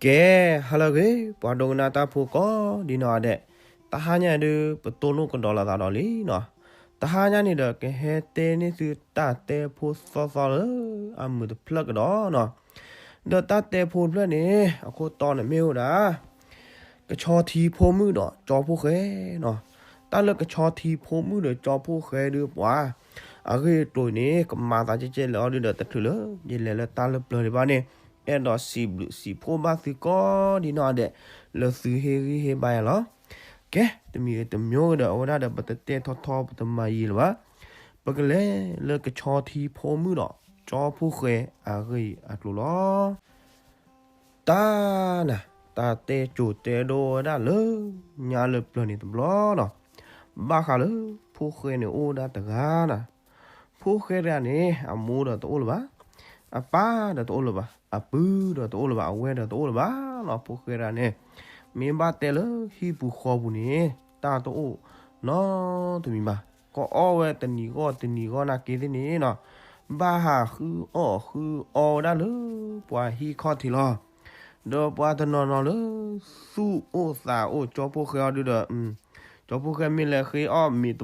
ကဲ, ဟါလၢအဂ့ၤ ပှၤဒိကနၣ်တၢ်ဖိကိးဒ်နီၢ်ဂၤဒဲး, တဟါညါဒုး ပတိၢ်နီၣ်ကဒီးလိာ်သးဒီးလံနီၤ. တဟါညါန့ၣ်ဒီး ကဟဲတဲန့ၢ်သုတၢ်တဲဖိသီသီလၢအမုာ်တဖျၢၣ်ကဒီးနီၤ. ဒီးတၢ်တဲဖိတဖျၢၣ်န့ၣ် အခိၣ်တီန့ၣ်မ့ၢ်ဝဲဒၣ် ကဆီထံဖိမုၣ်ဒီးကၠီဖိဃဲနီၤ. တၢ်လၢကဆီထံဖိမုၣ်ဒီးကၠီဖိဃဲဒုးပှၤ အဂ့ၢ်အကျိၤန့ၣ် ကမၤသးကဲကဲလၢအီၤဒုးဒီး တချုးလၢယလဲၤလၢတၢ်လၢပျၢၤဒံးဘၣ်န့ၣ် အဲၣ်ဒိးစံးဘျုးစံးဖှိၣ်ဘၣ်သုကိးဒ်နီၢ်ဂၤဒဲး လၢသုဟ့ၣ်ဂံၢ်ဟ့ၣ်ဘါယၤလီၤ. ကဲ, တမံၤတမံၤဒီး အဝဲဒၣ်ဒီး ပတတဲထီထီ ပတမၤယံာ်လၢၤဘၣ်. ပကလဲၤလၢကဆီထံဖိမုၣ်ဒီးကၠီဖိဃဲအဂ့ၢ်အကျိၤလီၤ. တၢ်နၤ, တၢ်တဲကိၤတဲဒိဝဲဒၣ်လၢညါလၢပျၢၤန့ၣ်တဘျီနီၤ. ဘၣ်ဃးလၢဖိဃဲန့ၣ်အိၣ်ဝဲဒၣ်တဂၤနၤ. ဖိဃဲတဂၤန့ၣ် အမိၢ်ဒီးတအိၣ်လၢၤဘၣ်, အပၢ်ဒီးတအိၣ်လၢၤဘၣ်, အပုၢ်ဒီးတအိၣ်လၢၤဘၣ်, အဝဲၢ်ဒီးတအိၣ်လၢၤဘၣ်နီၤ. ဖိဃဲတဂၤန့ၣ် မ့ၢ်ဘၣ်တဲလၢဟံၣ်ပူၤဃီပူၤန့ၣ် တၢ်တအိၣ်နီတမံၤဘၣ်. ကအီၣ်ဝဲတနံၤဂီၢ်တနံၤဂီၢ်နာ်က့သ့ၣ်န့ၣ်နီၤ, ဘၣ်ဟးဃုအီၣ်ဃုအီဝဲဒၣ်လၢပှၤဟံၣ်ခီၣ်ထံးလီၤ. ဒီးပှၤတနီၤနီၤလၢသူၣ်အိၣ်သးအိၣ်ကၠီဖိဃဲအီၤဒုးဒီး ကၠီဖိဃဲမ့ၢ်လဲၤဃ့အီၣ်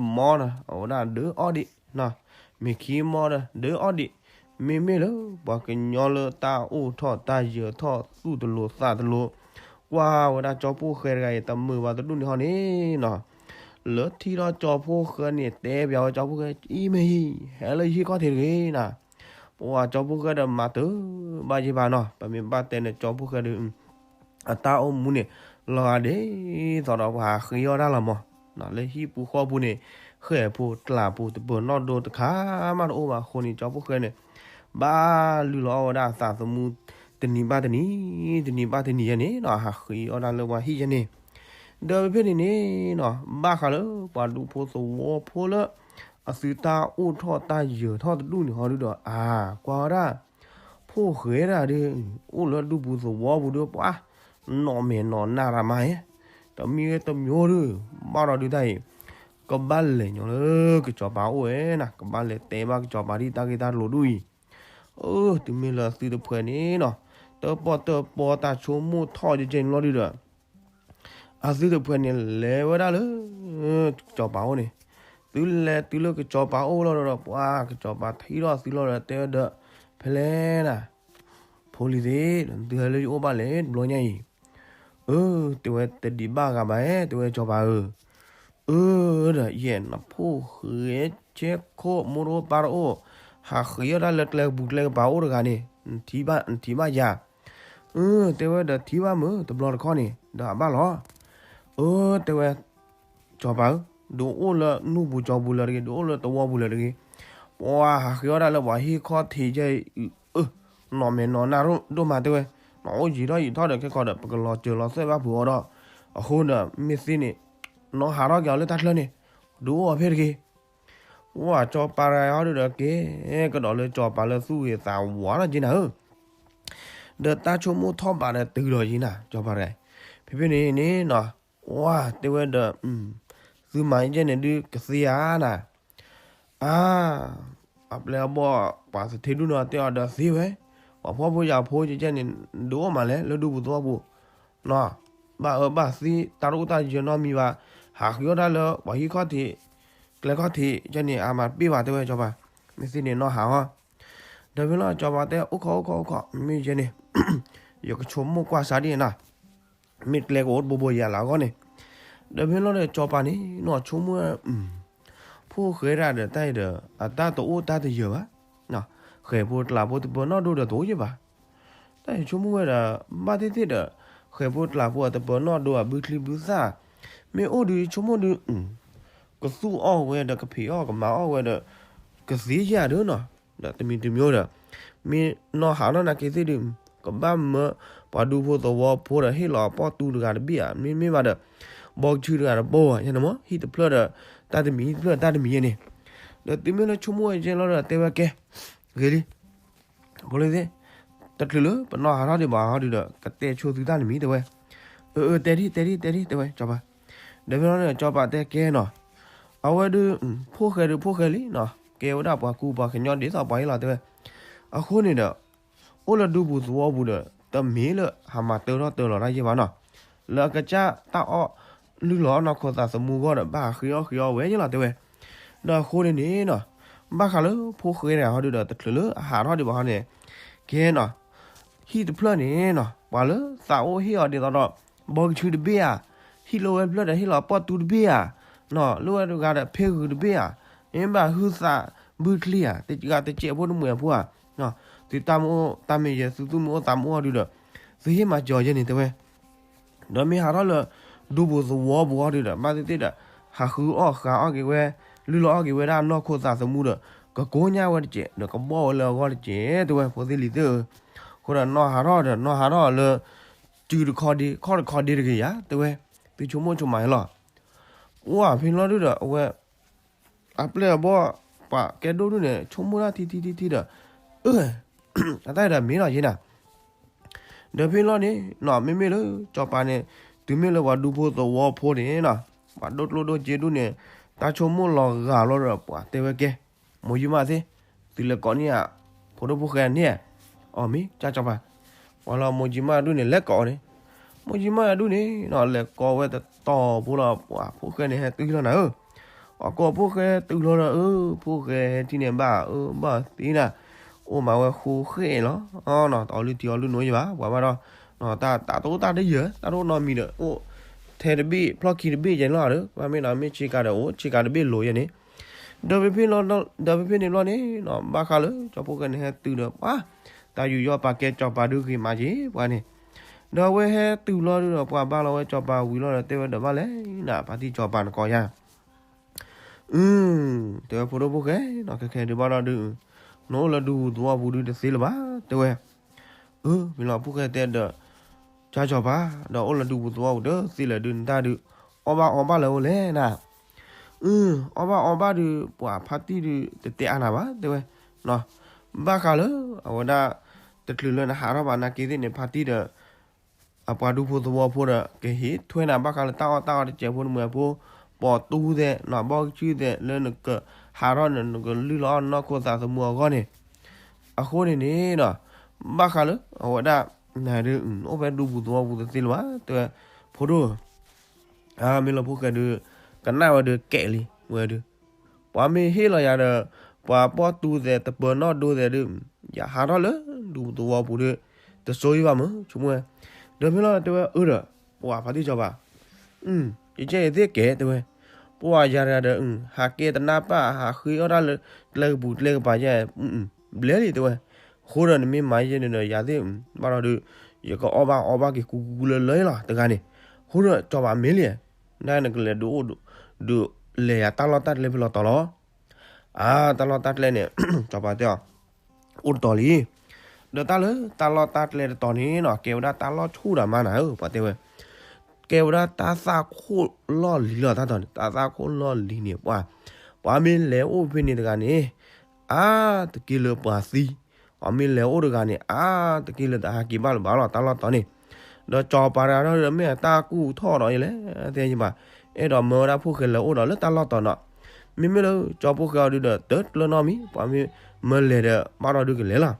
မ့ၤတမီဒီး အဝဲဒၣ်ဒုးအီၣ်ဒံး, မ့ၤခံမီဒီးဒုးအီၣ်ဒံး. မ့မ့ၢ်လၢပှၤကညီလၢတၢ်အိၣ်ထီၣ်တၢ်ယၢၤထီၣ်သူၣ်တလိၤသးတလိၤ, ကွၢ်ဝဲဒၣ်ကၠီဖိဃဲတဂၤအံၤ တမုာ်ဘၣ်တဒူၣ်န့ၣ်ဟီန့ၣ်နီၤ, လၢထံၣ်ထီၣ်ကၠီဖိဃဲန့ၣ် တဲပျးဝဲကၠီဖိဃဲ အံၤမ့ၢ်ဟံၣ် ဟဲလၢယဟံၣ်ခီၣ်ထံးတဂ့ၤနၤ. ပှၤကၠီဖိဃဲဒီးမၤတဘၣ်ယဲၢ်ဘၣ်နီၤ. ပမ့ၢ်ဘၣ်တဲန့ၣ် ကၠီဖိဃဲဒီး အတၢ်အိၣ်မူန့ၣ် လီၤဂာ်ဒ်သိးဒီးပှၤဟးဃ့အီၣ်တၢ်လီၤမး, လၢဟံၣ်ပူၤဃီပူၤန့ၣ် ဃဲၢ်ပူၤကျးပူၤ တပၢၤနီၣ်ဒိတခါမးတအိၣ်ဘၣ်အဃိန့ၣ် ကၠီဖိဃဲန့ၣ် ဘၣ်လုၢ်လီၤအီၣ်ဝဲဒၣ်အသးသမူ တနံၤဘၣ်တနံၤ, တနံၤဘၣ်တနံၤယဲန့ၣ်နီၤ ဟးဃ့အီၣ်တၢ်လၢပှၤဟံၣ်ယဲန့ၣ်. ဒီးဖဲန့ၣ်န့ၣ်နီၤ ဘၣ်ဃးလၢပှၤဒူဖိသဝီဖိလၢ အသုတၢ်အိၣ်ထီၣ်တၢ်ယၢၤထီၣ်တဒူၣ်န့ၣ်ဟီဒုးဒီး အါ ကွၢ်ဝဲဒၣ် ဖိၣ်ဃဲတၢ်ဒုး အိၣ်လၢဒူပူၤသဝီပူၤဒုးပှၤ နီၢ်မဲာ်နီၢ်နၢ်ရၤမးဧါ. တမံၤဂ့ၤတမံၤဒုး ဘၣ်ဒီးဒုးတၢ်အံၤ ကဘၣ်လဲၤညီလၢကစီၤပၤအိၣ်ဝဲနၤ, ကဘၣ်လဲၤတဲဘၣ်ကစီၤပၤဒ်တၢ်ဂ့ၢ်တၢ်ကျိၤဒူၣ်အံၤ. အၢ တုၤမ့ၢ်လၢသုတဖှဲးန့ၣ်နီၤ တၢၣ်ပီၣ်တၢၣ်ပီတၢ်ဆိကမိၣ်ထီၣ်ကဲကဲန့ၣ်လီၤဒုးဒီး အသုတဖှဲးန့ၣ်လဲၤဝဲဒၣ်လၢ ကစီၤပၤအိၣ်န့ၣ်, သုလဲၤတုၤလၢကစီၤပၤအိၣ်လီၤဒီး ပှၤကစီၤပၤထံၣ်ထီၣ်သုလီၤဒီးတဲဝဲဒီး ဖဲလဲၣ်နၤ ဖိလံၤသ့ၣ် နသုဟဲလၢယအိၣ်ဘၣ်လဲၣ်တဘျီညါအံၤ. အၢ တဲဝဲတဒံးဘၣ်ဂၤဘၣ်ဧါ တဲဝဲကစီၤပၤဧၢ. အၢ ဒီးယဲၢ်နဖိၣ်ဃဲဆဲခိၣ်မိၢ်တအိၣ်ပၢ်တအိၣ် ဟးဃ့အီၣ်တၢ်လၢကျဲကပူၤကျဲကပၤအိၣ်တဂၤန့ၣ် နထံၣ်ဘၣ်ယၤ. အၢ တဲဝဲဒီးထံၣ်ဘၣ်မုာ်တဘျီတခီန့ၣ် ဒီးအဘၣ်လီၤ. အၢ တဲဝဲ ကစီၤပၤဧၢ, ဒုးအိၣ်လၢနူၢ်ပူၤကၠီပူၤလၢတဂ့ၤ, ဒုးအိၣ်လၢသဝီပူၤလၢတဂ့ၤ, ပှၤဟးဃ့အီၣ်တၢ်လၢပှၤဟံၣ်ခီၣ်ထံးယဲၢ်အံၤ အၢ နီၢ်မဲာ်နီၢ်နၢ်ဒိၣ်မးတဲဝဲ, နအိၣ်ယံာ်ထီၣ်ယံာ်ထီၣ်ဒီးခဲကီးဒီး ပကလီၤစၢၤလီၤသွဲၣ်ဘၣ်ဖုးအီၤဒီး, အဃိဒီးမ့ၢ်သ့န့ၣ် နီၢ်ဟးထီၣ်က့ၤအီၤလၢတၢ်ချၢန့ၣ် ဒုးအိၣ်အီၤဖဲတဂ့ၤ. ပှၤကစီၤပၤတဂၤအံၤဟီဒုးဒီးကဲ ကဒီးလၢကစီၤပၤလၢသူၣ်ဂ့ၤသးဝါလီၤက့နၤဧၢ ဒီးတၢ်ဆိကမိၣ်ထီၣ်ဘးဒီးတုၤလီၤယံၤနၤ ကစီၤပၤတဂၤအံၤ, ဖဲဖဲန့ၣ်န့ၣ်နီၤ, ဝါ တဲဝဲဒီး သုမၤယဲၢ်န့ၣ်ဒုးကသ့ဧါနၤ, အါ အပျဲၢ်အဘီၣ် ပှၤသထ့ဒူၣ်နီၤ တဲအီၤဒီးသ့ဝဲ, ပှၤဖှီၣ်ဖိယာ်ဖိယဲၢ်န့ၣ် ဒုးအိၣ်မးလဲၣ် လၢဒူပူၤသဝီပူၤ, နီၤ, ဘၣ်အၢဘၣ်သီ တၢ်တအိၣ်တၢ်ယၢၤနီတမံၤဘၣ်, ဟးဃ့အီၣ်တၢ်လၢပှၤဟံၣ်ခီၣ်ထံး ကျဲခီၣ်ထံး ယဲၢ်န့ၣ် အမၤတပ့ၢ်ဘၣ်တဲဝဲကစီၤပၤ, မ့ၢ်သ့န့ၣ်နီၢ်ဟးအီၤ ဒီးဖဲလီၤကစီၤပၤတဲ အိၣ်ခိး အိၣ်ခိး အိၣ်ခိး မ့ၢ်ယဲန့ၣ် ယကဆိကမိၣ်ကွၢ်စးဒ်နၤ, မ့ၢ်ကျဲကအိၣ်တဘိဘိယၤလၢအဂီၢ်န့ၣ်, ဒီးဖဲလီၤဒီးကစီၤပၤန့ၣ်နီၤ ဆိကမိၣ် ဖိၣ်ဃဲတၢ်ဒီးတၢ်အံၤဒီး အတၢ်တအိၣ်တၢ်တယၢၤဘၣ်, ဃဲၤဖိကျးဖိတပၢၤနီၣ်ဒိၣ်ဒီးတအိၣ်ယဲၢ်ဘၣ်. တၢ်အံၤဆိကမိၣ်ဝဲဒီး ဘၣ်သ့ၣ်သ့ၣ်ဒီး ဃဲၤဖိကျးဖိအတပၢၤနီၣ်ဒိၣ်အဘုချံဘုသၣ်, မ့ၢ်အိၣ်ဒုးဆိကမိၣ်ဒုး ကသူၣ်အီၣ်ဝဲဒီးကဖံးအီၣ်ကမၤအီၣ်ဝဲဒီး ကသ့ယၤဒုးနီၤ, ဒီးတမံၤတမံၤဒီး မ့ၢ်နီၢ်ဟးထီၣ်နာ်က့သ့ၣ်ဒုး ကဘၣ်မၢပှၤဒူဖိသဝီဖိဒီးဟ့ၣ်လီၤအပီၢ်တူတဂၤတဘ့ၣ်ဧါ, မ့မ့ၢ်ဘၣ်ဒီး ဘီကဆူတဂၤတဘိဧါ, ယဲန့ၣ်မ့ၢ်ဟံၣ်တဖျၢၣ်ဒီး တၢ်တမံၤ ဟံၣ်တဖျၢၣ်တၢ်တမံၤယဲန့ၣ်, ဒီးတုၤမ့ၢ်လၢဆိကမိၣ်ဝဲယဲလီၤဒီးတဲဝဲကဲ ဂ့ၤလံ ဖိလံၤသ့ၣ်, တချုးလၢပနီၢ်ဟးထီၣ်ဒံးဘၣ်ဟီဒုးဒီး ကတဲဆိသုတၢ်တမံၤတဲဝဲ, အၢ အၢ တဲဒ် တဲဒ် တဲဒ် တဲဝဲကစီၤပၤ, ဒီးဖဲလီၤဒီး ကစီၤပၤတဲကဲနီၤ, အဝဲဒုး ဖိၣ်ဃဲဒုးဖိၣ်ဃဲလံနီၤ, ကဲဝဲဒၣ်ပှၤကူပှၤကညီဒ်သိးပှၤအံၤလီၤတဲဝဲ, အဃိန့ၣ်ဒီး အိၣ်လၢဒူပူၤသဝီပူၤဒီး တမ့ၢ်လၢဟးမၤတၢထီၣ်တၢလီၤတၢ်ယဲၢ်ဘၣ်နီၤ, လၢအကစၢ်တၢ်အီၣ်လုၢ်လီၤအီၣ်နီၢ်ခိသးသမူအဂီၢ်ဒီး ဘၣ်ဟးဃ့အီၣ်ဃ့အီဝဲယဲၢ်လီၤတဲဝဲ. ဒီးအဃိန့ၣ်န့ၣ်နီၤ, ဘၣ်ဃးလၢဖိၣ်ဃဲတဂၤဟီဒုဒီး တချုးလၢအဟးထီၣ်ဒံးဘၣ်ဟီန့ၣ်, ကဲနီၤ, ဟံၣ်တဖျၢၣ်န့ၣ်နီၤ ပှၤလၢသးအိၣ်ဟ့ၣ်အီၤဒ်သိးဒီး ဘီကဆူတဘ့ၣ်ဧါ, ဟံၣ်လိာ်ဝဲတဖျၢၣ်ဒီး ဟ့ၣ်လီၤပီၣ်တူတဘ့ၣ်ဧါ, နီၤ လိာ်ဝဲတဂၤဒီး ဖ့ဂုၤတဘ့ၣ်ဧါ, မ့ၢ်ဘၣ်ဟုသးဘုချံဧါ, တဂၤတစဲးဖိတမှဲၤဖိဧါ, သုတၢ်မ့ၢ်အိၣ်တၢ်မ့ၢ်ယဲ သုသူၣ်မ့ၢ်အိၣ်သးမ့ၢ်အိၣ်ဒုဒီး သုဟ့ၣ်မၤစၢၤယဲန့ၣ်တဲဝဲ. ဒီးမ့ၢ်ဟးထီၣ်လၢ ဒူပူၤသဝီပူၤအီၤဒုဒီး ဘၣ်သ့ၣ်သ့ၣ်ဒီး ဟးဃုအီၣ်ဃုအီၣ်က့ၤဝဲ, လုၢ်လီၤအီၣ်က့ၤဝဲဒၣ်နီၢ်ခိသးသမူဒီး ကကိညၢ်ဝဲတစဲး ဒီးကဘီၣ်ဝဲလၢအဂီၢ်တစဲးတဲဝဲ ဖိသ့ၣ်လံၤသ့ၣ်ဧၢ. အဃိဒီးနီၢ်ဟးထီၣ်ဒီး နီၢ်ဟးထီၣ်လၢ စုတခီဒ့ ခီၣ်တခီဒ့တဂ့ၤယၤတဲဝဲ, သုဆိကမိၣ်ဆိကမးယဲလီၤ. အိၣ်ဖဲလီၤဒုဒီး အဝဲ အပျဲၢ်အဘီၣ် ပှၤကဲဒိၣ်ဒုန့ၣ် ဆိကမိၣ်တၢ်ထံထံထံထံဒီး အၢ အတၢ်ဒီးမ့ၢ်လီၤယဲနၤ ဒီးဖဲလီၤန့ၣ်နီၤ မ့မ့ၢ်လၢစီၤပၤန့ၣ် တုၤမ့ၢ်လၢပှၤဒူဖိသဝီဖိန့ၣ်နီၤ ပှၤဒိၣ်ကျိၣ်ဒိၣ်စ့ဒုန့ၣ် တၢ်ဆိကမိၣ်လီၤဂာ်လီၤဒီး ပှၤတဲဝဲကဲ မိၢ်ယံမးသ့ၣ် သုလဲၤကိးန့ၢ်ဧါ ဖိဒိၣ်ဖိၣ်ဃဲန့ၣ် အီၤမ့ၢ်ကၢ်စီၤပၤ ပှၤလီၤမိၢ်ယံမးဒုန့ၣ် လဲၤကိးအီၤန့ၣ် မိၢ်ယံမးဒုန့ၣ်နီၤ လဲၤကိးဝဲတတီၤဖိလီၤ ပှၤဖိၣ်ဃဲန့ၣ်ဟဲတုၤလီၤနၤဧၢ အကိးဖိၣ်ဃဲတုၤလီၤဒီး အၢ ဖိၣ်ဃဲဟဲထံၣ်န့ၣ်ဘၣ် အၢ ဘၣ်သ့နၤ အိၣ်မးဝဲဃိဃဲလီၤ တအီၤလုၢ်ထံအီၤလုၢ်နိယဲဘၣ် ပှၤဘၣ်ဒီး တၢ်တအိၣ်တၢ်တယၢၤ တၢ်တအိၣ်နီတမံၤဒီး အိၣ်ထဲတဘ့ၣ် ဖျီၣ်ခံတဘ့ၣ်ယဲလီၤဒီး ဘၣ်မ့ၢ်ဒီးမ့ၢ်ဆ့ကၤဒီးအိၣ် ဆ့ကၤတဘ့ၣ်လိၤယဲန့ၣ် ဒီး ဒီးဖဲန့ၣ်ဘျီန့ၣ်နီၤ ဘၣ်ဃးလၢ ကၠီဖိၣ်ဃဲန့ၣ်ဟဲတုၤဒီး ပှၤ တၢ်ယူးယီၣ်ပာ်ကဲစီၤပၤဒုဂ့ၤမးက့ၤ ပှၤန့ၣ် ဒီးအဝဲဟဲတုၤလီၤဒုဒီး ပှၤဘၣ်လီၤဝဲစီၤပၤဝံၤလီၤဒီး တဲဝဲဒီးဘၣ်လဲၣ်နၤ ဖါတံၢ်စီၤပၤနကိးယၤ အု တဲဝဲဖိဒိၣ်ဖိၣ်ဃဲနီၤ ခဲခဲဒုးဘၣ်ဒီးဒုး နအိၣ်လၢဒူပူၤသဝီပူၤဒုးတသ့လၢၤဘၣ် တဲဝဲ အု မ့ၢ်လီၤဖိၣ်ဃဲတဲဒီး ကၢ်စီၤပၤ ဒီးအိၣ်လၢဒူပူၤသဝီပူၤတသ့လၢၤဒုး နတၢ်ဒုး အီၣ်ဘၣ်အီဘၣ်လၢၤအိၣ်လဲၣ်နၤ အု အီၣ်ဘၣ်အီဘၣ်ဒုး ပှၤဖါတံၢ်ဒုး တတဲအါနၤဘၣ် တဲဝဲ ဘၣ်ဃးလၢ အဝဲဒၣ် တချုးလၢနဟးထီၣ်ဘၣ်နာ်က့သ့ၣ်န့ၣ် ဖါတံၢ်ဒီး အပှၤဒူဖိသဝီဖိဒီး ကဟ့ၣ်ထွဲနၤဘၣ်ဃးလၢတၢ်အီၣ်တၢ်အီတစဲးဖိတမှဲၤဖိ ပိာ်တူသဲး နီၢ်ဘီကဆူသဲး လၢနကဟးထီၣ်န့ၣ် နကလုၢ်လီၤအီၣ်နီၢ်ခိသးသမူအဂီၢ်န့ၣ် အဃိန့ၣ်န့ၣ်နီၤ ဘၣ်ဃးလၢ အဝဲဒၣ် နဒုး အိၣ်ဖဲဒူပူၤသဝီပူၤတသ့လၢၤဘၣ် တဲဝဲ ဖိဒိၣ် မ့ၢ်လီၤဖိၣ်ဃဲဒုး ကနၣ်ဝဲဒုးကဲးလံ ဝဲဒုး ပှၤမ့ၢ်ဟ့ၣ်လီၤယၤဒီး ပှၤပိာ်တူသဲး တပၢၤနီၢ်ဒိသဲးဒုး ယဟးထီၣ်လၢဒူပူၤသဝီပူၤဒုး တစိယဘၣ်မုၢ် ဆိကမိၣ်ဝဲ ဒီးဖဲလီၤတဲဝဲအၢဒီး ပှၤဖါတံၢ်စီၤပၤ ယကဲယသ့ၣ်ကဲးတဲဝဲ ပှၤယၤတဂၤဒီး ဟးကဲတနၢ်ပၢ် ဟးဃ့အီၣ်တၢ်လၢ ကျဲကပူၤကျဲကပၤယဲ ဘျဲလံတဲဝဲ အဃိဒီးနမ့ၢ်မၤယဲန့ၣ်ဒီး ယၤသ့ၣ် ဘၣ်ဒီးဒုး ယကအီၣ်ဘၣ်အီဘၣ်က့ၤကူကူကူလၢလၢလီၤ တဂၤန့ၣ် အဃိဒီးစီၤပၤမ့ၢ်လံ နနကလဲၤဒုးအိၣ် ဒုးလဲၤယၤတၢ်လီၢ်တၢ်ကျဲဖဲလီၤတီၤလီၤ အါ တၢ်လီၢ်တၢ်ကျဲန့ၣ် စီၤပၤတဲအီၤ အိၣ်တတီၤလံ ဒီးတၢ်လၢတၢ်လီၢ်တၢ်ကျဲတတီၤန့ၣ်နီၤ ကဲဝဲဒၣ်တၢ်လီၢ်ဆူၣ်ဒီးမါနၤဧၢ ပှၤတဲဝဲ ကဲဝဲဒၣ်တၢ်သၣ်ခိၣ်လီၢ်လံၤလီၤ တၢ်တီၤန့ၣ် တၢ်သၣ်ခိၣ်လီၢ်လံၤန့ၣ် ပှၤ ပှၤမ့ၢ်လဲၤအိၣ်ဖဲန့ၣ်တဂၤန့ၣ် အါ တက့ၢ်လၢပှၤသံ ပှၤမ့ၢ်လဲၤအိၣ်တဂၤန့ၣ် အါ တက့ၢ်လၢတဟးက့ၤဘၣ်လၢၤဘၣ်လီၤ တၢ်လီၢ်တီၤန့ၣ် ဒီးစီၤပၤတဂၤဒီးမ့ၢ်အတၢ်ကူၣ်ထီၣ်ဒီးယလဲၣ် တဲယဘၣ် အဲၣ်ဒိးမၢဝဲဒၣ်ဖိၣ်ဃဲလဲၤအိၣ်ဒီးလၢတၢ်လီၢ်တီၤနီၤ မ့မ့ၢ်လၢကၠီဖိၣ်ဃဲအီၤဒုးဒီး တၢ်တကျၢၤနီတမံၤ ပှၤမ့ၢ်မၢလဲၤဒီး ဘၣ်ဒီးဒုးကလဲၤလီၤ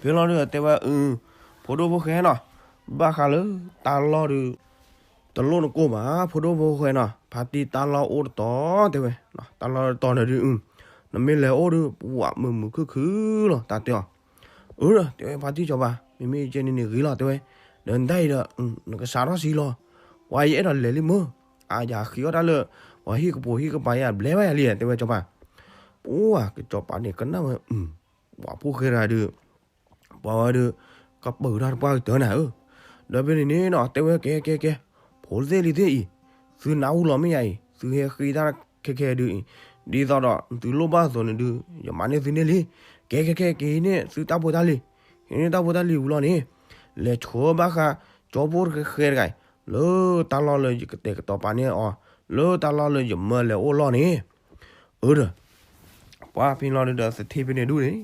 ဖဲလီၤဒုးတဲဝဲ အု ဖိဒိၣ်ဖိၣ်ဃဲနီၤ ဘၣ်ဃးလၢတၢ်လီၢ်ဒုး တလိၣ်နကိၢ်ဘၣ် ဖိဒိၣ်ဖိၣ်ဃဲနီၤ ဖါတံၢ်တၢ်လီၢ်အိၣ်တတီၤ တဲဝဲ တၢ်လီၢ်တတီၤန့ၣ်ဒုး နမ့ၢ်လဲၤအိၣ်ဒုး ပှၤမုာ်မုာ်ခုၣ်ခုၣ်လီၤ တၢ်တဲအီၤ အၢ တဲဝဲဖါတံၢ်စီၤပၤ မ့မ့ၢ်ယကဲန့ၣ်န့ၣ်ဂ့ၤလီၤ တဲဝဲ ဒီးနတၢ်အံၤဒီး နကစးထီၣ်ဆံးလီၤ ပှၤယအဲၣ်ဒိးလဲၤလံမၢ် အါယဃ့အီၣ်တၢ်လၢ ပှၤဟံၣ်ကပိာ်ဟံၣ်ကပၤယဘျဲဘၣ်ယၤလံ တဲဝဲစီၤပၤ ပှၤကစီၤပၤန့ၣ်ကနၣ်ဝဲ ပှၤဖိၣ်ဃဲတဂၤဒုး ပှၤဝဲဒုး ကပၢၤတၢ်တပှၢ်ကတၢၢ်နၤဧၢ ဒီးဖဲန့ၣ်န့ၣ်နီၤ တဲဝဲကဲကဲကဲ ဖိသ့ၣ်လံၤသ့ၣ်အံၤ သုနၢ်ဟူလီၤမ့ၢ်ယၤအံၤ သုဟဲဃ့တၢ်ခဲခဲဒုးအံၤ ဒ်သိးဒီးသုလိၣ်ဘၣ်အသိးန့ၣ်ဒုး ယမၤန့ၢ်သုန့ၢ်လံ ကဲကဲကဲ ကဟံးန့ၢ်သုတၢ်ဖိတၢ်လံၤ ဟံးန့ၢ်တၢ်ဖိတၢ်လံၤဝံၤလီၤန့ၣ် လဲၤဆှၢဘၣ်ဃး ကၠီဖိၣ်ဃဲတဂၤအံၤ လၢတၢ်လီၢ်လၢယကတဲာ်ကတီၤပာ်န့ၢ်အီၤ လၢတၢ်လီၢ်လၢယမၢလဲၤအိၣ်လီၢ်န့ၣ် အၢဒီး ပှၤဖဲလီၤဒုးဒီးသထ့ဖဲန့ၣ်ဒုးန့ၣ်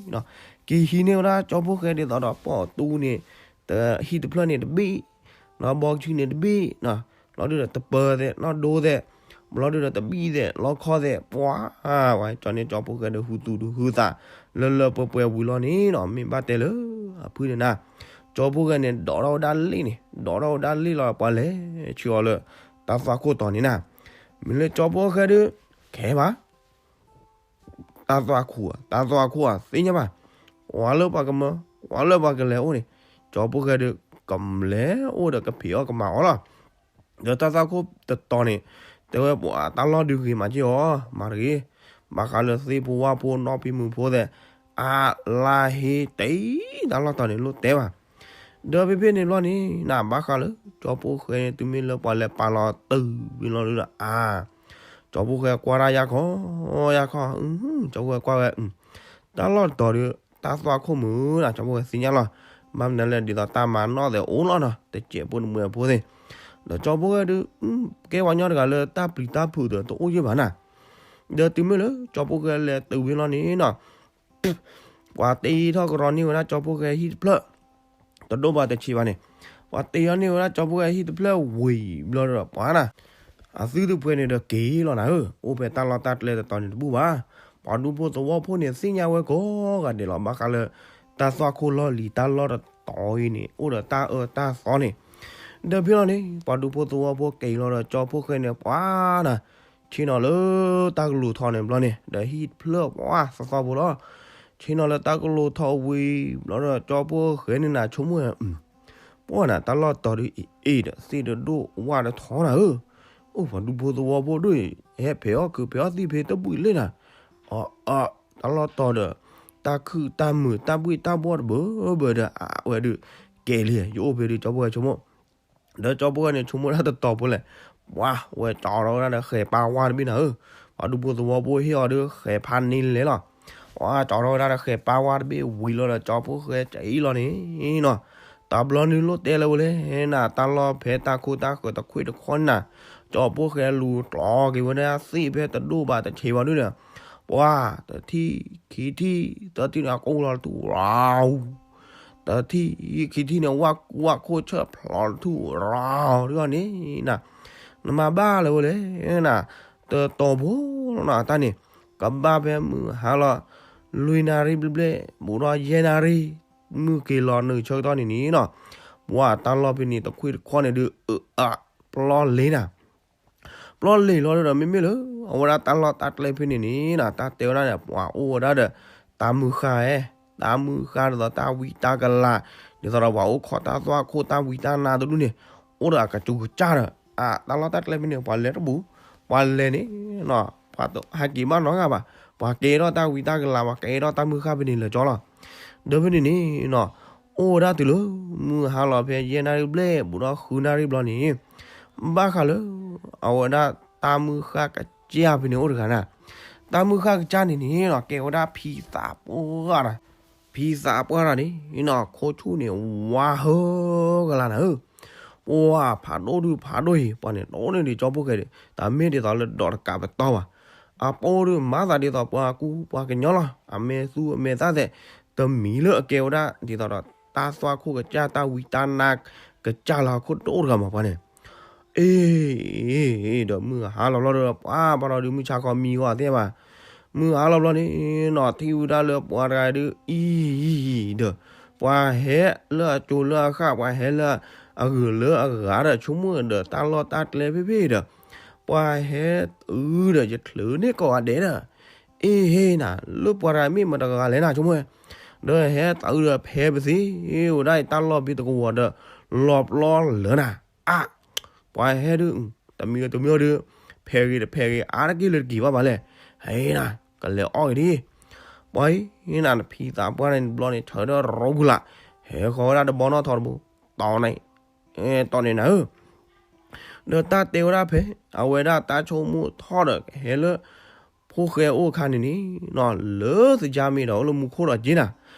ကဟံးန့ၢ်ဝဲဒၣ်ကၠီဖိၣ်ဃဲဒ်သိးဒီးပိာ်တူန့ၣ် ဟံၣ်တဖျၢၣ်န့ၣ်တဘ့ၣ် ဘီကဆူန့ၣ်တဘ့ၣ် လီၤဒုးဒီးတပၢၤသဲး နီၢ်ဒိသဲး ဘျီဒုးဒီးတဘံၣ်သဲး လီခီသဲး ပှၤ ဝဲကၠီန့ၣ်ကၠီဖိၣ်ဃဲဒီးဟုသူၣ်ဒုးဟုသး လၢလၢပှဲၤပှဲၤဝံၤလီၤန့ၣ်နီၤ မ့ၢ်ဘၣ်တဲလၢ အဖုန့ၣ်နၤ ကၠီဖိၣ်ဃဲန့ၣ် ဒိးထီၣ်ဝဲဒၣ်လ့ၣ်န့ၣ်, ဒိးထီၣ်ဝဲဒၣ်လ့ၣ်လီၤ ပှၤလဲၤဆှၢအီၤလၢ တၢ်သွၣ်ခိၣ်တီၤန့ၣ်နၤ. မ့ၢ်လၢကၠီဖိၣ်ဃဲဒုး ကဲဘၣ် တၢ်သွၣ်ခိၣ်ဧါ, တၢ်သွၣ်ခိၣ်ဧါ သ့ၣ်ညါဘၣ်, ပှၤလၢပှၤကမၢ, ပှၤလၢပှၤကလဲၤအိၣ်န့ၣ်, ကၠီဖိၣ်ဃဲဒုး ကလဲၤအိၣ်ဒီးကဖံးအီၣ်ကမၤအီၣ်လီၤ. ဒီးတၢ်သွၣ်ခိၣ်တတီၤန့ၣ်, တဲဝဲပှၤတၢ်လီၢ်ဒုးဂ့ၤမးက့ၢ်အီၤ, မၤတဂ့ၤ, ဘၣ်ဃးလၢသ့ၣ်ဖိဝၣ်ဖိနီၢ်ဖံးမုၣ်ဖိသ့ၣ်, အါလါဟ့တအံၤ တၢ်လီၢ်တီၤန့ၣ်လိၣ်တဲဘၣ်. ဒီးဖဲဖဲန့ၣ်ဘျီန့ၣ် နဘၣ်ဃးလၢ ကၠီဖိၣ်ဃဲန့ၣ် တုၤမ့ၢ်လၢပှၤလဲၤပာ်လီၤတုၤဝံၤလီၤဒုးဒီးအါ ကၠီဖိၣ်ဃဲကွၢ်တၢ်ယၢ်ခီ, ယၢ်ခီ, ကၠီဖိၣ်ဃဲကွၢ်ဝဲ, တၢ်လီၢ်တတီၤဒီး တၢ်သွၣ်ခိၣ်မုၢ်နၤ ကၠီဖိၣ်ဃဲသ့ၣ်ညါလီၤ. ဘၣ်မနုၤလဲၣ် ဒ်သိးတၢ်မၤနီၣ်သဲးအိၣ်လီၤနီၤ တစဲးဖိတမှဲးဖိသ့ၣ်, ဒီးကၠီဖိၣ်ဃဲဒုး ကဲပှၤကညီတဂၤလၢတၢ်ပျံၤတၢ်ဖုးဒီးတအိၣ်ယဲၢ်ဘၣ်နၤ. ဒီးတုၤမ့ၢ်လၢကၠီဖိၣ်ဃဲလဲၤတုၤဝံၤလီၤန့ၣ်နီၤ ပှၤတ့ထီၣ်ကရီန့ၢ်ဝဲဒၣ်ကၠီဖိၣ်ဃဲဟံၣ်တဖျၢၣ်, တဒိၣ်ဘၣ်တဆံးဘၣ်န့ၣ်, ပှၤတ့ထီၣ်န့ၢ်ဝဲဒၣ်ကၠီဖိၣ်ဃဲဟံၣ်တဖျၢၣ်ဝံၤဘျီဒီးပှၤနၤ, အသုတပှဲၤန့ၣ်ဒီးက့ၤလီၤနၤဧၢ, အိၣ်ဖဲတၢ်လီၢ်တၢ်ကျဲတတီၤန့ၣ်တဘူၣ်ဘၣ်. ပှၤဒူဖိသဝီဖိန့ၣ်သ့ၣ်ညါဝဲကိးဂၤဒဲးလီၤ ဘၣ်ဃးလၢ တၢ်သွၣ်ခိၣ်လီၢ်လံၤတၢ်လီၢ်တတီၤအံၤန့ၣ် အိၣ်ဒီးတၢ်အၢတၢ်သီန့ၣ်, ဒီးဖဲလီၤန့ၣ် ပှၤဒူဖိသဝီဖိက့ၤလီၤဒီးကၠီဖိၣ်ဃဲန့ၣ်ပှၤနၤ ဆ့ၣ်နီၤလၢတၢ်ကလိၤထီန့ၣ်ဘျီန့ၣ် ဒီးဟံၣ်တဖျၢၣ်ပှၤသီသီဖိလီၤ. ဆ့ၣ်နီၤလၢတၢ်ကလိၤထီဝံၤဘျီဒီးကၠီဖိၣ်ဃဲန့ၣ်နၤဆိကမိၣ်, ပှၤနၤတၢ်လီၢ်တီၤဒုးအ့ၣ်ဒီးသ့ၣ်တဒိၣ်ဝၣ်တထီနၤဧၢ, အိၣ်ပှၤဒူဖိသဝီဖိဒိၣ်အံၤ ဟဲဖဲးအီၣ်ခုးဖဲးအီၣ်သံၣ်ဖဲတဘှံးလ့ၣ်နၤ, အအ, တၢ်လီၢ်တီၤဒီး တၢ်ခုၣ်တၢ်မုာ်တၢ်ဘှံးတၢ်ဘှီၣ်တဘၢဘၢဒီး အဝဲဒုးကဲလံ ယအိၣ်ဖဲဒုးကၠီဖိၣ်ဃဲဆိကမိၣ် ဒီးကၠီဖိၣ်ဃဲန့ၣ် ဆိကမိၣ်တၢ်တတီၤဖိလဲၣ်, ပှၤဝဲကၠီထီၣ်ဝဲဒၣ်ဒီးဃဲၤပၢ်ဝါတဘ့ၣ်နၤဧၢ, ပှၤဒူဖိသဝီဖိဟ့ၣ်အီၤဒီးဃဲၤဖးန့ၢ်လဲၤလီၤ. ပှၤကၠီထီၣ်ဝဲဒၣ်ဒီးဃဲၤပၢ်ဝါတဘ့ၣ်ဝံၤလီၤဒီး ကၠီဖိၣ်ဃဲက့ၤလီၤန့ၣ်နီၤ, တဘျီနုာ်လိၣ်တဲလၢဝဲလဲၣ်နၤ တၢ်လီၢ်ဖဲတၢ်ခိၣ်တၢ်ဃၢၤတခွ့ၣ်တခီန့ၣ်နၤ, ကၠီဖိၣ်ဃဲလူၤကျီက့ၤဝဲဒၣ်သ့ၣ်ဖဲတဒိၣ်ဘၣ်တဆံးဘၣ်ဒုးဒီး ပှၤတထံၣ်ခံထံၣ်သၢထံၣ်န့ၣ် အကိၢ်လီၤတထူၣ်ရၤ တထံၣ်ခံထံၣ်န့ၣ် ဝၣ်ခိၣ်ဆၢၣ်ဖျိးတထူၣ်ရၤ ဒ်အီၤန့ၣ်နၤ, နမၤဘၣ်လၢဝဲလဲၣ်နၤ, တတီၤဖိလီၤနၤ တၢ်န့ၣ် ကဘၣ်ဖဲမုၢ်ဟါလီၤ လွံၢ်နၣ်ရံၣ်ဘျဲၣ်ဘျဲၣ် ဘူးဒီးယဲၢ်နၣ်ရံၣ် မုၢ်က့ၤလီၤနုာ်ဆၢကတီၢ်န့ၣ်န့ၣ်နီၤ, ပှၤတၢ်လီၢ်ဖဲန့ၣ် တခွ့ၣ်တခီန့ၣ်ဒုး အၢအ ပျီလ့ၤနၤ ပျီလ့ၤလီၤဒီး မ့မ့ၢ်လၢ အဝဲဒၣ်တၢ်လီၢ်တၢ်ကျဲဖဲန့ၣ်န့ၣ်နၤ တၢ်တဲဝဲဒၣ်န့ၣ် ပှၤအိၣ်ဝဲဒၣ်ဒီး တၢ်မုၢ်ဃၢ်ဧဲ, တၢ်မုၢ်ဃၢ်ဒ်သိးတၢ်ဝံတၢ်ကလၤ, ဒ်သိးဒီးပှၤအိၣ်ခိးတၢ်သွၣ်ခိၣ်တၢ်ဝံတၢ်နါတဒူၣ်န့ၣ် အိၣ်ဒီးအကစူၤကစၢ်ဒီး အတၢ်လီၢ်တၢ်ကျဲဖဲန့ၣ် ပှၤလဲၤတဘူး, ပှၤလဲၤန့ၣ်နီၤ ပှၤဟဲက့ၤဘၣ်နီတဂၤဘၣ်, ပှၤကဲထီၣ်တၢ်ဝံတၢ်ကလၤ ပှၤကဲထီၣ်တၢ်မုၢ်ဃၢ်ဖဲန့ၣ်လၢာ်ကၠီလီၤ. ဒီးဖဲန့ၣ်န့ၣ်နီၤ အိၣ်ဝဲဒၣ်တုၤလၢ မုၢ်ဟါလီၤဖဲယဲၢ်နၣ်ရံၣ်ဘျဲၣ် ဘူးဒီးဃုနၣ်ရံၣ်ဘျီန့ၣ် ဘၣ်ဃးလၢ အဝဲဒၣ်တၢ်မုၢ်ဃၢ်ကစၢ်ဖဲန့ၣ်အိၣ်တဂၤနၤ, တၢ်မုၢ်ဃၢ်ကစၢ်န့ၣ်န့ၣ်နီၤ ကဲဝဲဒၣ်ဖံသးပှၢ်တၢ်, ဖံသးပှၢ်တၢ်န့ၣ်နီၤ ခိၣ်ဆူၣ်န့ၣ် ဝါဟၢကလၤနၤဧၢ, ပှၤဖးဒိၣ်ဒုးဖးဒိၣ်အံၤ ပှၤန့ၣ်ဒိးန့ၢ်ဒံးကၠီဖိၣ်ဃဲဒီး တၢ်မ့ၢ်ဒ်သိးလၢဒိးတကးပတီၢ်ဘၣ်, အပိၢ်ဒုးမၤသးဒ်သိးပှၤကူပှၤကညီလီၤ, အမဲာ်သူအမဲာ်သၣ်သဲး တမံၤလၢအကဲဝဲဒၣ် ဒ်သိးဒီးတၢ်သွၣ်ခိၣ်ကစၢ်တၢ်ဝံတၢ်နါကစၢ်လၢဟီၣ်ခိၣ်တအိၣ်တဂၤမးပှၤန့ၣ် အ့ ဒီးမုၢ်ဟါလီၤဘျီဒီး ပှၤဘၣ်ဒီးဒုးမုၢ်ဆါခီမံဂီၢ်သ့ၣ်ဘၣ်, မုၢ်ဟါလီၤဘျီန့ၣ်နီၤ ထံၣ်ဝဲဒၣ်လၢပှၤတဂၤဒုးအံၤဒီး ပှၤဟဲလၢအကၠိလၢအဃၣ် ပှၤဟဲလၢအဂုၤလၢအဂၤဒီး ဆိကမိၣ်ဒီးတၢ်လီၢ်တၢ်ကျဲဖဲဖဲဒီး ပှၤဟဲတုၤဒီးယချုးန့ၢ်ကိးဂၤဒဲးဒီး အ့ဟ့နၤ လၢပှၤတဂၤမ့ၢ်မတဂၤလဲၣ်နၤဆိကမိၣ်ဝဲ, ဒီးဟဲတုၤဒီးဖဲပသ့ဝဲဒၣ်အံၤတၢ်လီၢ်ဖဲတကဝီၤဒီး လီၤပျီလၢနၤ, အါ ပှၤဟဲဒုး တမံၤတမံၤဒီး ဖဲးဂ့ၤတဖဲးဂ့ၤ အါတက့ၢ်လၢတက့ၤဘၣ်ဘၣ်လဲၣ်, ဟဲနၤ ကလဲၤအီၣ်ဂ့ၤဒ် ပှၤအံၤနၤ နဖံသးပှၢ်န့ၣ်တဘျီန့ၣ် ဆၢထၢၣ်ရိပူၤလး ဟဲဃီၤဝဲဒၣ်တဘီနီၣ်ထီတဘိ တီန့ၣ် တီန့ၣ်နၤဧၢ ဒီးတၢ်တဲဝဲဒၣ်ဖဲ အဝဲဒၣ်တၢ်ဆိကမိၣ်ထီၣ်ဒီး ကဟဲလၢ ဖိၣ်ဃဲအိၣ်အခါန့ၣ်န့ၣ်နီၤ လၢသကြားမ့ၢ်ဒီးအိၣ်လၢမူခိၣ်ဒီးက့နၤ,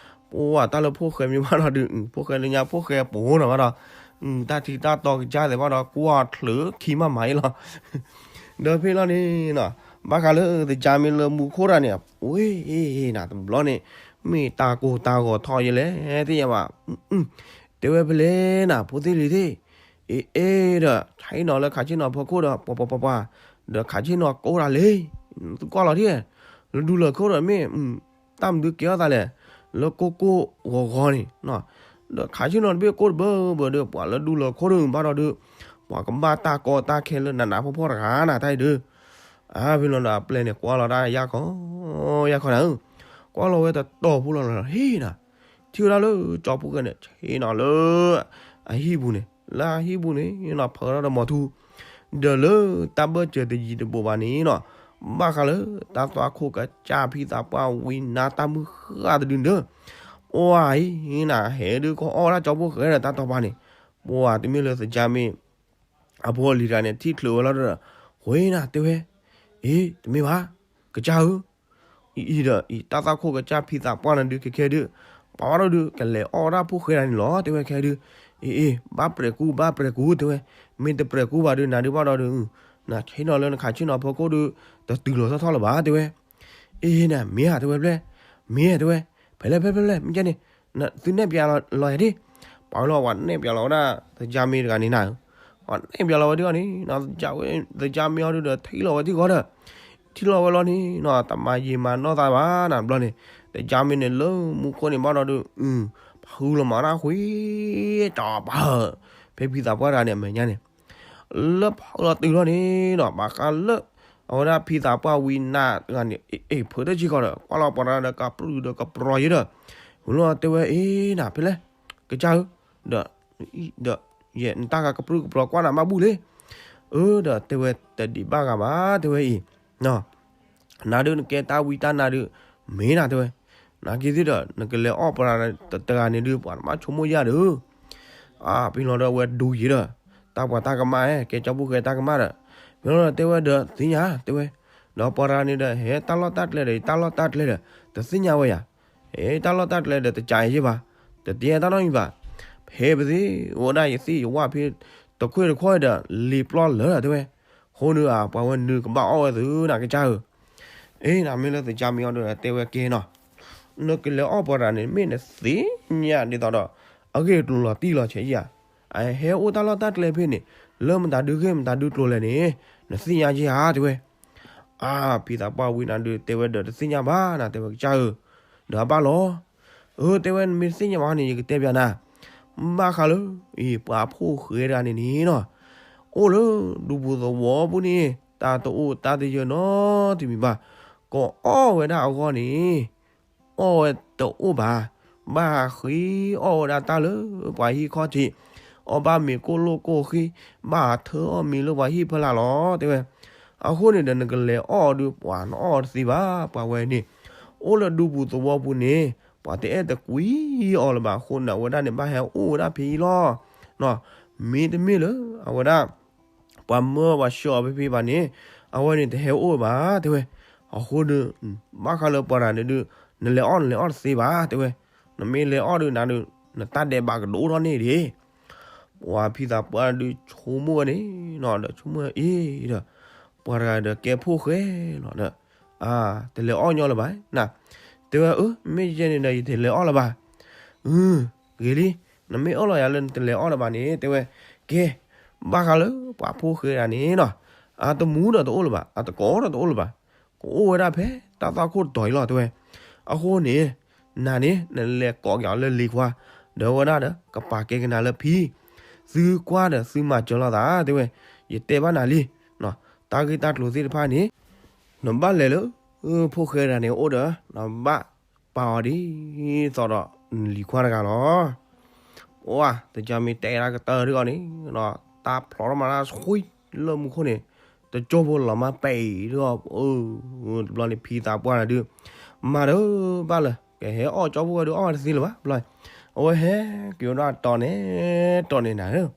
ပှၤတၢ်လၢဖိၣ်ဃဲမ့ၢ်ဘၣ်ဒီးဒုး ဖိၣ်ဃဲလၢညါဖိၣ်ဃဲပူၤနီၤဘၣ်ဒီး တၢ်ထံတၢ်တီကစၢ်သ့ၣ်ဘၣ်ဒီး ကွၢ်ချုးခံမးမးအံၤလီၤ ဒီးဖဲလီၤန့ၣ်နီၤ ဘၣ်ဃးလၢသကြားမ့ၢ်လၢမူခိၣ်တၢ်န့ၣ် အ့ နၤတဘျီန့ၣ် မ့ၢ်တၢ်ကိၢ်တၢ်ဂီၤထီၣ်ယဲလဲၣ် သ့ၣ်ညါဘၣ် တဲဝဲဖဲလဲၣ်နၤ ဖိသ့ၣ်လံၤသ့ၣ်, အ့ အ့ဒီး ခးဆ့ၣ်နီၤဖီခိၣ်ဒီး ပှၤပှၤပှၤပှၤ, ဒီးခးဆ့ၣ်နီၤကိၢ်တၢ်လံ, သုကွၢ်လီၤဒ်, လၢဒူလၢာ်ခိၣ်ဒီးမ့ၢ် တၢ်မနုၤကဲထီၣ်သးလဲၣ်, လၢကိၢ်ကိၢ်ဂီၤဂီၤန့ၣ်နီၤ, ဒီးခးဆ့ၣ်နီၤတဘ့ၣ်ကိၣ်တဘၣ်ဘၣ်ဒီး ပှၤလၢဒူလၢၤခိၣ်ဒုးဘၣ်ဒီးဒုး ပှၤကဘၣ်တၢ်ကီတၢ်ခဲလၢနးနးဖှီၣ်ဖှီၣ်တဂၤနၤတၢ်အံၤဒုး, အါဖဲလီၤဒီးအပျဲၢ်န့ၣ် ကွၢ်လီၤတၢ်ယၢ်ခီ ယၢ်ခီနၤဧၢ, ကွၢ်လီၤဝဲတတီၤဖိလီၤလီၤ ဟ့ၣ်နၤ, ထံၣ်ဝဲဒၣ်လၢကၠီဖှိၣ်ဃဲန့ၣ် ဆ့ၣ်နီၤလၢ အဟံၣ်ပူၤန့ၣ် လၢအဟံၣ်ပူၤန့ၣ်နီၤ ဖၢထီၣ်ဒီးမီၤထူ ဒီးလၢတၢ်ဘၢၣ်စၢၤတယံၤတဘူးဘၣ်န့ၣ်နီၤ, ဘၣ်ဃးလၢတၢ်သွၣ်ခိၣ်ကစၢ်ဖံသးပှၢ်ဝံနါတၢ်မုၢ်ဃၢ်တဒုန့ၣ်ဒီး, ပှၤအံၤနၤ ဟဲဒုးကအီၣ်ဝဲဒၣ်ကၠီဖှိၣ်ဃဲဒီးတၢ်တီၤပၤန့ၣ်, ပှၤတမ့ၢ်လၢသကၢ်မ့ၢ် အဖိအလံၤတဂၤန့ၣ် ထံၣ်ချုးဝဲလီၤဒီး, ဃ့နၤတဲဝဲ, အ့ တမ့ၢ်ဘၣ်, ကစၢ်ဧၢ, အံၤအံၤဒီး အံၤတၢ်သွၣ်ခိၣ်ကစၢ်ဖံသးပှၢ်နၤဒုးခဲခဲဒုး, ပှၤဘၣ်ဒီးဒုး ကလဲၤအီၣ်ဝဲဒၣ်ဖှိၣ်ဃဲဒၣ်န့ၣ်လီၤ တဲဝဲခဲဒုး, အ့ အ့ ဘၣ်ပြဲၤကူ ဘၣ်ပြဲၤကူ တဲဝဲ, မ့ၢ်တပြဲၤကူဘၣ်ဒုး နၤဒုးဘၣ်ဒီးဒုး, နဆ့ၣ်နီၤလၢနခးဆ့ၣ်နီၤဖီခိၣ်ဒုး တတုၤလီၤထီၣ်ထီၣ်လၢၤဘၣ် တဲဝဲ, အ့ နၤ မ့ၢ်ဧါ တဲဝဲဖျဲၣ်, မ့ၢ်ဧါ တဲဝဲ, ဖဲလဲၣ်ဖဲလဲၣ်ဖဲလဲၣ် မ့ၢ်ကဲန့ၣ်, သုနဲၣ်ပျးလီၤယၤဒၣ်, ပှၤလီၤပှၤနဲၣ်ပျးလီၤဝဲဒၣ် သကၢ်မ့ၢ်တဂၤန့ၣ်နၤ, ပှၤနဲၣ်ပျးလီၤဝဲဒၣ်အီၤန့ၣ်, သကၢ်မ့ၢ်အီၤဒုးဒီး ထံၣ်လီၤဝဲထံၣ်ဃီဒီး, ထံၣ်လီၤဝဲလီၤန့ၣ်နီၤ တမၤယံာ်မၤနီၢ်သးဘၣ်နၤဘျီန့ၣ်, သကၢ်မ့ၢ်န့ၣ်လၢမူခိၣ်န့ၣ်ဘၣ်ဒီးဒုး, ဖုလီၤမၤတၢ်ဃံ တီၤပၤ, ဖဲဖံသးပှၢ်တဂၤန့ၣ်အမဲာ်ညါန့ၣ် လၢဖီလီၤတုၤလီၤန့ၣ်နီၤ ဘၣ်ဃးလၢ အဝဲဒၣ်ဖံသးပှၢ်ဝံနါတဂၤန့ၣ် အ့ၣ် ဖုးတၢ်ဆံဃီဒီး ကွၢ်လီၤပှၤတဂၤဒီးကပြုၢ်ဒီးကပြီၤယဲဒီး, ဝံၤလီၤတဲဝဲအ့ၣ်နၤ ဖဲလဲၣ်, ကစၢ်ဧၢ, ဒီး ဒီး ယဲနတၢ်ဂၤကပြုၢ်ကပြီၤကွၢ်နၤမးဘူၣ်လံ, အၢ ဒီးတဲဝဲတဒံးဘၣ်ဂၤဘၣ် တဲဝဲအံၤ နၤဒုးနကဲတၢ်ဝံတၢ်နါဒုး မ့ၢ်နၤတဲဝဲ, နာ်က့သ့ၣ်ဒီး နကလဲၤအီၣ်ပှၤတဂၤန့ၣ်ဒုး ပှၤတဘၣ်ဆိကမိၣ်ယၤဒီး, အါ ပ့ၤလီၤဒီးအဝဲဒူယံၤဒီး, တၢ်ပှၤတၢ်ကမၣ်ဧၢ ကဲကၠီဖှိၣ်ဃဲတၢ်ကမၣ်ဒီး, ပ့ၤလီၤဒီးတဲဝဲဒီးသ့ၣ်ညါတဲဝဲ, ဒီးပှၤတဂၤန့ၣ်ဒီး ဟဲတၢ်လီၢ်တၢ်ကျဲဒီး တၢ်လီၢ်တၢ်ကျဲဒီး တသ့ၣ်ညါဝဲယၤ, ဟဲတၢ်လီၢ်တၢ်ကျဲဒီး တကးယဲၢ်ဘၣ်, တတဲတၢ်နီတမံၤဘၣ်, ဖဲပသ့ၣ် အိၣ်ဒၣ်ယသ့ၣ်ယဝၣ်ဖဲ တခွဲၣ်တခွဲၣ်ဒီး လံာ်ပျီလၢာ်တဲဝဲ, အဃိန့ၣ် ပှၤဝဲနုာ်ကဘၣ်အီၣ်ဝဲသု နၤကစၢ်ဧၢ, အ့ၣ် နမ့ၢ်လၢသကၢ်မ့ၢ်အီၤဒီးတဲဝဲကဲနီၤ, နကလဲၤအီၣ်ပှၤတဂၤန့ၣ် မ့ၢ်နသ့ၣ်ညါဒ်သိးဒီး အဂ့ၢ်အကျိၤလီၤတံၢ်လီၤဆဲးဧါ, အဟဲအိၣ်တၢ်လီၢ်တၢ်ကျဲဖဲန့ၣ် လၢမတၤဒုဂ့ၢ်မတၤဒုကျိၤလဲၣ်န့ၣ် နသ့ၣ်ညါဧါတဲဝဲ, အါ ဖံသးပှၢ်ဝံနၤဒုးတဲဝဲဒီးတသ့ၣ်ညါဘၣ်နၤ တဲဝဲကစၢ်ဧၢ, ဒီးအဘၣ်လီၤ, အၢ တဲဝဲနမ့ၢ်တသ့ၣ်ညါဘၣ်န့ၣ် ယကတဲပျးနၤ, ဘၣ်ဃးလၢ အံၤ ပှၤဖိၣ်ဃဲတဂၤန့ၣ်န့ၣ်နီၤ, အိၣ်လၢဒူပူၤသဝီပူၤန့ၣ် တၢ်တအိၣ်တၢ်တယၢၤနီတမံၤဘၣ်, ကအီၣ်ဝဲဒၣ်အဂီၢ်န့ၣ် အီၣ်ဝဲတအိၣ်ဘၣ်, ဘၣ်ဃ့အီၣ်ဝဲဒၣ်တၢ်လၢပှၤဟံၣ်ခီၣ်ထံး, အီၣ်ဘၣ်မ့ၤကိၢ်လိၣ်ကိၢ်ဃံ, ဘၣ်ထၢအီၣ်မ့ၤလၢပှၤဟံၣ်ဖီလာ်လီၤ တဲဝဲ, အဃိန့ၣ်ဒီးနကလဲၤအီၣ်ဒုး ပှၤနအီၣ်တသ့ဘၣ်, ပှၤဝဲန့ၣ် အိၣ်လၢဒူပူၤသဝီပူၤန့ၣ် ပှၤတအဲၣ်တကွံအီၤလၢၤဘၣ်အဃိန့ၣ် အဝဲဒၣ်န့ၣ် ဘၣ်ဟဲအိၣ်ဝဲဒၣ်ဖဲအံၤလီၤ, မ့တမ့ၢ်လၢ အဝဲဒၣ် ပှၤမၢပှၤဆှၢအီၤဖဲဖဲဘၣ်န့ၣ် အဝဲန့ၣ်တဟဲအိၣ်ဘၣ် တဲဝဲ, အဃိဒီး ဘၣ်ဃးလၢပှၤတဂၤန့ၣ်ဒုး နလဲၤအီၣ်နလဲၤအီၣ်တသ့ဘၣ် တဲဝဲ, နမ့ၢ်လဲၤအီၣ်ဒုးနၤဒုး နတၢ်ဒဲးဘးကဒိၣ်ထီၣ်န့ၣ်ဒံး, ပှၤဖံသးပှၢ်ဒုးဆိကမိၣ်ဝဲန့ၣ်နီၤ ဒီးဆိကမိၣ်အံၤဒီး ပှၤတဂၤဒီးကဲဖိၣ်ဃဲလီၤဒီး အါ တလဲၤအီၣ်ညီလၢၤဘၣ်နၤ, တဲဝဲ အၢ မ့ၢ်ယဲန့ၣ်ဒီး ယတလဲၤအီၣ်လၢၤဘၣ်, အ ဂ့ၤလံ, နမ့ၢ်အၢၣ်လီၤယၤလၢနတလဲၤအီၣ်လၢၤဘၣ်န့ၣ် တဲဝဲ, ကဲ ဘၣ်ဃးလၢပှၤဖိၣ်ဃဲတဂၤန့ၣ်နီၤ, အတမူဒီးတအိၣ်လၢၤဘၣ်, အတကိးဒီးတအိၣ်လၢၤဘၣ်, ကအိၣ်ဝဲဒၣ်ဖဲတၢ်သွၣ်ခိၣ်တီၤအံၤလီၤ တဲဝဲ, အဃိန့ၣ် နၤန့ၣ် နလဲၤကိးက့ၤအီၤလၢလံၤခွါ, ဒီးဝဲဒၣ်ဒီး ကပာ်ကဲကနၤလၢဖံ, သုကွၢ်ဒီးသုမၤစၢၤလိာ်သး တဲဝဲ, ယတဲဘၣ်နၤလံ, တၢ်ဂ့ၢ်တၢ်ကျိၤသ့ၣ်တဖၣ်န့ၣ် နဘၣ်လဲၤလၢ ဖိၣ်ဃဲတဂၤန့ၣ်အအိၣ်ဒီး နဘၣ်ပာ်အီၤဒ်သိးဒီး နလံၤခွါတဂၤလီၤ. ပှၤ တကၢ်မ့ၢ်တဲဒၣ်ကတၢၢ်ဒ်အီၤန့ၣ် တၢ်ဖျိးထီၣ်မၤတၢ်ဆှံလၢမူခိၣ်န့ၣ် တကၠိဖိလီၤမၢ်ပဲာ်ဒ်အီၤ, တဘျီန့ၣ် ဖံသးပှၢ်တဂၤဒုး မၤတဘၣ်လၢၤ ကဟဲအီၣ်ကၠီဖှိၣ်ဃဲဒုးအီၣ်ဝဲတသ့လၢၤဘၣ် ဘျီ, အဝဲဟဲက့ၤဝဲဒၣ်တီၤန့ၣ် တီၤန့ၣ်နၤဧၢ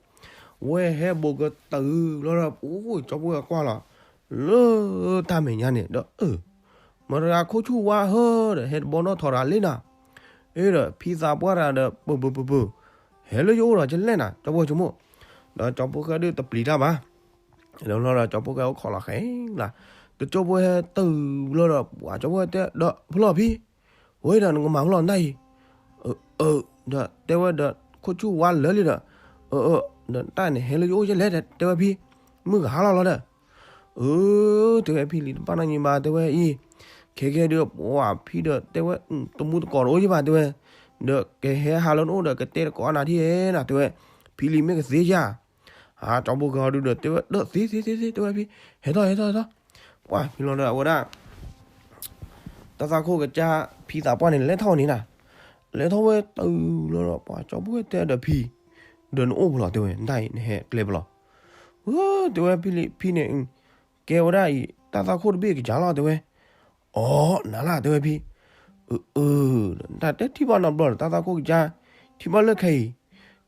ဝဲဟဲဘိးကတၢၢ်လီၤဒီး အိၣ်ကၠီဖှိၣ်ဃဲကွၢ်လီၤ လၢတၢ်မဲာ်ညါန့ၣ်ဒီး အၢ မတၤတဂၤခိၣ်ဆူၣ်ဝါဟၢဒီး ဟဲတဘီနီၣ်ထီၣ်တဂၤလံနၤ, အ့ဒီး ဖံသးပှၢ်တဂၤဒီး ပၢၢ်ပၢၢ်ပၢၢ်ပၢၢ်, ဟဲလၢယအိၣ်ဒီးကလဲၣ်နၤ ကၠီဖှိၣ်ဆိကမိၣ်, ဒီးကၠီဖှိၣ်ဃဲဒုးတပျံၤတၢ်ဘၣ် လီၤလီၤဒီးကၠီဖှိၣ်ဃဲအိၣ်ခိးလီၤဃဲလၢ်, တကၠိဖိဟဲတုၤလီၤဒီး ပှၤကၠီဖှိၣ်ဃဲတဲဒီး ဖျီၣ်ဖံ, ဝဲဒီးနကမၤဖျီၣ်နတၢ်အံၤ, အၢ ဒီးတဲဝဲဒီး ခိၣ်ဆူၣ်ဝါလၢာ်လံဒီး, အၢ အၢ ဒီးတၢ်န့ၣ်ဟဲလၢယအိၣ်ယဲလဲၣ် တဲဝဲဖံ, မုၢ်ကဟါလီၤလီၤဒီး, အၢ တဲဝဲဖံလံၤတဘၣ်နီတမံၤဘၣ် တဲဝဲအံၤ, ခဲကဲဒုး ပှၤဖံဒီးတဲဝဲ တမူတကိးတအိၣ်ယဲဘၣ် တဲဝဲ, ဒီးကဟဲဟးလၢနအိၣ်ဒီးကတဲတကိးနၤဒ်နၤ တဲဝဲ, ဖံလံၤမ့ၢ်ကသ့ဧါ. ကၠီဖိဃဲအီၤဒုဒီးတဲဝဲ ဒီးသ့သ့သ့သ့ တဲဝဲဖံ, ဟဲထီၣ်ဟဲထီၣ်ဟဲထီၣ်. ပှၤဖံလီၤဒီးအဝဲဒၣ် တၢ်သးခိၣ်ကစၢ်ဖံသးပှၢ်န့ၣ် လဲၤထီၣ်န့ၣ်နၤ, လဲၤထီၣ်ဝဲတုၤလီၤဒီး ပှၤကၠီဖိဃဲတဲဒီးဖံ, ဒီးနအိၣ်ဖဲလဲၣ် တဲဝဲ နတၢ်အံၤနဟဲကျဲပလီၢ်. တဲဝဲဖံလံၤ ဖံန့ၣ် ကဲဝဲဒၣ်အံၤ တၢ်သးခိၣ်တဘ့ၣ်ကစၢ်လီၤ တဲဝဲ. အိ နၤလၢ် တဲဝဲဖံ. အၢ တၢ်တဲထံၣ်ဘၣ်နီတဘျီဒီး တၢ်သးခိၣ်ကစၢ် ထံၣ်ဘၣ်လၢခဲအံၤ,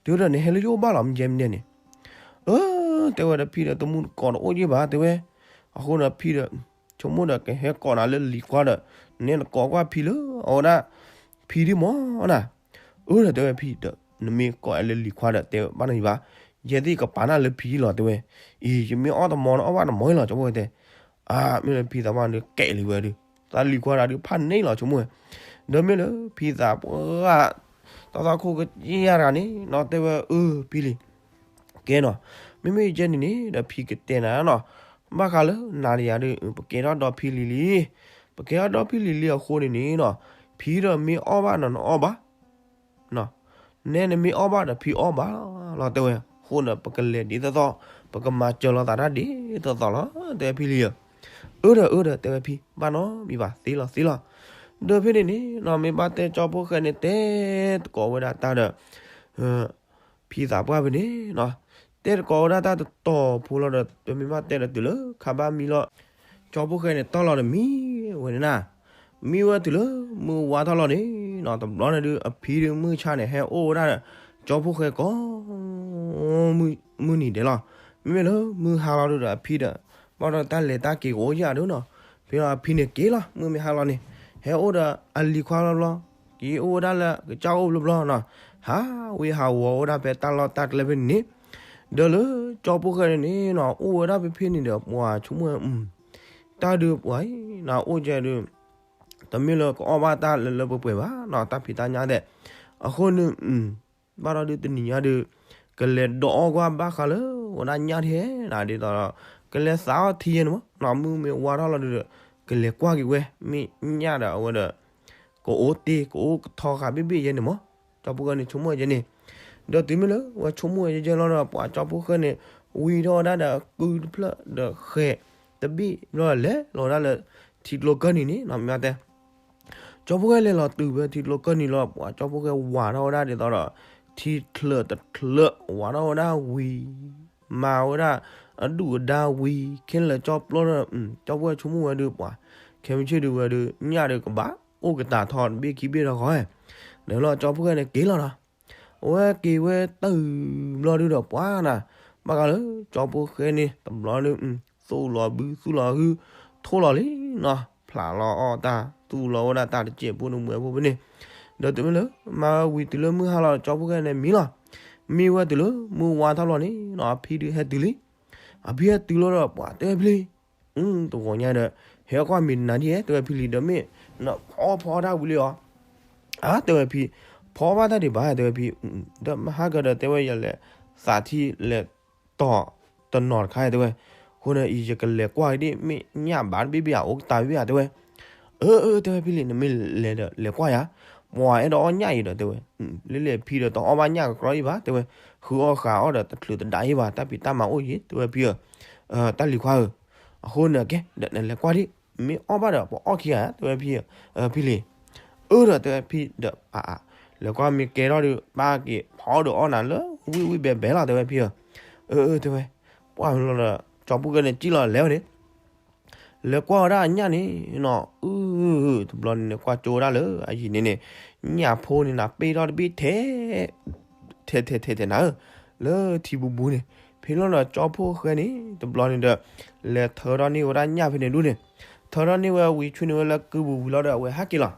တုၤဒီးနဟဲလၢယအိၣ်ဘၣ်လီၤ မ့ၢ်ကဲမ့ၢ်ဒဲန့ၣ်. အၢ တဲဝဲဒီးဖံဒီး တမူတကိးတအိၣ်ယ့ၢ်ဘၣ် တဲဝဲ. အဃိဒီးဖံဒီး ဆိကမိၣ်ဒီးကဟဲကိးနၤလၢလံၤခွါဒီး နဲနကိးကွၢ်ဖံလၢအဝဲဒၣ် ဖံဒ်မ့ၢ်နၤ. အၢ ဒီးတဲဝဲဖံဒီး နမ့ၢ်ကိးလၢလံၤခွါဒီး တဲဘၣ်နၤယံၤဘၣ်, ယဲသ့ၣ်ကပာ်နၤလၢဖံလီၤ တဲဝဲ. အံၤ ယမ့ၢ်အီၣ်တမီၤန့ၣ် အီၣ်ဘၣ်တမီၤအံၤလီၤ ကၠီဖိဃဲတဲ. အါ မ့ၢ်လၢဖံသးပှၢ်ဒုးကဲလံဝဲဒုး သးလံၤခွါတဂၤဒုးဖးန့ၢ်လီၤ ဆိကမိၣ်ဝဲ. ဒီးမ့ၢ်လၢဖံသးပှၢ် တၢ်သးခိၣ်ကစၢ်တဂၤန့ၣ်နီၤ တဲဝဲ အၢ ဖံလံၤ ကဲနီၤ, မ့မ့ၢ်ယဲန့ၣ်န့ၣ်ဒီးဖံကတဲနၤနီၤ, ဘၣ်ဃးလၢနၤတယၤဒုး ပကဲထီၣ်ဒီဖံလံၤလံ, ပကဲထီၣ်ဒီဖံလံၤလံအဃိန့ၣ်န့ၣ်နီၤ, ဖံဒီးမ့ၢ်အီၣ်ဘၣ်နီၤ နအီၣ်ဘၣ်, နဲနမ့ၢ်အီၣ်ဘၣ်ဒီးဖံအီၣ်ဘၣ်လီၤ တဲဝဲ. အဃိဒီး ပကလဲၤဒ်သိးသိး, ပကမၤစၢၤလိာ်သးတၢ်ဒ်သိးသိးလီၤ တဲဝဲဖံလံၤဧၢ. အၢ ဒီးအၢ ဒီးတဲဝဲဖံ ဘၣ်နီတမံၤဘၣ် သ့လီၤသ့လီၤ. ဒီးဖဲန့ၣ်န့ၣ်နီၤ မ့ၢ်ဘၣ်တဲကၠီဖိဃဲန့ၣ် တဲတကိးဝဲဒၣ်တၢ်ဒီး ဖံသးပှၢ်ဖဲန့ၣ်နီၤ, တဲတကိးဝဲဒၣ်တၢ်တတီၤဖိလီၤဒီး ပမ့ၢ်ဘၣ်တဲဒီးတုၤလၢခါဘၣ်မံလီၤ. ကၠီဖိဃဲန့ၣ်တီၢ်လီၤဒီးမံဝဲန့ၣ်နၤ, မံဝဲတုၤလၢမုၢ်ဝါထီၣ်လီၤန့ၣ်နီၤ, တဘျီန့ၣ်ဒုး အဖံဒုးမုၢ်ဆါန့ၣ် ဟဲအိၣ်ဝဲဒၣ်ဒီး ကၠီဖိဃဲကိး မုၢ်နံၤဒဲးလီၤ. မ့မ့ၢ်လၢမုၢ်ဟါလီၤဒုးဒီး အဖံဒီး ဘၣ်ဒီးတၢ်လဲၤတၢ်က့ၤကအိၣ်ယၤဒုးနီၤ, ဖဲလီၤအဖံန့ၣ်က့ၤလီၤ မုၢ်မ့ၢ်ဟါလီၤန့ၣ်, ဟဲအိၣ်ဒီးအလံၤခွါလီၤဘျီ, က့ၤအိၣ်ဝဲဒၣ်လၢကစၢ်အိၣ်ဘျီဘျီနီၤ, ဟးဝ့ၤဟးဝီၤဝဲဒၣ်ဖဲတၢ်လီၢ်တၢ်ကျဲဖဲန့ၣ်န့ၣ်, ဒီးလၢကၠီဖိဃဲန့ၣ်န့ၣ်နီၤ အိၣ်ဝဲဒၣ်ဖဲဖဲန့ၣ်ဒီး ပှၤဆိကမိၣ်ဝဲ တၢ်ဒုးပှၤအံၤ နအိၣ်ကဲဒုး တမ့ၢ်လၢကအီၣ်ဘၣ်တၢ်လၢလၢပှဲၤပှဲၤဘၣ်နီၤ, တၢ်ဖံးတၢ်ညၣ်သ့ၣ်. အဃိန့ၣ် ဘၣ်ဒီးဒုးတနံၤညါဒုး ကလဲၤဒိးအီၣ်ကွၢ်ဘၣ်ဃးလၢဝဲဒၣ်ညၣ်ထဲနၤဒ်သိးဒီး ကလဲၤသးအီၣ်ထံယဲန့ၣ်မးနီၤ, မုၢ်မ့ၢ်ဝါထီၣ်လီၤဒုးဒီး ကလဲၤကွၢ်က့ၤဝဲ မ့ၢ်ညၣ်ဒီးအဝဲဒီး ကအိၣ်တ့ၢ်ကအိၣ်ကထီဃာ်ဘ့ၣ်ဘ့ၣ်ယဲန့ၣ်မး, ကၠီဖိဃဲန့ၣ်ဆိကမိၣ်ယဲန့ၣ်. ဒီးတုၤမ့ၢ်လၢဝဲဆိကမိၣ်ယဲယဲလီၤဒီး ပှၤကၠီဖိဃဲန့ၣ် ဝံထီၣ်ဝဲဒၣ်ဒီးကုတဖျၢၣ်ဒီးဃဲၤတဘ့ၣ်ဘျီ လဲၤလီၤဒၣ်လၢထံကျိကၢၢ်နံၤန့ၣ်နီၤ, မ့ၢ်တဲ ကၠီဖိဃဲလဲၤလီၤတုၤဖဲထံကျိကၢၢ်နံၤလီၤ, ပှၤကၠီဖိဃဲဝၤထီၣ်ဝဲဒၣ်ဒ်သိးဒီး ထံချၢးတချၢး ဝၤထီၣ်ဝဲဒၣ်ဝံၤ မၤဝဲဒၣ်အဒုၣ်အဒါဝံၤ ခဲလၢာ်ကၠီပျီဒီး ကၠီဖိဃဲဆိကမိၣ်ဝဲဒုး ပှၤ ခဲမုၢ်ဆ့ၣ်ဒုးဝဲဒုး ညၣ်ဒုးကဘၣ်အိၣ်ကတၢ်ထီတဘ့ၣ်ခံဘ့ၣ်ဒီးဃီ, ဒီးလီၤကၠီဖိဃဲန့ၣ်က့ၤလီၤနီၤ. အဝဲက့ၤဝဲတုၤဘျီဒုးဒီးပှၤနၤ, ဘၣ်ဃးလၢကၠီဖိဃဲန့ၣ် တဘျီဒုး သူၣ်လီၤဘုသူၣ်လီၤဟု ထိၣ်လီၤလံနီၤ, ဖျးလီၤအီၣ်တၢ် သူၣ်လီၤဝဲဒၣ်တၢ်တစဲးဖိတမှဲးဖိဖဲန့ၣ်. ဒီးတုၤမ့ၢ်လၢ မၤဝဲဝံၤတုၤလၢမုၢ်ဟါလီၤ ကၠီဖိဃဲန့ၣ်မံလီၤ. မံဝဲတုၤလၢမုၢ်ဝါထီၣ်လီၤန့ၣ်နီၤ အဖံဒုးဟဲတုၤလံ. အဖံဟဲတုၤလီၤဒီးပှၤတဲဝဲဖံလံၤ တဂီၤညါဒီး ဟဲကွၢ်မ့ၢ်နၤဒ်ဟဲ တဲဝဲဖံလံၤ ဒီးမ့ၢ်နဖီဖီတၢ်ဝံၤလံဧါ. တဲဝဲဖံ ဖီဘၣ်တၢ်ဒံးဘၣ် တဲဝဲဖံ, ဒီးမဟါကဒီးတဲဝဲယလဲၤသးထံလဲၤတီၤတနီၤတခါ တဲဝဲ, အဃိန့ၣ် ယကလဲၤကွၢ်က့ၤဒ် မ့ၢ်ညၣ်ဘၣ်တဘ့ၣ်ဘ့ၣ်ဧါ အိၣ်ကတၢ်ဘ့ၣ်ဘ့ၣ်ဧါ တဲဝဲ. အၢ အၢ တဲဝဲဖံလံၤ နမ့ၢ်လဲၤဒီးလဲၤကွၢ်ယၤ, ပှၤအဲၣ်ဒိးအီၣ်ညၣ်အံၤဒီး တဲဝဲ, လၢလဲၤဖံဒီးတအီၣ်ဘၣ်ညၣ်ကကြီအံၤဘၣ် တဲဝဲ, ဃုအီၣ်ဃာ်အီၣ်ဒီးတချုးတဒါအံၤဘၣ် တၢ်ဖံးတၢ်မၤအိၣ်ယံၤ တဲဝဲဖံဧၢ, တၢ်လံၤခွါဧၢ, အဃိန့ၣ်ကဲ ဒီးနလဲၤကွၢ်ဒ် မ့ၢ်အီၣ်ဘၣ်ဒီးပအီၣ်ခံဂၤ တဲဝဲဖံဧၢ, ဖံလံၤ အၢ ဒီးတဲဝဲဖံဒီး အါ အါ လဲၤကွၢ်မ့ၢ်ကဲထီၣ်ဒီး ပၢ်က့ၤဖီဒီးအီၣ်နၤလၢဝံၣ်ဝံၣ်ဘဲဘဲလီၤ တဲဝဲဖံဧၢ, အၢ အၢ တဲဝဲ, ပှၢ်လီၤဒီး ကၠီဖိဃဲန့ၣ်စံၣ်လီၤလဲၤဝဲန့ၣ် လဲၤကွၢ်ဝဲဒၣ်အညၣ်န့ၣ်နီၤ, အု တဘျီန့ၣ်န့ၣ် ကွၢ်ကၠိဝဲဒၣ်လၢအယံၤန့ၣ်န့ၣ် ညၣ်ဖိန့ၣ်နၤ ပ့ၢ်ထီၣ်တဘ့ၣ်ထဲ ထဲထဲထဲထဲနၤဧၢ, လၢထံဘူးဘူးန့ၣ်, ဖဲလီၤဒီးကၠီဖိဃဲန့ၣ် တဘျီန့ၣ်ဒီး လဲၤထၢထီၣ်န့ၢ်ဝဲဒၣ်ညၣ်ဖဲန့ၣ်ဒုန့ၣ်, ထၢထီၣ်န့ၢ်ဝဲဝံၤဆူန့ၣ်ဝဲလၢကုဘူးဝံၤလီၤဒီးအဝဲဟဲက့ၤလီၤ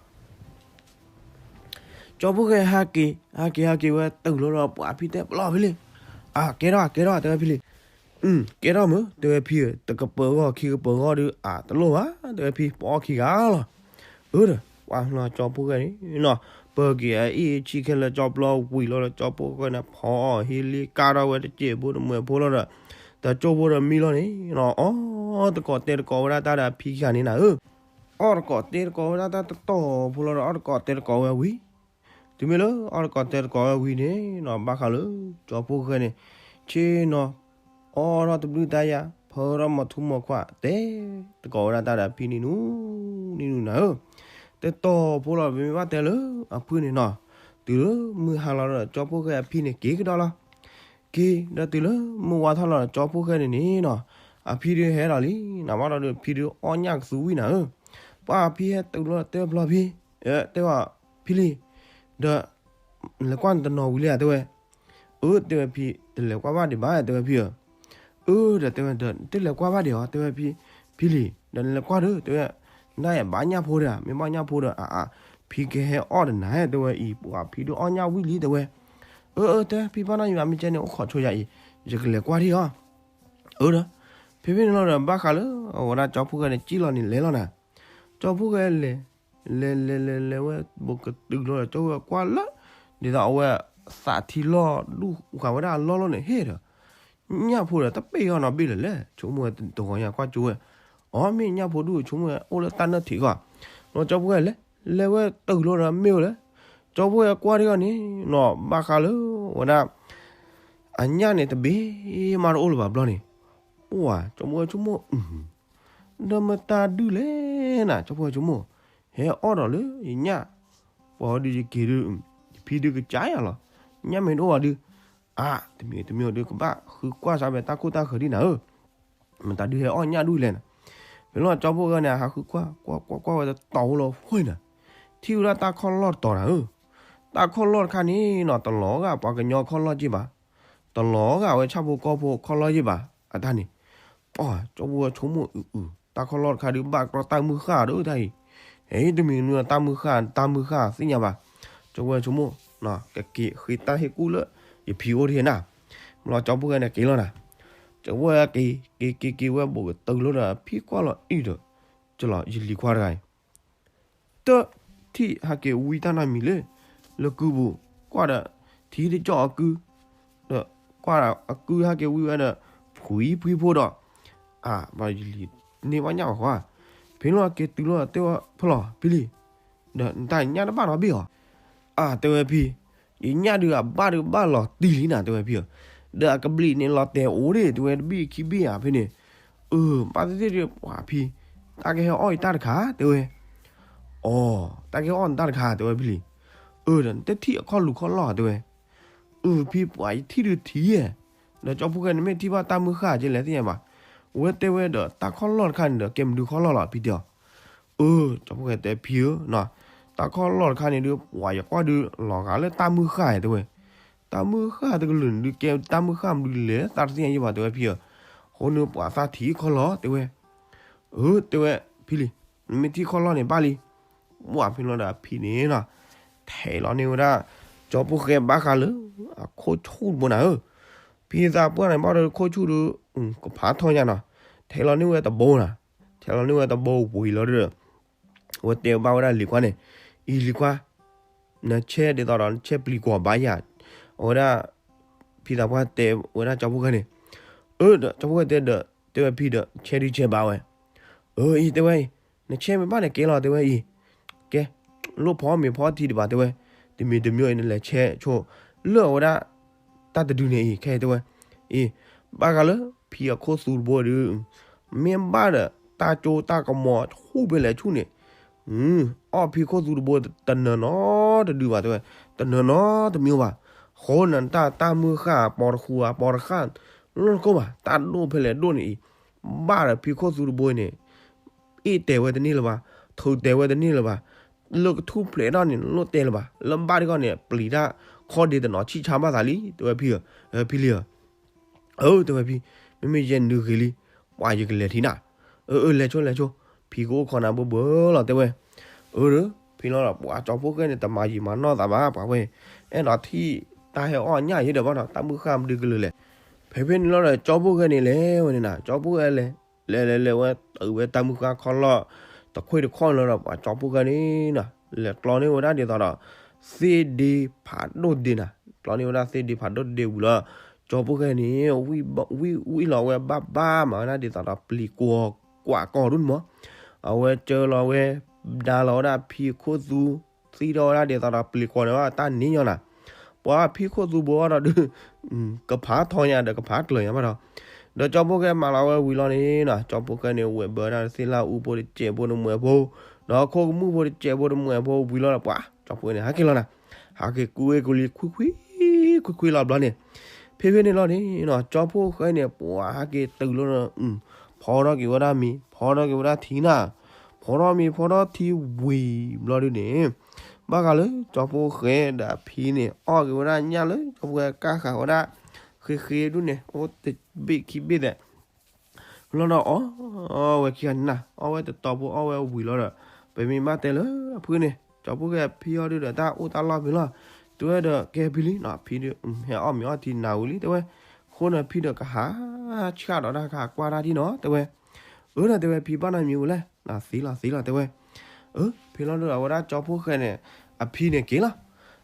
ကၠီဖိဃဲဟဲက့ၤ ဟဲက့ၤဟဲက့ၤဝဲတုၤလီၤဒီးပှၤဖံတဲပလီၢ်ဖံလံၤ, အါ ကဲထီၣ် ကဲထီၣ် တဲဝဲဖံလံၤ, အု ကဲထီၣ်မုၢ် တဲဝဲဖံဧၢ, တကပၤဂီၢ်ခံကပၤဂီၢ်ဒုး အါ တလိၣ်ဘၣ် တဲဝဲဖံ ပအီၣ်ခံဂၤလီၤ, အၢ ဒီး ပှၢ်လီၤကၠီဖိဃဲန့ၣ်နီၤ, ပၢၤက့ၤအအ့ၣ်ဆံခဲလၢာ်ကၠီပျီဝံၤလီၤဒီး ကၠီဖိဃဲန့ၣ် ဖီအီၣ်ဟ့လံကၢ်ထီၣ်ဝဲ တစဲးဖိတမှဲးဖိလီၤဒီး တကၠိဖိဒီးမံလီၤန့ၣ်နီၤ, အီၣ်တကိးတဲတကိးဝဲဒၣ်တၢ်ဒီးအဖံခံဂၤန့ၣ်နၤဧၢ အီၣ်တကိးတဲတကိးဝဲဒၣ်တၢ်တတီၤဖိလီၤဒီး အီၣ်တကိးတဲတကိးဝဲဝံၤ, တုၤမ့ၢ်လၢအီၣ်တကိးတဲတကိးဝဲဝံၤန့ၣ်နီၤ ဘၣ်ဃးလၢကၠီဖှိၣ်ဃဲန့ၣ် ဆ့ၣ်နီၤ အီၣ်ထီၣ်တဘျုးတၢ်ယၤ ဖၢထီၣ်မီၤထူမီၤခွး တဲတကိးဝဲဒၣ်တၢ်ဒီးအဖံန့ၣ်နူ နံၣ်နူနၤဧၢ, တဲတီၤဖိလီၤ ပမ့ၢ်ဘၣ်တဲလၢအဖုၣ်န့ၣ်နီၤ, တုၤလၢမုၢ်ဟါလီၤဒီး ကၠီဖှိၣ်ဃဲအဖံန့ၣ်က့ၤကဒီးလီၤ. က့ၤဒီးတုၤလၢမုၢ်ဝါထီၣ်လီၤဒီး ကၠီဖှိၣ်ဃဲန့ၣ်န့ၣ်နီၤ, အဖံဒုးဟဲဒီးလံ, နဘၣ်ဒီးဖံဒုးအီၣ်ညၣ်ကသူဝံၣ်နၤဧၢ, ပှၢ်ဖံဟဲတုၤလီၤတဲဖျီဖံ, တဲဝဲဖံလံ, ဒီး လဲၤကွၢ်နတနီၤဝံၤလံဧါ တဲဝဲ, အၢ တဲဝဲဖံ, တလဲၤကွၢ်ဘၣ်ဒံးဘၣ် တဲဝဲဖံဧၢ, အၢ ဒီးတဲဝဲဒီး တလဲၤကွၢ်ဘၣ်ဒံးဧါ တဲဝဲဖံ, ဖံလံ, ဒီးနလဲၤကွၢ်ဒီး တဲဝဲ, နတၢ်အဲၣ်ဘၣ်ညၣ်ဖိဒီး မ့ၢ်ဘၣ်ညၣ်ဖိဒီး အါအါ, ဖံကဟဲအီၣ်ဒီးနၤ တဲဝဲအံၤ ပှၢ်ဖံဒုးအီၣ်ညၣ်ဝံၣ်လံ တဲဝဲ, အၢ အၢ တဲဖံဘၣ်နီၢ်ယံၤဘၣ် မ့ၢ်ကဲန့ၣ် အိၣ်ခိးဆိယၤအံၤ, ယကလဲၤကွၢ်ဒံးဧါ အၢဒီး, ဖဲဖဲန့ၣ်လီၤဒီး ဘၣ်ဃးလၢအဝဲဒၣ်ကၠီဖှိၣ်ဃဲန့ၣ် ကံၣ်လီၤန့ၣ်လဲၤလီၤနၤ, ကၠီဖှိၣ်ဃဲလဲၤ, လဲၤလဲၤလဲၤလဲၤဝဲ ဘူးကတုၤလီၤဒီး ကၠီဖှိၣ်ဃဲကွၢ်လၢ, ဒ်သိးအဝဲသးထံလီၢ်ဒူၣ်ဃာ်ဝဲဒၣ်အလီၢ်လီၢ်န့ၣ်ဟ့ၣ်ဒီး, ညၣ်ဖိဒီးတပ့ၢ်အီၤနီတဘ့ၣ်လၢၤလဲၣ်, ဆိကမိၣ်ဝဲတဂီၤညါကွၢ်ကၠိဝဲ, အီ မ့ၢ်ညၣ်ဖိဒူၣ်ဆိကမိၣ်ဝဲအိၣ်လၢတၢ်နၢၣ်ထံးဃီ, ဒီးကၠီဖှိၣ်ဃဲလဲၤ, လဲၤဝဲတုၤလီၤဒီးမ့ၢ်ဝဲလၢ, ကၠီဖှိၣ်ဃဲကွၢ်ဒံးအီၤန့ၣ်နီၤ ဘၣ်ဃးလၢဝဲဒၣ် အညၣ်န့ၣ်တဘ့ၣ်မးတအိၣ်လၢၤဘၣ်ဘျီန့ၣ်, ပှၢ် ကၠီဖှိၣ်ဃဲဆိကမိၣ်, ဒီးမတၤဒုလဲၣ်နၤ ကၠီဖှိၣ်ဃဲဆိကမိၣ်, ဟဲအီၣ်ဒီးလၢယညၣ်, ပှၢ်ဝဲဒုးယက့ၤဒုး, ယဖံဒုးကစၢ်ယၤလီၤ, ညၣ်မ့ၢ်တအိၣ်ဘၣ်ဒုး, အါ တမံၤတမံၤဒုးကဘၣ်ဃုကွၢ်စးဖဲတၢ်ခိၣ်တၢ်ဃၢၤဒံးနၤဧၢ မတၤဒုးဟဲအီၣ်ညၣ်ဒူၣ်လဲၣ်နၤ, ဖဲလီၤကၠီဖှိၣ်ဃဲန့ၣ် ဟးဃုကွၢ်, ကွၢ်ကွၢ်ကွၢ်ဝဲတတီၤဖိလီၤဃိနၤ, ထံၣ်ဝဲဒၣ်တၢ်ခီၣ်လီၢ်တတီၤနၤဧၢ, တၢ်ခီၣ်လီၢ်တခါန့ၣ်နီၤ တလီၤဂာ်ပှၤကညီခီၣ်လီၢ်က့ၢ်ဘၣ်, တလီၤဂာ်ဝဲဆၣ်ဖိကီၢ်ဖိခီၣ်လီၢ်က့ၢ်ဘၣ်, အတၢ်န့ၣ်, ပှၢ် ကၠီဖှိၣ်ဃဲဆိကမိၣ်အုးအုး တၢ်ခီၣ်လီၢ်တခါဒုးဘၣ်ကြီတၢ်မုၢ်ဃၢ်ဒီးတၢ်အံၤ, ဟဲတမံၤနုၤတၢ်မုၢ်ဃၢ် တၢ်မုၢ်ဃၢ်သ့ၣ်ညါဘၣ်, ကၠီဖှိၣ်ဃဲဆိကမိၣ်, ကက့ၤဃ့တၢ်ဟ့ၣ်ကူၣ်လၢ ယဖံအိၣ်တဟ့ၣ်နၤ, မ့ၢ်လီၤကၠီဖှိၣ်ဃဲန့ၣ်က့ၤလီၤနၤ, ကၠီဖှိၣ်ဃဲက့ၤ, က့ၤက့ၤက့ၤဝဲဘူးကတုၤလီၤဒီး ဖံကွၢ်လီၤအံၤဒီး, ကလီၤ ယလံၤခွါတဂၤအံၤ တထံၣ်ဟဲက့ၤဝံတၢ်နီတမံၤလၢ, လၢကုပူၤ, ကွၢ်ဒီး, ထံတကၠီၣ်အကု, ဒီးကွၢ်ဒီးအကုဟဲက့ၤဝံဝဲဒီး, ဖှံဖှံဖိဒီး, အါ ဘၣ်ယလံၤန့ၢ်ဘၣ်ညၣ်ဘၣ်ဃီ, ဖဲလီၤက့ၤတုၤလီၤတဲဝဲဖဲလီၤ ဖံလံၤ, ဒီးနတၢ်ညၣ်တဘၣ်နီတဘ့ၣ်အီၤ, အါ တဲဝဲဖံ, ယညၣ်ဒုးအဘၣ်ဒုးဘၣ်လီၤတံၢ်လံနၤ တဲဝဲဖံဧၢ, ဒီးအကဘျံးန့ၣ်လီၤတဲာ်အိၣ်ဒံး တဲဝဲတဘ့ၣ်ခံဘ့ၣ်ဧါဖဲန့ၣ်, အၢ ဘၣ်သ့ၣ်သ့ၣ်ဒီးပှၢ်ဖံ, တၢ်ကဟဲအီၣ်ယတၢ်တခါ တဲဝဲ, အီ တၢ်ကဟဲအီၣ်နတၢ်တခါ တဲဝဲဖံလံၤ, အၢ ဒီးနတထံၣ်အခီၣ်လူၤခီၣ်လီၢ် တဲဝဲ, အၢ ဖံပှၢ်ယထံၣ်ဒုးထံၣ်ယဲၢ်, ဒီးကၠီဖှိၣ်ဃဲန့ၣ်မ့ၢ်ထံၣ်ဘၣ်တၢ်မုၢ်ဃၢ်က့လဲၣ်သ့ၣ်ညါဘၣ်, ဝဲတဲဝဲဒီးတၢ်ခီၣ်လီၢ်တခါန့ၣ်ဒီးကဲမနုၤခီၣ်လီၢ်လီၤ ဖံတဲအီၤ, အၢ ကၠီဖှိၣ်ဃဲတဲဖံဧၢနီၤ, တၢ်ခီၣ်လီၢ်တခါန့ၣ်ဒုး ပှၤယကွၢ်ဒုးလီၤဂာ်လၢတၢ်မုၢ်ဃၢ်တဲဝဲ, တၢ်မုၢ်ဃၢ်တကလုာ်န့ၣ်ဒုးကဲတၢ်မုၢ်ဃၢ်မနုၤလဲၣ် သးတသ့ၣ်ညါယဲၢ်ဘၣ်တဲဝဲဖံဧၢ, အဃိန့ၣ်ပှၤသးထံၣ်ခီၣ်လီၢ်တဲဝဲ, အၢ တဲဝဲ, ဖံလံၤ, နမ့ၢ်ထံၣ်ခီၣ်လီၢ်န့ၣ်ဘၣ်လံ, ပှၢ်ဖံလီၤဒီးဖံန့ၣ်နီၤ, ထဲးလီၤန့ၢ်ဝဲဒၣ်, ကၠီဖှိၣ်ဃဲဘၣ်ဃးလၢ, အခိၣ်ဆူၣ်တဘိနၤဧၢ, ဖံသးပှၢ်န့ၣ်ဘၣ်ဒီးခိၣ်ဆူၣ်ဒီး, ကဖးထီၣ်ညါနီၤ, ထဲးလီၤန့ၢ်ဝဲတဘိနၤ, ထဲးလီၤန့ၢ်ဝဲတဘိဝံၤလီၤဒီး အဝဲတဲဘၣ်ဝဲဒၣ်လံၤခွါန့ၣ်, အံၤလံၤခွါ, နဆဲးဒ်သိးဒီးနဆဲးပျံၤကွီၤဘၣ်ယၤ, အဝဲဒၣ်, ဖံသးပှၢ်တဲဝဲဒၣ်ကၠီဖှိၣ်ဃဲန့ၣ်, အၢ ဒီးကၠီဖှိၣ်ဃဲတဲဒီး, တဲဝဲဖံဒီး ဆဲးဒုးဆဲးဘၣ်ဝဲ, အၢအံၤတဲဝဲအံၤ, နဆဲးမ့ၢ်ဘၣ်န့ၣ်ကဲလီၤတဲဝဲအံၤ, ကဲ, လိၣ်ဖီမ့ၤဖီထံဒံးဘၣ်တဲဝဲ, တမံၤတမံၤအံၤနလဲၤဆဲးဆိ, လၢအဝဲဒၣ်, တၢ်တဒုန့ၣ်အံၤ ခဲအံၤတဲဝဲ, အံၤ, ဘၣ်ဃးလၢဖံအခိၣ်သူတဘိဒုး, မ့ၢ်ဘၣ်ဒီးတၢ်ကၠိတၢ်ကမီၤဆူၣ်ဖဲလဲၣ်ဆူၣ်န့ၣ်, အီၣ်ဖံခိၣ်သူတဘိတနၢၤနီတဒုဘၣ်တဲဝဲ, တနၢၤနီတမံၤဘၣ်, ဃိနတၢ်တၢ်မုၢ်ဃၢ်အပီၤတဃူအပီၤတဃၢ်, လီၢ်တကိၢ်ဘၣ် တၢ်ဒိၣ်ဖဲလဲၣ်ဒိၣ်န့ၣ်အံၤ, ဘၣ်ဒီးဖံခိၣ်သူတဘိန့ၣ် အ့ၣ်တဲာ်ဝဲတန့ၢ်လၢၤဘၣ်, ထုးတဲာ်ဝဲတန့ၢ်လၢၤဘၣ်, လၢကထူၣ်ဖျဲးထီၣ်န့ၣ် လိၣ်တဲာ်လၢၤဘၣ်, လၢဘၣ်တခီန့ၣ် ပျံၤတၢ်ခီၣ်ဒ့တနီၤဆံၣ်ဆါဘၣ်သးလံ တဲဝဲဖံဧၢ, ဖံလံၤဧၢ, အၢ တဲဝဲဖံ, မ့မ့ၢ်ယဲနုၤဂ့ၤလံ, ပှၤယကလဲၤထံၣ်နၤ, အၢ အၢ လဲၤဆိ လဲၤဆိ, ဖံကအိၣ်ခိးနၤဘၣ်ဘၣ်လီၤတဲဝဲ, အၢ ဒီး ဖံလီၤဒီး ပှၤကၠီဖှိၣ်ဃဲန့ၣ် တမၤယံာ်မၤနီၢ်သးဘၣ် ပှၤဝဲ, အဲၣ်ဒိးထံၣ်တၢ်ဟဲအီၣ်ညၣ်ယဲဒီးဘၣ်နီၤ တၢ်မုၢ်ဃၢ်မနုၤကလုာ်လဲၣ်, ဖဲဖဲန့ၣ်လီၤဒီး ကၠီဖှိၣ်ဃဲန့ၣ်လဲၤဝဲန့ၣ်နၤ ကၠီဖှိၣ်ဃဲလဲၤ, လဲၤလဲၤလဲၤဝဲ တုၤဝဲတၢ်မုၢ်ဃၢ်ခီၣ်လီၢ်, တခွ့တခီၣ်န့ၣ်လီၤဒီး ပှၤကၠီဖှိၣ်ဃဲန့ၣ်နၤ, လဲၤကျီန့ၢ်ဝဲဒၣ်ဒ်သိးဒီး, သ့ၣ်ဒ့ဖးဒိၣ်ဒ့နၤ, ကျီန့ၢ်ဝဲဒၣ်သ့ၣ်ဒ့ဖးဒိၣ်ဒ့ဝံၤလီၤ, ကၠီဖှိၣ်ဃဲန့ၣ်, ဝံၣ်ဝံၣ်လီၤဝဲဘၣ်ဘၣ်မးဝဲဒၣ်ဒ်သိးဒီးပျံၤကွီၤကွၢ်ကီၢ်ဒိၣ်န့ၣ်မး, အဝဲကၢလီၤဝဲ, ဒါလီၤဝဲဒၣ်ဖံခိၣ်သူ သံထီၣ်ဝဲဒၣ်ဒ်သိးဒီးပျံၤကွီၤန့ၣ်ဘၣ် တၢ်န့ၣ်ညီနၤ, ပှၤဖံးခိၣ်သူဘိအီၤဒီးဒုး ကဖးထီညါဒီးကဖးကျၢၤညါဘၣ်ဒီး, ဒီးကၠီဖီၣ်ဃဲမၤလီၤဝဲဝံၤလီၤန့ၣ်နီၤ ကၠီဖီၣ်ဃဲန့ၣ် ဝဲၢ်ဘၢဒၣ်သ့ၣ်လၢအူဖိတစဲးဖိတမှဲးဖိ, ဒီးခိၣ်ကမူၣ်ဖိတစဲးဖိတမှဲးဖိဝံၤလီၤဒီး ပှၤကၠီဖီၣ်ဃဲန့ၣ် ဟးက့ၤလီၤနၤ, ဟးက့ၤကွ့ကွ့လံ ခွံခွံ, ခွံခွံလီၤဘျီန့ၣ်, ဖဲဖဲန့ၣ်လီၤန့ၣ်နီၤ ကၠီဖီၣ်ဃဲန့ၣ် ပှၤဟးက့ၤတုၤလီၤဒီး ဖီထီၣ်က့ၤဝဲဒၣ်မ့ၤ ဖီထီၣ်က့ၤဝဲဒၣ်ထံနၤ, ဖီထီၣ်မ့ၤဖီထီၣ်ထံဝံၤဘျီဒုန့ၣ်, ဘၣ်ဃးလၢကၠီဖီၣ်ဃဲဒီးအဖံန့ၣ် အီၣ်က့ၤဝဲဒၣ်ညၣ်လၢကၠီဖီၣ်ဃဲကၢ်ဃာ်ဝဲဒၣ် ဃ့ဃ့ဒုန့ၣ် အိၣ်တဘ့ၣ်ခံဘ့ၣ်သဲး လီၤဒီးအီၣ် အီၣ်ဝဲခံဂၤန့ၣ်နၤ အီၣ်ဝဲတတီၤဖိအီၣ်ဝဲဝံၤလီၤဒီး, ပမ့ၢ်ဘၣ်တဲလၢအဖုန့ၣ် ကၠီဖီၣ်ဃဲအဖံအီၤဒုဒီးတၢ်အိၣ်တၢ်လီၢ်ဖဲလီၤ, တဲဝဲဒီးကဲဖံလံနီၤ ဖံဒု ဟဲအီၣ်မ့ၤအီထံနၤဝံၤလံ တဲဝဲ, အဃိန့ၣ်ဖံဒီးကဟးဆှၣ်ဒီးတၢ်ကကွၢ်တၢ်ဒ်နီၤ တဲဝဲ, အၢ ဒီးတဲဝဲဖံဘၣ်နမံၤဝဲလဲၣ်, သ့လီၤသ့လီၤတဲဝဲ, အၢ ဖဲလီၤဒုဒီးအဝဲဒၣ်ကၠီဖီၣ်ဃဲန့ၣ် အဖံန့ၣ်က့ၤလီၤ,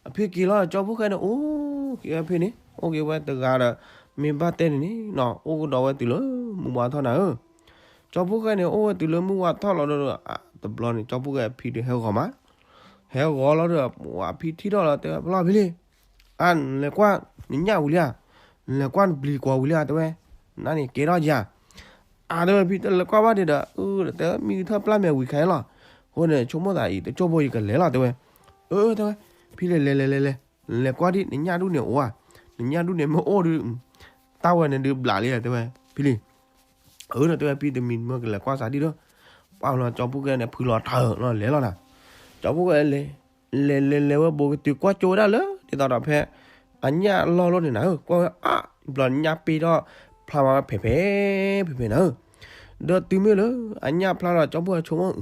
အဖံက့ၤလီၤ ကၠီဖီၣ်ဃဲန့ၣ် အိၣ်က့ၤဝဲဖဲန့ၣ် အိၣ်က့ၤဝဲတဂၤဒီး, မ့ၢ်ဘၣ်တဲန့ၣ်န့ၣ်နီၤ အိၣ်ကဒီးဝဲတုၤလၢမုၢ်ဝါထီၣ်နၤဧၢ, ကၠီဖီၣ်ဃဲန့ၣ် အိၣ်ဝဲတုၤလၢမုၢ်ဝါထီၣ်လီၤဒီး, တဘျီန့ၣ် ကၠီဖီၣ်ဃဲအဖံဒုးဟဲဂီၤမး, ဟဲဂီၤလီၤဒီး ပှၤဖံထံၣ်ထီၣ်လီၤ တဲဝဲဖျီဖံလံ, အါ နလဲၤကွၢ်နညၣ်ဝံၤလံဧါ, နလဲၤကွၢ်နပျံၤကွီၤဝံၤလံဧါ တဲဝဲ, နန့ၣ်ကဲထီၣ်ယၤ, အါ တဲဝဲဖံတလဲၤကွၢ်ဘၣ်ဒံးဒီး, အၢ တဲမံကထၢၣ်ပျၢ်မဲာ်ဝံၤခါအံၤလီၤ, အဃိန့ၣ် ဆိကမိၣ်သးအံၤ တကၠိၢ်ဖိယကလဲၤလီၤ တဲဝဲ, အၢ တဲဝဲ, ဖံလဲၤလဲၤလဲၤလဲၤလဲၤ, လဲၤကွၢ်ဒံး နညၣ်ဒူၣ်န့ၣ်အိၣ်ဧါ, နညၣ်ဒူၣ်န့ၣ်မ့ၢ်အိၣ်ဒီး, တၢ်ဝဲန့ၣ်ဒုးဘျးလံ တဲဝဲ, ဖံလံ အၢ ဒီးတဲဝဲဖံတမံၤမ့ၢ်ကလဲၤကွၢ်စးဒံးဒီး, ပှၤလီၤကၠီဖီၣ်ဃဲန့ၣ် ဖုလီၤထၢလီၤလဲၤလီၤနၤ, ကၠီဖီၣ်ဃဲလဲၤ, လဲၤလဲၤလဲၤဝဲဘိကတုၤကွၢ်ကၠိဝဲဒၣ်လၢ ဒ်သိးဒီးဖဲ, အညၣ်လီၢ်လီၤန့ၣ်နၤဧၢ ကွၢ်ဝဲအါ, ဘျီညၣ်ပ့ၢ်ထီၣ်ဖျါမးဝဲဖဲးဖဲး, ဖဲးဖဲးနၤဧၢ, ဒီးတုၤမ့ၢ်လၢ, အညၣ်ဖျါဒီးကၠီဖီၣ်ဃဲဆိကမိၣ်,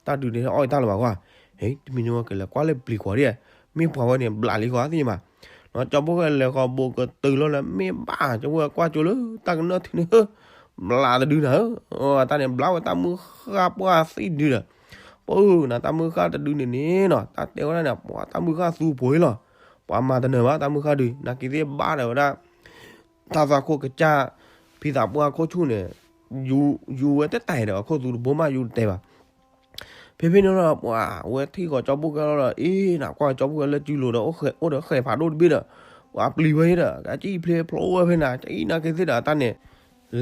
တၢ်ဒုးန့ၣ်အီၣ်တၢ်လၢၤဘၣ်ကွၢ်, ဟဲတမံၤန့ၣ်ဝဲကလဲၤကွၢ်လၢပျံၤကွီၤဒံး, မ့ၢ်ပှၤဝဲန့ၣ်ဘျးလံဃီသ့ၣ်ညါဘၣ် ကၠီဖီၣ်ဃဲလဲၤဃီဘိကတုၤလီၤလၢမ့ၢ်ဘၣ် ကၠီဖီၣ်ဃဲကွၢ်ကၠိလၢတၢ်ကနၢၣ်ထံန့ၣ်ဧၢ, ဘျးတဒုနၤဧၢ, တၢ်န့ၣ်ဘျးဝဲတၢ်မုၢ်ဃၢ်ပှၢ်သံၣ်ဒုဒီး, ပၢ်နၤတၢ်မုၢ်ဃၢ်တဒုန့ၣ်န့ၣ်နီၤ တၢ်တဲဝဲဒၣ်န့ၣ် ပှၤတၢ်မုၢ်ဃၢ်သူဖိအံၤလီၤ, ပှၤမၤတနၢၤဘၣ်တၢ်မုၢ်ဃၢ်ဒု နာ်က့သ့ၣ်ဘၣ်ဒီးဝဲဒၣ် တၢ်သးခိၣ်ကစၢ်, ဖံသးပှၢ်ခိၣ်ဆူၣ်န့ၣ်, ယူၤဝဲတတဲာ်ဒီးအခိၣ်သူတဘိမးယူၤတတဲာ်ဘၣ် ဖဲဖဲန့ၣ်လီၤ ပှၤဝဲထံၣ်ဃီၤကၠီဖီၣ်ဃဲလီၤဒီး အ့ နကွၢ်ကၠီဖီၣ်ဃဲလၢစုလိၤဒီး အိၣ်ဒီးဃဲးဖးဒိၣ်တဘ့ၣ်ဒီး, ပှၤပျံၤဝဲဒီး ကစံၣ်ဖျ့ဖျိဝဲဖဲနၤ ကစံၣ်နာ်က့သ့ၣ်ဒီးတၢ်န့ၣ်,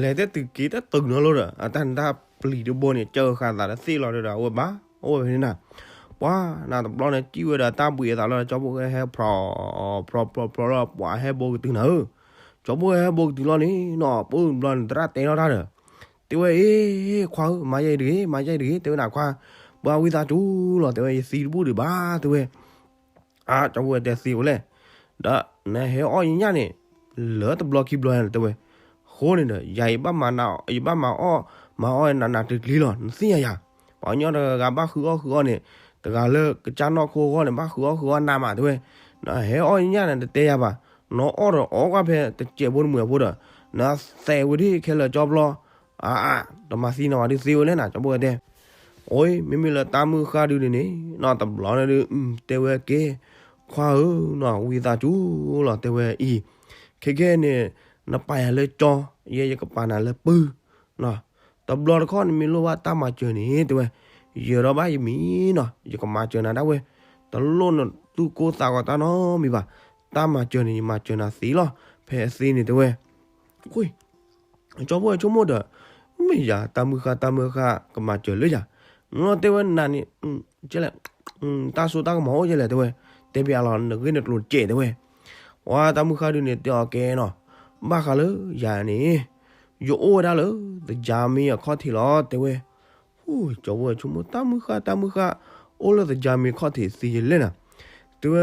လဲၤတတုၤက့ၤတတုၤနီၤလီၤဒီး အတၢ်န့ၣ်တၢ်ပျံၤတဘိန့ၣ် ကၢဃာ်သးတသ့လီၤဒီး အဝဲဘၣ် အိၣ်ဝဲဖဲန့ၣ်နၤ, ပှၤနၤတဘျီန့ၣ် စံၣ်ဝဲဒီးတၢ်ဘှံးအသးလီၤဒီး ကၠီဖီၣ်ဃဲဟဲဖျိး, ဖျိးဖျိးဖျိးလီၤ ပှၤဟဲဘိကတုၤနၤဧၢ ကၠီဖီၣ်ဃဲဟဲဘိကတုၤလီၤန့ၣ်နီၤ ပၢ်တဘျီန့ၣ် သရၣ်တဲထီၣ်တၢ်ဒီး, တဲဝဲအ့ ခွါဧၢ မၤယဲအံၤတဂ့ၤ မၤယဲအံၤတဂ့ၤ တဲဝဲနၤခွါ, ပှၤဝံသးစူၤလီၤ တဲဝဲယသံတဘူၣ်ဒံးဘၣ် တဲဝဲ, အါ ကၠီဖီၣ်ဃဲတဲသံဝဲလဲၣ်, ဒီးနဟဲအီၣ်ယညၣ်န့ၣ်, လၢတဘျီခံဘျီတဲဝဲ, အဃိန့ၣ်ဒီး ယၤယဘၣ်မၤနၤ ယဘၣ်မၤအီၣ်, မၤအီၣ်နၤနၤတကျံၤလီၤ နသ့ၣ်ညါယၤ, ပှၤကညီတဂၤဂၤဘၣ်ဃုအီၣ်ဃုအီန့ၣ်, တဂၤလၢကစၢ်နီၢ်ခိအဂီၢ်န့ၣ် ဘၣ်ဃုအီၣ်ဃုအီနၤမး တဲဝဲ, နဟဲအီၣ်ယညၣ်န့ၣ် တတဲယၤဘၣ်, နအီၣ်ဒီးအီၣ်ကွၢ်ဖဲတစဲးဖိတမှဲးဖိဒီး, နသဲးဝဲဒၣ်ခဲလၢာ်ကၠီဖျီ, အါအါ, တမၤသံနၤဝဲဒုးသ့ဝဲလဲၣ်နၤ ကၠီဖီၣ်ဃဲတဲ, အိ မ့မ့ၢ်လၢတၢ်မုၢ်ဃၢ်ဒုန့ၣ်န့ၣ်, နီၢ်တဘျီန့ၣ်ဒုး, တဲဝဲကဲ, ခွါဧၢ, နီၢ်ဝံသးစူၤလီၤ တဲဝဲအံၤ, ခဲကဲန့ၣ်, နပာ်ယၤလၢကၠီ, ယဲယကပာ်နၤလၢပုၢ်, တဘျီတခီၣ်နမ့ၢ်လိၣ်ဘၣ်တၢ်မၤစၢၤန့ၣ် တဲဝဲ, ယၢၤဒီးဘၣ်ယမံၤနီၤ ယကမၤစၢၤနၤဒၣ်ဝဲ, တလိၣ်နသူၣ်ကိၢ်သးဂီၤတၢ်နီတမံၤဘၣ်, တၢ်မၤစၢၤန့ၣ် ယမၤစၢၤနၤသ့လီၤ, ဖဲအသ့န့ၣ်တဲဝဲ ကၠီဖီၣ်ဃဲဆိကမိၣ်ဒီး, မ့ၢ်ယၤတၢ်မုၢ်ဃၢ်တၢ်မုၢ်ဃၢ်ကမၤစၢၤလၢယၤ, မ့ၢ်တဲဝဲနၤန့ၣ်, ကဲလဲၣ်, တၢ်စိတၢ်ကမီၤအိၣ်ကဲလဲၣ်တဲဝဲ, တဲဘၣ်အလီၤ နဂ့ၢ်နကျိၤတစဲးတဲဝဲ, ပှၤတၢ်မုၢ်ဃၢ်ဒုန့ၣ်တဲအီၤကဲနီၤ, ဘၣ်ဃးလၢယၤန့ၣ်, ယအိၣ်ဝဲဒၣ်လၢ သကြားမင်းအခီၣ်ထံးလီၤတဲဝဲ, ကၠီဖီၣ်ဃဲဆိကမိၣ်တၢ်မုၢ်ဃၢ်တၢ်မုၢ်ဃၢ်, အိၣ်လၢသကြားမင်းအခီၣ်ထံးသ့ယလဲၣ်နၤ, တဲဝဲ,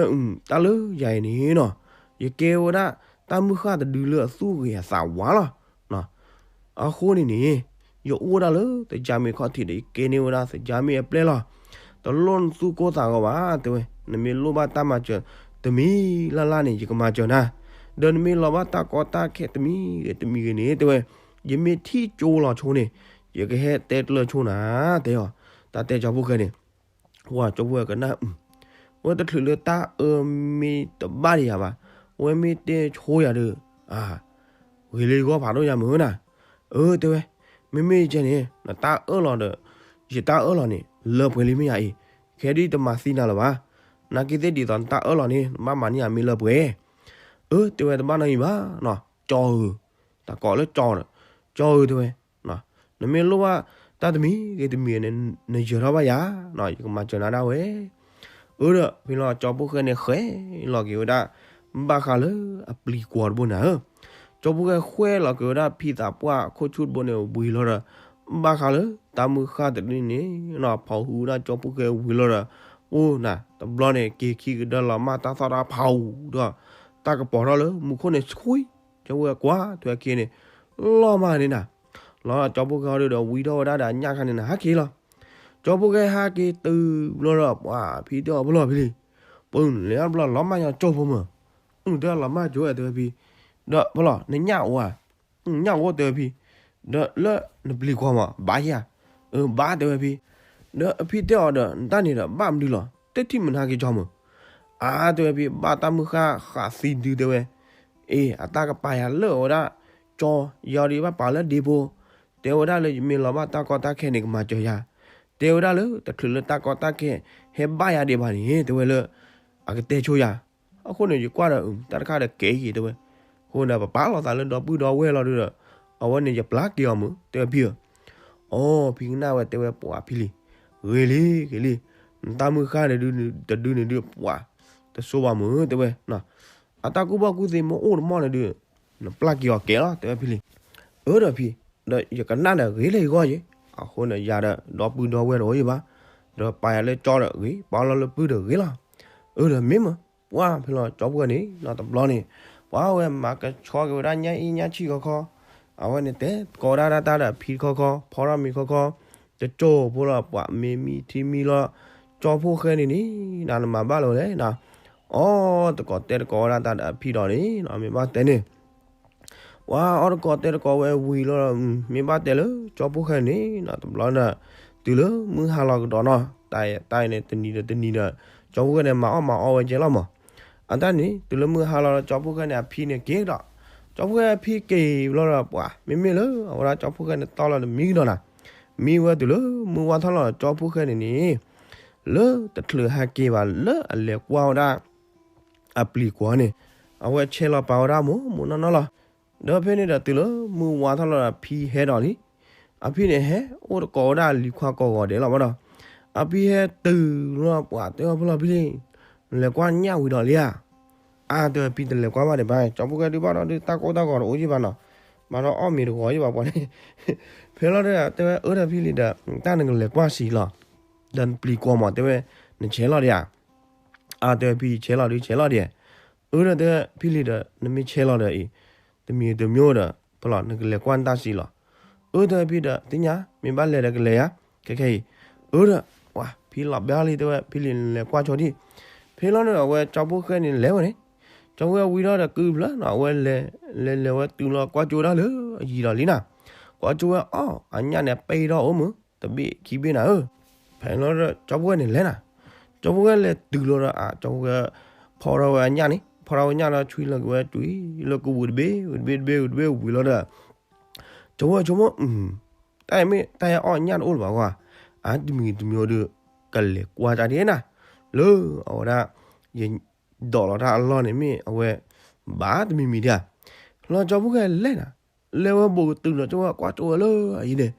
တၢ်လၢယၤအံၤန့ၣ်နီၤ, ယကဲဝဲဒၣ်, တၢ်မုၢ်ဃၢ်တဒုလၢအသူၣ်ဂ့ၤအသးဝါလီၤ, အဃိန့ၣ်န့ၣ်, ယအိၣ်ဝဲဒၣ်လၢသကြားမင်းအခီၣ်ထံးဒီး ယကဲန့ၢ်ဝဲဒၣ်သကြားမင်းအပျဲၢ်လီၤ, တလိၣ်နသူၣ်ကိၢ်သးဂီၤဘၣ် တဲဝဲ, နမ့ၢ်လိၣ်ဘၣ်တၢ်မၤစၢၤ, တမံၤလၢ်လၢ်န့ၣ် ယကမၤစၢၤနၤ, ဒီးနမ့ၢ်လီၤဘၣ်တၢ်ကီတၢ်ခဲတမံၤဂ့ၤတမံၤဂ့ၤန့ၣ် တဲဝဲ, ယမ့ၢ်ထံၣ်ကၠိလီၤဆိန့ၣ်, ယကဟဲတဲကျၢၤဆိနၤ, တဲအီၤ, တၢ်တဲကၠီဖီၣ်ဃဲန့ၣ် ဝဲကၠီဖီၣ်ဃဲကနၣ်, ဝဲတချုးလၢတၢ်အၢမ့ၢ်တဘၣ်ဒံးယၤဘၣ်, ဝဲမ့ၢ်တဲဆိယၤဒီး, ဂ့ၤလၢယဂီၢ်ဖးဒိၣ်ယၤမုၢ်နၤ, အၢ တဲဝဲ, မ့မ့ၢ်ယကဲန့ၣ် နတၢ်အၢၣ်လီၤဒီး, ယတၢ်အၢၣ်လီၤန့ၣ် လၢပှဲၤလံမ့ၢ်ယၤအံၤ, ခဲဒ်တမၤသံနၤလၢၤဘၣ်, နာ်က့သ့ၣ်ဒ်သိးနတၢ်အၢၣ်လီၤန့ၣ် နဘၣ်မၤန့ၢ်အမ့ၢ်လၢပှဲၤ. အၢ တဲဝဲ တဘၣ်နီတမံၤဘၣ်နီၤ, ကၠီဧၢ, တၢ်ကိးလၢကၠီဒီး, ကၠီဧၢ တဲဝဲ, နမ့ၢ်လိၣ်ဘၣ်တၢ်တမံၤဂ့ၤတမံၤန့ၣ် နယၢၤထီၣ်ဘၣ်ယၤနီၤ, ယကမၤစၢၤနၤဒၣ်ဝဲ. အၢဒီး ဖဲလီၤကၠီဖိၣ်ဃဲန့ၣ် ဃဲလီၤက့ၤဝဲဒၣ် ဘၣ်ဃးလၢအပျံၤကွီၤတဘိန့ၣ်ဧၢ, ကၠီဖိၣ်ဃဲဃဲလီၤက့ၤဝဲဒၣ်ဖံသးပှၢ်ခိၣ်ဆူၣ်တဘိန့ၣ်ဝံၤလီၤဒီး ဘၣ်ဃးလၢတၢ်မုၢ်ဃၢ်တဒုန့ၣ်နီၤ ဖီၣ်ဟုဝဲဒၣ်ကၠီဖိၣ်ဃဲဝံၤလီၤဒီး အိၣ်နၤ တဘျီန့ၣ် က့ၤခံကဒါလီၤမၢ်တၢ်သီၣ်တၢ်ဖးအူဒီး တၢ်ကပီၤထီၣ်လၢမူခိၣ်န့ၣ်ဆှံ, ကၠီဖိၣ်ဃဲကွၢ်ထွဲက့ၤန့ၣ် လီၤမၢ်န့ၣ်နၤ, လီၤကၠီဖိၣ်ဃဲအီၤဒုးဒီး ဝံထီၣ်ဝဲဒၣ်ဒီးအညၣ်ခါန့ၣ်နၤ ဟးက့ၤလီၤ. ကၠီဖိၣ်ဃဲဟးက့ၤတုၤဘျီဒီး ပှၤဖံတဲအီၤဖဲလီၤဖံလံ, ပၢ်နလဲၤအီၤတဘျီလီၤမၢ်ညီကၠီဖိမၢ်, အၢ တဲလီၤမၢ်ကၠီဝဲ တဲဝဲဖံ, ဒီးဖဲလီၤ နညၣ်အိၣ်ဧါ, ညၣ်အိၣ် တဲဝဲဖံ, ဒီးလၢနပျံၤကွီၤမး ဘၣ်ယၤ, အၢ ဘၣ် တဲဝဲဖံ, ဒီးအဖံတဲအီၤဒီး နတၢ်န့ၣ်ဒီးဘၣ်မနုၤလီၤ တထံၣ်မနုၤဟဲက့ၤကၠီမၢ်, အါ တဲဝဲဖံ ဘၣ်တၢ်မုၢ်ဃၢ်ဃးသံဒု တဲဝဲ, အ့ အတၢ်ကပာ်ယၤလၢအဝဲဒၣ် ကၠီ ယၤဒီးဘၣ်ပာ်လၢဒ့ဖိ, တဲဝဲဒၣ်လၢယမ့ၢ်လီၤဘၣ်တၢ်ကီတၢ်ခဲန့ၣ် ကမၤစၢၤယၤ, တဲဝဲဒၣ်လၢတချုးလၢတၢ်ကီတၢ်ခဲဟဲဘၣ်ယၤဒံးဘၣ်န့ၣ် တဲဝဲလၢ အကတဲဆိယၤ, အဃိန့ၣ် ယကွၢ်ဒီး တၢ်တခါဒီးကဲက့ၤ တဲဝဲ, အဃိန့ၣ် ပပာ်လီၤသးလၢဒီပုၢ်ဒီဝဲၢ်လီၤဒုဒီး အဝဲန့ၣ်ယပျၢ်က့ၤအီၤမၢ် တဲဝဲဖံဧၢ, အိ ဖံကနၣ်ဝဲ တဲဝဲပှၤဖံလံ, ဂ့ၤလံ ဂ့ၤလံ, နတၢ်မုၢ်ဃၢ်န့ၣ်ဒု တဒုန့ၣ်ဒု ပှၤ တစိဘၣ်မၢ် တဲဝဲ, အတၢ်ကူၣ်ဘၣ်ကူၣ်သ့မ့ၢ်အိၣ်တမီၢ်န့ၣ်ဒု နပျၢ်က့ၤအီၤကဲလီၤ တဲဝဲဖံလံ, အၢဒီးဖံ, ဒီးယကနၣ်ဒီးဂ့ၤလၢယဂီၢ်ယဲ, အဃိန့ၣ် ယၤဒီးဒီပုၢ်ဒီဝဲၢ်တအိၣ်ယံၤဘၣ်, ဒီးပာ်ယၤလၢကၠီဒီးဂ့ၤ ပာ်လီၤလၢပုၢ်ဒီးဂ့ၤလီၤ, အၢဒီးမ့ၢ်မၢ်, ပှၤဖဲလီၤကၠီဖိၣ်ဃဲန့ၣ် နီတဘျီန့ၣ် ပှၤဝဲမၤကဆှီက့ၤဝဲဒၣ်ညၣ်အ့ၣ်ညၣ်ဆံၣ်ခီခီ, အဝဲန့ၣ်တဲသကိးဒၣ်တၢ်ဒီးအဖံခီခီ ဖီထီၣ်မံၤခီခီ, တကၠိဖိလီၤ ပှၤမ့ၢ်မံထံမံလီၤ, ကၠီဖိၣ်ဃဲန့ၣ်န့ၣ် နနမၤဘၣ်လၢၤလဲၣ်နၤ, အီၣ်သကိးတဲသကိးဝဲဒၣ်တၢ်ဒီးအဖံဒီးန့ၣ် မ့ၢ်ဘၣ်တဲန့ၣ် ပှၤအီၣ်သကိးတဲသကိးဝဲဝံၤလီၤ, မ့ၢ်ဘၣ်တဲလၢ ကၠီဖိၣ်ဃဲန့ၣ် တဘျီဒီး တုၤလၢမုၢ်ဟါလီၤကဒီးနီၤ, တၢ်အံၤန့ၣ် တနံၤဒီးတနံၤဒီး ကၠီဖိၣ်ဃဲန့ၣ် မၤအီၣ်မၤအီဝဲကဲလီၤမး, အတၢ်န့ၣ် တုၤလၢမုၢ်ဟါလီၤဒီး ကၠီဖိၣ်ဃဲန့ၣ် အဖံန့ၣ်က့ၤဒီး, ကၠီဖိၣ်ဃဲအဖံက့ၤဘျီဒီး ပှၤမ့မ့ၢ်လၢ အဝဲဒၣ်ကၠီဖိၣ်ဃဲန့ၣ်တီလီၤတမံၤကဒီးနၤ, မံဝဲတုၤလၢမုၢ်ဝါထီၣ်လီၤဒီး ကၠီဖိၣ်ဃဲန့ၣ်န့ၣ် လၢတချုးဟဲက့ၤဘၣ်လၢအလဲၤကွၢ်ဝဲဒၣ် အပျံၤကွီၤန့ၣ် အဝဲဆဲးလီၤပာ်ဝဲဒၣ်မိၢ်မိၢ်နီၢ်နီၢ်လီၤ. ဒီးဖဲန့ၣ်ဒီးတုၤလၢမုၢ်ဝါထီၣ်လီၤဒီး အဖံဟဲဒီးလံ, အဖံန့ၣ်ဟဲ အိၣ်သကိးဝဲဒၣ်လံၤခွါကိးဂီၤဒဲးလီၤဘၣ်ဒီး, အဖံဟဲတုၤလီၤ ပှၤတဲအီၤဖဲလီၤဖံလံ, နလဲၤကွၢ်ညၣ်ဝံၤဒီးလံဧါ, အါ တဲဝဲဖံတလဲၤကွၢ်ဘၣ်ဒံးဘၣ်, ကၠီဖိၣ်ဃဲဒုးဘၣ်ဒီးဒုးတၢ်ကိၢ်တၢ်ဂီၤတအိၣ်ယံၤဘၣ်နီၤ, ဘၣ်ဒီးအီၣ်မ့ၤတဂီၤယံၤဘၣ်ပှၤန့ၣ်, ဖဲလီၤဒီး တဲဝဲအၢဒီးဖံလံဒီး တၢ်နကလဲၤကွၢ်စံးလီၤ, ဒီးနပျံၤကွီၤမး တဲဝဲ, နဆဲးလီၤဒံးဧါ အါ တဲဝဲဖံဆဲးလီၤဒုးဆဲးလီၤဒံး, အၢဒီးတဲဖံလံဒီး နမ့ၢ်ဆဲးလီၤဒီးအံၤ တမံၤတမံၤဒီး ဖဲလီၤ နကလဲၤကွၢ်နတၢ်စံးလီၤ, အၢ တဲဝဲဖံဒီး သ့ၣ်ညါ မ့ၢ်ဘၣ်လဲၤဒီးကလဲၤယါ ခဲခဲအံၤ, အၢဒီး ပှၤဖံလီၤဘဲလံ တဲဝဲဖံလံ နလဲၤကွၢ်ဆိဒံး, ဖဲလီၤဒီး အဝဲကၠီဖိၣ်ဃဲန့ၣ်လဲၤဝဲန့ၣ်, ကၠီဖိၣ်ဃဲဝံၤထီၣ်ဒီးကုၢ်ဖျၢၣ်နီၤ အဝဲလဲၤ လဲၤလဲၤဝဲတုၤလီၤကွၢ်ကၠိဒၣ်လၢအယံၤဒီးလံနၤ, ကွၢ်ကၠိဝဲအီၣ် အညၣ်န့ၣ် ပ့ၢ်ထီၣ်အိၣ်မုၢ် တဘ့ၣ်ခံဘ့ၣ်နၤဧၢ, ဖဲလီၤဒီး ကၠီဖိၣ်ဃဲန့ၣ်လဲၤနၤ, ကၠီဖိၣ်ဃဲလဲၤတုၤလီၤဒီး အကၠီဖိၣ်ဃဲ ဖီထီၣ်ဝဲအညၣ်န့ၣ် ဖီထီၣ်ဝဲညၣ်ဒီးဆွံလီၤက့ၤဝဲ ဆွံလီၤကဝံၤတဘ့ၣ် တဘ့ၣ်တဘ့ၣ်တဘ့ၣ်ဝံၤလီၤဒီး ကၠီဖိၣ်ဃဲဆိကမိၣ် တၢ်အံၤမ့ၢ်တၢ်ဟဲအီၣ်ညၣ်တအိၣ်လၢၤဘၣ်ကွၢ်, အါ တမံၤတမံၤဒီး ကလဲၤကွၢ်တၢ်ဒ်နၤ, လၢအဝဲဒၣ် ယဒိးလီၤတၢ်အလီၢ်န့ၣ်မ့ၢ်အဝဲ ဘၣ်တမံၤမံၤဒံးဧါ, လီၤကၠီဖိၣ်ဃဲလဲၤနၤ, လဲၤဝဲဘူးကတုၤလီၤကၠီဖိၣ်ဃဲကွၢ်ကၠိဝဲလၢအယံၤန့ၣ်,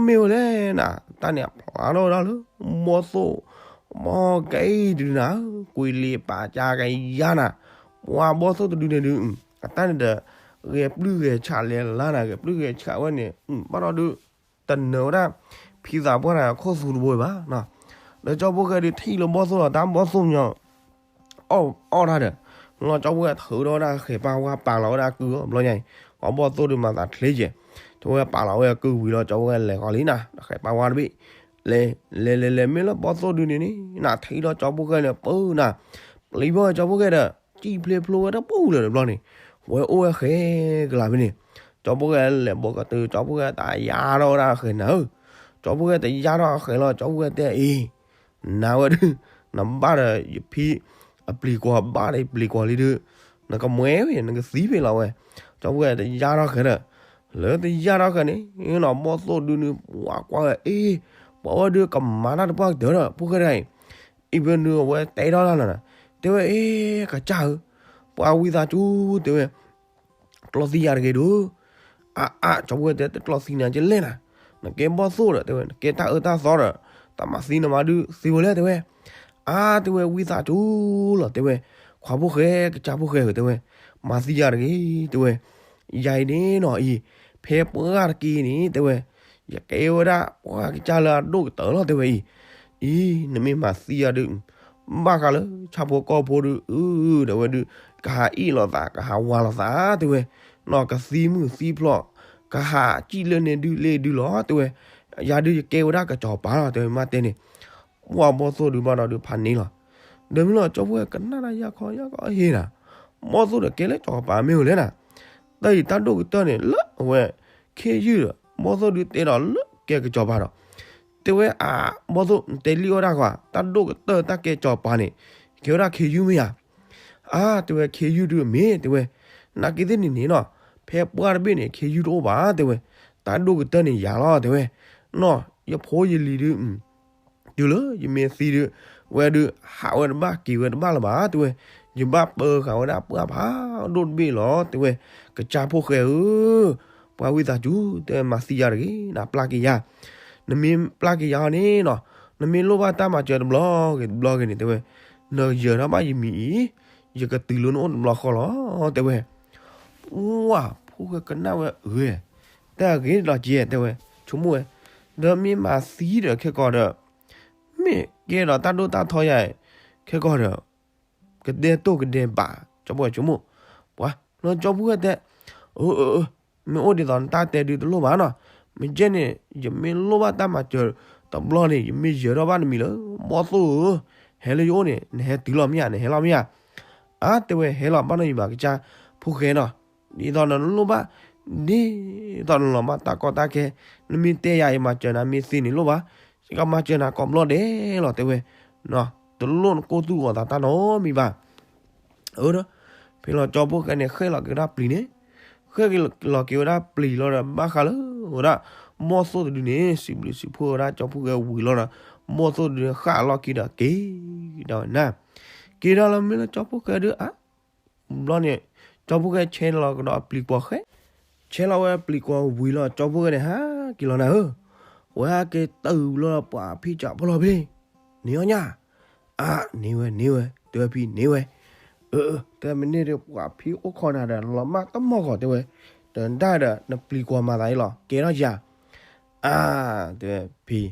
မ့ၢ်ဝဲလဲၣ်နၤ, တၢ်န့ၣ်အဖျါထီၣ်ဝဲဒၣ်လၢ ဘီၣ်သိၣ် ဘီၣ်ကဲအံၤတဒုနၤ, ကွံာ်လံာ်ပာ်ကၢ်ကယါနၤ, ပှၤဘီၣ်သိၣ်တဒုန့ၣ်ဒုး အတၢ်န့ၣ်ဒီး ဂဲၤပျုၢ်ဂဲၤဆးလဲၤလါနၤ ဂဲၤပျုၢ်ဂဲၤဆးဝဲန့ၣ် ဘၣ်ဒီးဒုး တနၢၤဝဲဒၣ် ဖံသးပှၢ်တဂၤခိၣ်သူတဘိဘၣ်နီၤ, ဒီးကၠီဖိၣ်ဃဲဒုးထံၣ်လၢဘီၣ်သိၣ်ဒီးတၢ်ဘီၣ်သိၣ်ညီ အီၣ်အီၣ်တၢ်ဒီး လီၤကၠီဖိၣ်ဃဲထုးထီၣ်ဝဲဒၣ်ဃဲၤပၢ်ဝါပာ်လီၤဝဲဒၣ်ကုၢ်အီၤဘျီညါအံၤ, ပှၤဘီၣ်သိၣ်ဒုးမၤသးချ့ကဲး, ကၠီဖိၣ်ဃဲပာ်လီၤဝဲကုၢ်ဝံၤလီၤ ကၠီဖိၣ်ဃဲလဲၤဃီၤလံနၤ ဒီးဃဲၤပၢ်ဝါတဘ့ၣ်, လဲၤ လဲၤလဲၤလဲၤမ့ၢ်လၢဘီၣ်သိၣ်ဒုန့ၣ်န့ၣ် နထံၣ်လီၤကၠီဖိၣ်ဃဲန့ၣ်ပၢနၤ, ပျံၤဘီၣ်ကၠီဖိၣ်ဃဲဒီး စံၣ်ဖျ့ဖျိဝဲတပူၤလၢၤတဘျီန့ၣ်, ဝဲအိၣ်ဝဲဃဲၤကလၤဖဲန့ၣ်, ကၠီဖိၣ်ဃဲလဲၤဘီၣ်ကတုၤ ကၠီဖိၣ်ဃဲတၢ်ယါထီၣ်ဝဲဒၣ်ဃဲၤနၤဧၢ, ကၠီဖိၣ်ဃဲတယါထီၣ်ဃဲၤလီၤ ကၠီဖိၣ်ဃဲတဲအံၤ နၤဝဲဒုး နဘၣ်ဒီးယဖံ အပျံၤကွီၤဘၣ်ဒီးယပျံၤကွီၤလံဒုး နကမွဲဝဲ နကသံဖဲလီၤဝဲ, ကၠီဖိၣ်ဃဲတယါထီၣ်ဃဲၤဒီး လၢတယါထီၣ်ဃဲၤန့ၣ် နီၤဘီၣ်သိၣ်ဒုးန့ၣ် ပှၤကွၢ်ဝဲအ့ ပှၤဝဲဒုးကမၤတၢ်တပှၢ်ကတၢၢ်ဒီး ဖိၣ်ဃဲတဂၤအံၤ အံၤဖဲနုၤအဝဲတဲထီၣ်တၢ်လီၤနၤ, တဲဝဲ အ့ ကစၢ်ဧၢ, ပှၤဝံသးစူၤ တဲဝဲ ကျီသံယၤတဂ့ၤဒုး, အါအါ ကၠီဖီၣ်ဃဲတဲ တကျီသံနၤကလဲၣ်နၤ, နကဲဘီၣ်သိၣ်ဒီး တဲဝဲ နကဲတၢ်အၢတၢ်သီဒီး တၢ်မၤသံနမါဒုးသ့ဝဲလဲၣ် တဲဝဲ, အါ တဲဝဲ ဝံသးစူၤလီၤ တဲဝဲ, ခွါဖီၣ်ဃဲ ကစၢ်ဖီၣ်ဃဲဧၢ တဲဝဲ, မၤသံယၤတဂ့ၤ တဲဝဲ, ယၤအံၤန့ၣ်နီၤအံၤ ဖဲပှၢ်တက့ၢ်န့ၣ် တဲဝဲ ယကဲဝဲဒၣ်ပှၤကစၢ်လၢအဒိၣ်ကတၢၢ်လီၤ တဲဝဲအံၤ, အံၤ နမ့ၢ်မၤသံယၤဒုး ဘၣ်ဃးလၢဆၣ်ဖိကီၢ်ဖိဒုး အၢ ဒီးဝဲဒုး ကဟးအ့ၣ်လိာ်သး ကဟးဝးလိာ်သး တဲဝဲ, နီၢ်ကသံမုၢ်သံဖျိး ကဟးစံၣ်လၢန့ၣ်ဒုးလ့ဒုးလီၤ တဲဝဲ, ယၤဒုးယကဲဝဲဒၣ်ကစီၤပၤလီၤ တဲဝဲ မ့ၢ်တဲန့ၣ်, ပှၢ်ဘီၣ်သိၣ်ဒုးဘၣ်ဒီးဒုးဖးန့ၢ်လီၤ, ဒီးမ့ၢ်လီၤ ကၠီဖီၣ်ဃဲကနၣ်တၢ်ယၢ်ခီယၢ်ခီဟ့ၣ်နၤ, ဘီၣ်သိၣ်ဒီးကဲလၢစီၤပၤမ့ၢ်ဧိၤလဲၣ်နၤ, တၢ်အံၤတၢ်ဒိၣ်ကတၢၢ်န့ၣ် လၢအဝဲ ခ့ယုၢ်ဒီး ဘီၣ်သိၣ်ဒုးတဲဒီးလၢကဲကစီၤပၤဒီး တဲဝဲအါ ဘီၣ်သိၣ် နတဲလံအိၣ်ဒၣ်ကွၢ် တၢ်ဒိၣ်ကတၢၢ်တၢ်ကဲစီၤပၤန့ၣ် ကဲဝဲဒၣ်ခ့ယုၢ်မ့ၢ်ဧါ, အါ တဲဝဲ ခ့ယုၢ်ဒုးမ့ၢ် တဲဝဲ, နာ်က့သ့ၣ်န့ၣ်န့ၣ်နီၤ ဖဲပှၢ်တဘ့ၣ်န့ၣ် ခ့ယုၢ်တအိၣ်ဘၣ် တဲဝဲ, တၢ်ဒိၣ်ကတၢၢ်န့ၣ်ယၤလီၤ တဲဝဲ, နီၢ် ယဖိယလံၤဒုး တုၤလၢယမ့ၢ်သံဒုး ဝဲဒုး ဟးဝဲတဘၣ်က့ၤဝဲတဘၣ်လၢၤဘၣ် တဲဝဲ, ယဘၣ်ပၢဃာ်ဝဲဒၣ်ပှၢ်ဖးဒိၣ်တဘ့ၣ်လီၤ တဲဝဲ, ကစၢ်ဖီၣ်ဃဲဧၢ, ပှၤဝံသးစူၤ တဲဝဲ မၤသံယၤတဂ့ၤ နပျၢ်က့ၤယၤ, နမ့ၢ်ပျၢ်က့ၤယၤအီၤန့ၣ်နီၤ နမ့ၢ်လိၣ်ဘၣ်တၢ်မၤစၢၤတဘျီဂ့ၤတဘျီဂ့ၤန့ၣ် တဲဝဲ, နယၢၤထီၣ်ဘၣ်ယမံၤအံၤ ယကတုၤလၢနအိၣ်တဘျီဃီလီၤ တဲဝဲ, ပှၢ်ဖီၣ်ဃဲကနၣ်ဝဲဂ့ၤ, တၢ်ဂ့ၤဒီးကဲ တဲဝဲ, ဆိကမိၣ်ဝဲ, ဒီးမ့ၢ်မၤသံဒီးခဲကီးဒီး မ့ၢ်ကဲဒီးတၢ်ဒိၣ်တၢ်ထီယၤအံၤ ခဲကီးဒီး ကဒဲတိၢ်ကဒဲဘး ကၠီဖီၣ်ဃဲဆိကမိၣ်, ပှၤ လၢကၠီဖီၣ်ဃဲတဲ, အၢ အၢ အၢ မ့ၢ်အိၣ်ဒ်သိးနတၢ်တဲဒုးတလိၣ်ဘၣ်နီၤ, မ့ၢ်ကဲန့ၣ် ယမ့ၢ်လိၣ်ဘၣ်တၢ်မၤစၢၤတဘျီန့ၣ် ယမ့ၢ်ယၢၤထီၣ်ဘၣ်နမံၤလၢ ဘီၣ်သိၣ်ဧၢ, ဟဲလၢယအိၣ်န့ၣ် နဟဲတုၤလီၤမ့ၢ်ဧါ နဟဲလီၤမ့ၢ်ဧါ, အါ တဲဝဲ ဟဲလီၤဘၣ်နီၤယဘၣ်ကစၢ်ဖီၣ်ဃဲနီၤ, ဒ်သိးနလိၣ်ဘၣ် ဒ်သိးနလီၤမၢ်တၢ်ကီတၢ်ခဲ နမ့ၢ်တဲယၤ ယမၤစၢၤနၤမ့ၢ်သ့န့ၣ်လိၣ်ဘၣ်, ယကမၤစၢၤနၤကိးဘျီဒဲးလီၤ တဲဝဲ, တလိၣ်နကိၢ်သူၣ်ဂီၤသးတၢ်နီတမံၤဘၣ်, အၢ ဒီး ဖဲလီၤကၠီဖီၣ်ဃဲန့ၣ် ဃဲၣ်လီၤက့ၤဝဲဒၣ်ပျံၤန့ၣ်, ဃဲၣ်လီၤက့ၤဝဲဒၣ်ပျံၤလီၤဒီး ဘၣ်ဃးလၢဝဲဒၣ် ဘီၣ်သိၣ်တဒုန့ၣ် စံးဘျုးစံးဖှိၣ်ဝဲဒၣ်ကၠီဖီၣ်ဃဲဝံၤလီၤဒီး ဘီၣ်သိၣ်တဒုဃၣ်လီၤက့ၤဒီးက့ၤဒၣ်ဝဲနၤ, က့ၤဒီးလီၤမ့ၢ်လၢကၠီဖီၣ်ဃဲဒုး အါ ဘျီန့ၣ် ကၠီဖီၣ်ဃဲဆဲးလီၤကဒီးအပျံၤကွီၤဃဲ, ဆဲးလီၤဝဲအပျံၤကွီၤဝံၤလီၤ ကၠီဖီၣ်ဃဲန့ၣ် ဟးက့ၤလီၤနၤဧၢ, ဝဲဟဲက့ၤတုၤလီၤပှၤဖံးစးဖီလီၤဖဲ န့ၢ်အီၣ်ညၣ်, အါ န့ၢ်ဝဲ န့ၢ်ဝဲ တဲဝဲဖံန့ၢ်ဝဲ, အၢ တဲမ့ၢ်န့ၢ်ဒီး ပှၤဖံးအိၣ်ခိးနၤဒီး လီၤမၢ်တမီၢ်ဂီၤ တဲဝဲ, ဒီးနဒၣ်ဒီး နပျံၤကွီၤမၤသးအံၤလီၤ ကဲထီၣ်ယၤ, အါ တဲဝဲဖံ ကဲထီၣ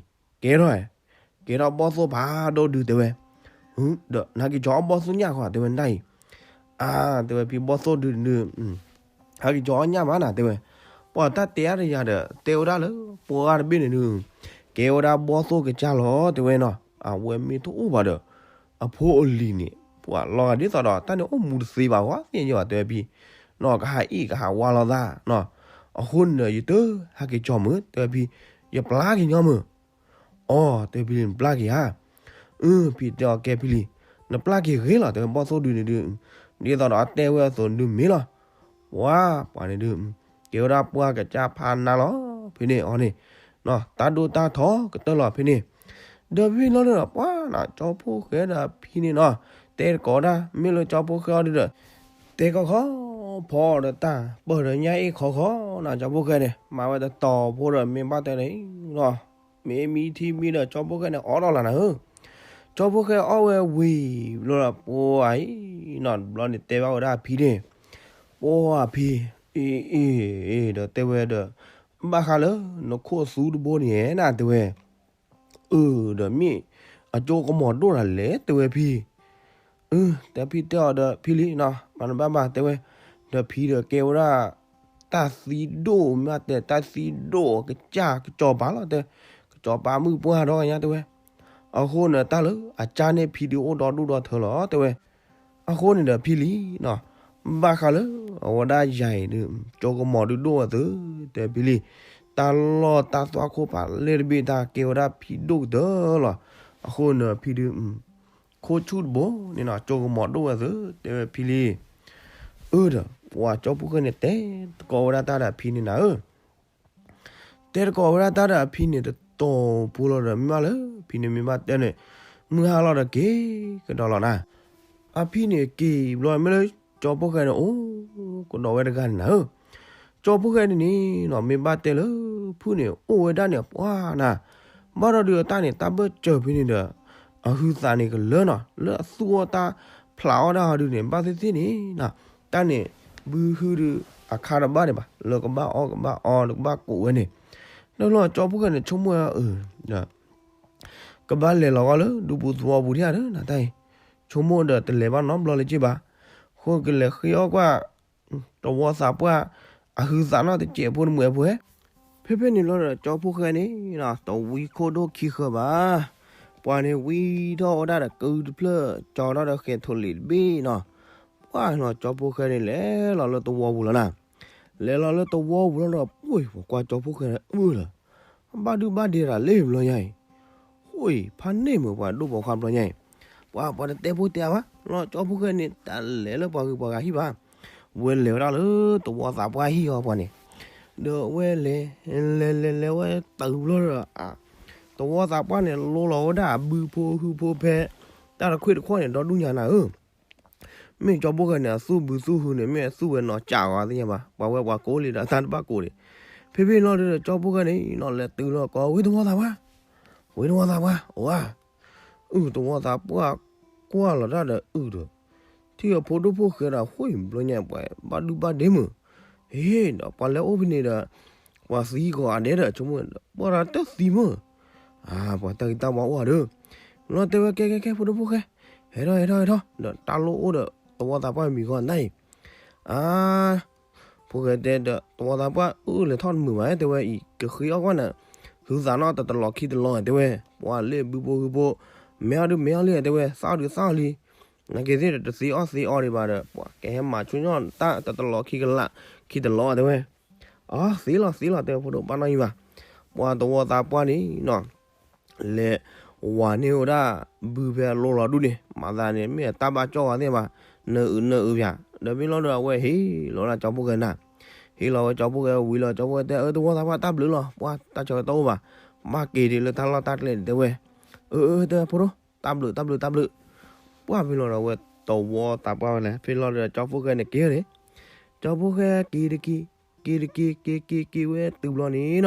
်, ကဲထီၣ်ဘီၣ်သိၣ်ဖးဒိၣ်ဒု တဲဝဲ, ဒီးနဟဲက့ၤကၠီအီၣ်ဘီၣ်သိၣ်ညၣ်ဃီ တဲဝဲနဒၣ်အံၤ, အါ တဲဝဲဖံဘီၣ်သိၣ်ဒုဒု ဟဲက့ၤကၠီအီၣ်ညၣ်မးနၤ တဲဝဲ, ပှၤတၢ်တဲအါတယၤဒီး တဲဝဲဒၣ်လၢ ပှၢ်တဘ့ၣ်န့ၣ်ဒု ကဲဝဲဒၣ်ဘီၣ်သိၣ်ကစၢ်လီၤ တဲဝဲနီၤ, အဝဲမ့ၢ်တအိၣ်ဘၣ်ဒီး အဖိအလံၤန့ၣ် ပှၤလီၤဂာ်ဒ်သိးဒီး တၢ်န့ၣ်အိၣ်မူတသ့ဘၣ် ဂီၤသ့ၣ်ညါဘၣ် တဲဝဲဖံ, နီၢ်ကဟးအ့ၣ်ကဟးဝါလိာ်သးနီၤ, အဃိန့ၣ်ဒီး ယတဟဲက့ၤကၠီမုၢ် တဲဝဲဖံ, ယပျၢ်က့ၤညီမုၢ် အီ တဲဝဲဖံလံ နပျၢ်က့ၤဧါ, အၢ ဖံတဲအီၤကဲဖံလံ, နပျၢ်က့ၤဂ့ၤလီၤ တဲဝဲဘီၣ်သိၣ်ဒုန့ၣ်ဒု, ဒ်သိးဒီးအတဲဝဲအသိးန့ၣ်ဒုမ့ၢ်လီၤ, ဝါ ပှၤန့ၣ်ဒု, ကဲဝဲဒၣ်ပှၢ်ကစၢ်ဖးနါလီၤ, ဖဲန့ၣ်အီၤန့ၣ်, တၢ်ဒိၣ်တၢ်ထီကတၢၢ်လီၤဖဲန့ၣ်, ဒီးဖဲလီၤဒီး ပှၤနီၤ ကၠီဖီၣ်ဃဲဒီးဖံန့ၣ်နီၤ, တဲတကိးဒၣ် မ့ၢ်လၢကၠီဖီၣ်ဃဲအီၤဒုဒီး တဲခီခီ ဖီဒီးတၢ်ပၢၢ်ဒီးညၣ်အ့ၣ်ခီခီနီၤ ကၠီဖီၣ်ဃဲန့ၣ် မၤဝဲတတီၤဖိဒီး မ့ၢ်ဘၣ်တဲန့ၣ်နီၤ, မ့ၢ်မံထံမံဒီး ကၠီဖီၣ်ဃဲန့ၣ် အီၣ်ဒီးလၢနၤဧၢ, ကၠီဖီၣ်ဃဲအီၣ်ဝဲဝံၤဘျီဒီး ပှၤအံၤနီၤ တဘျီန့ၣ်တဲဘၣ်ဝဲဒၣ်အဖံန့ၣ်, ပှၤအဖံ, အ့ အ့ အ့ ဒီးတဲဝဲဒီး ဘၣ်ဃးလၢ နခိၣ်သူတဘိန့ၣ်နၤ တဲဝဲ အၢ ဒီးမ့ၢ်အကၠိကမီၤဒိၣ်တၢ်လဲၣ် တဲဝဲဖံ, အၢ တဲဖံတဲအီၤဒီးဖံလံနီၤ မၤနဘၣ်ဘၣ် တဲဝဲ, ဒီးဖံဒီးကဲဝဲဒၣ် တၢ်သံဒိၣ်မး တဲတၢ်သံဒိၣ်ကစၢ်ကစီၤပၤလီၤ တဲ, ကစီၤပၤမုၣ်ပှၢ်ဒီဂၤညါ တဲဝဲ, အဃိန့ၣ်တၢ်လၢအကါန့ၢ်ဖံဒုးအိၣ်ဒီဒူၣ်ဒီထၢလီၤ တဲဝဲ, အဃိန့ၣ်ဒီးဖံလံနီၤ, ဘၣ်ဃးလၢ အဝဲဒၣ်ယၤအံၤဒုး ကၠိကမီၤဒုးဒိၣ်ဝဲသု, တဲဖံလံ, တၢ်လီၢ်တၢ်သွၣ်ခိၣ်ဖးလဲၢ်တဘ့ၣ်တၢ်ကဲဝဲဒၣ်ဖံဒိၣ်ကတၢၢ်လီၤ, အဃိန့ၣ်ဖံဒုး ခိၣ်ဆူၣ်တဘိန့ၣ်နီၤ ကၠိကမီၤဒိၣ်ဝဲသု တဲဝဲဖံလံ, အၢဒီး ပှၤကၠီဖီၣ်ဃဲန့ၣ် တဲတကိးဝဲဒၣ်တၢ်ဒီးဖံန့ၣ်နၤဧၢ တဲတကိးဝဲဒၣ်တၢ်ဒီးအဖံန့ၣ်တတီၤဖိလီၤဒီး မ့ၢ်ဘၣ်လၢဖံန့ၣ်မ့ၢ်ဘၣ်တဲန့ၣ်, မုၢ်ဟါလီၤဒီးက့ၤကဒီးလီၤနၤ. အဖံန့ၣ်က့ၤဘျီ မ့ၢ်လၢကၠီဖိၣ်ဃဲန့ၣ် အိၣ်ကဒီးဝဲတဂၤန့ၣ်နၤဧၢ. ကၠီဖိၣ်ဃဲန့ၣ်န့ၣ်နီၤ မ့ၢ်ဘၣ်တဲလၢ ဖုၣ်န့ၣ် အိၣ်ဝဲဒၣ်န့ၣ် ပှၢ်နၤ, ဘၣ်ဒီးဒုးအတၢ်န့ၣ် တၢ်ဘၢၣ်စၢၤဖဲန့ၣ်ဒီး အဟုးသးန့ၣ်ကလၢနီၤ, လၢအသူၣ်အီၣ်တၢ်ဖျးအီၣ်ဒၣ်ဟီဒုးန့ၣ် ဘၣ်သ့ၣ်သ့ၣ်န့ၣ်နီၤ, တၢ်န့ၣ် ဘုဟုဒုးအခါတဘၣ်ဒံးဘၣ်, လၢကဘၣ်အီၣ်ကဘၣ်အီ လၢကဘၣ်ကိးဝဲန့ၣ်, ဒီးလီၤကၠီဖိၣ်ဃဲန့ၣ် ဆိကမိၣ်ဝဲအ ကဘၣ်လဲၤလီၤဂီၢ်လၢဒူပူၤသဝီပူၤဒံးဧါဒီးနၤတၢ်အံၤ, ဆိကမိၣ်ဒီးတလဲၤဘၣ်နီတဘျီလၢၤက့ဘၣ်, ဃိကလဲၤဃ့အီၣ်ကွၢ် သဝီသးပှၢ် အဟုးသးနီၣ်တစဲးဖိတမုာ်အဖိဟဲ, ဖဲဖဲန့ၣ်လီၤဒီးကၠီဖိၣ်ဃဲန့ၣ်နီၤ တဝံခိၣ်ဒိၣ်ခံဃၢၤဘၣ်, ပှၤန့ၣ်ဝံထီၣ်ဝဲဒၣ်ဒီးကုတဖျၢၣ် ကၠီထီၣ်ဒီးဃဲၤထိးလံာ်တဘ့ၣ်နီၤ, ပှၢ်နီၤ ကၠီဖိၣ်ဃဲန့ၣ် လဲၤလီၤလၢသဝီပူၤလီၤနၤ, လဲၤလီၤလၢသဝီပူၤလီၤဒီး ပှၢ်ပှၤကွၢ်ကၠီဖိၣ်ဃဲအၢၣ်လီၤ ဘၣ်ဒုဘၣ်ဒဲတၢ်လၢဘျီညါအံၤ, ဃိအံၤ ဖးန့ၢ်မုာ်ပှၤဒိၣ်ပိာ်ခွါဘျီညါအံၤ, ပှၤပှၤတတဲဖိတဲအါဘၣ်, လီၤကၠီဖိၣ်ဃဲန့ၣ် တၢ်လဲၤလၢပှၤဂုၤပှၤဂၤဟံၣ်ဘၣ်, ဝဲလဲၤဝဲဒၣ်လၢသဝီသးပှၢ်ဟံၣ်အီၤပှၤန့ၣ်, ဒီးဝဲလဲၤ လဲၤလဲၤလဲၤဝဲတုၤဘျီဒီး သဝီသးပှၢ်န့ၣ် လိလီၤဝဲဒၣ်အဘုဖိဟုဖိဖဲ တၢ်တခွ့ၣ်တခီၣ်န့ၣ် ဒီဒူၣ်ညါနၤဧၢ မ့ၢ်ကၠီဖိၣ်ဃဲန့ၣ် အသူၣ်ဘုသူၣ်ဟုန့ၣ် မ့ၢ်အသူၣ်ဝဲနီၤကးဂီၤသ့ၣ်ညါဘၣ်, ပှၤဝဲပှၤကိးလံဒီးတၢ်တဘၣ်ကိးဒံး, ဖဲဖဲန့ၣ်လီၤဒီး ကၠီဖိၣ်ဃဲန့ၣ်နီၤ လဲၤတုၤလီၤကိးဝဲသဝီသးပှၢ်, ဝဲသဝီသးပှၢ် အိၣ်ဧါ, အုၣ်သဝီသးပှၢ်ကွၢ်လီၤတၢ်ဒီးအုၣ်ဒီး, ထံၣ်အဖိဒိၣ်ဖိၣ်ဃဲဒီး ဃိအံၤဘျီညါပှၤဘၣ်ဒုဘၣ်ဒဲမုာ်, ဟ့ၣ်ဒီးပှၤလဲၤအိၣ်ဖဲန့ၣ်ဒီး ပှၤသံကိးဂၤဒဲးဒီး ဆိကမိၣ် ပှၤတၢ်တသံမုာ် အါ ပှၤတၢ်ဂ့ၤတၢ်ဝါအိၣ်ဧါဒီး, လီၤတဲဝဲကဲကဲကဲ ဖိဒိၣ်ဖိၣ်ဃဲ, ဟဲထီၣ်ဟဲထီၣ်ဟဲထီၣ် ဒီးတၢ်လိၣ်အိၣ်ဒီးသဝီသးပှၢ်မံၤဂီၢ်နၤအံၤ, အါ ဖိၣ်ဃဲတဲဒီး သဝီသးပှၢ်အုၣ်လဲၤထီၣ်တမုာ်ဘၣ် တဲဝဲအံၤ ကဃ့အီၣ်ကွၢ်နၤ, ဟုသးနီၣ်တတလီၤခံတလီၤတဲဝဲ, ပှၤလၢဘုဖိဟုဖိ, မဲအီၣ်ဒုးမဲအီၣ်လံတဲဝဲ, သၣ်အီၣ်ဒုးသၣ်အီၣ်လံ, နာ်က့ၤသ့ၣ်ဒီးတသ့အီၣ်သ့အီဒံးဘၣ်ဒီး ပှၤကဟဲမၤဆူညါတၢ်တတလီၤခံကလး ခံတလီၤတဲဝဲ အသ့လီၤသ့လီၤ တဲဖိဒိၣ်ဘၣ်နီၢ်ယံၤဘၣ်, ပှၤသဝီသးပှၢ်န့ၣ်နီၤ, လဲၤဝၤန့ၢ်ဝဲဒၣ် ဘုဖဲအလိလီၤဒူၣ်န့ၣ် မၤသးန့ၣ် မ့ၢ်အတၢ်ဘၣ်ကၠီၣ်ဝဲသ့ၣ်ဘၣ်, နအုးနအုးပၠး, ဒီးမ့ၢ်လီၤဒီးအဝဲဟ့ၣ်လီၤဝဲဒၣ်ကၠီဖိၣ်ဃဲနၤ, ဟ့ၣ်လီၤဝဲကၠီဖိၣ်ဃဲဝံၤလီၤ ကၠီဖိၣ်ဃဲတဲ အၢ သဝီသးပှၢ်တၢ်ဘျုးလီၤ ပှၤတၢ်ဆၢကတီၢ်အိၣ်ဘၣ်, ဘၣ်က့ၤဒံးလၢတၢ်လီၢ်တၢ်ကျဲဒံးတဲဝဲ, အၢ တဲဖိဒိၣ် တၢ်ဘျုးတၢ်ဘျုးတၢ်ဘျုး, ပှၢ်ဖဲလီၤဒီးအဝဲသဝီသးပှၢ်ဝဲလဲၣ် ဖဲလီၤဒီးကၠီဖိၣ်ဃဲန့ၣ်က့ၤန့ၣ်, ကၠီဖိၣ်ဃဲက့ၤတက့ၤ, က့ၤတက့ၤက့ၤက့ၤက့ၤဝဲတုၤဘျီန့ၣ်နီၤ, အတၢ်န့ၣ်န့ၣ် ပှၢ်နၤဘၣ်ဝဲဒၣ်လၢ မုၢ်ဘၣ်လီၤလံဒီး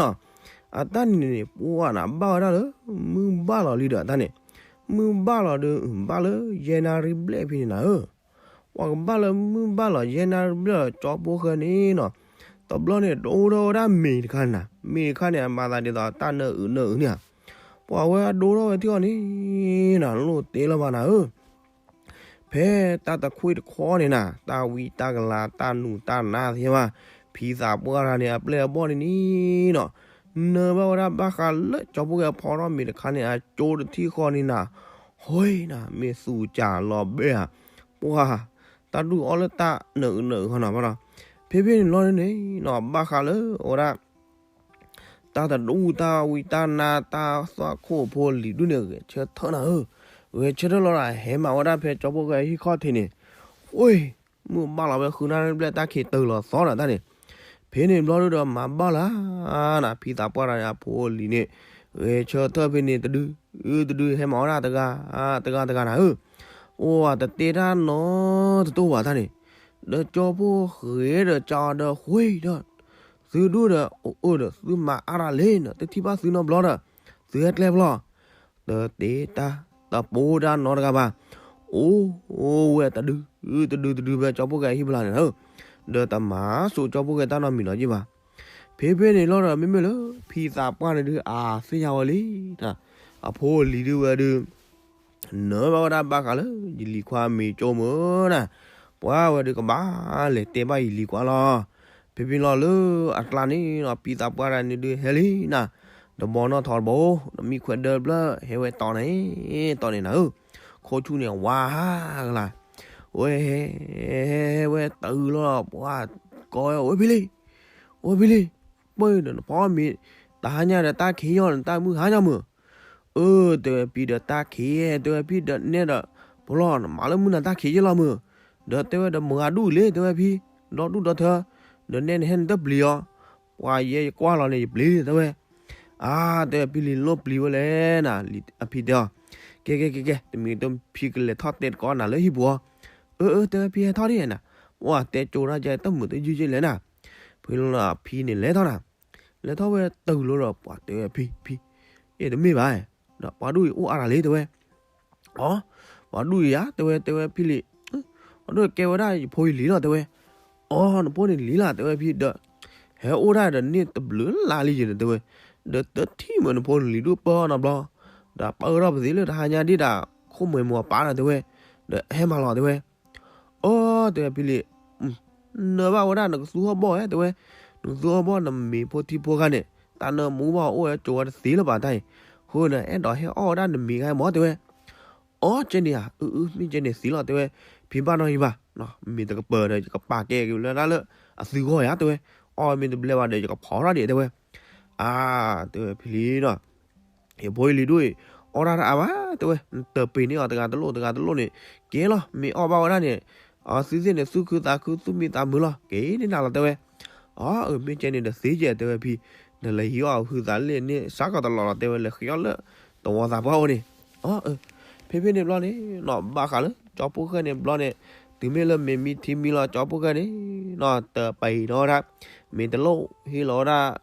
အတၢ်န့ၣ်, မုၢ်ဘၣ်လီၤဒီး ဘၣ်လၢယဲၢ်နၣ်ရံၣ်ဘျဲၣ်ဖဲန့ၣ်နၤဧၢ ပှၤကဘၣ်လၢမုၢ်ဘၣ်လီၤယဲၢ်နၣ်ရံၣ်ဘျဲၣ်လီၤ ကၠီဖိၣ်ဃဲန့ၣ်နီၤ, တဘျီန့ၣ် ဒိၣ်ထီၣ်ဝဲဒၣ်မ့ၤတခါန့ၣ်နၤ, မ့ၤတခါန့ၣ် အမၤသးဒ်သိးတၢ်နၢအုးနၢအုးန့ၣ်ဧါ, ပှၤဝဲဒိၣ်ထီၣ်ဝဲထံၣ်အီၤန့ၣ်နီၤ လိၣ်တ့လီၤဘၣ်နၤဧၢ ဖဲတၢ်တခွ့ၣ်တခီန့ၣ်နၤ တၢ်ဝံတၢ်ကလၤ တၢ်နူၤတၢ်နါသ့ၣ်ဘၣ်, ဖံသးပှၢ်တဂၤန့ၣ်အပျဲၢ်အဘီၣ်န့ၣ်န့ၣ်နီၤ, နၢဘၣ်ဝဲဒၣ်ဘၣ်ဃးလၢကၠီဖိၣ်ဃဲအဖီထီၣ်မ့ၤတခါန့ၣ် အကၠိတထံၣ်ဃီန့ၣ်နၤ, ဟိနၤ မ့ၢ်သူကၢ်လီၤဘဲဧါ, ပှၤ တၢ်ဒူၣ်အီၣ်လၢတၢ်နၢအုးနၢအုးဃီနီၤဘၣ်နီၤ, ဖဲဖဲန့ၣ်လီၤန့ၣ်နီၤ ဘၣ်ဃးလၢအဝဲဒၣ် တၢ်တဒူၣ်တၢ်ဝံတၢ်နါ တၢ်သွၣ်ခိၣ်ဖိလံၤဒူၣ်န့ၣ် ဂဲၤဆၢထၢၣ်နၤဧၢ, ဂဲၤဆၢထၢၣ်လီၤဒီး ဟဲမၤဝဲဒၣ်ဖဲကၠီဖိၣ်ဃဲဟံၣ်ခီၣ်ထံးန့ၣ်, ဃိ မုၢ်ဘၣ်လီၤဝဲဃုနၣ်ရံၣ်ဘျဲၣ် တၢ်ခံးတုၤလီၤသီဒီးတၢ်န့ၣ်, ဖဲန့ၣ်ဘျီဒုဒီးမၤဘၣ်လၢ နၤ ဖံသးပှၢ်တဂၤန့ၣ် အဖိအလံၤန့ၣ် ဂဲၤဆၢထၢၣ်ဖဲန့ၣ်တဒု တဒုဟဲမၤဝဲဒၣ်တဂၤ တဂၤတဂၤနၤဧၢ, အိၣ်ဝဲတတဲတၢ်နီတတိၢ်ဘၣ်တၢ်န့ၣ်, ဒီးကၠီဖိၣ်ဃဲဒီးကၠီဒီးဃ့ဒီး သုဒူၣ်ဒီး အိၣ်အိၣ်ဒီး သုမၤအါတၢ်လံဒီး တထံၣ်ဘၣ်သုနီတဘျီဒီး သုဟဲကျဲဖျီၣ်, တတဲတၢ် တပိာ်တၢ်နီတဂၤဘၣ်, အိၣ်ဝဲတဒု တဒုတဒုဖဲကၠီဖိၣ်ဃဲဟံၣ်ဖျါန့ၣ်ဧၢ, ဒီးတမၤစိာ်ကၠီဖိၣ်ဃဲတၢ်နီတမံၤလီၤက့ၤဘၣ်. ဖဲဖဲန့ၣ်လီၤဒီး မ့မ့ၢ်လၢ ဖံသးပှၢ်န့ၣ်ဒုး အသ့ၣ်ညါဝဲလံ, အဖိအလံၤဒုးဝဲဒုး နၢဘၣ်ဝဲဒၣ်ဘၣ်ဃးလၢ ယလံၤခွါမ့ၤကၠိမုၢ်နၤ, ပှၤဝဲဒုးကဘၣ်လဲၤတဲဘၣ်ယလံၤခွါလီၤ. ဖဲဖဲလီၤလၢအကျါန့ၣ်ဒီး ဖံသးပှၢ်တဂၤန့ၣ်ဒုးဟဲလံနၤ, တဘီနီၣ်ထီတဘီ, ဒီးမံခွဲးဒၢဖျၢၣ် ဟဲဝဲတီၤန့ၣ် တီၤန့ၣ်နၤဧၢ, ခိၣ်ဆူၣ်န့ၣ်ဝါကလါ, ဝဲ ဟဲဝဲတုၤလီၤ ပှၤကိးဝဲ အိၣ်ဖဲလံ, အိၣ်ဖဲလံ, ပၢၢ်ဒီးနဖီမ့ၤ တဟါညါဒီးတၢ်ခံးယီၤ နတၢ်မုၢ်ဟါညါမုၢ် အၢ တဲဝဲဖံဒီးတၢ်ခံး, တဲဝဲဖံဒီးနဲဒီး ပလီၢ်နမၤလၢမုၢ်နၤတၢ်ခံးယဲလီၤမုၢ်, ဒီးတဲဝဲဒီးမုၢ်ဂၤဒူၣ်လံ တဲဝဲဖံ, ဒီဒူၣ်ဒီထၢ, ဒီးနဲနဟဲနတပျံၤအီၤ, ပှၤယဲယကွၢ်လီၤန့ၣ် ယပျံၤ တဲဝဲ, အါ တဲဝဲဖံလံၤ လိၣ်ပျံၤဝဲလဲၣ်နၤ, အဖံတဲအီၤ, ကဲကဲကဲကဲ တမံၤတမံၤဖံကလဲၤထီၣ်တဲတကိးနၤလၢဟံၣ်ပူၤအီၤ. အၢ အၢ တဲဝဲဖံဟဲထီၣ်ဒ်နၤ, ပှၤတဲကၠိဒၣ်ကဲတမုာ်တယုၢ်ကဲလဲၣ်နၤ. ဖဲလီၤဖံန့ၣ်လဲၤထီၣ်နၤ, လဲၤထီၣ်ဝဲတုၤလီၤဒီး ပှၤတဲဝဲဖံ ဖံ, အ့ၣ်တမ့ၢ်ဘၣ်, ဒီးပှၤဒူၣ်အံၤအိၣ်အါတၢ်လံတဲဝဲ အီ ပှၤဒူၣ်အံၤဧါ တဲဝဲ တဲဝဲဖံလံၤ, ပှၤဒူၣ်ကဲဝဲဒၣ်ယဖိအံၤလံလီၤတဲဝဲ. အီ နဖိန့ၣ်လံလီၤတဲဝဲဖံဒီး, ဟဲအိၣ်ဒၣ်ဒီးန့ၢ်တဘျုးလါလံယဲန့ၣ်တဲဝဲ, ဒီးတထံၣ်မ့ၢ်နဖိန့ၣ်လံဒူၣ်ပၢအီၤနီတဘျီ, ဒီးပၢထီၣ်ပသ့လၢတဟါညါဒ်တၢ်ခိၣ်မှဲမိၢ်ပၢ်နၤတဲဝဲ, ဒီးဟဲမၤလီၤတဲဝဲ. အီ တဲဝဲဖံလံၤ, နၢဘၣ်ဝဲဒၣ်နကသူဟီၣ်ဘီၣ်ဧါတဲဝဲ, နကသူဟီၣ်ဘီၣ်နမ့ၤဖိထံဖိခါန့ၣ်, တၢ်နၢမူဘၣ်အိၣ်ဝဲကၠိဝဲတသ့လၢၤဘၣ်တၢ်အံၤ, ဃိနအဲၣ်ဒိးဟဲအီၣ်ဝဲဒၣ်နမ့ၤခါအံၤမၢတဲဝဲ. အီ ကဲန့ၣ်ဧါ, အၢ အၢ မ့ၢ်ကဲန့ၣ်သ့လီၤတဲဝဲ, ဖံဘၣ်နီၢ်ဟံၣ်ဘၣ်, မ့ၤတကပၤဒီး ယကပာ်ကဲက့ၤလၢဒၣ်လၢအသုဂီၢ်ဧါတဲဝဲ, အီၣ်မ့ၤတဘျဲဘၣ်ဒီး ယကဖီထီၣ်ဒံးတဲဝဲ. အါ တဲဝဲဖံလံၤနီၤ ယဖိအံၤလံၤဒိၣ်အံၤ, အီၣ်တၢ်တအါဘၣ်တဲဝဲ, နတပ့ၤန့ၢ်အီၤတဂၤတလိၣ်တဂၤတလိၣ်န့ၣ်, ကဲလီၤ မ့ၢ်အီၣ်ဘၣ်ဝဲဒၣ်န့ၣ်, အသုသ့ၣ်န့ၣ် သူၣ်ခုသးခု သူၣ်မံသးမုာ်လီၤ ကဲန့ၣ်နၤလီၤတဲဝဲ. အီ အၢ မ့ၢ်ကဲန့ၣ်ဒီးသ့ကဲတဲဝဲဖံ, နလဲၤဟံးအီၣ်ဟုသးလ့ၣ်န့ၣ် စးကီးတလီၢ်လီၤတဲဝဲ, လဲၤဃ့အီၣ်လၢသဝီသးပှၢ်အိၣ်န့ၣ်. အီ အၢ ဖဲဖဲန့ၣ်ဘျီန့ၣ်နီၤ ဘၣ်ဃးလၢကၠီဖိၣ်ဃဲန့ၣ်ဘျီန့ၣ်, တုၤမ့ၢ်လၢမ့ၤမံထံမံလီၤ ကၠီဖိၣ်ဃဲန့ၣ်နီၤ တပံၤထီၣ်ဝဲဒၣ်, မ့ၤတလိၣ်ဟ့ၣ်လီၤဝဲဒၣ်,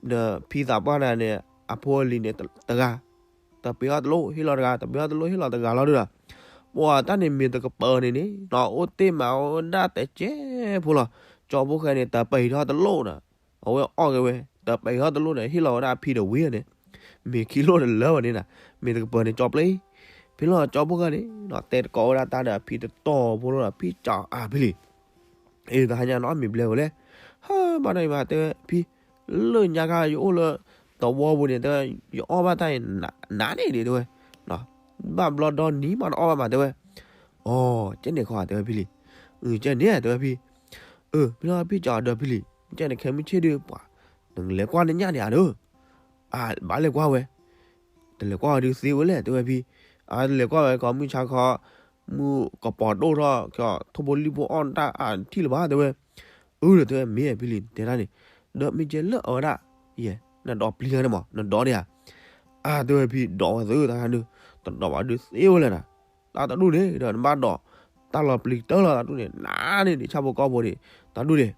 ဒီးဖံသးပှၢ်နၤန့ၣ် အဖိအလံၤန့ၣ်တဂၤ, တပံၤထီၣ်တလိၣ်ဟ့ၣ်လီၤတဂၤ, တပံၤထီၣ်တလိၣ်ဟ့ၣ်လီၤတဂၤလီၤဒုဒီး, ပှၤတၢ်န့ၣ်မ့ၤတကပၤန့ၣ်န့ၣ်နီၤ အိၣ်တ့ၢ်မးဝဲဒၣ်တကဲဖိလီၤ. ကၠီဖိၣ်ဃဲန့ၣ် တပံၤထီၣ်တလိၣ်ဒီး အဝဲအီၣ်က့ၤဝဲ, တပံၤထီၣ်တလိၣ်ဒီး ဟ့ၣ်လီၤဝဲဒၣ်အဖံဒီးဝံၤန့ၣ်, မ့ၤခံလိၣ်တလၢဘၣ်န့ၣ်နၤ, မ့ၤတကပၤန့ၣ်ကၠီပျဲ, ဖဲလီၤကၠီဖိၣ်ဃဲန့ၣ်နီၤ တဲတကိးဝဲဒၣ်တၢ်ဒီးအဖံတတီၤဖိလီၤဒီး ဖံကၠီအါဖံလံၤ အ့ တဟါညါနီၤ မ့ၤဘျဲဝဲလဲၣ်, ဟါ ဘၣ်နီၢ်အံၤဘၣ်တဲဝဲဖံ, လၢညါခါယအိၣ်လၢသဝီပူၤန့ၣ် တဲဝဲ ယအီၣ်ဘၣ်တၢ်အံၤနးန့ၣ်ဒံးတဲဝဲ, ဘၣ်ဘျီဒီနံၤမးတအီၣ်ဘၣ်မးတဲဝဲ. အီ ကဲန့ၣ်ခီတဲဝဲဖံလံၤ, ကဲန့ၣ်တဲဝဲဖံ, အၢ ဖဲလီၤဖံကၠီဒီးဖံလံၤ ကဲန့ၣ် ခဲမုၢ်ဆ့ၣ်ဒုးပှၤ, နလဲၤကွၢ်နညၣ်န့ၣ်ဧါဒီး, အဘၣ်လဲၤကွၢ်ဝဲ တလဲၤကွၢ်ဝဲဒုးသ့ဝဲလဲၣ်တဲဝဲဖံ, အတလဲၤကွၢ်ဝဲ ကီမုၢ်ဆါခီ, မုၢ်ကပီၤဒိၣ်ထီၣ် ထိၣ်ဖိလံၣ်ဖိအီၣ်တၢ်အထံၣ်လၢၤဘၣ်တဲဝဲ. အၢ ဒီးတဲဝဲ မ့ၢ်ဖံလံၤ နတဲဒၣ်န့ၣ်, ဒီးမ့ၢ်ကဲလၢအဝဲဒၣ်, ယဲ နဒိးပျံၤလီၤန့ၣ်မး နဒိးန့ၣ်ဧါ. အါ တဲဝဲဖံ ဒိးဝဲသုတခါဒုး, တဒိးဘၣ်ဒုးသ့ဝဲလဲၣ်နၤ, တၢ်တဒူၣ်န့ၣ်ဒီးနဘၣ်ဒိး, တၢ်လီၤပျံၤတၢၢ်လီၤတၢ်ဒူၣ်န့ၣ် နးန့ၣ်ဒံးဆၣ်ဖိကီၢ်ဖိန့ၣ်, တၢ်ဒူၣ်န့ၣ်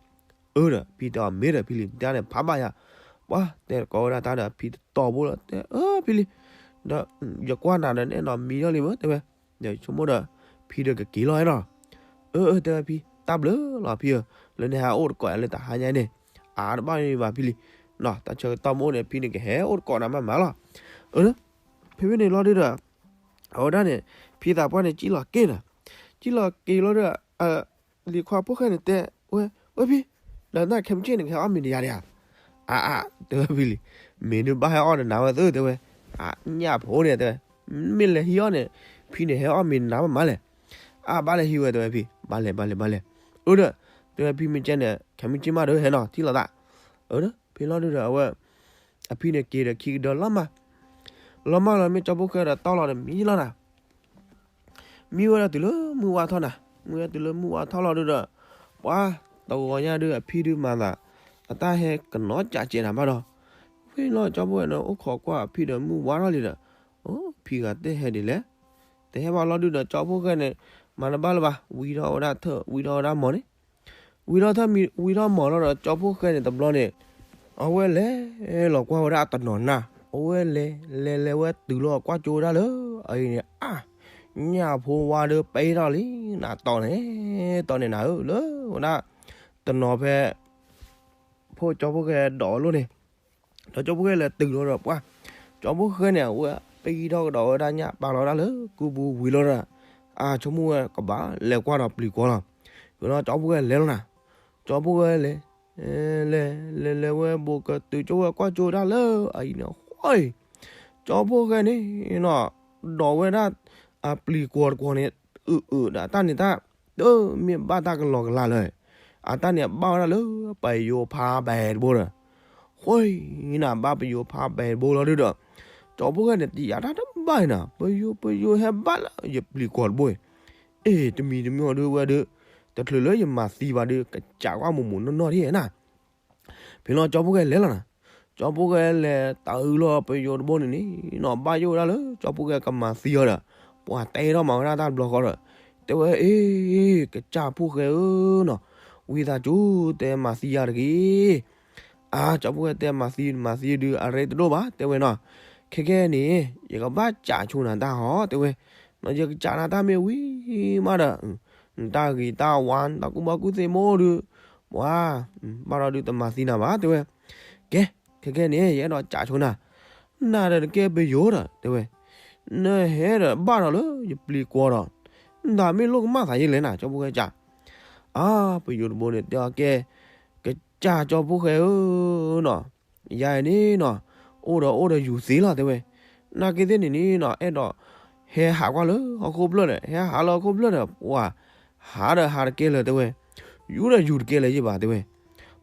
အၢ ဒီးဖံတဲအီၤ မ့ၢ်ဒီးဖံလံၤ နတဲန့ၣ်ဖးဘၣ်ယၤ, ပှၤတဲတကိးဝဲဒၣ်တၢ်ဒီးဖံတတီၤဖိလီၤ တဲအၢဖံလံၤ, ဒီးယကွၢ်နၤဒီးနအဲၣ်ဒိးမံထီၣ်လံမ့ၢ်တဲဝဲ, ဒီးဆိကမိၣ်ဒီး ဖံဒီးကက့ၤလီၤနီၤ. အၢ အၢ တဲဝဲဖံ တၢ်ဘျုးလီၤဖံဧၢ, လၢနဟဲအိၣ်တကိးယၤလၢတဟါညါန့ၣ်, အါတဘၣ်န့ၣ်ဘၣ်ဖံလံၤ, တၢ်ဆၢကတီၢ်မ့ၢ်အိၣ်န့ၣ် ဖံန့ၣ်ကဟဲအိၣ်တကိးနၤမးမးလီၤ. အၢ ဖဲဖဲန့ၣ်လီၤဒုဒီး အဝဲဒၣ်န့ၣ် ဖံသးပှၢ်န့ၣ် ကံၣ်လီၤက့ၤနၤ, ကံၣ်လီၤက့ၤလီၤဒီး လံၤခွါဖိၣ်ဃဲန့ၣ်တဲဝဲ, ဝဲဖံ, ဒီးနခဲမုၢ်ဆ့ၣ်န့ၣ် ကဟဲအီၣ်မ့ၤဒီးယၤဒံးဧါ. အါအါ တဲဝဲဖံလံၤ, မ့ၢ်ဒုးဘၣ်ဟဲအီၣ်ဒီးနၤဝဲသုတဲဝဲ, အညၣ်ဖိန့ၣ်တဲဝဲ, မ့ၢ်လဲၤဟံးအီၣ်န့ၣ် ဖံန့ၣ်ဟဲအီၣ်မ့ၤနၤမးမးလဲၣ်. အါဘၣ်လဲၤဟံးဝဲတဲဝဲဖံ, ဘၣ်လဲၤဘၣ်လဲၤဘၣ်လဲၤ. အၢဒီး တဲဝဲဖံမ့ၢ်ကဲန့ၣ် ခဲမုၢ်ဆ့ၣ်မးဒီးဟဲနီၤ ထံၣ်လိာ်သး. အၢဒီး ဖဲလီၤဒုဒီးအဝဲ အဖံန့ၣ်က့ၤဒီးခံကဒၢလီၤမး, လီၤမးလီၤမ့ၢ်ကၠီဖိၣ်ဃဲဒီးတီၢ်လီၤဒီးမံလီၤနၤ မံဝဲဒၣ်တုၤလၢမုၢ်ဝါထီၣ်နၤ, မံဝဲဒၣ်တုၤလၢမုၢ်ဝါထီၣ်လီၤဒုဒီး, ပှၤတဂီၤညါဒုး အဖံဒုးမၤသး, အတၢ်ဟဲကနီၤကးကဲးနၤဘၣ်ဒီး, ဖဲလီၤကၠီဖိၣ်ဃဲန့ၣ် အိၣ်ခိးကွၢ်အဖံဒီးမုၢ်ဝါထီၣ်လံဒီး, အိ ဖံဂၤတဟဲဒ်လဲၣ်, တဟဲဘၣ်လီၤဒုဒီး ကၠီဖိၣ်ဃဲန့ၣ် မၤတဘၣ်လၢၤဘၣ် ဝံထီၣ်ဝဲဒၣ်ထၢၣ် ဝံထီၣ်ဝဲဒၣ်မီၤန့ၣ် ဝံထီၣ်ထၢၣ်မံၤ ဝံထီၣ်မီၤလီၤဒီး ကၠီဖိၣ်ဃဲန့ၣ်တဘျီန့ၣ်, အဝဲလဲၤလီၤကွၢ်ဝဲဒၣ်အတနီၤနၢ်, အဝဲလဲၤလဲၤလဲၤဝဲတုၤလီၤကွၢ်ကၠိဝဲဒၣ်လၢ အအံၤန့ၣ် အါ, ညၣ်ဖိဝါဒုးပဲထီၣ်လံနၤ တီၢ်န့ၣ်, တီၢ်န့ၣ်နၤဧၢ လၢဝဲဒၣ် တနီၤဖဲ ဖိကၠီဖိၣ်ဃဲဒိးဝဲလိၣ်န့ၣ်, ဒီးကၠီဖိၣ်ဃဲလဲၤတုၤလီၤဒီးပှၤ, ကၠီဖိၣ်ဃဲန့ၣ် အဝဲပဲထီၣ်ကဒီးဝဲဒၣ်ညၣ်ပာ်လီၤဝဲဒၣ်လၢကူပူၤဝံၤလီၤဒီး, အါ ဆိကမိၣ်ဝဲကဘၣ်လဲၤကွၢ်ဒီးပျံၤကွီၤလီၤ, ဝံၤလီၤကၠီဖိၣ်ဃဲလဲၤလီၤနၤ, ကၠီဖိၣ်ဃဲလဲၤ လဲၤလဲၤလဲၤဝဲဘူးကတုၤကၠိဝဲကွၢ်ကၠိဝဲဒၣ်လၢ အအံၤန့ၣ် ဃီအံၤ, ကၠီဖိၣ်ဃဲန့ၣ်နီၤ, ဒိးဝဲဒၣ် အပျံၤကွီၤတကွီၤန့ၣ် အုးအုးဒီးတၢ်န့ၣ်တၢ်, တမ့ၢ်ဘၣ်တၢ်ကလီကလီလၢၤ, အတၢ်န့ၣ်ဘၣ်ဝဲဒၣ်လၢ ပယိၤဖးဘဲတဘိဒီး, ဃီအံၤနၤ ဘၣ်ပယိၤဖးဘဲတဘိလီၤဒုဒီး, ကၠီဖိၣ်ဃဲန့ၣ် တယာ်တၢ်တဘၣ်အံၤနၤ ပယိၤပယိၤဟဲဘၣ်လၢယပျံၤကွီၤတဘိအံၤ, အ့ တမံၤတမံၤအီၤဒုဝဲဒု, တချုးလၢယမၤသံဘၣ်ဒု ကစးကွၢ်မိၢ်မိၢ်နီၢ်နီၢ်ဒ်နၤ, ဖဲလီၤကၠီဖိၣ်ဃဲလဲၤလီၤနၤ, ကၠီဖှိၣ်ဃဲလဲၤတၢ်အုးလီၤပယိၤတဘိန့ၣ်န့ၣ်နီၤ ဘၣ်ယိၣ်ဝဲဒၣ်လၢကၠီဖှိၣ်ဃဲကမၤသံအီၤဒီး ပှၤတဲထီၣ်မၤဝဲဒၣ်တၢ်တဘျီဃီဒီး တဲဝဲ အ့ ကစၢ်ဖှိၣ်ဃဲဧၢနီၤ ဝံသးစူၤတဲမၤသံယၤတဂ့ၤ အါ ကၠီဖှိၣ်ဃဲတဲမၤသံမၤသံဒုးအရ့တဒိၣ်ဘၣ် တဲဝဲနီၤ ခဲကဲန့ၣ် ယကဘၣ်ကးဆိနၤတၢ်ဟီ တဲဝဲ ယကစးနၤတၢ်မ့ၢ်ဝံၤမးဒီး နတၢ်ဂ့ၤတၢ်ဝါ နတၢ်ကူၣ်ဘၣ်ကူၣ်သ့မိၢ်ဒုး ပှၤ ဘၣ်ဒီးဒုးတမၤသံနၤဘၣ် တဲဝဲ ကဲ ခဲကဲန့ၣ် ယအဲၣ်ဒိးကးဆိနၤ နၤဒီးနကဲပယိၤဒီး တဲဝဲ နဟဲဒီးဘၣ်ဒီးလၢယပျံၤကွီၤဒီး နတၢ်မ့ၢ်လိၣ်ကမၣ်သးယဲလဲၣ်နၤ ကၠီဖှိၣ်ဃဲကး အါ ပယိၤတဘိန့ၣ် တဲအီၤကဲ ကစၢ်ကၠီဖှိၣ်ဃဲဧၢနီၤ ယၤအံၤန့ၣ်နီၤ အိၣ်ဒီးအိၣ်ဒီးယူၤသ့လီၤ တဲဝဲ နာ်က့သ့ၣ်န့ၣ်န့ၣ်နီၤ အဲၣ်ဒိးဟဲဟးကွၢ်လၢဟီၣ်ခိၣ်ဖျၢၣ်ဒီး ဟဲဟးလၢဟီၣ်ခိၣ်ဖျၢၣ်ဒီး ပှၤဟးဒီးဟးတကဲလၢၤ တဲဝဲ ယူၤဒီးယူၤတကဲလၢၤယဘၣ် တဲဝဲ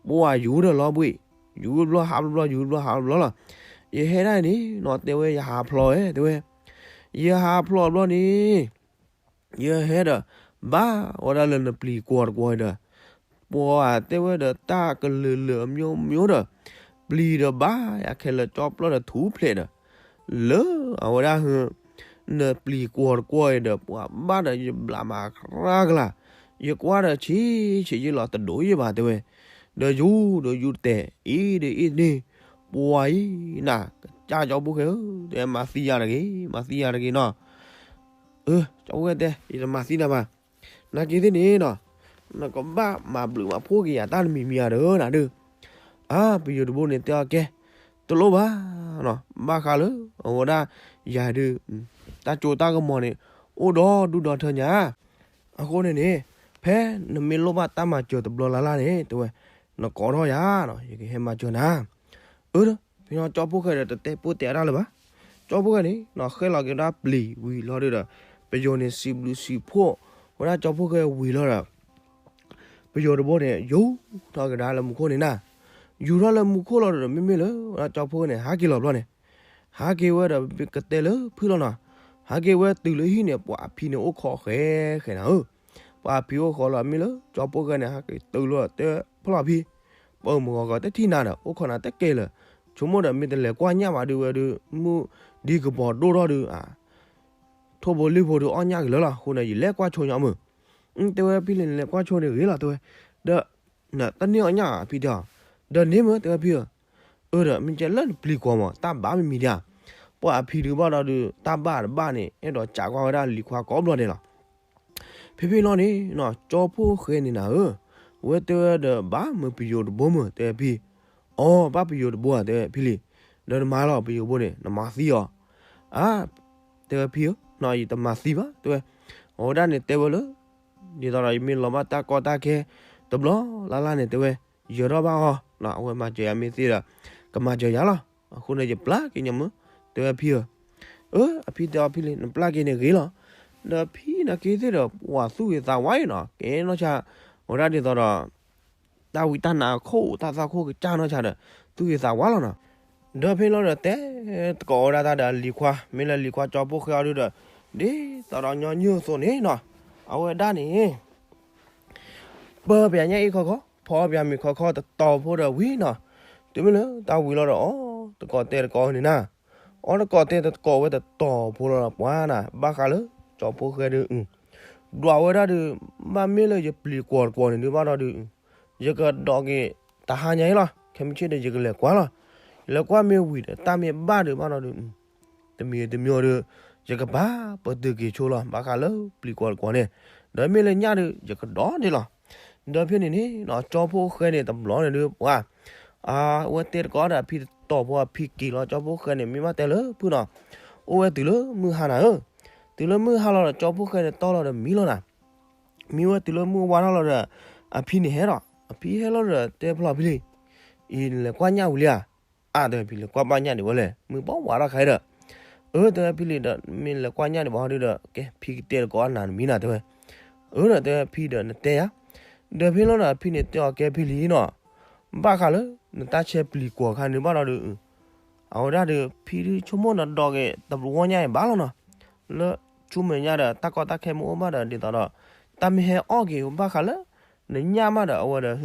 ပှၤယူၤဒီးလီၤဘှံး ယူၤတဘျီဟးတဘျီ ယူၤတဘျီဟးတဘျီလီၤ ယဟဲဒၣ်အံၤန့ၣ်နီၤ တဲဝဲ ယဟးဖျိးဝဲ တဲဝဲ ယဟးဖျိးတဘျီန့ၣ် ယဟဲဒီး ဘၣ်ဝဲဒၣ်လၢနပျံၤကွီၤတကွီၤဒီး ပှၤတဲဝဲဒီးတၢ်ကလုာ်လုာ်အမျိုးမျိုးဒီး ပျံၤဒီးဘၣ်ယၤခဲလၢာ် ကၠီပျီဒီးထူဖျဲးဒီး လၢအဝဲဒၣ် နပျံၤကွီၤတကွီၤအံၤဒီး ပှၤဘၣ်ဒီးယဘျးမးရၢကလၤ ယကွၢ်ဒီးဆံးဆံးယ့ၢ်လီၤတဒိးယ့ၢ်ဘၣ် တဲဝဲ ဒီးယူၤဒီးယူၤတတဲာ် အ့ဒီးအ့န့ၣ် ပှၤအံၤနၤ ကစၢ်ကၠီဖှိၣ်ဃဲဧၢ တဲမၤသံယၤတဂ့ၤ မၤသံယၤတဂ့ၤနီၤ အၢ ကၠီဖှိၣ်ဃဲတဲ ယတမၤသံနၤဘၣ် နာ်က့သ့ၣ်န့ၣ်နီၤ နကဘၣ်မၤဘျုးမၤဖှိၣ်က့ၤယၤတၢ်တမံၤမံၤဧါဒီးနၤဒုး အါ ပယိၤတဘိန့ၣ်တဲအီၤကဲ တလိၣ်ဘၣ်နီၤ ဘၣ်ဃးလၢ အဝဲဒၣ် ယၤဒုး တၢ်ကၠိတၢ်ကမီၤန့ၣ် အိၣ်ဒီဒူၣ်ဒီထၢညါ အဃိန့ၣ်န့ၣ် ဖဲနမ့ၢ်လိၣ်ဘၣ်တၢ်မၤစၢၤတဘျီလၢ်လၢ်န့ၣ် တဲဝဲ နကိးထီၣ်ယၤနီၤ ယကဟဲမၤစၢၤနၤ အၢ ဖဲနီၤကၠီဖှိၣ်ဃဲဒီးတတဲပိၢ်တဲအတၢ်လၢၤဘၣ် ကၠီဖှိၣ်ဃဲန့ၣ်နီၤ ဃဲလီၤက့ၤဒၣ်ပျံၤဝံၤလီၤဒုးဒီး ပယိၤန့ၣ်စံးဘျုးစံးဖှိၣ် ဝဲဒၣ်ကၠီဖှိၣ်ဃဲဝံၤလီၤဒီး ပယိၤတဘိန့ၣ် ယူၤထီၣ်ကဒါလၢမူခိၣ်န့ၣ်နၤ ယူၤထီၣ်လၢမူခိၣ်လီၤဒီး မ့မ့ၢ်လၢ ဝဲဒၣ်ကၠီဖှိၣ်ဃဲန့ၣ် ဟးက့ၤလီၤဘျီန့ၣ် ဟးက့ၤဝဲဒီးကတဲလၢဖုၣ်လီၤနီၤ ဟးက့ၤဝဲတုၤလၢဟံၣ်န့ၣ် ပှၤအဖံန့ၣ်အိၣ်ခိးဃဲဃဲနၤဧၢ ပှၤအဖံအိၣ်ခိးလီၤ မ့ၢ်လၢကၠီဖှိၣ်ဃဲန့ၣ် ဟးက့ၤတုၤလီၤတဲဖီလီၤဖံ ပၢမုၢ်ဂီၤဂီၤတထံၣ်နၤဒီး အိၣ်ခိးနၤတကဲလၢၤ ဆိကမိၣ်ဒီးမ့ၢ်တလဲၤကွၢ်ညၣ်ဘၣ်ဒုးဝဲဒုး မုၢ်ဒံကပီၤဒိၣ်ထီၣ်ဒုး ထိၣ်ဖိလံၣ်ဖိဒုးအီၣ်ညၣ်က့ၤလၢလီၤ အဃိန့ၣ် ယလဲၤကွၢ်ဆိညါမုၢ် တဲဝဲဖံလံၤ နလဲၤကွၢ်ဆိန့ၣ်ဂ့ၤလီၤ တဲဝဲ ဒီး နတန့ၢ်အီၣ်ညၣ်ဧါ အဖံတဲအီၤ ဒီးန့ၢ်မုၢ် တဲဝဲဖံဧၢ အၢဒီး မ့ၢ်ကဲလၢနပျံၤကွီၤမး တၢ်ဘၣ်မံၤမံၤဒံးဧါ ပှၤအဖံဒုးဘၣ်ဒီးဒုး တၢ်ဘၣ်တဘၣ်န့ၣ် အဲၣ်ဒိးစးကွၢ်ဝဲဒၣ်လံၤခွါကိးဘျီဒဲးလီၤ ဖဲဖဲလီၤန့ၣ်နီၤ ကၠီဖှိၣ်ဃဲန့ၣ်နၤဧၢ ဝဲတဲဝဲဒီးဘၣ်မုာ်ပယိၤတဘိမုၢ် တဲဝဲဖံ အီ ဘၣ်ပယိၤတဘိဧါ တဲဝဲဖံလံၤ, ဒီးနမၤလီၤပယိၤဘိန့ၣ် နမၤသံအီၤ, အါ, တဲဝဲဖံဧၢ, ယတမၤသံဘၣ် တဲဝဲ, အဝဲဒၣ်န့ၣ်တဲဝဲလၢ, ဒ်သိးဒီးယမ့ၢ်လီၤဘၣ်တၢ်ကီတၢ်ခဲ, တဘျီလၢ်လၢ်န့ၣ် တဲဝဲ, ယၢၤထီၣ်ဘၣ်အီၤ, အဝဲမၤစၢၤယၤမ့ၢ်သ့ဒီး, ကမၤစၢၤယၤလီၤ, အဃိန့ၣ် ယပျၢ်က့ၤညီမုၢ်, တဲဝဲဖံဧၢ, အၢ အဖံတဲအီၤဖံလံၤ နပျၢ်က့ၤန့ၣ်ဂ့ၤလီၤ, ဒီးဖံန့ၣ်က့ၤသ့ၣ်ဒီး ပှၤသူၣ်ဂ့ၤသးဝါအံၤနီၤ ကဲနီၢ်ဆါ, အဝဲဒၣ်ဒ်သိးဒီး တၢ်ဝံတၢ်နါအခိၣ် တၢ်သၣ်ခိၣ်ကစၢ်နီၢ်ဆါဒီး သူၣ်ဂ့ၤသးဝါလီၤနီၤ, ဒီးဖဲလီၤဒီးတဲသကိးဝဲဒၣ်တၢ်ဒီးလံၤခွါ မ့ၢ်လၢလံၤခွါကၠီဖိၣ်ဃဲအီၤဒုဒီး, ဒ်သိးဒီးညီနုၢ်အသိးန့ၣ်နီၤ, အဝဲဒၣ်န့ၣ် ပၢပျးညၣ်အ့ၣ်ခီခီ, ဖီပျးမ့ၤခီခီတတီၤဖိဒီးဝံၤနီၤ, တုၤမ့ၢ်လၢတၢ်ဝံၤလီၤဒီး အီၣ်တကိးတဲတကိးန့ၣ်နၤ, အီၣ်တကိးတဲတကိးဝဲတတီၤဖိလီၤဒီးပှၤနၤ ဘၣ်ဃးလၢကၠီဖိၣ်ဃဲဒု, ဒွးဝဲဒၣ်ဒု, ဘၣ်မ့ၢ်လၢယပျံၤကွီၤတကွီၤန့ၣ်ဒုဘၣ်ဒီးဒု, ယကဒိးက့ၤတဟါညါအံၤလီၤ, ခဲမုၢ်ဆ့ၣ်ဒီးယကလဲၤကွၢ်လီၤ, ယလဲၤကွၢ်မ့ၢ်ဝံၤဒီးတၢ်မ့ၢ်ဘၣ်ဒုဘၣ်ဒီးဒု တမံၤတမံၤဒီး, ယကဘၣ်ပတုာ်က့ၤဆိလီၤ ဘၣ်ဃးလၢပျံၤကွီၤတကွီၤန့ၣ်, ဒီးမ့ၢ်လၢညၣ်ဒု ယကဒိးန့ၣ်လီၤ, ဒီးဖဲန့ၣ်န့ၣ် ကၠီဖိၣ်ဃဲန့ၣ်တဘျီန့ၣ်ဒု ပှၤ, အဝဲတဲတကိးဒီးအဖံတတီၤဖိအဖံက့ၤလီၤ ကၠီဖိၣ်ဃဲန့ၣ် မ့ၢ်ဘၣ်တဲလၢဖုနီၤ, အိၣ်ဝဲတုၤလၢမုၢ်ဟါနၤဧၢ, တုၤလၢမုၢ်ဟါလီၤဒီး ကၠီဖိၣ်ဃဲန့ၣ်တီလီၤဒီးမံလီၤနၤ, မံဝဲတုၤလၢမုၢ်ဝါထီၣ်လီၤဒီး, အဖံန့ၣ်ဟဲဒီး, အဖံဟဲလီၤဒီးတဲဖဲလီၤဖံလံၤ, အံၤနလဲၤကွၢ်ညၣ်ဝံၤလံဧါ, အါ တဲဝဲဖံလံၤ ကွၢ်ဘၣ်ညၣ်ဒံးဝဲလဲၣ် မုၢ်ဘၣ်ဝါထီၣ်ခါဒီး, အၢ တဲဝဲဖံလံၤဒီး မ့ၢ်လဲၤကွၢ်ညၣ်ဒံးဘၣ်ဟီဒုဒီး ကဲဖံကတဲတကိးနၤနမံနၤတဲဝဲ, အၢ ဒီးတဲဝဲဖံဒီးနတဲယၤ, ဒီးဖဲလီၤဒီးအဖံန့ၣ်တဲအီၤကဲဖံလံၤနီၤ, ဘၣ်ဃးလၢ နတၢ်ဆဲးပျံၤကွီၤခါန့ၣ်ဘၣ်ဒီးဒု, အဝဲဒၣ်ဒီး ဖံဒုဆိကမိၣ်နဒိးက့ၤတဝီညၣ်အံၤဘၣ်လီၤနီၤ, လၢဆူမဲာ်ညါဒီးတၢ်ကီတၢ်ခဲမ့ၢ်အိၣ်ဘၣ်ဒီးဒ်သိးဒီး, တၢ်မ့ၢ်ဟဲအီၣ်က့ၤဘၣ်ဃးလၢ, နညၣ်မးဒီးအဝဲဒီး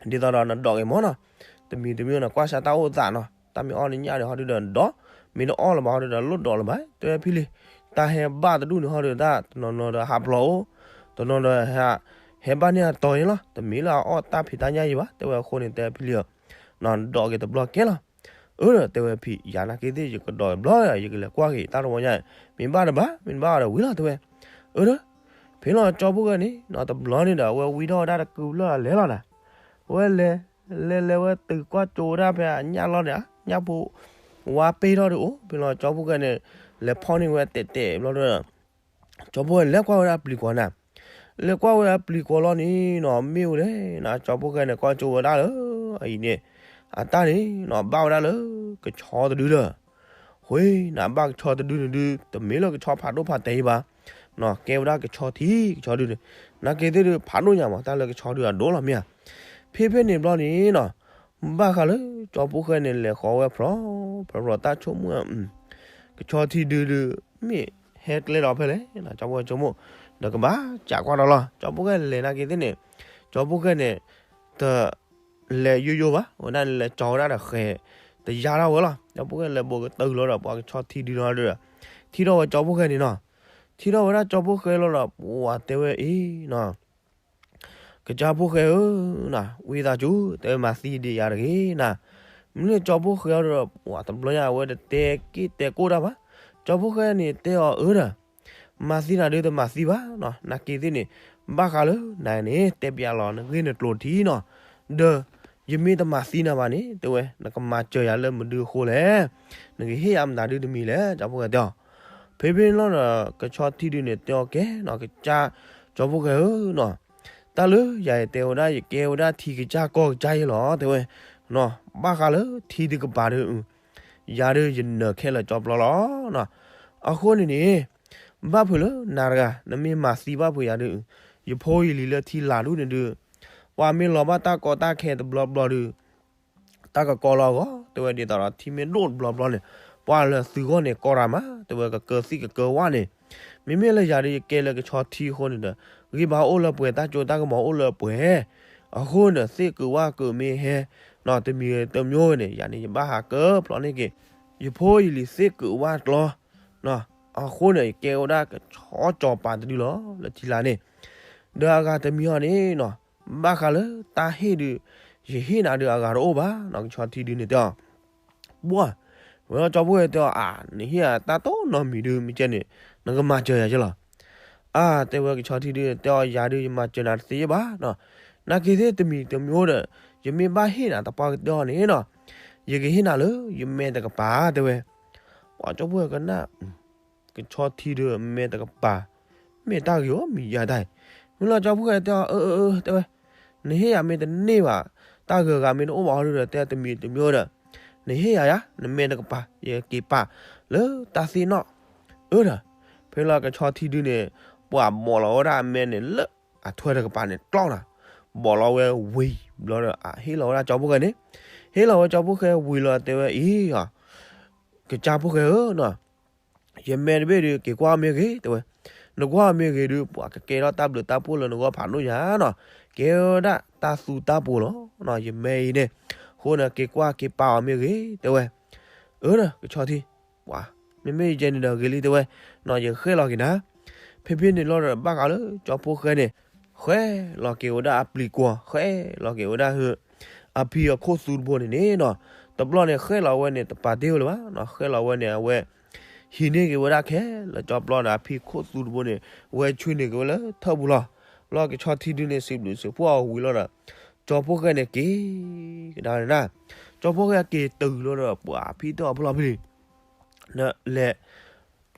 ဒ်သိးဒီးနဒိးက့ၤမၢ်နီၤ, တမံၤတမံၤန့ၣ် ကွၢ်ဆၢတၢ်အိၣ်သးနီၤ, တၢ်မ့ၢ်အီၣ်န့ၣ်ညၣ်ဒီးဟီဒုဒီးဒီး, မ့ၢ်တအီၣ်လၢၤဘၣ်ဟီဒုဒီးလိၣ်ဒီးလၢၤဘၣ်, တဲဝဲဖံလံၤ, တၢ်ဟဲဘၣ်တဒူၣ်န့ၣ်ဟီဒုတၢ် တနီၤနီၤဒီးဟးဖျိးအိၣ်, တနီၤဒီး ဟဲဘၣ်န့ၢ်အတီၤအံၤလီၤ, တမ့ၢ်လၢအအီၣ်တၢ်ဖံးတၢ်ညၣ်ယံၤဘၣ်, တဲဝဲအဃိန့ၣ် တဲဖံလံၤဧၢ, နီၤဒီးက့ၤတဘျီကဲလီၤ. အၢ တဲဝဲဖံ, ယၤနာ်က့သ့ၣ် ယကဒီးတဘျီ, ယကလဲၤကွၢ်က့ၤတၢ်တဝီညါ, မ့ၢ်ဘၣ်တဘၣ်, မ့ၢ်တဘၣ်ဒီးဝံၤလီၤ တဲဝဲ. အၢ ဖဲလီၤကၠီဖီၣ်ဃဲန့ၣ်နီၤ တဘျီန့ၣ်ဒီး အဝဲဝံထီၣ်ဝဲဒၣ်တကုဘျၢၣ်အလဲၤလီၤနၤ, အဝဲလဲၤ လဲၤလဲၤဝဲတုၤကွၢ်ကၠိဝဲဒၣ်ဖဲအညၣ်လီၢ်န့ၣ်, ညၣ်ဖိ ဝါပ့ၢ်ထီၣ်ဒုးအိၣ်, ဖဲလီၤကၠီဖီၣ်ဃဲန့ၣ် လဲၤဖီၣ်န့ၢ်ဝဲတဲာ်တဲာ်ဘျီဒီး ကၠီဖီၣ်ဃဲလဲၤကွၢ်ဝဲဒၣ်ပျံၤကွီၤနၤ, လဲၤကွၢ်ဝဲဒၣ်ပျံၤကွီၤလီၤန့ၣ်နီၤ မ့ၢ်ဝဲလဲၣ်နၤ ကၠီဖီၣ်ဃဲန့ၣ် ကွၢ်ကၠိဝဲဒၣ်လၢ အအံၤန့ၣ် အတၢ်န့ၣ်နီၤ ဘၣ်ဝဲဒၣ်လၢ ကဆီတဒုဒီး ဃိနၤဘၣ်ကဆီတဒုန့ၣ်ဒုး တမ့ၢ်လၢကဆီဖးဒိၣ်ဖးတဲာ်အံၤဘၣ်, ကဲဝဲဒၣ်ကဆီထံ ကဆီဒုန့ၣ်, နာ်က့သ့ၣ်ဒုး ဖးဒိၣ်ညါမး တၢ်လၢကဆီဒုအဒိၣ်လီၤမ့ၢ်ဧါ. ဖဲဖဲန့ၣ်ဘျီန့ၣ်နီၤ ဘၣ်ဃးလၢ ကၠီဖီၣ်ဃဲန့ၣ် လဲၤဃီၤဝဲဖြီ ဖြီဖြီတၢ်ဆိကမိၣ်, ကဆီထံဒုဒုး မ့ၢ်ဟဲကျဲလီၤဖဲလဲၣ်, ကၠီဖီၣ်ဃဲဆိကမိၣ်, ဒီးကဘၣ်စးကွၢ်ဒီးလီၤ. ကၠီဖီၣ်ဃဲလဲၤနာ်က့သ့ၣ်န့ၣ်, ကၠီဖီၣ်ဃဲန့ၣ် တ လဲၤယိယိဘၣ်, ဝဲဒၣ်န့ၣ်လဲၤကၠီဝဲဒၣ်ဒီးဃဲၤ တယါထီၣ်ဝဲလီၤ. ကၠီဖီၣ်ဃဲလဲၤဘိးကတၢၢ်လီၤဒီး ပှၤကဆီထံဒုနီၤဒီး ထံၣ်ထီၣ်ဝဲကၠီဖီၣ်ဃဲန့ၣ်နီၤ, ထံၣ်ထီၣ်ဝဲဒၣ်ကၠီဖီၣ်ဃဲလီၤဒီး ပှၤတဲဝဲအံၤနီၤ ကစၢ်ဖိၣ်ဃဲဧၢ, ဝံသးစူၤ တဲဝဲမၤသံဒံးယၤတဂ့ၤနၤ. မ့ၢ်လၢကၠီဖိၣ်ဃဲအီၤဒီး ပှၤတဘျီညါအဝဲတတဲက့ၣ်တဲကိၣ်တၢ်ဘၣ်. ကၠီဖိၣ်ဃဲန့ၣ်တဲအီၤအၢဒီး မၤသံနၤဒုးတမၤသံဘၣ်နီၤ, နာ်က့သ့ၣ်န့ၣ် ဘၣ်ဃးလၢနၤန့ၣ် တဲပျးလီၤနဂ့ၢ်နကျိၤထံနီၤ, ဒီး ယမ့ၢ်တမၤသံနၤဘၣ်န့ၣ် တဲဝဲ နကမၤစၢၤယၤလၢမနုၤအဃိလဲၣ်, နကဟ့ၣ်ယၤမတၤဒုးတမံၤလဲၣ် ကၠီဖိၣ်ဃဲတဲအီၤ. ဖဲဖဲန့ၣ်လီၤဒီး ကဆီထံဒုန့ၣ်တဲအီၤကဲနီၤ ကစၢ်ကၠီဖိၣ်ဃဲဧၢနီၤ, တၢ်လၢယၤယတဲဝဲဒၣ် ယကဲဝဲဒၣ်ထံကစၢ်ကီၢ်ကစၢ်ယဲလီၤ တဲဝဲ, ဘၣ်ဃးလၢထံဒုးကပၤဒီး ယၤဒုးယနၢၤခဲလၢာ်ကၠီပျီလီၤ. အဃိန့ၣ်န့ၣ် ဘၣ်ဖုးလၢနၤတဂၤ နမ့ၢ်မၤသံဘၣ်ဖုးယၤဒုး ယဖိယလံၤလၢထံလၤဒူၣ်န့ၣ်ဒုး ပှၤမ့ၢ်လီၤဘၣ်တၢ်ကီတၢ်ခဲတဘျီဘျီဒုး တၢ်ကကီလီၤအဂီၢ် တဲဝဲဒ်သိးဒီး ထံမ့ၢ်ဒိၣ်တဘျီဘျီန့ၣ် ပှၤလၢသုဂီၢ်န့ၣ်ကီတၢ်မး တဲဝဲကကၢသံၣ်ကကၢဝၣ်န့ၣ်, မ့မ့ၢ်လၢယၤဒုးယကဲလၢကဆီထံအဃိန့ၣ်ဒီး ဂံၢ်ဘါအိၣ်လၢပှဲၤ တၢ်စိတၢ်ကမီၤအိၣ်လၢပှဲၤ, အဃိန့ၣ် သ့ၣ်ကုးဝၣ်ကုးမ့ၢ်ဟဲ နီၤ တမံၤတမျိုးဝဲန့ၣ် ယၤန့ၣ် ယဘၣ်ဟးကၢဖျီန့ၢ်က့ၤ ယဖိယလံၤသ့ၣ်ကုးဝၣ်ကျီ အဃိန့ၣ် ယကဲဝဲဒၣ်ကဆီစီၤပၤတဒုလီၤ လၢထံလာ်န့ၣ်, ဒီးအဂၤတမံၤအီၤန့ၣ်နီၤ ဘၣ်ဃးလၢတၢ်ဟ့ၣ်ဒုး ယဟ့ၣ်နၤဒုးအဂၤတအိၣ်ဘၣ်နီၤ ကဆီထံဒုန့ၣ်တဲအီၤ, ဘၣ်, ဝဲလီၤကၠီဖိၣ်ဃဲတဲအီၤ အါ နဟ့ၣ်ယၤတၢ်တိၢ်နီတမံၤဒုး မ့ၢ်ကဲန့ၣ် နကမၤစၢၤယၤယဲလီၤ. အါ တဲဝဲကဆီထံဒုတဲအီၤ ယၤဒုးယမၤစၢၤနၤတသ့ဘၣ်နီၤ, နာ်က့သ့ၣ်တမံၤတမျိုးဒီး ယမ့ၢ်ဘၣ်ဟ့ၣ်နၤတပှၢ်ကတၢၢ်အီၤန့ၣ်နီၤ, ယကဟ့ၣ်နၤလၢယမဲာ်တကပၤ တဲဝဲ, ပှၤကၠီဖိၣ်ဃဲကနၣ် ကဆီထံဒုးမဲာ်တကပၤ, မ့ၢ်တၢ်ဂ့ၤအီၤမံၤယၤတၢ်အံၤ, မ့ၢ်လီၤကၠီဖိၣ်ဃဲတဲအီၤ အၢ အၢ အၢ တဲဝဲ, နဟ့ၣ်ယၤမ့ၢ်တန့ၢ်ဘၣ်, တၢ်ဂုၤအဂၤမ့ၢ်တအိၣ်ဘၣ်အီၤဒုးဒီး တဲတမံၤတမျိုးဒီး, နဟ့ၣ်ယၤယၤ နမဲာ်တကပၤ ယက့ၤပာ်လၢတၢ်သ့ၣ်နီၣ်, အၢဒီး, ဖဲလီၤကဆီထံဒုန့ၣ် ပှၤဘီးလီၤဝဲဒၣ်အမဲာ်န့ၣ်လၢအထွဲတကပၤန့ၣ် ကျီနၤ, ဘီးလီၤဝဲဝံၤဘျီဒီး အဟ့ၣ်လီၤဝဲဒၣ်ကၠီဖိၣ်ဃဲန့ၣ်, ဟ့ၣ်လီၤဝဲကၠီဖိၣ်ဃဲဝံၤလီၤတဲဝဲအံၤ ကစၢ်ဖိၣ်ဃဲဧၢနီၤ, ယမဲာ်တဘ့ၣ်ဒုး က့ၤကွၢ်မ့ၢ်ဂ့ၤ တဲဝဲ, နကွၢ်မ့ၢ်ဂ့ၤဒုး ပှၤကကဲထီၣ်တၢ်ဘျုးတၢ်ဖှိၣ်လၢနဂီၢ်ဖးဒိၣ်ညါနီၤ, ကဲဝဲဒၣ်တၢ်သူတၢ်ပှီၤလီၤ, ယမဲာ်အံၤန့ၣ်, အဃိန့ၣ် က့ၤကွၢ်က့ၤပာ်အီၤမ့ၢ်ဂ့ၤ တဲဝဲ, အၢဒီး ကဆီထံ, ပှၤ, မ့မ့ၢ်ယကဲန့ၣ်ဒီးဂ့ၤလံ တဲဝဲ, နီၤ ယဃဲလီၤက့ၤနၤ, ဖဲဖဲန့ၣ်လီၤဒီး ဘၣ်ဃးလၢကၠီဖိၣ်ဃဲန့ၣ်, ဃဲလီၤက့ၤဝဲဒၣ်အပျံၤကွီၤ ဃဲလီၤက့ၤဝဲဒၣ်ဟၢ အဖံအခိၣ်သူတဘိန့ၣ်န့ၣ်နီၤ, တဘျီန့ၣ် ဃဲလီၤဝဲန့ၣ် တပာ်တ့ၢ်ဝဲလၢၤဘၣ်နီၤ, ဃဲလီၤဝဲန့ၣ် အဝဲ ဟံးန့ၢ်က့ၤဝဲဒၣ်ခဲလၢာ်ကၠီပျီဒီးအဖံခိၣ်သူတဘိန့ၣ်, ဝဲဆှၢန့ၢ်က့ၤဝဲလၢထၢၣ်ပူၤလီၤ. လီၤကဆီထံဒုန့ၣ် စံးဘျုးစံးဖှိၣ်အီၤဝံၤလီၤဒီး, ကၠီဖိၣ်ဃဲန့ၣ်က့ၤကဒါန့ၣ်, ကၠီဖိၣ်ဃဲက့ၤတုၤလီၤဒီး ပှၤဖံတဲအီၤဖဲလီၤဖဲလံ, လဲၤ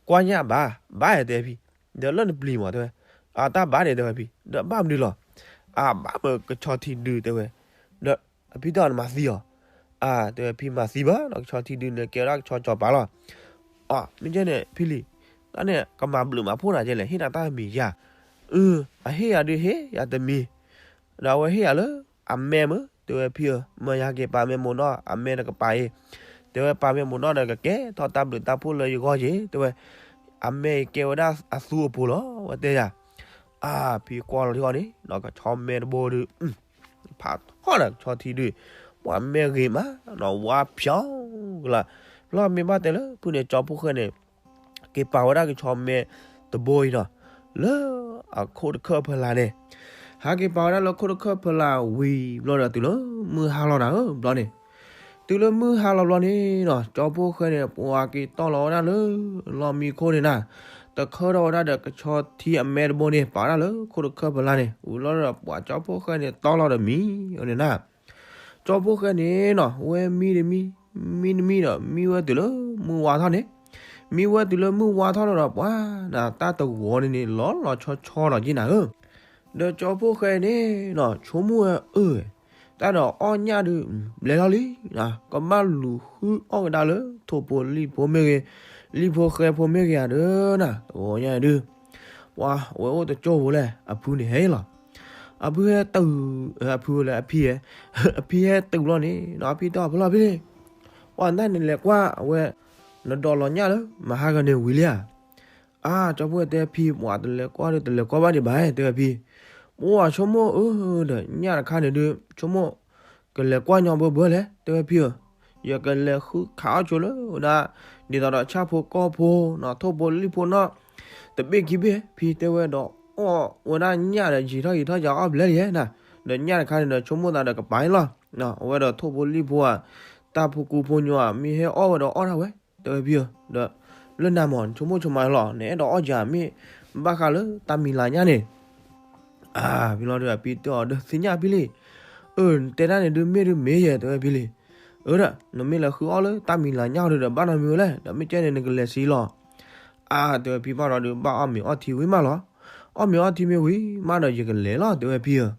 ကွၢ်ညၣ်ဘၣ်, ဘၣ်ယတဲဖံ, ဒီးလၢနပျံၤမးတဲဝဲ, အတၢ်ဘၣ်န့ၣ်တဲဝဲဖံ, ဒီးဘၣ်မနုၤလီၤ, အဘၣ်မၢကဆီထံဒုတဲဝဲ, ဒီးအဖံတဲအီၤနမၤသံအီၤ, အတဲဝဲဖံမၤသံဘၣ်နီၤ, ကဆီထံဒုန့ၣ် ကဲဝဲဒၣ်ကဆီစီၤပၤလီၤ. အ မ့ၢ်ကဲန့ၣ် ဖံလံၤ, တၢ်န့ၣ် ကမၤဘျုးမၤဖှိၣ်နၤကဲလဲၣ် ဟ့ၣ်နၤတၢ်မံၤယၤ, အ အဟ့ၣ်ယၤဒုးဟ့ၣ်ယၤတမံၤ, ဒီးအဝဲဟ့ၣ်ယၤလၢ အမဲမ့ၢ် တဲဝဲဖံဧၢ, မၢယၤက့ၤပာ်မဲာ်မိၢ်နီၢ် အမဲတကပၤအံၤ, တဲဝဲပာ်မဲာ်မိၢ်နီၢ်ဒီး ကကဲထီၣ်တၢ်ဘျုးတၢ်ဖှိၣ်လၢယဂီၢ်က့ၤ တဲဝဲ, အမဲအံၤကဲဝဲဒၣ်အသူအပူၤလီၤ ဝဲတဲယၤ, အဖံကွၢ်လီၤထံအီၤန့ၣ် ကဆီမဲတဘိဒုး, ဖးထီၣ်ဒီးကဆီထံဒု, ပှၤ ပှၤမဲာ်ဂ့ၤမးနီၤ ဝါဖျိကလာ်, လီၤမ့ၢ်ဘၣ်တဲလၢဖုန့ၣ် ကၠီဖှိၣ်ဃဲန့ၣ် က့ၤပာ်ဝဲဒၣ်ကဆီမဲတဘိအံၤနီၤ လၢအခိၣ်တခၢၣ်ဖီလာ်န့ၣ်, ဟးက့ၤပာ်ဝဲဒၣ်လၢခိၣ်တခၢၣ်ဖီလာ်ဝံၤဘျီဒီး တုၤလၢမုၢ်ဟါလီၤနၤဧၢ ဘျီန့ၣ်, တုၤလၢမုၢ်ဟါလီၤဘျီန့ၣ်နီၤ ကၠီဖှိၣ်ဃဲန့ၣ် ပှၤက့ၤတီၢ်လီၤဝဲဒၣ်လၢ လီၢ်မံခိၣ်န့ၣ်နၤ, တခၢထီၣ်ဝဲဒၣ်ဒီးကဆီထံအမဲတဘိန့ၣ် ပာ်ဝဲဒၣ်လၢခိၣ်တခၢၣ်ဖီလာ်န့ၣ် ဝံၤလီၤဒီးပှၤကၠီဖှိၣ်ဃဲန့ၣ် တီၢ်လီၤဒီးမံန့ၣ်နၤ ကၠီဖှိၣ်ဃဲန့ၣ်နီၤ ဝဲမံတမံ, မံတမံဒီး မံဝဲတုၤလၢမုၢ်ဝါထီၣ်န့ၣ်, မံဝဲတုၤလၢမုၢ်ဝါထီၣ်လီၤဒီး ပှၤနၤတၢ်တဂီၤန့ၣ်န့ၣ် လီၤလီၤဆီဆီဒီးက့နၤဧၢ, ဒီးကၠီဖှိၣ်ဃဲန့ၣ်နီၤ ဆိကမိၣ်ဝဲအၢ တၢ်ဒီးအီၣ်ညၣ်ဒုး ဘျဲၣ်ထီၣ်လံ, ကဘၣ်လူၤဃုအီၣ်ကဒါလၢ ထိၣ်ဖိလံၣ်ဖိမ့ၢ်ဂ့ၤ, လံၣ်ဖိဃဲဖိမ့ၢ်ဂ့ၤဧါဒီးနၤ တဂီၤညါဒုး ပှၤဝဲအိၣ်တကၠိၢ်ဖိလဲၣ် အဖုန့ၣ်ဟဲလီၤ, အဖုဟဲတုၤ, အဖုလဲၣ် အဖံဟဲ, အဖံဟဲတုၤလီၤန့ၣ်နီၤ အဖံတဲအီၤဖဲလီၤဖဲလံ, ပှၤနတၢ်န့ၣ်လဲၤကွၢ်ဝဲ နဒိးလီၤညၣ်လၢ မဟါဂၤန့ၣ်ဝံၤလံဧါ အါ ကၠီဖှိၣ်တဲဖံ ပှၤတလဲၤကွၢ်ဒီး တလဲၤကွၢ်ဘၣ်ဒံးဘၣ် တဲဝဲဖံ, ပှၤဆိကမိၣ်အၢဒီး ညၣ်တခါန့ၣ်ဒုး ဆိကမိၣ် ကလဲၤကွၢ်ညီဘၢဘၢလဲၣ် တဲဝဲဖံဧၢ, ယကလဲၤဃုခးအီၣ်ဆိလၢဝဲဒၣ် ဒ်သိးဒီးဆၣ်ဖိကီၢ်ဖိနီၤ ထိၣ်ဖိလံၣ်ဖိနီၤ တဘ့ၣ်ခံဘ့ၣ် ဖံတဲဝဲဒီး အီၣ်ဝဲဒၣ်ညၣ်ဒီး ယံာ်ထီၣ်ယံာ်ထီၣ်ယၤအီၣ်ဘျဲၣ်လံနၤ, ဒီးညၣ်တခါန့ၣ်ဒီး ဆိကမိၣ်သးဒီးကပၤလီၤ, အဝဲဒီးထိၣ်ဖိလံၣ်ဖိဧါ တၢ်ဖိကူဖိညီဧါ မ့ၢ်ဟဲအီၣ်ဝဲဒီးအီၣ်ဒၣ်ဝဲ တဲဝဲဖံဧၢ, ဒီး လၢနၤမး ဆိကမိၣ်ဆိကမးလီၤ နအဲၣ်ဒိးအီၣ်ယၤမ့ၢ် ဘၣ်ဃးလၢတၢ်မံၤလၤညၣ်န့ၣ် အါ ဖံလီၤဒီး အဖံတဲအီၤဒီး သ့ၣ်ညါဖံလံ, အၢ နတဲတၢ်န့ၣ်ဒုးမ့ၢ်ဒုးမ့ၢ်ယဲ တဲဝဲဖံလံ, အၢဒီး နမ့ၢ်လဲၤဃုအီၣ်လၢတၢ်မံၤလၤညၣ်အီၤဒုးဒီး ဘၣ်နီတမံၤဝဲလဲၣ် ဒီးမ့ၢ်ကဲန့ၣ် နကလဲၤဆံးလီၤ, အါ တဲဝဲဖံဘၣ်ဒီးဒုး ဘၣ်အီၣ်မ့ၤအီထံဝံၤမးလီၤ, အီၣ်မ့ၤအီထံမ့ၢ်ဝံၤမးဒီး ယကလဲၤလီၤ တဲဝဲဖံဧၢ,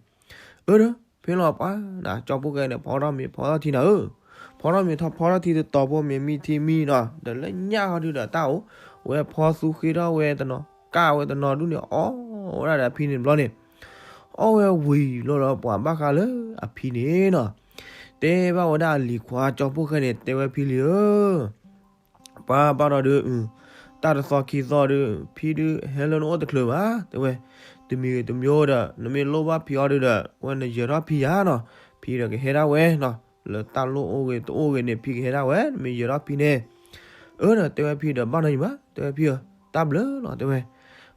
အၢဒီး ဖဲလီၤပှၤနၤ ကၠီဖှိၣ်ဃဲန့ၣ် ဖီထီၣ်မ့ၤဖီထီၣ်ထံနၤဧၢ, ဖီထီၣ်မ့ၤထီၣ်ဖီထီၣ်ထံတတီၤဖိ မ့ၤမံထံမံနီၤ ဒီးလၢညၣ်ဟီဒုးဒီးတၢ်အိၣ်ဝဲ ဖီသူဃ့ထီၣ်ဝဲတနီၤ ကၣ်ဝဲတနီၤဒုးန့ၣ် အီၣ်ဝဲဒၣ်ဒီးအဖံန့ၣ်ဘျီန့ၣ်, အီၣ်ဝဲဝံၤလီၤဒီး ပှၤဘၣ်ဃးလၢအဖံန့ၣ်နီၤ တဲဘၣ်ဝဲဒၣ်အလံၤခွါ ကၠီဖှိၣ်ဃဲန့ၣ် တဲဝဲဖံလံဧၢ ပှၤဘၣ်ဒီးဒုး တၢ်တသီခံသီဒုး ဖံဒုးဟဲလၢနအိၣ်တချုးဘၣ် တဲဝဲ, တမံၤဂ့ၤတမံၤဒီး နမ့ၢ်လိၣ်ဘၣ်ဖံအီၤဒုးဒီး ဝဲနယၢၤထီၣ်ဖံယၤနီၤ, ဖံဒီးကဟဲဒၣ်ဝဲနီၤ, လၢတၢ်လိၣ်အိၣ်ဂ့ၤတအိၣ်ဂ့ၤန့ၣ် ဖံကဟဲဒၣ်ဝဲ နမ့ၢ်ယၢၤထီၣ်ဖံန့ၣ်, အၢဒီးတဲဝဲဖံဒီး ဘၣ်နီတမံၤဘၣ် တဲဝဲဖံဧၢ, တၢ်ဘျုးလီၤ တဲဝဲ,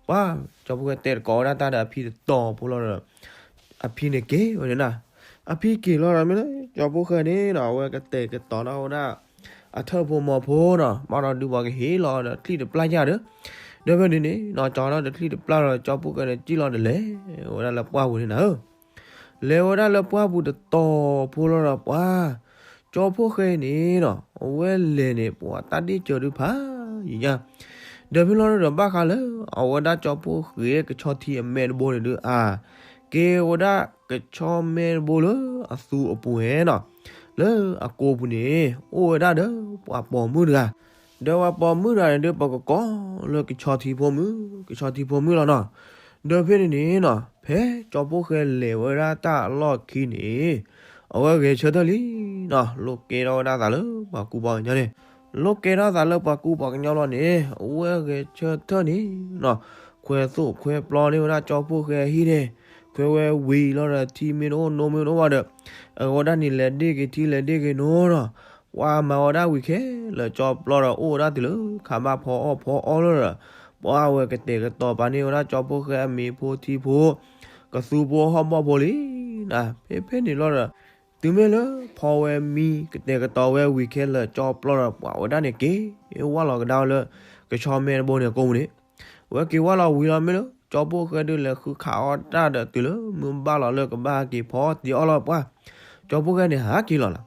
ပှၤ ကၠီဖှိၣ်ဃဲတဲတကိးဝဲဒၣ်တၢ်ဒီးအဖံတတီၤဖိလီၤဒီး အဖံန့ၣ်က့ၤဝဲန့ၣ်နၤ, အဖံက့ၤလီၤဒီးမ့ၢ်လၢ ကၠီဖှိၣ်ဃဲန့ၣ်နီၤ အဝဲကတဲာ်ကတီၤဒၣ်ဝဲဒၣ် အထၢၣ်ဖိမီၤဖိနီၤ ဘၣ်ဒီးဒုးပှၤကဟ့ၣ်လီၤဒီးချံၣ်တပျၢ်ညၣ်ဒီး, ဒီးဖဲန့ၣ်န့ၣ်နီၤ ကၠီဒီးတချံၣ်တပျၢ်လီၤ ကၠီဖှိၣ်ဃဲန့ၣ် စံၣ်လီၤတလဲၤဝဲဒၣ်လၢပှၢ်ပူၤန့ၣ်နၤဧၢ, လဲၤဝဲဒၣ်လၢပှၢ်ပူၤတတီၤဖိလီၤဒီးပှၤ ကၠီဖှိၣ်ဃဲန့ၣ်နီၤ အဝဲလဲၤန့ၣ် ပှၤတၢ်ဒ့ၣ်စၢၤဒုးဖးယံာ်ညါ, ဒီးဖဲလီၤဒီးဘၣ်ဃးလၢ အဝဲဒၣ်ကၠီဖှိၣ်ဃဲကဆီထံအမဲတဘိန့ၣ်ဒုး အါ က့ၤဝဲဒၣ်ကဆီမဲတဘိလၢအသူအပူၤဟဲနီၤ, လၢအကိာ်ပူၤန့ၣ် အိၣ်ဝဲဒၣ်ဒီးပှၤပိာ်မုၣ်တဂၤ, ဒီးပှၤပိာ်မုၣ်တဂၤန့ၣ်ဒုး ပကကိးလၢကဆီထံဖိမုၣ်, ကဆီထံဖိမုၣ်လီၤနီၤ, ဒီးဖဲန့ၣ်န့ၣ်နီၤ ဖဲကၠီဖှိၣ်ဃဲလဲၤဝဲဒၣ်တၢ်အလီၢ်ခံန့ၣ် အဝဲဂဲၤဆၢထၢၣ်လံနီၤ လိးကဲထီၣ်ဝဲဒၣ်သးလၢပှၤကူပှၤကညီန့ၣ်, လိးကဲထီၣ်သးလၢပှၤကူပှၤကညီလီၤန့ၣ် အဝဲဂဲၤဆၢထၢၣ်န့ၣ်နီၤ ခွဲးသိၣ်ခွဲးပျီန့ၢ်ဝဲဒၣ်ကၠီဖှိၣ်ဃဲအဟံၣ်န့ၣ်, ခွဲးဝဲဝံၤလီၤဒီးထံမ့ၢ်တအိၣ်နိမ့ၢ်တအိၣ်ဘၣ်ဒီး အဝဲဒၣ်န့ၣ်လဲၤဒ့ၣ်က့ၤထံလဲၤဒ့ၣ်က့ၤနိနီၤ, ပှၤမၤဝဲဒၣ်ဝံၤခဲလၢာ် ကၠီပျီဒီး အိၣ်ဝဲဒၣ်တုၤလၢခးဘၣ်ဖီအီၣ်ဖီအီလီၤဒီး ပှၤဝဲကတဲာ်ကတီၤပာ်န့ၢ်ဝဲဒၣ်ကၠီဖှိၣ်ဃဲအမ့ၤဖိထံဖိ ကသူဖိဟီၣ်ဘီၣ်ဖိလံနၤ, ဖဲဖဲန့ၣ်လီၤဒီး တုၤမ့ၢ်လၢဖီဝဲမံကတဲာ်ကတီၤဝဲဝံၤခဲလၢာ် ကၠီပျီဒီးပှၤဝဲဒၣ်န့ၣ်က့ၤဝဲလီၤကဒါဝဲလၢ ကဆီမဲတဘိန့ၣ်အကိာ်ပူၤန့ၣ်, ဝဲက့ၤဝဲလီၤဝံၤလီၤမ့ၢ်လၢ ကၠီဖှိၣ်ဃဲဒုးလဲၤဃုခးအီၣ်တၢ်ဒီးတုၤလၢမုၢ်ဘၣ်လီၤလၢကဘၣ်ဟဲက့ၤဖီတံၢ်အီၣ်လီၤပှၤ, ကၠီဖှိၣ်ဃဲန့ၣ်ဟးက့ၤလီၤလီၤ,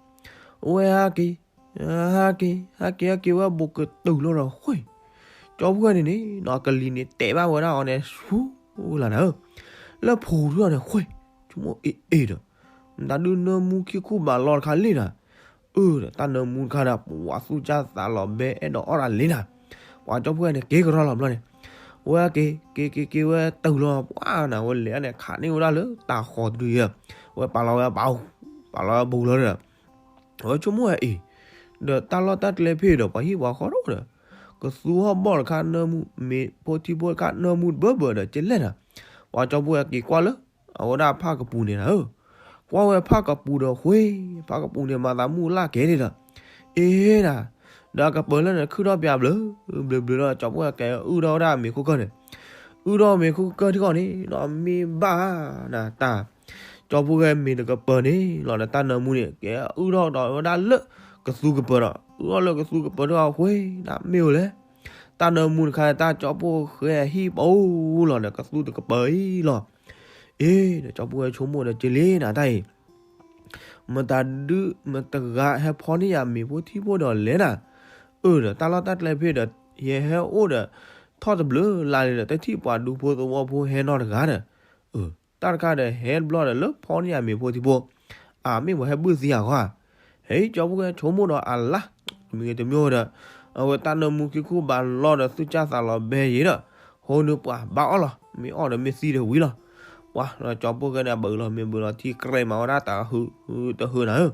အဝဲဟးက့ၤ ဟးက့ၤ ဟးက့ၤဟဲက့ၤဝဲဘူးကတုၤလီၤဒီး ဃ့ၢ်, ကၠီဖှိၣ်ဃဲန့ၣ်န့ၣ်နီၤ ကလံၤန့ၣ်တဲဘၣ်ဝဲဒၣ်အီၤန့ၣ်ဆူလၢ်နၤဧၢ, လၢဖိထူၣ်အီၤန့ၣ် ဃ့ၢ်, ဆိကမိၣ်အ့ၣ်အ့ၣ်ဒီး မတၤဒုးနၢမူခံခူၣ်ဘးလီတခါလံနၤ, အၢ ဒီးတၢ်နၢမူတခါဒီး ပှၤသူၣ်ကၢ်သးလီၤဘဲအဲၣ်ဒိးအီၣ်တၢ်လံနၤ, ပှၤကၠီဖှိၣ်ဃဲန့ၣ်က့ၤကရီလီၤဘျီန့ၣ်, ဝဲက့ၤက့ၤက့ၤက့ၤဝဲတုၤလီၤပှၤနၤ ဝဲလဲၤန့ၣ်ခးန့ၢ်ဝဲဒၣ်လၢတၢ်ဃီတဒုယဲ, ဝဲပာ်လီၤဝဲပာ် ပာ်လီၤဝဲဘူးလီၤဒီး အဝဲဆိကမိၣ်ဝဲအ့ၣ်, ဒီးတၢ်လီၢ်တၢ်ကျဲဖဲဒီး ပှၤဟံၣ်ပှၤဃီဒီး ကသူဟီၣ်ဘီၣ်တခါနၢမူ မ့ၤဖိထံဖိတခါနၢမူတဘၢဘၢဒီးကလဲၣ်နၤ, ပှၤကၠီဖှိၣ်ဃဲက့ၤကွၢ်လၢ အဝဲဒၣ်ဖၣ်ကပူၤန့ၣ်နၤဧၢ, ကွၢ်ဝဲဖးကပူၤဒီးဃ့, ဖးကပူၤန့ၣ် မၤသးမုၢ်လၢ်ကဲဒၣ်ဒီး, အ့ဒၣ်, ဒီးအကပၤလၢန့ၣ်ခုၣ်ထီၣ်ပၠးဘျၢဘျၢဘျၢဒီး ကၠီဖီၣ်ဃဲကအုၣ်ထီၣ်ဝဲဒၣ်အမ့ၤခိၣ်ကၢၢ်န့ၣ်, အုၣ်ထီၣ်မ့ၤခိၣ်ကၢၢ်ထံကီၢ်န့ၣ် ဒီးမ့ၢ်ဘၣ်နၤတၢ် ကၠီဖီၣ်ဃဲမ့ၤတကပၤန့ၣ်လီၤဒီး တၢ်နၢမူန့ၣ် ကဲအုၣ်ထီၣ်ဒီးဝဲဒၣ်လၢကသူကပၤဒီး အုၣ်ထီၣ်လၢကသူကပၤဒီးအဃ့ နမ့ၢ်အိၣ်လဲၣ်. တၢ်နၢမူတခါ တၢ်ကၠီဖီၣ်ဃဲအဟံၣ်ပအိၣ်လီၤဒီး ကသူတကပၤအံၤလီၤ. အ့ဒီး ကၠီဖီၣ်ဃဲဆိကမိၣ်ဒီး ကလ့နၤတၢ်အံၤ မတၤဒုးမတၤတဂၤဟဲဖီန့ၢ်ယၤမ့ၤဖိထံဖိဒီးလဲၣ်နၤ. အၢဒီး တၢ်လီၢ်တၢ်ကျဲဖဲဒီး ယဟဲအိၣ်ဒီး ထီၣ်တဘျုးလါလံဒီး တထံၣ်ပှၤဒူဖိသဝီဖိဟဲနီတဂၤဒီး, အၢ တၢ်တခါဒီး ဟဲတဘျီဒီး လၢဖီန့ၢ်ယၤမ့ၤဖိထံဖိ, အမ့ၢ်ပှၤဟဲဘုၣ်သံယၤဃီဧါ. ဟဲ ကၠီဖီၣ်ဃဲဆိကမိၣ်ဒီးအလါ, မ့ၢ်ဂ့ၤတမံၤဒီး အဝဲတၢ်နၢမူခံခိၣ်ဘၣ်လီၤဒီး သူၣ်ကၢ်သးလီၤဘဲယံၤဒီး ဟိန့ၣ်ပှၤဘၣ်အီၣ်လီၤ, မ့ၢ်အီၣ်ဒီးမ့ၢ်သံဒီးဝံၤလီၤ. ပှၤလီၤ ကၠီဖီၣ်ဃဲန့ၣ် ဘၣ်အုးလီၤ မ့ၢ်ဘၣ်လီၤ ထံကြဲးမၤဝဲဒၣ်တၢ်ဟုတဟုနၤဧၢ.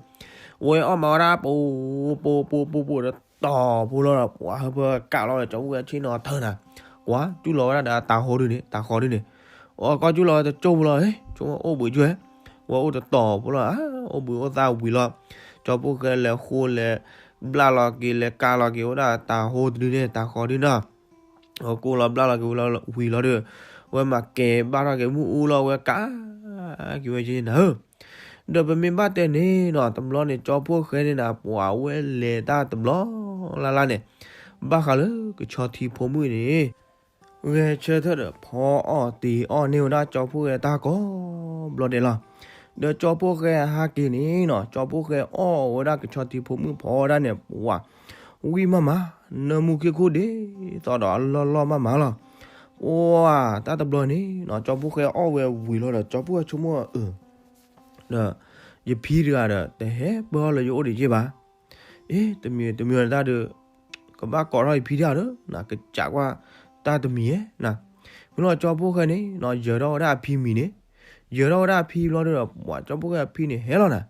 ဝဲအီၣ်မၤဝဲဒၣ် ပူၤပူၤပူၤပူၤပူၤဒီး တီၤဖိလီၤဒီး ပှၤဟၢဖၢကးလီၤဒီး ကၠီဖီၣ်ဃဲဆ့ၣ်နီၤထၢနၤ, ကွၢ်ကူၣ်လီၤဝဲဒၣ်ဒီး တၢ်ဃီဒုန့ၣ် တၢ်ဃီဒုန့ၣ်, အကီၢ်ကူၣ်လီၤဝဲတကၠိဖိလီၤ, ဆိကမိၣ်အိၣ်ဘှံးကွံာ်, ဝဲအိၣ်တတီၤဖိလီၤ, အိၣ်ဘှံးအိၣ်သါဝံၤလီၤ. ကၠီဖီၣ်ဃဲလဲၤဃိလဲၤ ဘျၣ်လီၤက့ၤ လဲၤကးလီၤက့ၤဝဲဒၣ်တၢ်ဟိတဒုန့ၣ် တၢ်ဃီဒုန့ၣ် အကိၢ်လီၤဘျၣ်လီၤက့ၤဝံၤလီၤဒီး ဝဲမၤကဲၤဘၣ်ထီၣ်က့ၤမုၢ်အူလီၤ ဝဲကးက့ၤဝဲက့ၤနၤဧၢ. ဒီးပမ့ၢ်ဘၣ်တဲန့ၣ်နီၤ တဘျီန့ၣ် ကၠီဖီၣ်ဃဲန့ၣ်နၤ ပှၤဝဲလဲၤတၢ်တဘျီလၢ်လၢ်န့ၣ် ဘၣ်ဃးလၢကဆီထံဖိမုၣ်န့ၣ် ဂဲၤဆၢထၢၣ်ဒီး ဖီအီၣ်တ့ၤအီၣ်န့ၢ်ဝဲဒၣ်ကၠီဖီၣ်ဃဲတၢ်ကိးဘျီဒဲးလီၤ. ဒီးကၠီဖီၣ်ဃဲအဟးက့ၤန့ၣ်နီၤ ကၠီဖီၣ်ဃဲအီၣ်ဝဲဒၣ်ကဆီထံဖိမုၣ်ဖီဒၣ်န့ၣ် ပှၤဝံၣ်မးမး, နၢမူခံခိၣ်ဒ်သိးဒီးအလီၢ်လီၢ်မးမးလီၤ. ပှၤတၢ်တဘျီန့ၣ်နီၤ ကၠီဖီၣ်ဃဲအီၣ်ဝဲဝံၤလီၤဒီး ကၠီဖီၣ်ဃဲဆိကမိၣ်အၢ ဒီး ယဖံတဂၤဒီး တဟဲပၢၢ်အီၣ်လၢယအိၣ်ဒံးက့ၢ်ဘၣ်. အ့ တမံၤတမံၤတၢ်ဒီး ကဘၣ်ကိးထီၣ်ယဖံတဂၤဒီး နကစးကွၢ်တၢ်တမံၤဧါ. ဖဲလီၤကၠီဖီၣ်ဃဲန့ၣ်နီၤ ယၢၤထီၣ်ဝဲဒၣ်အဖံမံၤန့ၣ်, ယၢၤထီၣ်ဝဲဒၣ်အဖံဘျီဒီး ပှၤကၠီဖီၣ်ဃဲအဖံန့ၣ်ဟဲလီၤနၤ.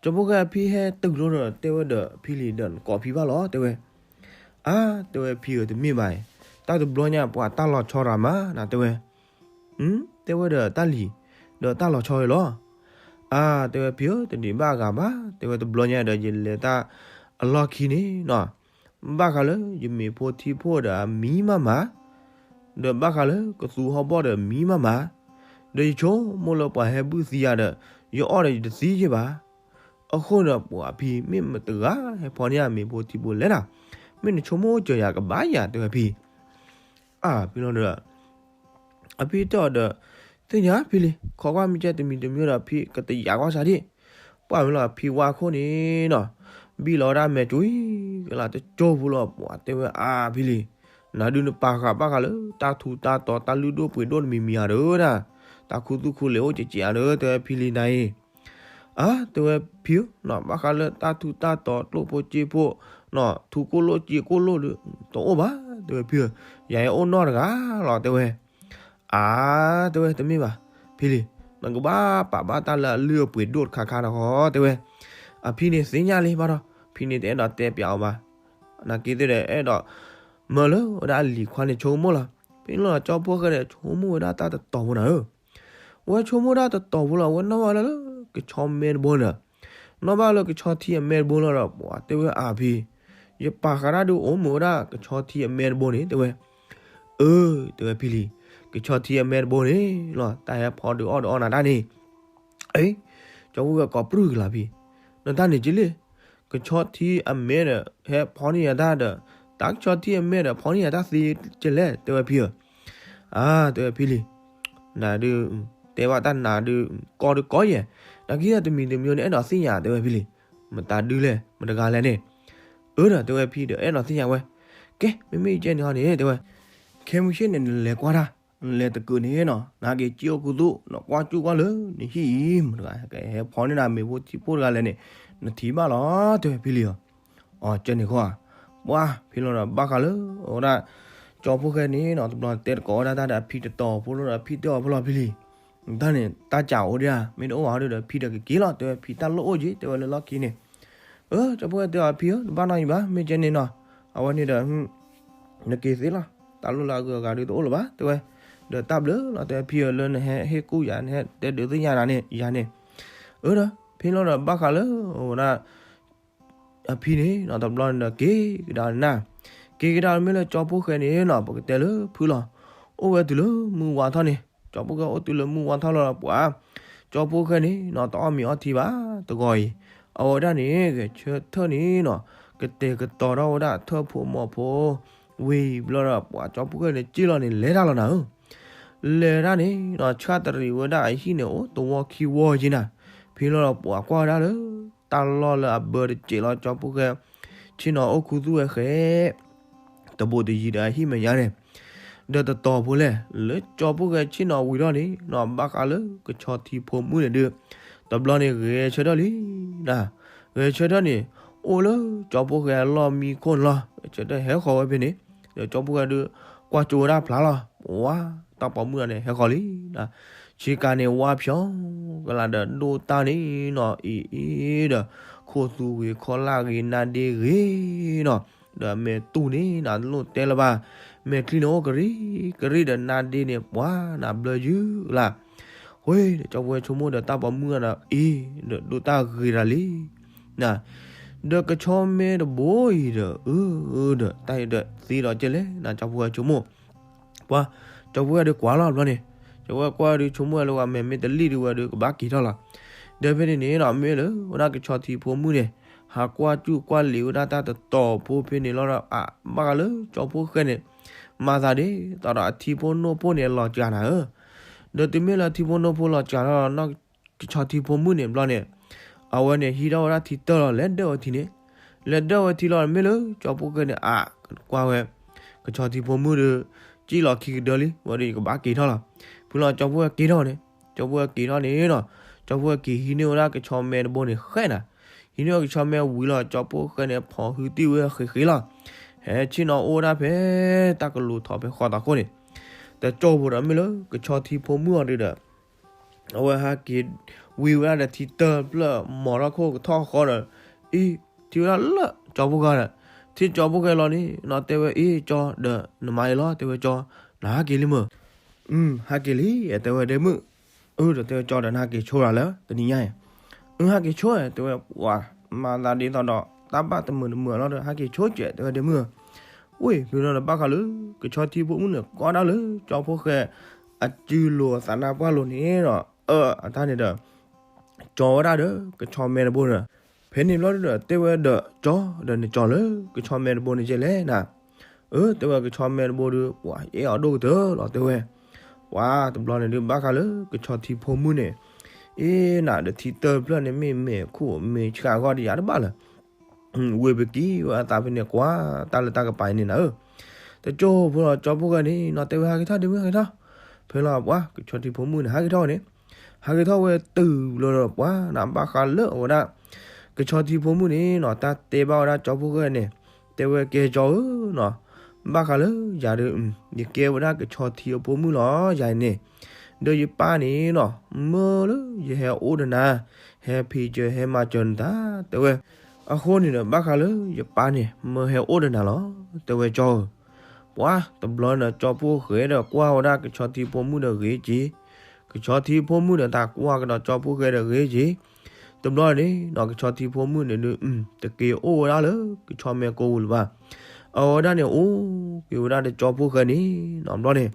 ကၠီဖီၣ်ဃဲအဖံဟဲတုၤလီၤဒီး တဲဝဲဒီးဖံလံၤဒီး နကိးဖံဘၣ်လီၤ တဲဝဲ. အါ တဲဝဲဖံဧၢ တမ့ၢ်ဘၣ်အံၤ, တၢ်တဘျီညါပှၤတၢ်လီၤဆီရၤမးနၤ တဲဝဲ. တဲဝဲဒီးတၢ်လံၤ ဒီးတၢ်လီၤဆီအံၤလီၤ. အါ တဲဝဲဖံဧၢ တဒံးဘၣ်အဂၤဘၣ် တဲဝဲ တဘျီညါဒီး ယလဲၤတၢ်အလီၢ်ခံန့ၣ်နီၤ ဘၣ်ဃးလၢယမ့ၤဖိထံဖိဒီးအမံမးမး, ဒီးဘၣ်ဃးလၢကသူဟီၣ်ဘီၣ်ဒီးမံမးမး, ဒီးယဆိကမိၣ်လၢပှၤဟဲဘုၣ်သံယၤဒီး ယအီၣ်ဒီးယတသံယ့ၢ်ဘၣ်. အဃိန့ၣ် ပှၤဖံမ့ၢ်မတဂၤ ဟဲဖီန့ၢ်ယၤမ့ၤဖိထံဖိလဲၣ်နၤ, မ့ၢ်နဆိကမိၣ်စၢၤယၤကဘၣ်ယၤ တဲဝဲဖံ. အါ ဖံလီၤဒီး အဖံတဲအီၤဒီး သ့ၣ်ညါဖံလံၤ ခိးကွၢ်မ့ၢ်ကဲတမံၤတမံၤဒီး ဖံကတယာ်ကွၢ်စးဒံး. ပှၢ်မ့ၢ်လီၤ ဖံဝါခိၣ်န့ၣ်နီၤ ဘံၣ်လီၤဝဲဒၣ်မဲာ်ကွံာ်ကလၤတကၠိဖိလီၤ. ပှၤတဲဝဲအါဖံလံၤ နၤဒုးနပာ်ဃာ်ဘၣ်ဃးလၢ တၢ်ထူးတၢ်တီၤ တၢ်လုၢ်ဒိၣ်ပှ့ၤဒိၣ်တမံၤမံၤဧါဒီးဒၣ် တၢ်ခူသူၣ်ခူလ့ၤအိၣ်ကဲးကဲးဧါဒီး တဲဝဲဖံလံၤနၤအံၤ. အါ တဲဝဲဖံဧၢ နီၤ ဘၣ်ဃးလၢတၢ်ထူးတၢ်တီၤ ကျိၣ်ဖိစ့ဖိ နီၤ ထူးကိၣ်လိၣ်စ့ကိၣ်လိၣ်ဒီး တအိၣ်ဘၣ် တဲဝဲဖံဧၢ, ယၤယအိၣ်နီတဂၤလီၤ တဲဝဲ. အါ တဲဝဲ တမ့ၢ်ဘၣ် ဖံလံၤ နကဘၣ်ပာ်ဘၣ်တၢ်လၢအလုၢ်အပှ့ၤဒိၣ်တခါခါနီၤဃီ တဲဝဲ. အဖံန့ၣ်သ့ၣ်ညါလံဘၣ်ဒီး ဖံန့ၣ်တအဲၣ်ဒိးတဲပၠးအီၤဘၣ်. နာ်က့သ့ၣ်ဒီး အဲၣ်ဒိးမၢလၢဝဲဒၣ်အလံၤခွါန့ၣ်ဆိကမိၣ်လီၤ. ဖဲန့ၣ်လီၤကၠီဖီၣ်ဃဲဒီး ဆိကမိၣ်ဝဲဒၣ်တၢ်တတီၤဖိနၤဧၢ ဝဲဆိကမိၣ်ဒၣ်တတီၤဖိလီၤ ဝဲနီၣ်ဘၣ်လၢလၢကဆီမဲတဘိန့ၣ်, နီၣ်ဘၣ်လၢကဆီထံအမဲတဘိလီၤဒီး ပှၤတဲဝဲအါဖံ, ယပာ်ဃာ်တၢ်ဒုးအိၣ်မုာ်ဝဲဒၣ်ကဆီထံအမဲတဘိန့ၣ် တဲဝဲ. အၢ တဲဝဲဖံလံၤ, ကဆီထံအမဲတဘိန့ၣ်လီၤ တၢ်ဟဲဖီဒုးအီၣ်ဒုးအီနၤတၢ်န့ၣ်. အ့ ကၠီဖီၣ်ဃဲကိးပြူၢ်ကလာ်ဖံ, နတၢ်န့ၣ်က့လံ ကဆီထံအမဲဒီး ဟဲဖီန့ၢ်ယၤတၢ်ဒီး, တၢ်ကဆီထံအမဲဒီး ဖီန့ၢ်ယၤတၢ်သ့ကလဲၣ် တဲဝဲဖံဧၢ. အါ တဲဝဲဖံလံၤ, နၤဒုး တဲဘၣ်တၢ်နၤဒုး ကီဒုးကီယဲၢ်, နာ်က့တမံၤတမံၤန့ၣ် အဲၣ်ဒိးသ့ၣ်ညါ တဲဝဲဖံလံၤ, မတၤဒုးလဲၣ် မတဂၤလဲၣ်န့ၣ်. အၢဒီး တဲဝဲဖံဒီး အဲၣ်ဒိးသ့ၣ်ညါဝဲ, ကဲ မ့မ့ၢ်ကဲန့ၣ်ဟီန့ၣ် တဲဝဲ, ခဲမုၢ်ဆ့ၣ်န့ၣ် နလဲၤကွၢ်တၢ် နလဲၤတကုးန့ၣ်နီၤ နက့ၤကၠံၣ်အိၣ်ခူသူၣ် နကွၢ်ကၠူၣ်ကွၢ်လၢ နဟံၣ်အံၤ မတဂၤဟဲဖီန့ၢ်နၤမ့ၤဖိထံဖိတဂၤလဲၣ်န့ၣ် နထံၣ်ဘၣ်လီၤ တဲဝဲဖံလံၤအီၤ. အီ ကဲန့ၣ်ဃီဧါ, ပှၤဖံလီၤဒီး ဘၣ်ဃးလၢ အဝဲဒၣ် ကၠီဖီၣ်ဃဲန့ၣ်နီၤ တဘျီတဲတကိးဝဲဒၣ်တၢ်ဒီးအဖံတတီၤဖိလီၤဒီး အဖံတဲအီၤဖိလီၤဖံလံၤ, တၢ်န့ၣ် တၢ်ကးအိၣ်ဒံးဧါ, မ့ၢ်တအိၣ်ဘၣ်ဒီး ဖံဒီးကက့ၤလီၤ တဲဝဲဖံတၢ်လိၣ်အိၣ်က့ၤ တဲဝဲလၢလီၢ်ခံန့ၣ်. အၢ ကၠီဖီၣ်ဃဲတဲအီၤဖံဧၢ တဘၣ်နီတမံၤဘၣ် မ့ၢ်ကဲန့ၣ်နီၤ အဝဲန့ၣ်ဒီး နက့ၤသ့လီၤ တၢ်လိၣ်လၢအဂုၤအဂၤဒုးတအိၣ်လၢၤဘၣ် တဲဝဲ. ဒီးတၢ်ဘျုးလီၤ တဲဝဲဖံဧၢ လၢနဟဲဟ့ၣ်ကူၣ်ယၤ နဟဲတဲဒုးသ့ၣ်ညါနၤန့ၣ် ယၤန့ၣ်. အၢ ဒီးဖဲန့ၣ်လီၤဒီး ဘၣ်ဃးလၢအဝဲဒၣ် အဖံန့ၣ်နီၤ တဘျီန့ၣ်ဒီး က့ၤကဒါနၤ, က့ၤကဒါမ့ၢ်လၢကၠီဖိၣ်ဃဲန့ၣ်နီၤ ပကတဲလၢဖုလီၤ, အိၣ်ဝဲတုၤလၢမုၢ်ဝါထီၣ်န့ၣ်, ကၠီဖိၣ်ဃဲအိၣ်တုၤလၢမုၢ်ဝါထီၣ်လီၤဒီး ပှၤကၠီဖိၣ်ဃဲန့ၣ်နီၤ တအီၣ်မ့ၤအီထံဘၣ်တဂီၤအံၤ, အဝဲဒၣ်န့ၣ် ဂဲၤဆၢထၢၣ်န့ၣ်နီၤ ကတဲာ်ကတီၤထီၣ်ဝဲဒၣ်ထၢၣ်ဖိမီၤဖိ ဝံၤဘျီဒီး ပှၤကၠီဖိၣ်ဃဲန့ၣ် စ့ၢ်လီၤန့ၣ် လဲၤတၢ်လီၤနၤဧၢ လဲၤတၢ်န့ၣ်နီၤ ဆၣ်တရံးဝဲဒၣ်အဟံၣ်န့ၣ် အိၣ်တဝီခံဝီယံၤနၤ, ဖဲလီၤဒီး ပှၤကွၢ်ဝဲဒၣ်လၢ တၢ်လီၢ်လၢအဘၢတစဲးလီၤ ကၠီဖိၣ်ဃဲ ဆ့ၣ်နီၤအိၣ်ခူသူၣ်ဝဲဃဲ တဘိးတယံၤဒီးအဟံၣ်မဲာ်ညါန့ၣ်, ဒီးတတီၤဖိလဲၣ် လၢကၠီဖိၣ်ဃဲဆ့ၣ်နီၤဝံၤထီၣ်န့ၣ်နီၤ ဘၣ်ဃးလၢကဆီထံဖိမုၣ်န့ၣ်ဒုး တဘျီန့ၣ်ဂဲၤဆၢထၢၣ်လံနၤ, ဂဲၤဆၢထၢၣ်န့ၣ် အိၣ်လၢကၠီဖိၣ်ဃဲအလီၢ်မံခိၣ်န့ၣ်လီၤ, ဂဲၤဆၢထၢၣ်ဟဲဃီၤဝဲဖဲန့ၣ်, ဒီးကၠီဖိၣ်ဃဲဒုး ကွၢ်ကၠိဝဲဒၣ်ဖျါလီၤ, ဝါ တၢ်ပိာ်မုၣ်တဂၤန့ၣ် ဟဲဃီၤလံနၤ, ဆ့ကၤန့ၣ် ဝါဖျိကလာ်ဒီး ဒိၣ်တၢ်န့ၣ်နီၤ အံၤအံၤဒီး ခိၣ်သူဂ့ၤ ခီလၢ်ဂ့ၤ နါဒ့ဂ့ၤနီၤ, ဒီးအမဲာ်တူၢ်န့ၣ်နၤ တလိၣ်တဲလၢၤဘၣ်, မဲာ်ချံန့ၣ်အိၣ်ကရံကရံဒီး နါဒ့န့ၣ် ပှၤနၤဘျၢယုၢ်လၢ်, ဃိဒီး ကၠီဖိၣ်ဃဲဆိကမိၣ်ဒီး တၢ်ပိာ်မုၣ်တဂၤဒီး အံၤဒီး ဒိၣ်တၢ်ဂ့ၤတၢ်လံ ဒီးကဆီမဲတဘိအံၤဒီး အၢ ဒီး တၢ်အံၤဒီးသ့ဒီးကဲလဲၣ်နၤ ကၠီဖိၣ်ဃဲဆိကမိၣ်, ပှၤ ကၠီဖိၣ်ဃဲဒုးကွၢ်လီၤဘျီန့ၣ်, ကၠီဖိၣ်ဃဲကွၢ်ဒုးဆိကမိၣ်ဝဲလၢ ဝဲမဲာ်မ့ၢ်တလံၣ်ဒုးဝဲဒုး ကဘၣ်က့ၤထီၣ်လီၤ, ဒီးဖဲန့ၣ်န့ၣ်နီၤ မ့ၢ်လၢဝဲဒၣ်ကဆီထံဖိမုၣ်န့ၣ် ဟးကွၢ်ကူၣ်ကွၢ်လံၤဝဲဒၣ်တၢ်တတီၤဖိဖဲန့ၣ်လီၤဒီး အဘၣ်ဃးလၢကၠီဖိၣ်ဃဲန့ၣ် မၤသးဒ်သိးဒီးအထံဖိနိၣ်ဖိန့ၣ် လီၤစှၤနၤဧၢ, ဒီးတုၤမ့ၢ်လၢအထံဖိနိၣ်ဖိလီၤစှၤထီၣ်နီၤ ကဆီထံဖိမုၣ်န့ၣ်ဘျီန့ၣ်, အဝဲန့ၣ်ဟံးထီၣ်ဝဲဒၣ်ထံတၢၢ်လီၤ လဲၤဒၢၣ်ဝဲထံန့ၣ်, လဲၤဒၢၣ်ဝဲထံလီၤ မ့ၢ်လၢကၠီဖိၣ်ဃဲန့ၣ် အကွၢ်ဝဲ ကဆီထံဖိမုၣ်ဒီး စံၣ်လီၤခံကဒၢလံ ဝဲဒီးယကဘၣ်က့ၤထီၣ်လီၤ, ဖုလီၤကၠီဖိၣ်ဃဲက့ၤထီၣ်န့ၣ်, ကၠီဖိၣ်ဃဲက့ၤထီၣ်န့ၣ်နီၤ, ကၠီဖိၣ်ဃဲက့ၤဟံးန့ၢ်ဝဲဒၣ်ကဆီမဲတဘိန့ၣ်ဃဲနၤ, ဟံးန့ၢ်ဝဲကဆီမဲဝံၤလီၤ ကၠီဖိၣ်ဃဲန့ၣ် ဖီၣ်ဟုတံၢ်ဝဲဃ့ဃ့လီၤ, ဟဲဆ့ၣ်နီၤအိၣ်ဝဲဒၣ်ဖဲ တၢ်ကလူးထီၣ်ဖဲဃီသးခိၣ်န့ၣ်, တကၠီဖိဒီးမ့ၢ်လၢကဆီထံဖိမုၣ်အီၤဒုးဒီး အဝဲဟးက့ၤဝံဝဲဒၣ်ဒီးထံတၢၢ်ဖျၢၣ် မီၤထီၣ်ခိၣ်ကထီၣ်ဃီဒီး အံၤ ထံၣ်ဝဲဒၣ်လၢကၠီဖိၣ်ဃဲဒီး ထံၣ်ကၠီဖိၣ်ဃဲလီၤန့ၣ်နီၤ တဲဝဲ အ့ ကၠီ ဒီးနမၤအံၤလီၤ တဲဝဲ ကၠီ နဟးက့ၤလံမုၢ်, ဟးက့ၤလံ တဲဝဲဒဲမုၣ်, အၢ ဒီးတဲဝဲ ကၠီ ဒီးနဟးက့ၤဆိရၤလၢတနံၤညါအံၤ, အၢ ဟးက့ၤဆိ တဲဝဲ ပှၤ မၤသးဒ်သိးဒီး တၢ်ဘၣ်တမုာ်တမုာ်လီၤဒီး ဟးက့ၤဆိကဲး တဲဝဲဒဲမုၣ်, ဝ့ၢ် ဖဲလီၤဒီးဘၣ်ဃးလၢ ကဆီထံဖိမုၣ်န့ၣ် ကွၢ်ဒၣ်လၢကၠီဖိၣ်ဃဲ အစုလိၤအသးနါပှၢ်လိၤန့ၣ်ဒီး အၢ အတၢ်န့ၣ်ဒီး ကၠီဝဲဒၣ်ဒီးကဆီမဲတဘိဒီး ဖဲန့ၣ်ဘျီဒီး တဲဝဲဒီး ကၠီ ဒီးနကၠီလၢကဆီမဲတဘိန့ၣ်ကဲလဲၣ်နၤ, အၢ တဲဝဲ ကဆီမဲတဘိဒီး ပှၤ ယအဲၣ်အီၤဒိၣ်ကတၢၢ်လီၤ တဲဝဲ, ပှၤ တဘျီန့ၣ်ဒုး ဘၣ်ဃးလၢကဆီထံဖိမုၣ်န့ၣ် အ့ နၤဒီးထံတၢၢ်ဖျၢၣ်န့ၣ် မ့ၢ်မဲာ်ခိၣ်မဲာ်ဆှးအဂီၢ်တယၤတဘၣ်လၢၤ ဝ့ၢ်ပကံဝဲအသးဖဲန့ၣ် ကွၢ်တၢ်လၢတၢ်ကပၤအံၤန့ၣ်နၤဧၢ, တကၠိဖိလီၤ ကၠီဖိၣ်ဃဲန့ၣ်နီၤ တဲဝဲ ဟးက့ၤထီၣ် ဒဲမုၣ် ဟးက့ၤထီၣ်, ဖဲလီၤပှၤ ကဆီထံဖိမုၣ်န့ၣ် ဟးက့ၤထီၣ်ဝဲန့ၣ်, ဟးက့ၤထီၣ်ဝဲတုၤလီၤဒီး ပှၤနၤ ဘၣ်ဃးလၢအဝဲဒၣ် ကဆီထံဖိမုၣ်န့ၣ်နီၤ တၢ်တဲဘၣ်ဝဲဒၣ်ကၠီဖိၣ်ဃဲန့ၣ်, တဲဝဲ ကဲကၠီဧၢနီၤ, ဘၣ်ဃးလၢယၤဒီး ယကဲဝဲဒၣ်ကဆီထံအဖိမုၣ်လီၤ ယၤအံၤန့ၣ်, ဒီးယပၢ်န့ၣ်နီၤ မၢလၢယဟဲအိၣ်ဒီးနၤ ဟဲဖံးစၢၤဟဲမၤစၢၤနသး တဲဝဲ, အဃိန့ၣ်ဒီး ဘၣ်ဃးလၢယပၢ်န့ၣ် မၢဟဲအိၣ်ဒီးနၤလီၤ တဲဝဲ ကၠီဧၢ, ပှၤ တဘျီန့ၣ် ကၠီဖိၣ်ဃဲဒီးကွၢ်ဝဲဒၣ်ကဆီထံဖိမုၣ်ဒီးဂ့ၤက့ၤ, ကဆီထံဖိမုၣ်ဒီးတၢ်ကွၢ်ကဒီးကၠီဖိၣ်ဃဲဒီးဂ့ၤက့ၤ, တဘျီန့ၣ်နီၤ ကဆီထံဖိမုၣ်န့ၣ်ဒုး တက့ၤအိၣ်ဝဲဒၣ်လၢကဆီမဲကိးပူၤလၢၤဘၣ်, အဝဲဒၣ်န့ၣ် အိၣ်က့ၤဝဲဒၣ်ဒီးကၠီဖိၣ်ဃဲန့ၣ်နီၤ ဘျီန့ၣ်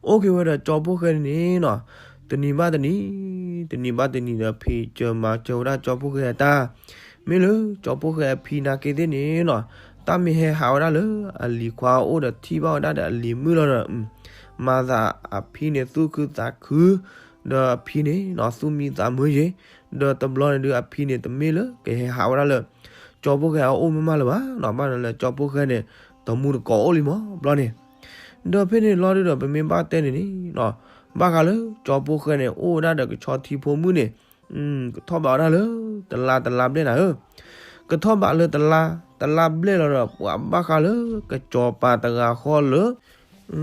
အိၣ်က့ၤဝဲဒီးကၠီဖိၣ်ဃဲန့ၣ်နီၤ, တနံၤဘၣ်တနံၤ, တနံၤဘၣ်တနံၤဒီး ဖံးစၢၤမၤစၢၤဝဲဒၣ်ကၠီဖိၣ်ဃဲအတၢ်, မ့ၢ်လၢကၠီဖိၣ်ဃဲအဖံနာ်က့သ့ၣ်န့ၣ်နီၤ, တၢ်မ့ၢ်ဟဲဟးဝဲဒၣ်လၢအလံၤခွါအအိၣ်ဒီးထံၣ်ဘၣ်ဝဲဒၣ်ဒီးအလံၤမုၣ်လီၤဒီး, မၤသးအဖံန့ၣ်သူၣ်ခုသးခု, ဒီးအဖံန့ၣ်နီၤ သူၣ်မံသးမုာ်ယ့ၤ, ဒီးတဘျီန့ၣ်ဒုး အဖံန့ၣ်တမ့ၢ်လၢကဟဲဟးဝဲဒၣ်လၢ ကၠီဖိၣ်ဃဲအအိၣ်မ့ၢ်မးလၢၤဘၣ်နီၤ, ဘၣ်န့ၣ်လၢကၠီဖိၣ်ဃဲန့ၣ် တမူတကိးအိၣ်လံမး ဘျီန့ၣ်, ဒီးဖဲန့ၣ်လီၤဒုးဒီး ပမ့ၢ်ဘၣ်တဲန့ၣ်န့ၣ်နီၤ, ဘၣ်ဃးလၢကၠီဖိၣ်ဃဲန့ၣ် အိၣ်ဝဲဒၣ်ဒီးကဆီထံဖိမုၣ်န့ၣ်, ကထီၣ်ဘးဝဲဒၣ်လၢ တလါတလါဘျဲၣ်နၤဧၢ, ကထီၣ်ဘးလၢတလါတလါဘျဲၣ်လီၤဒီး ပှၤဘၣ်ဃးလၢကစီၤပၤတဂၤဃီလၢ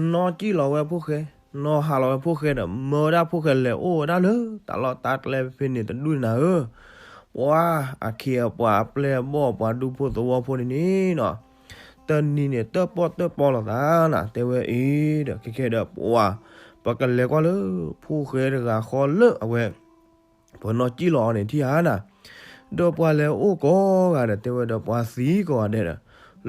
နီၢ်စံၣ်လီၤဝဲဖိၣ်ဃဲ, နီၢ်ဟးလီၤဝဲဖိၣ်ဃဲဒီး မၢဝဲဒၣ်ဖိၣ်ဃဲလဲၤအိၣ်ဝဲဒၣ်လၢတၢ်လီၢ်တၢ်ကျဲဖဲန့ၣ်တဒူၣ်န့ၣ်နၤဧၢ, ပှၤအခ့အပှၤအပျဲၢ်အဘီၣ်ပှၤဒူဖိသဝီဖိန့ၣ်န့ၣ်နီၤ, တနံၤန့ၣ်တၢၣ်ပီၣ်တၢၣ်ပီလီၤသးနၤ, တဲဝဲအံၤဒီး ခဲခဲဒီးပှၤ ပကလဲၤကွၢ်လၢ ဖိၣ်ဃဲတဂၤဃီလၢအဝဲ ပှၤနီၢ်ကံၣ်လီၤအီၤန့ၣ်ထံၣ်ဧါနၤ, ဒီးပှၤလဲၤအိၣ်ကိးဂၤဒီး တဲဝဲဒီးပှၤသံကိးဂၤဒဲးဒီး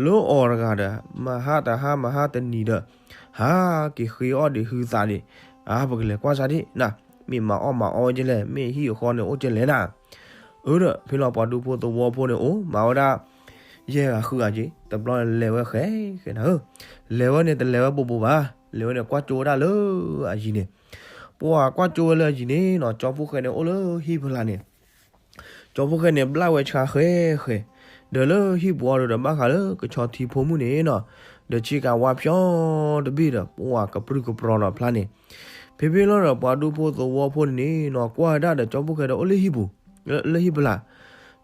လၢအီၤတဂၤဒီး မဟါတဟါ မဟါတနံၤဒီး ဟးက့ၤဃ့အီၣ်ဒံးဟုသးဒံး, အါ ပကလဲၤကွၢ်စၢ်ဒံးနၤ, မ့ၢ်မၤအီၣ်မၤအီဝဲကလဲၣ်, မ့ၢ်ဟံၣ်အဃီန့ၣ်အိၣ်ကလဲၣ်နၤ. အၢ ဒီးဖဲလီၤပှၤဒူဖိသဝီဖိန့ၣ်အိၣ်မၤဝဲဒၣ် ယဲၢ်ဂၤဃုဂၤက့ၤ တဘျီန့ၣ်လဲၤဝဲဃဲဃဲနၤဧၢ, လဲၤဝဲန့ၣ်တလဲၤဝဲဘိးဘိးဘၣ်, လဲၤဝဲန့ၣ်ကွၢ်ကၠိဝဲဒၣ်လၢအယံၤန့ၣ်, ပှၤကွၢ်ကၠိဝဲလၢအယံၤန့ၣ်နီၤ ကၠီဖိၣ်ဃဲန့ၣ်အိၣ်လၢဟံၣ်ဖီလာ်န့ၣ် ကၠီဖိၣ်ဃဲန့ၣ် ဘျၣ်ဝဲဆှါဃဲဃဲ, ဒီးလၢဟံၣ်ပူၤအီၤဒီး ဘၣ်ဃးလၢကဆီထံဖိမုၣ်န့ၣ်နီၤ, ဒီးဆ့ကၤဝါဖျီတဘ့ၣ်ဒီး ပှၤကပြုၢ်ကပြီၤဒီးဖျါန့ၣ်, ဖဲဖဲလီၤဒီး ပှၤဒူဖိသဝီဖိန့ၣ်နီၤ ကွၢ်ဝဲဒၣ်ဒီး ကၠီဖိၣ်ဃဲဒီးအိၣ်လၢဟံၣ်ပူၤ, လၢဟံၣ်ဖီလာ်,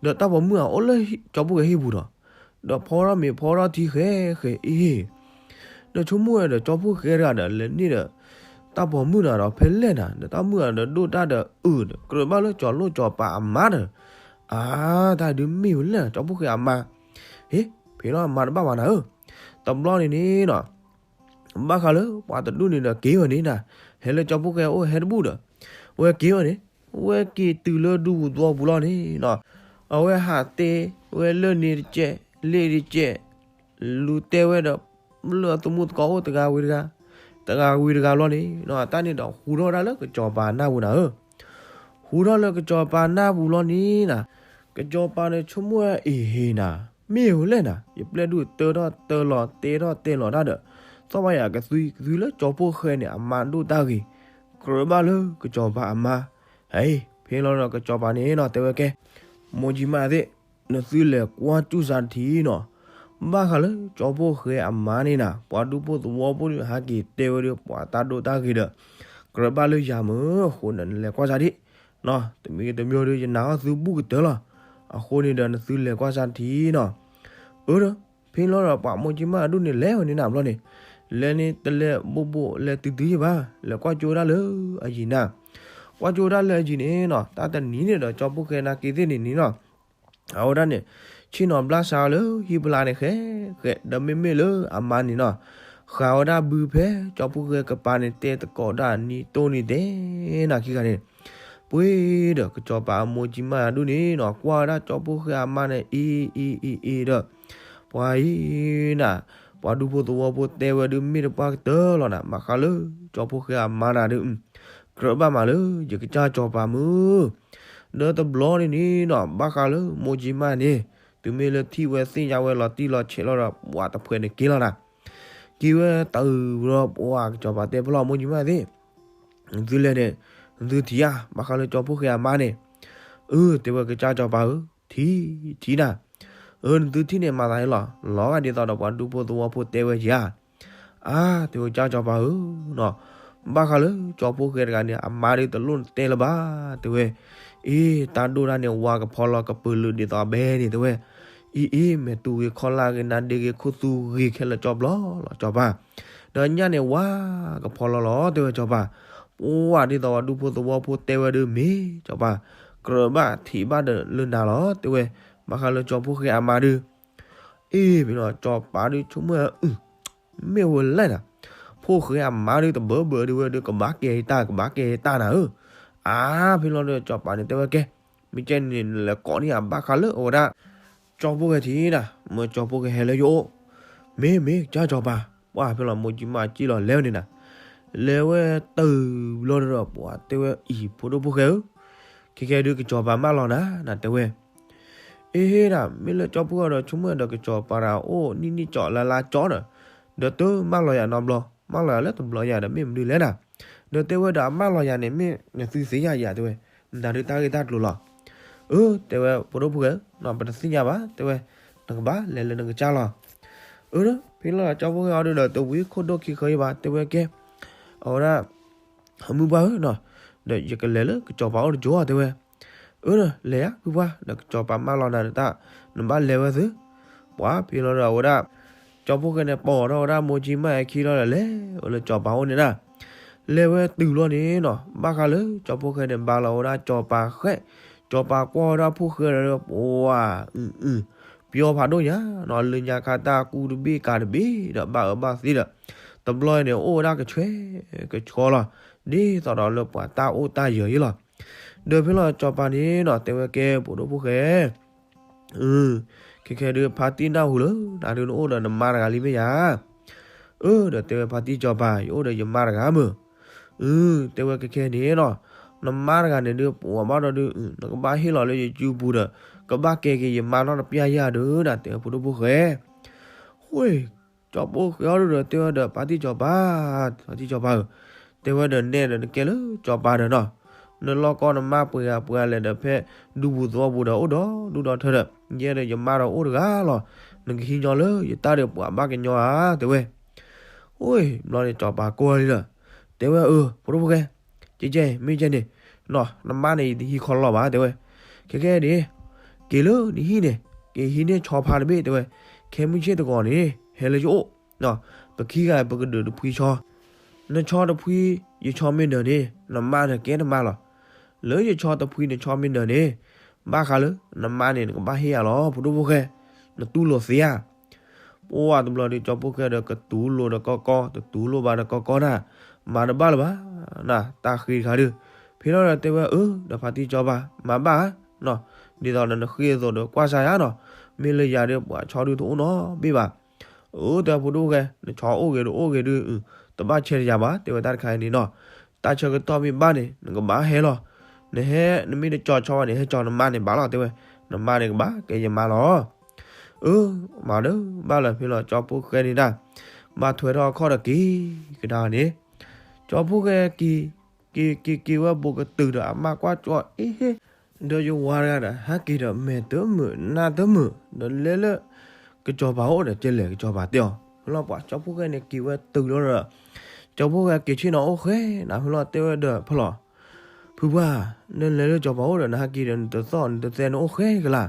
ဒီးတၢ်ပိာ်မုၣ်အအိၣ်လၢကၠီဖိၣ်ဃဲဟံၣ်ပူၤဒီး ဒီးဖီထီၣ်မ့ၤဖီထီၣ်ထံဃဲဃဲအံၤ, ဒီးဆိကမိၣ်ဝဲဒီး ကၠီဖိၣ်ဃဲတဂၤဒီး လဲၤန့ၢ်ဒီး တၢ်ပိာ်မုၣ်နၤဒီး ဖဲလဲၣ်နၤ ဒီးတၢ်မုၣ်အဒီးဒိၣ်တၢ်ဒီးအုးဒီး ကြၢးဘၣ်လၢကၠီၤလိၣ်ကၠီၤပၤအမါဒီး, အါ တၢ်ဒုးမ့ၢ်ဝဲလဲၣ် ကၠီဖိၣ်ဃဲအမါ, ဟ့ ဖဲလီၤအမါတဘၣ်ဘၣ်နၤဧၢ, တဘျီန့ၣ်န့ၣ်နီၤ ဘၣ်ဃးလၢပှၤတဒူၣ်န့ၣ်ဒီးက့ၤဝဲန့ၣ်နၤ, ဟဲလၢကၠီဖိၣ်ဃဲအိၣ်ဟဲတဘူၣ်ဒီး, ဝဲက့ၤဝဲန့ၣ်, ဝဲက့ၤတုၤလၢဒူပူၤသဝီပူၤလီၤန့ၣ်နီၤ, အဝဲဟးတဲဝဲလၢန့ၣ်တကဲး, လ့ၣ်တကဲး, လူၤတဲဝဲဒီး လၢအသမူသကိးအိၣ်တဂၤဝံၤတဂၤ, တဂၤဝံၤတဂၤလီၤန့ၣ်နီၤ, တၢ်န့ၣ်ဒီးဟူထီၣ်ဝဲဒၣ်လၢကစီၤပၤနၢ်ပူၤနၤဧၢ, ဟူထီၣ်လၢကစီၤပၤနၢ်ပူၤလီၤန့ၣ်နၤ, ကစီၤပၤန့ၣ်ဆိကမိၣ်ဝဲအံၤဟ့ၣ်နၤ, မ့ၢ်ဝဲလဲၣ်နၤ, ယပျဲၢ်ဒုးတၢထီၣ်တၢလီၤတဲထီၣ်တဲလီၤတၢ်ဒီး, သီၣ်ဘၣ်ယၤကသွံ ကသွံလၢကၠီဖိၣ်ဃဲန့ၣ် အမါဒိၣ်တၢ်ဂ့ၤ, ကြၢးဘၣ်လၢကစီၤပၤအမါ, ဟဲ ဖဲလီၤဒီးကစီၤပၤန့ၣ်နီၤ တဲဝဲကဲ မိၢ်ကၠံမၣ်သ့ၣ်, နသုလဲၤကွၢ်စူၣ်စၢ်တထံၣ်နီၤ, ဘၣ်ဃးလၢကၠီဖိၣ်ဃဲအမါန့ၣ်နၤ, ပှၤဒူဖိသဝီဖိဒုးဟးက့ၤတဲဝဲဒီး ပှၤတၢ်ဒိၣ်တၢ်ဂ့ၤဒီး, ကြၢးဘၣ်လၢယၤမ့ၢ်အဃိန့ၣ် နလဲၤကွၢ်စၢ်ဒံး, တမံၤတမံၤဒီး ယနာ်အီၣ်သုဘူၣ်ကတၢၢ်လီၤ, အဃိန့ၣ်ဒီး နသုလဲၤကွၢ်စၢ်တထံၣ်နီၤ, အၢ ဒီး ဖဲလီၤဒီးပှၤမိၢ်ကၠံမၣ်အဒူၣ်န့ၣ် လဲၤဝဲန့ၣ်နၤဘျီန့ၣ်, လဲၤန့ၣ်တလဲၤဘိးဘိးလဲၤတုၤတုၤယဘၣ်, လဲၤကွၢ်ကၠိဝဲဒၣ်လၢအယံၤနၤ, ကွၢ်ကၠိဝဲဒၣ်လၢအယံၤန့ၣ်နီၤ, တၢ်တနံၤန့ၣ်ဒီး ကၠီဖိၣ်ဃဲနာ်က့သ့ၣ်န့ၣ်န့ၣ်နီၤ, အဝဲဒၣ်န့ၣ် ဆ့ၣ်နီၤဘျါစးလၢဟံၣ်ဖျါန့ၣ်ဃဲဃဲ, ဒီးမ့မ့ၢ်လၢအမါန့ၣ်နီၤ, ဃးဝဲဒၣ်ဘုဖဲကၠီဖိၣ်ဃဲကပၤန့ၣ် တဲသကိးဒၣ်နံၤတိၢ်နံၤတဲနၤခံဂၤန့ၣ်, ပှ့ၤဒီးကစီၤပၤအမိၢ်ကၠံမၣ်အဒူၣ်န့ၣ်နီၤ, ကွၢ်ဝဲဒၣ်ကၠီဖိၣ်ဃဲအမါန့ၣ် အံၤအံၤအံၤအံၤဒီး, ပှၤအံၤနၤ, ပှၤဒူဖိသဝီဖိတဲဝဲဒုးမ့ၢ်တပှၢ်ကတၢၢ်လီၤနၤ, ဘၣ်ဃးလၢကၠီဖိၣ်ဃဲအမါနၤဒုး, ကြၢးဘၣ်မးလၢယကစၢ်စီၤပၤမုၢ်, ဒီးတဘျီန့ၣ်န့ၣ်နီၤ, ဘၣ်ဃးလၢမိၢ်ကၠံမၣ်န့ၣ်, တုၤမ့ၢ်လၢထံၣ်ဝဲသ့ၣ်ညါဝဲလီၤတံၢ်လီၤဆဲးလီၤဒီး ပှၤတဖှဲးန့ၣ်က့ၤလီၤနၤ, က့ၤဝဲတၢ်အုးဒီး ပှၤကစီၤပၤတဲဖျီၣ်မိၢ်ကၠံမၣ်သ့ၣ် သုလဲၤန့ၣ်, သုထံၣ်ဧါ, ဘၣ်ဃးလၢကၠီဖိၣ်ဃဲအမါန့ၣ်, အၢ တဲဝဲကစၢ်စီၤပၤဧၢ, ထံၣ်, ထံၣ်နၤ, အၢ နသုထံၣ်န့ၣ်မၤသးန့ၣ်လီၤ, လီၤဂာ်ဒ်သိးဒီးပှၤဒူဖိသဝီဖိတဲဝဲဧါ, အါ တဲဝဲကစၢ်စီၤပၤဧၢ, ဘၣ်ဃးလၢကၠီဖိၣ်ဃဲတဂၤန့ၣ် အမါဒုးတလိၣ်နတဲလၢၤဘၣ်, တဲဝဲ, အ့ တၢ်ဒိၣ်တၢ်န့ၣ် ဝါကဖီလီၤကပၢၤလုာ်ဒ်သိးအဘဲန့ၣ် တဲဝဲ, အံၤအံၤ မဲာ်တူၤဂ့ၤခီၣ်လၢ်ဂ့ၤ နါဒ့ဂ့ၤခိၣ်သူဂ့ၤခဲလၢာ်ကၠီဘျီလီၤ စီၤပၤ, ဒီးညၣ်န့ၣ်ဝါကဖီလီၤလီၤ တဲဝဲစီၤပၤ, ပှၤဒ်သိးပှၤဒူဖိသဝီဖိတဲဝဲဒုးမ့ၢ်စီၤပၤ, ကြၢးဘၣ်ထံၣ်ဘၣ်ဒီးလၢနၤလီၤ တဲဝဲ, ဘၣ်ဃးလၢကၠီဖိၣ်ဃဲအမါဒုး အ့ မ့ၢ်လီၤ စီၤပၤဒုးဆိကမိၣ် မ့ၢ်ဝဲလဲၣ်နၤ, ဖိၣ်ဃဲအမါဒုးတဘၢဘၢဒုးဝဲဒုး ကဘၣ်ကဲတၢ် ကဘၣ်ကဲတၢ်နၤဧၢ, အါ ဖဲလီၤဒီးစီၤပၤန့ၣ်တဲဝဲကဲ, မ့ၢ်ကဲန့ၣ် နလဲၤကိးန့ၢ်အဘၣ်ဃးလၢအဝဲဒၣ် ကၠီဖိၣ်ဃဲထံၣ်နၤ, မ့ၢ်ကၠီဖိၣ်ဃဲဟဲလၢယအိၣ်, မ့ၢ်မ့ၢ်ကၠၢ်စီၤပၤ, ပှၤဖဲလီၤမိၢ်ကၠံမၣ်က့ၣ်လီၤလဲၤဝဲန့ၣ်နၤ, လဲၤဝဲတုၤလီၤဒီးပှၤတဲဝဲအံၤ ဖိဒိၣ်ဖိၣ်ဃဲဧၢ, ခဲကဲဒုးကစီၤပၤမၢလီၤနၤ နတဲဝဲ အ့ဟ့ဒၣ် မ့ၢ်လၢကၠီဖိၣ်ဃဲဒီးဆိကမိၣ်ဒီးကစီၤပၤတဂၤအိၣ်နံၣ်နံၣ်ကၠီလါလါကၠီဒီး, ဒီးတမၢလီၤယၤနီတဘျီ, မၢလီၤယၤလၢတဘျီယၤဒီးမ့ၢ်မနုၤလဲၣ်နၤ, ဒီးတဲဝဲဒီးအမၢလီၤယၤန့ၣ် မ့ၢ်နသုသ့ၣ်ညါယၤတဲဝဲ, နတၢ်ဂ့ၢ်တၢ်ကျိၤလီၤ, အၢ တဲဝဲ ဖိဒိၣ်ဖိၣ်ဃဲ ပတသ့ၣ်ညါဘၣ် တဲဝဲ, နကဘၣ်လဲၤလၢနကစၢ်လီၤ, အၢ ဖဲလီၤကၠီဖိၣ်ဃဲအီၤဒုးဒီးတဝံခိၣ်ဒိၣ်ခံဃၢအံၤဘၣ် တဲဝဲကဲ, အဝဲဒၣ် မုၢ်ပှၢ်ဧၢ, ဒီးယကလဲၤလၢကစီၤပၤအိၣ်တကၠိတဲဝဲ, အၢ လဲၤယၤ မုၢ်ပှၢ် ဒီးကစီၤပၤမၢလီၤနၤတၢ်, နဘၣ်လဲၤဝဲသု, ပှၤဖဲလီၤဒီးအဝဲဒၣ်, ကၠီဖိၣ်ဃဲန့ၣ် ပိာ်ထီၣ်ဝဲဒၣ်မိၢ်ကၠံမၣ်အခံလီၤဒီး လဲၤဝဲလၢကစီၤပၤအိၣ်န့ၣ်နၤ, လဲၤဝဲတုၤလီၤန့ၣ်နီၤ ဘၣ်ဃးလၢကၠီဖိၣ်ဃဲန့ၣ် ဘါလီၤဝဲဒၣ်ကစီၤပၤဃဲ, ကစီၤပၤကွၢ်ဝဲဒၣ်ဖိၣ်ဃဲဒီး ပှၤ အု ပျီဖးဒိၣ်ညါနီၤ လၢညါခါတၢ်ကူတဘ့ၣ်ကၤတဘ့ၣ်ဒီးဘၣ်အၢဘၣ်သီဒီး, တဘျီန့ၣ်အိၣ်ဝဲဒၣ်ကဆွဲကဆှီလီၤ, ဒ်သိးဒီးလၢပှၤတၢ်အိၣ်တၢ်ယၢၤအံၤလီၤ. ဒီးဖဲလီၤစီၤပၤန့ၣ်နီၤ တဲဝဲကဲ ဖိဒိၣ်ဖိၣ်ဃဲ အ ခဲခဲဒုးဖါတံၢ်နၢ်ဟူလၢ နၤဒုးနအိၣ်ဒီးနမါတဂၤလံမ့ၢ်ယၤ. အ ဒီးတဲဝဲဖါတံၢ်စီၤပၤ ယအိၣ်ဒီးယမါတဂၤမုၢ်. အ တဲဝဲခဲခဲန့ၣ်နီၤ နမါတဂၤန့ၣ်ဒုး ပှၤဘၣ်ဒီးဒုး နကဘၣ်ဟ့ၣ်လီၤလၢယစုပူၤဒီး ကဘၣ်ကဲက့ၤယမါနီတပျၢ်ယၤဒုး နၤတဲဝဲဖိဒိၣ်ဖိၣ်ဃဲ. ဃိ စီၤဖိၣ်ဃဲအီၤဒုးဒီး တဲဝဲဒီးဖါတံၢ်စီၤပၤ ဖါတံၢ်စီၤပၤဧၢ, တဲဝဲဒီးနဲဒီးနကဲလၢစီၤပၤဒီးနီၤ, နလီၢ်ကီၢ်နမါပှဲၤဂၤပှဲၤဂၤလဲၣ်ဒီး ဖဲဒူပူၤသဝီပူၤဒီးအိၣ်ဒီဒူၣ်ဒီထၢဒီး ယဲဒီးယမါဒီးအိၣ်တဂၤလီၤ. နကဟံးညီလၢယတၢ်ဒီးပှၤဘၣ်ကညီဧါ တဲဝဲ. အိ ဘျီန့ၣ်စီၤပၤကိးလံဒီး တဲဝဲအၢ ဖိဒိၣ်ဖိၣ်ဃဲ, ကဲကဲ မ့ၢ်ကဲန့ၣ် နမါန့ၣ် ယတဟံးခီလီၤဘၣ် တဲဝဲ. ခဲခဲဒၣ် က့ၤလၢနဟံၣ်န့ၣ် က့ၤဟံးန့ၢ်ဆီဖါတဘ့ၣ် တဲဝဲ. ခဲမုၢ်ဆ့ၣ်သဂီၤန့ၣ် ဟဲလၢယအိၣ် ပခံဂၤပကဒုးတဖှံဆီ, နဆီတဖှံ ယဆီမ့ၢ်နၢၤန့ၣ် နမါန့ၣ်ကဲနမါလီၤ. လၢယဆီတဖှံ နဆီမ့ၢ်နၢၤန့ၣ် ဘၣ်ဃးလၢနမါန့ၣ် နကဘၣ်ဟ့ၣ်ယၤလီၤ ဖိဒိၣ်ဖိၣ်ဃဲ, နတူၢ်လိာ်သ့ဧါ. ပှၤတဘျီဒုး စီၤဖိၣ်ဃဲဒီးကတူၢ်လိာ်ဒီး ကီကီ တတူၢ်လိာ်ဘၣ်ဒီး ကီကီနၤ, မၤတဘၣ်လၢၤဘၣ်နၤ တၢ်ဃ့တခါဒုး. ဖဲလီၤဒီးတဲဝဲအၢ ဒီးဖါတံၢ်စီၤပၤ မၤဘၣ်ဧါ, ဒ်သိးဒီးနဃ့အသိးဒီးကွၢ်စၢ်ယါနီၤ, မ့ၢ်လၢယၤဒီး ပှၤဆီဒုးတအိၣ်နီတဘ့ၣ်ဘၣ်. အၢ တဲဖိဒိၣ်ဖိၣ်ဃဲ နဆီအိၣ်ဂ့ၤဒီးအိၣ်ဂ့ၤဒုး တဘၣ်ဆဲးတယၤဘၣ် တဲဝဲတၢ်တခါအံၤန့ၣ်နီၤ, တၢ်ဆၢကတီၢ်မ့ၢ်ဘၣ်န့ၣ် နကဘၣ်ဟဲလီၤ. နဟဲ နမ့ၢ်တကၠီၤဆီဘၣ်န့ၣ် ဟဲကၠီၤနမါန့ၣ်ဘၣ်လီၤ တဲဝဲ, နမါန့ၣ်ကဘၣ်ကဲယမါလီၤ. အၢ မၤဒၣ်ဘၣ်လၢၤ ဖဲလီၤစီၤဖိၣ်ဃဲန့ၣ်ဒၣ် ဘၣ်ထွဲထီၣ်အခီၣ်ဒီးက့ၤကဒါန့ၣ်, စီၤဖိၣ်ဃဲက့ၤ က့ၤက့ၤက့ၤဝဲဘူးကတုာ်ဒီး အမါကွၢ်ကၠီအ့ဟ့ ဒီးယဝၤတဂၤဒီး ဟဲက့ၤဒီးမဲာ်တမုာ် နါတမုာ် ဒီးလဲၤလၢ ကစီၤပၤအိၣ်ဒီး ကလဲၤကစီၤပၤတဲအီၤ ဖဲလီၤပှၤစီၤဖိၣ်ဃဲန့ၣ်က့ၤဝဲတုၤလီၤဒီး စီၤဖိၣ်ဃဲက့ၤဆ့ၣ်နီၤအိၣ်ဃဲနၤ ဖဲလီၤတဲဝဲဒီးဖဲလီၤ ဖုပှၢ် နလဲၤလၢစီၤပၤအိၣ်ဒီး နဟဲက့ၤဒီး နတသီၣ်နတသဲ နအိၣ်ဃဲကလါ.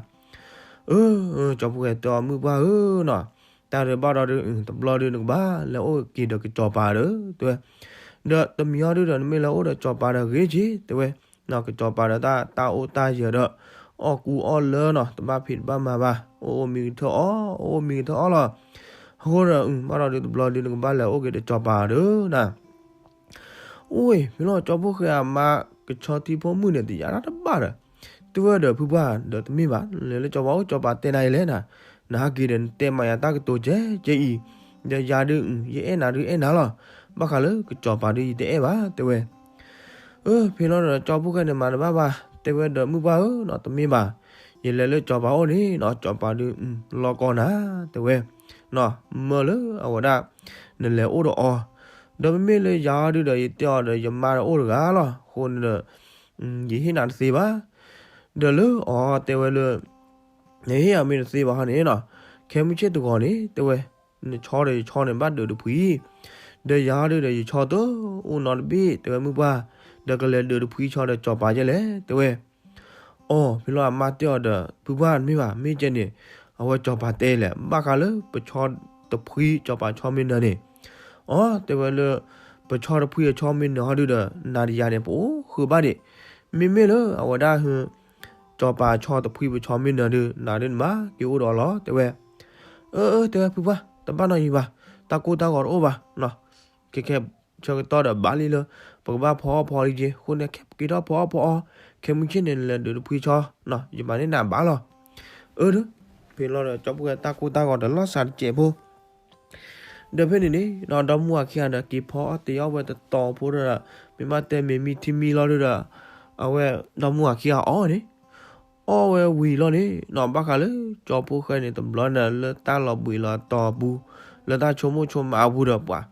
အၢ စီၤဖိၣ်ဃဲတဲအီၤ မုၢ်ပှၢ်ဧၢနီၤ, တၢ်တဘၣ်ဒီးဒုး တဘျီဒုး နကဘၣ်လဲၤအိၣ်က့ၤဒီးကစီၤပၤဒီး တဲဝဲ ဒီးတမံၤအီၤဒုးဒီး နမ့ၢ်လဲၤအိၣ်ဒီးစီၤပၤဒီးဂ့ၤက့ၤ တဲဝဲ, ကစီၤပၤဒီးတၢ် တၢ်အိၣ်တၢ်ယၢၤဒီး အီၣ်ကူအီၣ်လၢနီၤ တဘၣ်ဖံးတဘၣ်မၤဘၣ် အိၣ်အိၣ်မံကထၢၣ်အီၣ် အိၣ်အိၣ်မံကထၢၣ်အီၣ်လီၤ. အဃိဒီး ဘၣ်ဒီးဒုး တဘျီဒုး နကဘၣ်လဲၤအိၣ်က့ၤဒီးစီၤပၤဒီးနၤ အိၣ် ဖဲလီၤစီၤဖိၣ်ဃဲအမါ ကဆီထံဖိမုၣ်န့ၣ် တယာ်တၢ်တဘၣ်ဒီး တဲဝဲဒီး ဖုပှၢ် ဒီးတမ့ၢ်ဘၣ် လဲၤလၢစီၤပၤအိၣ် စီၤပၤတဲနၤအံၤလဲၣ်နၤ, နဟဲက့ၤဒီး နတဲမၤယၤတၢ်ကတိၤကဲကဲအံၤ, ဒီးယၤဒုး ယအဲၣ်နၤဒုးအဲၣ်နၤလီၤ, ဘၣ်ဃးလၢကစီၤပၤဒုး ယတအဲၣ်ဘၣ် တဲဝဲ. အၢ ဖဲလီၤဒီး စီၤဖိၣ်ဃဲန့ၣ် မၤတဘၣ်ဘၣ် တဲဝဲဒီး မုၢ်ပှၢ်ဧၢနီၤ တမ့ၢ်ဘၣ်, ယလဲၤလၢစီၤပၤအိၣ်န့ၣ်နီၤ စီၤပၤဒုး လီၢ်ကီၢ်နၤ တဲဝဲ, မၢလၢအဝဲဒၣ် နလဲၤအိၣ်ဒီးအီၤ, ဒီးမ့မ့ၢ်လၢယၤဒုးဒီး ယတဲအီၤဒီး ယမါဒီးအိၣ်တဂၤလီၤ အဃိန့ၣ်ဒီး ယဟ့ၣ်နၤတသ့ဘၣ်. ဒီးလၢအီၤတဲဝဲလၢ နဟ့ၣ်အီၤမ့ၢ်တသ့ဘၣ်ဟီန့ၣ်နီၤ, ခဲမုၢ်ဆ့ၣ်တဂီၤန့ၣ် တဲဝဲ နဆီဒီးယဆီန့ၣ် ဘၣ်ဒုးတဖှံ, ဒီးယၤဒုးဒီး ယဆီတအိၣ်နီတဘ့ၣ် တဲဝဲ မုၢ်ပှၢ်, ဒီးကလဲၤဒုးတဖှံဆီဒီးစီၤပၤယဲလဲၣ် တဲဝဲ. အီၤ ဖဲလီၤအမါတဲအီၤဒီး ဖုပှၢ် တမ့ၢ်ဘၣ် မ့ၢ်ကဲန့ၣ် အဝဲစီၤပၤတဲလဲၣ် ဘၣ်ဃးလၢပဆီတဖှံ စီၤပၤဆီမ့ၢ်နၢၤန့ၣ်, အီၤ တဲဝဲလၢ ပဆီတဖှံအဆီမ့ၢ်နၢၤဟီဒုးဒီး နၤဒီးယၤန့ၣ် ပအိၣ်ဃုာ်ဘၣ်ဒံး, မ့မ့ၢ်လၢအဝဲဒၣ် စီၤပၤဆီတဖှံပဆီမ့ၢ်နၢၤဒုး နၤဒုးနမၤက့ၤအိၣ်ဒီးအီၤလီၤ တဲဝဲ. အၢ အၢ တဲဝဲ ဖုပှၢ် တဘၣ်နီတမံၤဘၣ်, တၢ်ကိၢ်တၢ်ဂီၤတအိၣ်ဘၣ် ခဲခဲ ဆၢကတီၢ်ဒီးဘၣ်လံလၢ ပကဘၣ်ဖီအီၣ်ဖီအီလံက့ၤ အဃိန့ၣ် ခဲပက့ၤထီၣ်ဖီအီၣ်ဖီအီ, ခဲမုၢ်ဆ့ၣ်န့ၣ် နလဲၤဒုးတဖှံဆီ ယမၤန့ၢ်နၤဘၣ်လီၤ. အၢ ဖဲလီၤဒီး စီၤဖိၣ်ဃဲတၢ်ကိၢ်တၢ်ဂီၤဒီးလီၤစှၤတစဲးဖိ ဒီးဖဲန့ၣ်န့ၣ် ဒီမါဝၤခံဂၤဒီး က့ၤဖီအီၣ်တ့ၤအီၣ်ဝဲတတီၤဖိဒီး မ့ၢ်ဘၣ်တဲမ့ၤမံထံမံလီၤဒုးဒီး အဝဲ ဒီမါဝၤခံဂၤအီၣ်န့ၣ် အီၣ်ဝဲဝံၤလီၤန့ၣ်နီၤ ဘၣ်ဃးလၢ စီၤဖိၣ်ဃဲန့ၣ် တဘျီန့ၣ် လၢတၢ်လီၤဘှံးလီၤတီၤအပူၤ လၢတၢ်ဆိကမိၣ်ဆိကမးအပူၤဒီး ပှၤ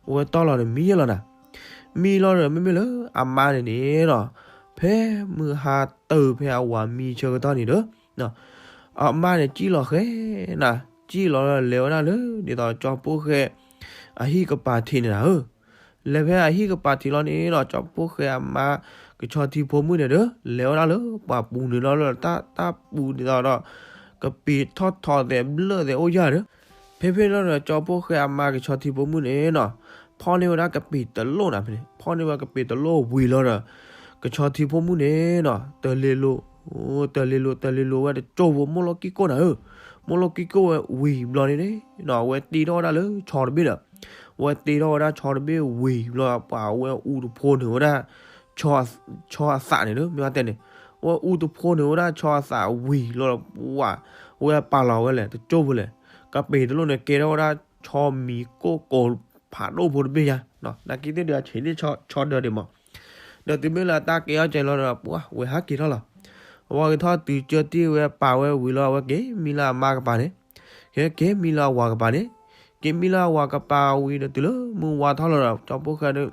အဝဲတီၢ်လီၤဒီးမံယဲလီၤနၤ. မံလီၤဒီး မ့မ့ၢ်လၢအမါန့ၣ်န့ၣ်နီၤ ဖဲမုၢ်ဟါတၢၢ်ဖဲအဝၤမံဆၢကတီၢ်န့ၣ်ဒီး အမါန့ၣ် စံၣ်လီၤဃဲနၤ စံၣ်လီၤဒီး လဲၤဝဲဒၣ်လၢ ဒ်သိးစီၤဖိၣ်ဃဲ အဟံၣ်ကပၤထံးန့ၣ်နၤဧၢ လဲၤဖဲအဟံၣ်ကပၤထံးလီၤန့ၣ်ဒီး စီၤဖိၣ်ဃဲအမါ ကဆီထံဖိမုၣ်န့ၣ်ဒီး လဲၤဝဲဒၣ်လၢပှၢ်ပူၤန့ၣ်လီၤလၢတၢ် တၢ်ပူၤဒ်သိးဒီး ကပံာ်ထီၣ်ထီသဲးဘျၢၣ်သဲးအိၣ်ယၢ်ဒီး ဖဲဖဲလီၤဒီး စီၤဖိၣ်ဃဲအမါကဆီထံဖိမုၣ်န့ၣ်နီၤ ဖီၣ်န့ၢ်ဝဲဒၣ်ကပံာ်တလိၣ်နၤဖဲန့ၣ် ဖီၣ်န့ၢ်ဝဲကပံာ်တလိၣ်ဝံၤလီၤဒီး ကဆီထံဖိမုၣ်န့ၣ်နီၤ တလ့လိၤ တလ့လိၤ တလ့လိၤဝဲတကၠိၢ်ဖိ မိၢ်လီၤကံၢ်ကိၢ်နၤဧၢ မိၢ်လီၤကံၢ်ကိၢ်ဝဲဝံၤဘျီန့ၣ်န့ၣ်နီၤ အဝဲတ့ထီၣ်ဝဲဒၣ်လၢဆီတဘ့ၣ်ဒီး အဝဲတ့ထီၣ်ဝဲဒၣ်ဆီတဘ့ၣ်ဝံၤဘျီ ပှၤအဝဲအူတဖိန့ၣ်ဝဲဒၣ် ဆီအသးန့ၣ်ဒီး မ့ၢ်ဝဲတဲန့ၣ်, အဝဲအူတဖိန့ၣ် အိၣ်ဝဲဒၣ်ဆီအသးဝံၤလီၤဒီး ပှၤ ဝဲပာ်လီၤဝဲလဲၣ် တကၠိဖိလဲၣ်, ကပ့ၤတလိၣ်န့ၣ် ကဲထီၣ်ဝဲဒၣ်ဆီမံၤကိၣ်ကိၤဖးဒိၣ်ဖိတဘ့ၣ်ညါ, နာ်က့သ့ၣ်ဒုးအဆံးန့ၢ်ဆီဒၢဒံးမး, ဒီးတုၤမ့ၢ်လၢအတၢ်ကဲထီၣ်ကဲလီၤဒီး ပှၤဝဲဟးက့ၤထီၣ်လီၤ, အဝဲက့ၤထီၣ်တုၤကၢတံၢ်ဝဲပာ်ဝဲဝံၤလီၤ အဝဲက့ၤမံလၢအမါကပၤန့ၣ်, က့ၤမံလၢအဝၤကပၤန့ၣ်, က့ၤမံလၢအဝၤကပၤဝံၤဒီးတုၤလၢမုၢ်ဝါထီၣ်လီၤဒီး ကၠီဖိဃဲဒီး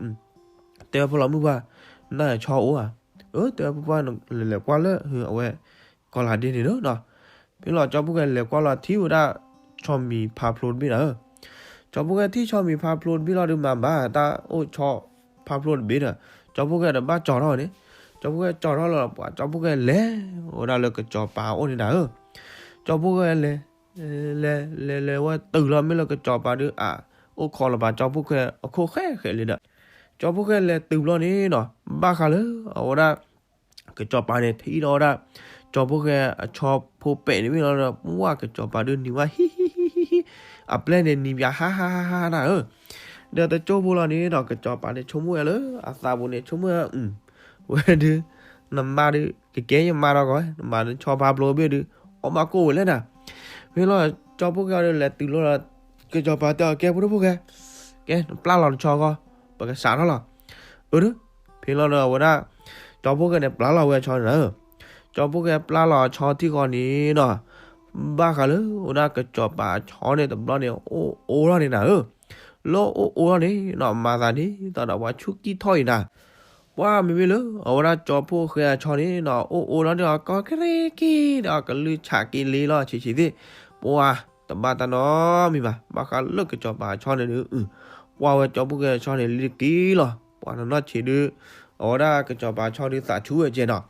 တဲဖိလီၤမုၢ်ပှၢ်, နဆီအိၣ်ဧါ, အၢ တဲဖိပှၢ် လဲၤလဲၤကွၢ်လၢ အဝဲ ကီၤလၤဒ့န့ၣ်လီၤ, ဖဲလီၤကၠီဖိဃဲလဲၤကွၢ်လီၤထံၣ်ဝဲဒၣ် ဆီမံၤဖးဖျိတဘ့ၣ်နၤဧၢ, ကၠီဖိဃဲထံၣ်ဆီမံၤဖးဖျိတဘ့ၣ်လီၤဒီး မၤဘၣ်တၢ်အိၣ်ဆီဖးဖျိတဘ့ၣ်ဒီး ကၠီဖိဃဲဒီးဘၣ်ကၠီထီၣ်န့ၣ်, ကၠီဖိဃဲကၠီထီၣ်လီၤ ပှၤကၠီဖိဃဲလဲၤဝဲဒၣ်လၢကစီၤပၤအအိၣ်န့ၣ်နၤဧၢ, ကၠီဖိဃဲလဲၤ လဲၤလဲၤလဲၤဝဲတုၤလီၤ မ့ၢ်လၢကစီၤပၤဒုးအအိၣ်ခိးလီၤပၤကၠီဖိဃဲအခိၣ်ဃဲဃဲလံဒီး, ကၠီဖိဃဲလဲၤတုၤဘျီန့ၣ်နီၤ ဘၣ်ဃးလၢ အဝဲဒၣ် ကစီၤပၤန့ၣ် ထံၣ်ထီၣ်ဝဲဒၣ် ကၠီဖိဃဲအဆီဖိပဲာ်န့ၣ်မ့ၢ်လီၤဒီး ပှၢ်ကစီၤပၤဒုးနံၤဝဲဟံၣ်ဟံၣ်ဟံၣ်ဟံၣ်, အပျဲၢ်န့ၣ် နံၤပၠးဟါဟါဟါဟါနၤဧၢ, ဒီးတကၠိဖိလီၤန့ၣ်ဒီး ကစီၤပၤန့ၣ် ဆိကမိၣ်ဝဲလၢအသးပူၤန့ၣ် ဆိကမိၣ်ဝဲ ဝဲဒုး နမါဒုး ကကဲယမါဒီးကီး နမါဒုးဆီဖးဖျိဘ့ၣ်ဒုး အီၣ်ဘၣ်ကိၣ်ဝဲလဲၣ်နၤ, ဖဲလီၤ ကၠီဖိဃဲဒီးလဲၤတုၤလီၤဒီး ကစီၤပၤတဲအီၤ ကဲဖိဒိၣ်ဖိဃဲ ကဲ နပျၢ်လီၤနဆီဂီၢ် ပကစးထီၣ်လီၤ, အၢဒုး ဖဲလီၤဒီးအဝဲဒၣ် ကၠီဖိဃဲန့ၣ် ပျၢ်လီၤဝဲအဆီန့ၣ်နၤဧၢ, ကၠီဖိဃဲပျၢ်လီၤအဆီထံၣ်ဃီန့ၣ်နီၤ ဘၣ်ဃးလၢ အဝဲဒၣ်ကစီၤပၤအဆီန့ၣ်တဘျီန့ၣ် အိၣ်အိၣ်ထီၣ်န့ၣ်နၤဧၢ, လၢအိၣ်အိၣ်ထီၣ်န့ၣ်နီၤ မၤသးဒ်သိးဒီးပှၤဆူၣ်ကံၢ်ထီၣ်အံၤနၤ, ပှၢ်မ့မ့ၢ်လၢ အဝဲဒၣ်ကၠီဖိဃဲအဆီန့ၣ်နီၤ အိၣ်အိၣ်ထီၣ်ဒီး ကီကရ့က့ၤဒီး ကလုၢ်ဆးက့ၤလ့လီၤဆံးဆံးသ့ၣ်, ပှၢ်တဘၣ်တၢ်နီတမံၤဘၣ်, ဘၣ်ဃးလၢကစီၤပၤအဆီန့ၣ်ဒုး ပှၢ်ဝဲကၠီဖိဃဲအဆီန့ၣ်လံတက့ၢ်လီၤ, ပှၢ်နီၢ်နီၢ်ဆံးဒုး အဝဲဒၣ်ကစီၤပၤအဆီဒုးသးဆူၣ်ဝဲကဲနီၤ,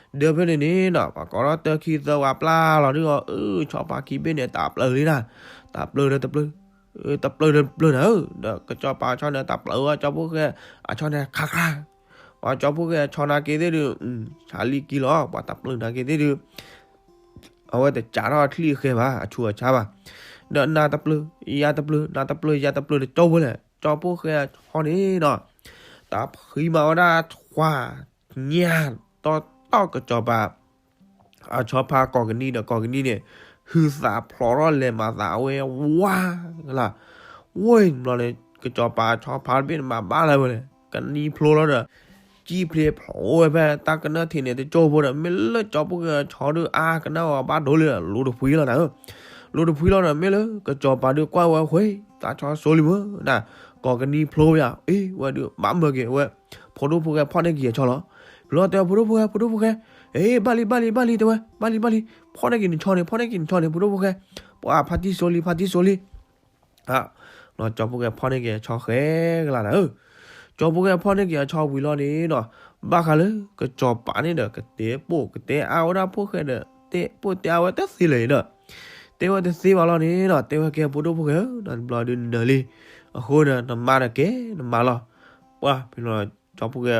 ဒီးဖဲန့ၣ်န့ၣ်နီၤ ပှၤကိးထီၣ်တၢ်ခံသၢဝဲပျၢ်လီၤဒုးအီၤ အၢ ဆီဖါခံဘ့ၣ်န့ၣ် တၢ်ပျၢၤလံနၤ, တၢ်ပျၢၤဒီးတပျၢၤ တပျၢၤဒီးတပျၢၤနၤဧၢ, ဒီးကစီၤပၤအဆီန့ၣ် တၢ်ပျၢၤဝဲကၠီဖိဃဲအဆီန့ၣ် ခါခါ, ပှၤကၠီဖိဃဲအဆီနာ်က့ၤသ့ၣ်ဒုး ဆါလံက့ၤလီၤ ပှၤတၢ်ပျၢၤနာ်က့ၤသ့ၣ်ဒုး အဝဲတစးထီၣ်အချံအဃဲဘၣ် အဆူးအဆါဘၣ်, ဒီးနၤတပျၢၤ ယၤတပျၢၤ နၤတပျၢၤ ယၤတပျၢၤတကၠိဖိလဲၣ်, ကၠီဖိဃဲအဆီန့ၣ်နီၤ တၢ်ဖှံမၤဝဲဒၣ်ထွါ ညၣ်တီတီကစီၤပၤ အဆီဖါကိးကနံၣ်ဒီးကိးကနံၣ်န့ၣ် ဟုသးဖျိးထီၣ်လဲၤမၤသးအဝဲဝါကလါ, ဝဲဘျီန့ၣ် ကစီၤပၤအဆီဖါတဘ့ၣ်န့ၣ် မၤဘၣ်လၢၤဝဲလဲၣ် ကနံၣ်ဖျိလီၤဒီး ကံၣ်ဖျ့ဖျိးဝဲဖဲတၢ်ကနၢၣ်ထံးန့ၣ် တကၠိဖိဒီး မ့ၢ်လၢကၠီဖိဃဲအဆီဒုး အါကနၣ်ဝဲဘၣ်ဒိလံ လိၤတဖှံလီၤနၤဧၢ, လိၤတဖှံလီၤဒီး မ့ၢ်လၢကစီၤပၤဒုးကွၢ်ဝဲဃဲ သးဆီဆိလံမၢနၤ, ကိးကနံၣ်ဖျိယၤ အ့ ဝဲဒုးဘၣ်မၢက့ၤဝဲ ဖိဒိၣ်ဖိဃဲဖီၣ်န့ၢ်က့ၤအဆီလီၤ, ဖဲလီၤတဲ ဖိဒိၣ်ဖိဃဲ ဖိဒိၣ်ဖိဃဲ, အ့ ဘၣ်လံ ဘၣ်လံ ဘၣ်လံ တဲဝဲ ဘၣ်လံ ဘၣ်လံ, ဖီၣ်န့ၢ်က့ၤနဆီန့ၣ် ဖီၣ်န့ၢ်က့ၤနဆီန့ၣ် ဖိဒိၣ်ဖိဃဲ, ပှၤဖါတံၢ်ဆိလံ ဖါတံၢ်ဆိလံ လီၤကၠီဖိဃဲဖီၣ်န့ၢ်က့ၤအဆီဃဲကလါနၤဧၢ, ကၠီဖိဃဲဖီၣ်န့ၢ်က့ၤအဆီဝံၤလီၤန့ၣ်နီၤ, ဘၣ်ဃးလၢကစီၤပၤန့ၣ်ဒီး ကတဲပိာ်ကတဲအါဝဲဒၣ်ဖိဃဲဒီး တဲပိာ်တဲအါဝဲတသ့လၢၤဒီး တဲဝဲတသ့ဘၣ်လီၤန့ၣ်နီၤ, တဲဝဲကဲဖိဒိၣ်ဖိဃဲဧၢ နတဘျီဒုးနနၢၤလံ, အဃိဒီးနမါဒီးကဲနမါလီၤ, ပှၢ်ဖဲလီၤ ကၠီဖိဃဲ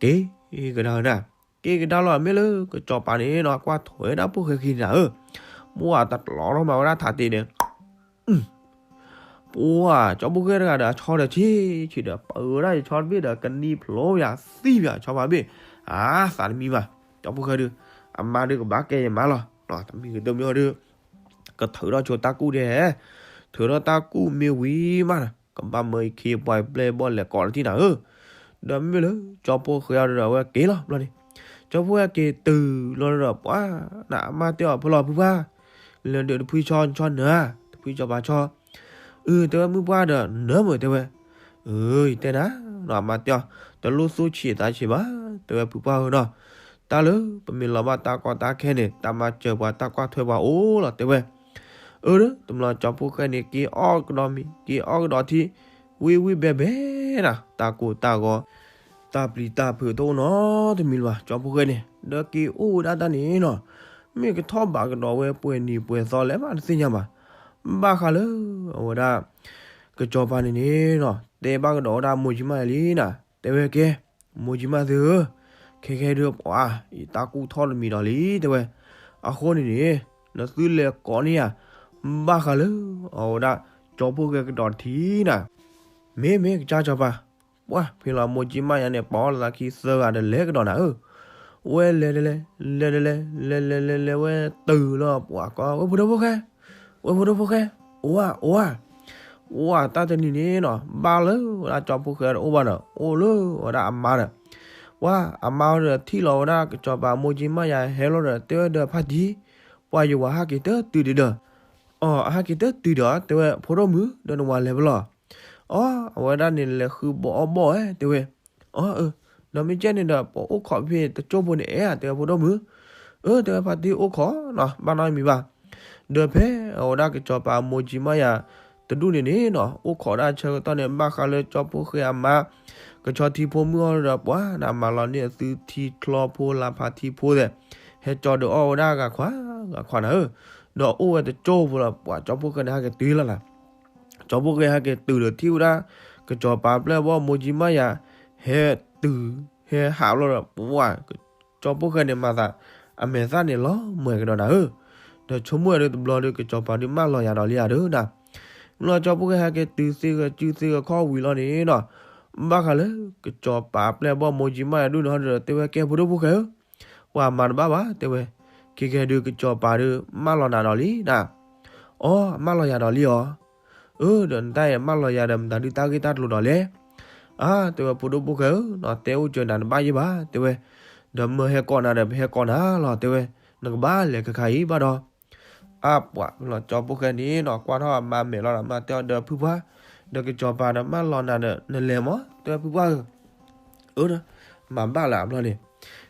က့ၤကဒါနၤ, က့ၤကဒါလီၤ မ့ၢ်လၢကစီၤပၤန့ၣ်နီၤ ကွၢ်ထွဲဒၣ်ဖိဃဲခံနၤဧၢ, မိၢ်အတတလီထီၣ်မၤဝဲဒၣ်ထးတ့ၢ်န့ၣ် ပှၢ် ကၠီဖိဃဲတဂၤဒီး အဆီဒီးဆံးဆံးဒီး ပၢဝဲဒၣ်ယဆီတဘ့ၣ်ဒီး ကနံၣ်ဖျိယၤသံယၤ ဆီဖါဘ့ၣ်, အါ သးတမံဘၣ်, ကၠီဖိဃဲဒုး အမါဒုးကဘၣ်ကဲယမါလီၤ, တမံၤကတမံၤအီၤဒုး ကထုးထီၣ်ဆိတၢ်ကူၣ်ဒဲး, ထုးထီၣ်တၢ်ကူၣ်မ့ၢ်ဝံၤမးဒီး ကဘၣ်မၢအံၤခ့ပှၤပျဲၢ်ဘီၣ်လဲၤကိးလီၤတံၢ်နၤဧၢ, ဒီးမ့ၢ်လၢ ကၠီဖိဃဲအီၤဒီး အဝဲက့ၤလီၤဘျီန့ၣ်, ကၠီဖိဃဲက့ၤတုၤလီၤဒီး ပှၢ် နအမါတဲအီၤ ဖဲလီၤဖုပှၢ် လဲၤဒုးတဖှံဆီ ဆီနၢၤဧါ တဖှံဆီပၤဆီ, အၢ တဲဝဲမုၢ်ပှၢ်ဒီး နၢၤမုာ်တဲဝဲ, အၢ ယတဲနၤ နီၤ အမါတဲအီၤ တလိၣ်သူၣ်ဆံးသးဆံးဘၣ် တဲဝဲဖုပှၢ်ဧၢနီၤ, တၢ်လၢပမ့ၢ်လီၤဘၣ်တၢ်ကီတၢ်ခဲန့ၣ် တၢ်မၤစၢၤပှၤတၢ်ကွၢ်ထွဲပှၤအိၣ်လီၤတဲဝဲ, အၢ တဘျီကၠီဖိဃဲန့ၣ် က့ၤအီၣ်ကဒီးမ့ၤ က့ၤအီၣ်ကဒီးထံ ဝံၣ်ဝံၣ်ဘဲဘဲနၤ တၢ်ကိၢ်တၢ်ဂီၤ တၢ်ပျံၤတၢ်ဖုးတအိၣ်နီတမံၤလၢၤဘၣ် ကၠီဖိဃဲန့ၣ် ဒီးက့ၤအိၣ်ဝဲဒၣ်တၢ်န့ၣ်နီၤ, မ့ၢ်ကထီၣ်ဘးကဒီးဝဲပှဲၤနံၤပှဲၤသီလဲၣ်မးတသ့ၣ်ညါဘၣ်, ဘၣ်ဃးလၢ အဝဲဒၣ် ကစီၤပၤန့ၣ်န့ၣ်နီၤ တဲဘၣ်ကဒီးဝဲဒၣ်မိၢ်ကၠံမၣ်လံနၤ တဲဝဲကဲ မိၢ်ကၠံမၣ်သ့ၣ်ဧၢ, ခဲခဲဒုးပှၤ ယတၢ်ကူၣ်ထီၣ်တမံၤဒီးလံတဲဝဲ, အဃိန့ၣ်န့ၣ် နသုလဲၤကိးန့ၢ်ယၤ ဘၣ်ဃးလၢ အဝဲဒၣ် ကၠီဖိဃဲကဒီးထံနၤ, မ့ၢ်မ့ၢ်ကစၢ်စီၤပၤ ပှၢ်ဖဲလီၤမိၢ်ကၠံမါယၤန့ၣ် ပိာ်အီၤလိာ်သးခံသၢဂၤဒီးလဲၤကဒီးနၤဧၢ, ဝဲလဲၤတလဲၤ လဲၤတလဲၤ လဲၤလဲၤလဲၤလဲၤဝဲတုၤလီၤ ပှၢ်ကီ ဝဲဖိဒိၣ်ဖိၣ်ဃဲ, ဝဲဖိဒိၣ်ဖိၣ်ဃဲ, အိၣ်ဧါ အိၣ်ဧါ, ပှၢ်တၢ်တနံၤန့ၣ်နီၤ ဘၣ်လၢဝဲဒၣ်ကၠီဖိၣ်ဃဲတအိၣ်ဘၣ်ဒီး အိၣ်လၢဝဲဒၣ်အမါဒီး ပှၢ်အမါဒီးထံၣ်လီၤဝဲဒၣ်ကစီၤပၤမိၢ်ကၠံမါယၤဟဲလီၤဒီး တဲဝဲဒီးဖါတံၢ်, ပှၢ်ယဝၤဟဲက့ၤတတုၤဒံးဒီး, အီ ဟဲက့ၤတတုၤဒီး တဲဝဲဖိဒိၣ်မုၣ် ဒီးနဝၤလဲၤဖဲလဲၣ်, အီ အဝဲဒၣ်န့ၣ်လဲၤဃုဘီအီၣ်ဘီၣ်ဝဲ တဲဝဲ, အီ အၢ, ဒီးမ့ၢ်ကဲန့ၣ်ဒီး ပအိၣ်ခိးဖဲတကၠိဖိန့ၣ်အဲၣ် တဲဝဲဖိဒိၣ်မုၣ်, အၢ တဲဝဲဖါတံၢ်အိၣ်ခိးနီၤ ဘၣ်နီတမံၤဘၣ် ဒီးဖဲအဝဲဒၣ်ကစီၤပၤမိၢ်ကၠံမါယၤတဒူၣ်န့ၣ်န့ၣ်နီၤ အိၣ်ခိးဒၣ်ဆၢကတီၢ်န့ၣ် ဘၣ်ဃးလၢကၠီဖိၣ်ဃဲအမါ ကဆီထံဖိမုၣ်အီၤဒီး ပှၤနမၤလီၤန့ၢ်အသုထံချီဖိလါဖးထံဖိသဲး ဟဲကၠီဒီးအီၣ်ဝဲဒၣ်ဂၤခွါဂၤခွါနၤဧၢ, ဒီးအိၣ်ဝဲတကၠိဖိလီၤ ပှၤကၠီဖိၣ်ဃဲန့ၣ်ဟဲက့ၤတုၤလီၤနၤ ကၠီဖိၣ်ဃဲဟဲက့ၤတုၤဒီးထံၣ်ဝဲဒၣ် ကစီၤပၤပျဲၢ်ဘီၣ်မိၢ်ကၠံမါယၤ ဟဲတုၤ ဟဲဟးဘျီဒီး ပှၢ်ကၠီဖိၣ်ဃဲန့ၣ်မၤသး အမဲာ်သၣ်န့ၣ်လီၤမွဲကဒီးနၤဧၢ, ဒီးဆိကမိၣ်ဝဲဒၣ်တဘျီဒီး ကစီၤပၤဒုးမၢလီၤယၤဒီးလံဧါဒီးနၤ, မ့ၢ်လီၤကၠီဖိၣ်ဃဲဟဲက့ၤတုၤသ့ဂဲၤစုသ့ဂဲၤခီၣ်ဝံၤလီၤန့ၣ်နီၤ, ဘၣ်ဃးလၢ ကစီၤပၤပျဲၢ်ဘီၣ်မိၢ်ကၠံမါယၤဒူၣ်န့ၣ်ဒီး တဲဝဲကဲဖိဒိၣ်ဖိၣ်ဃဲဧၢ ပှၤမၤတဘၣ်ဘၣ် တဲဝဲ, ခဲကဲဒုးကစီၤပၤဒုးမၢလီၤနၤဒီးလံနၤ, အီ မၢလီၤယၤဒီးလံဧါ, အၢ ဒီးနတၢ်အဲၣ်မၢလီၤယၤဒီး မတၤဒုးတၢ်ဂ့ၢ်တၢ်ကျိၤဒီးလဲၣ်, အါ တဲဝဲဖိဒိၣ်ဖိၣ်ဃဲဧၢ တဲအိၣ်စၢၤနၤတဘၣ်ယဲၢ်ဘၣ် တဲဝဲ, ဒီးမၢဟဲကိးနၤဒီး ပဟဲကိးနၤလီၤ တဲဝဲ, နကဘၣ်လဲၤခါခါအံၤဘၣ်ဒီး အါ ပှၤလီၤကၠီဖိၣ်ဃဲန့ၣ်နီၤ ကွၢ်ထီၣ်အမါမဲာ်လီၤဒီး မၢတဲအီၤဒီးဖုပှၢ်, ဒီးကစီၤပၤဒီးမၢလီၤနၤဒီး နလဲၤမး တဲဝဲဖုပှၢ်ဧၢ, အၢ မၤဘၣ်လၢအဘျီန့ၣ်,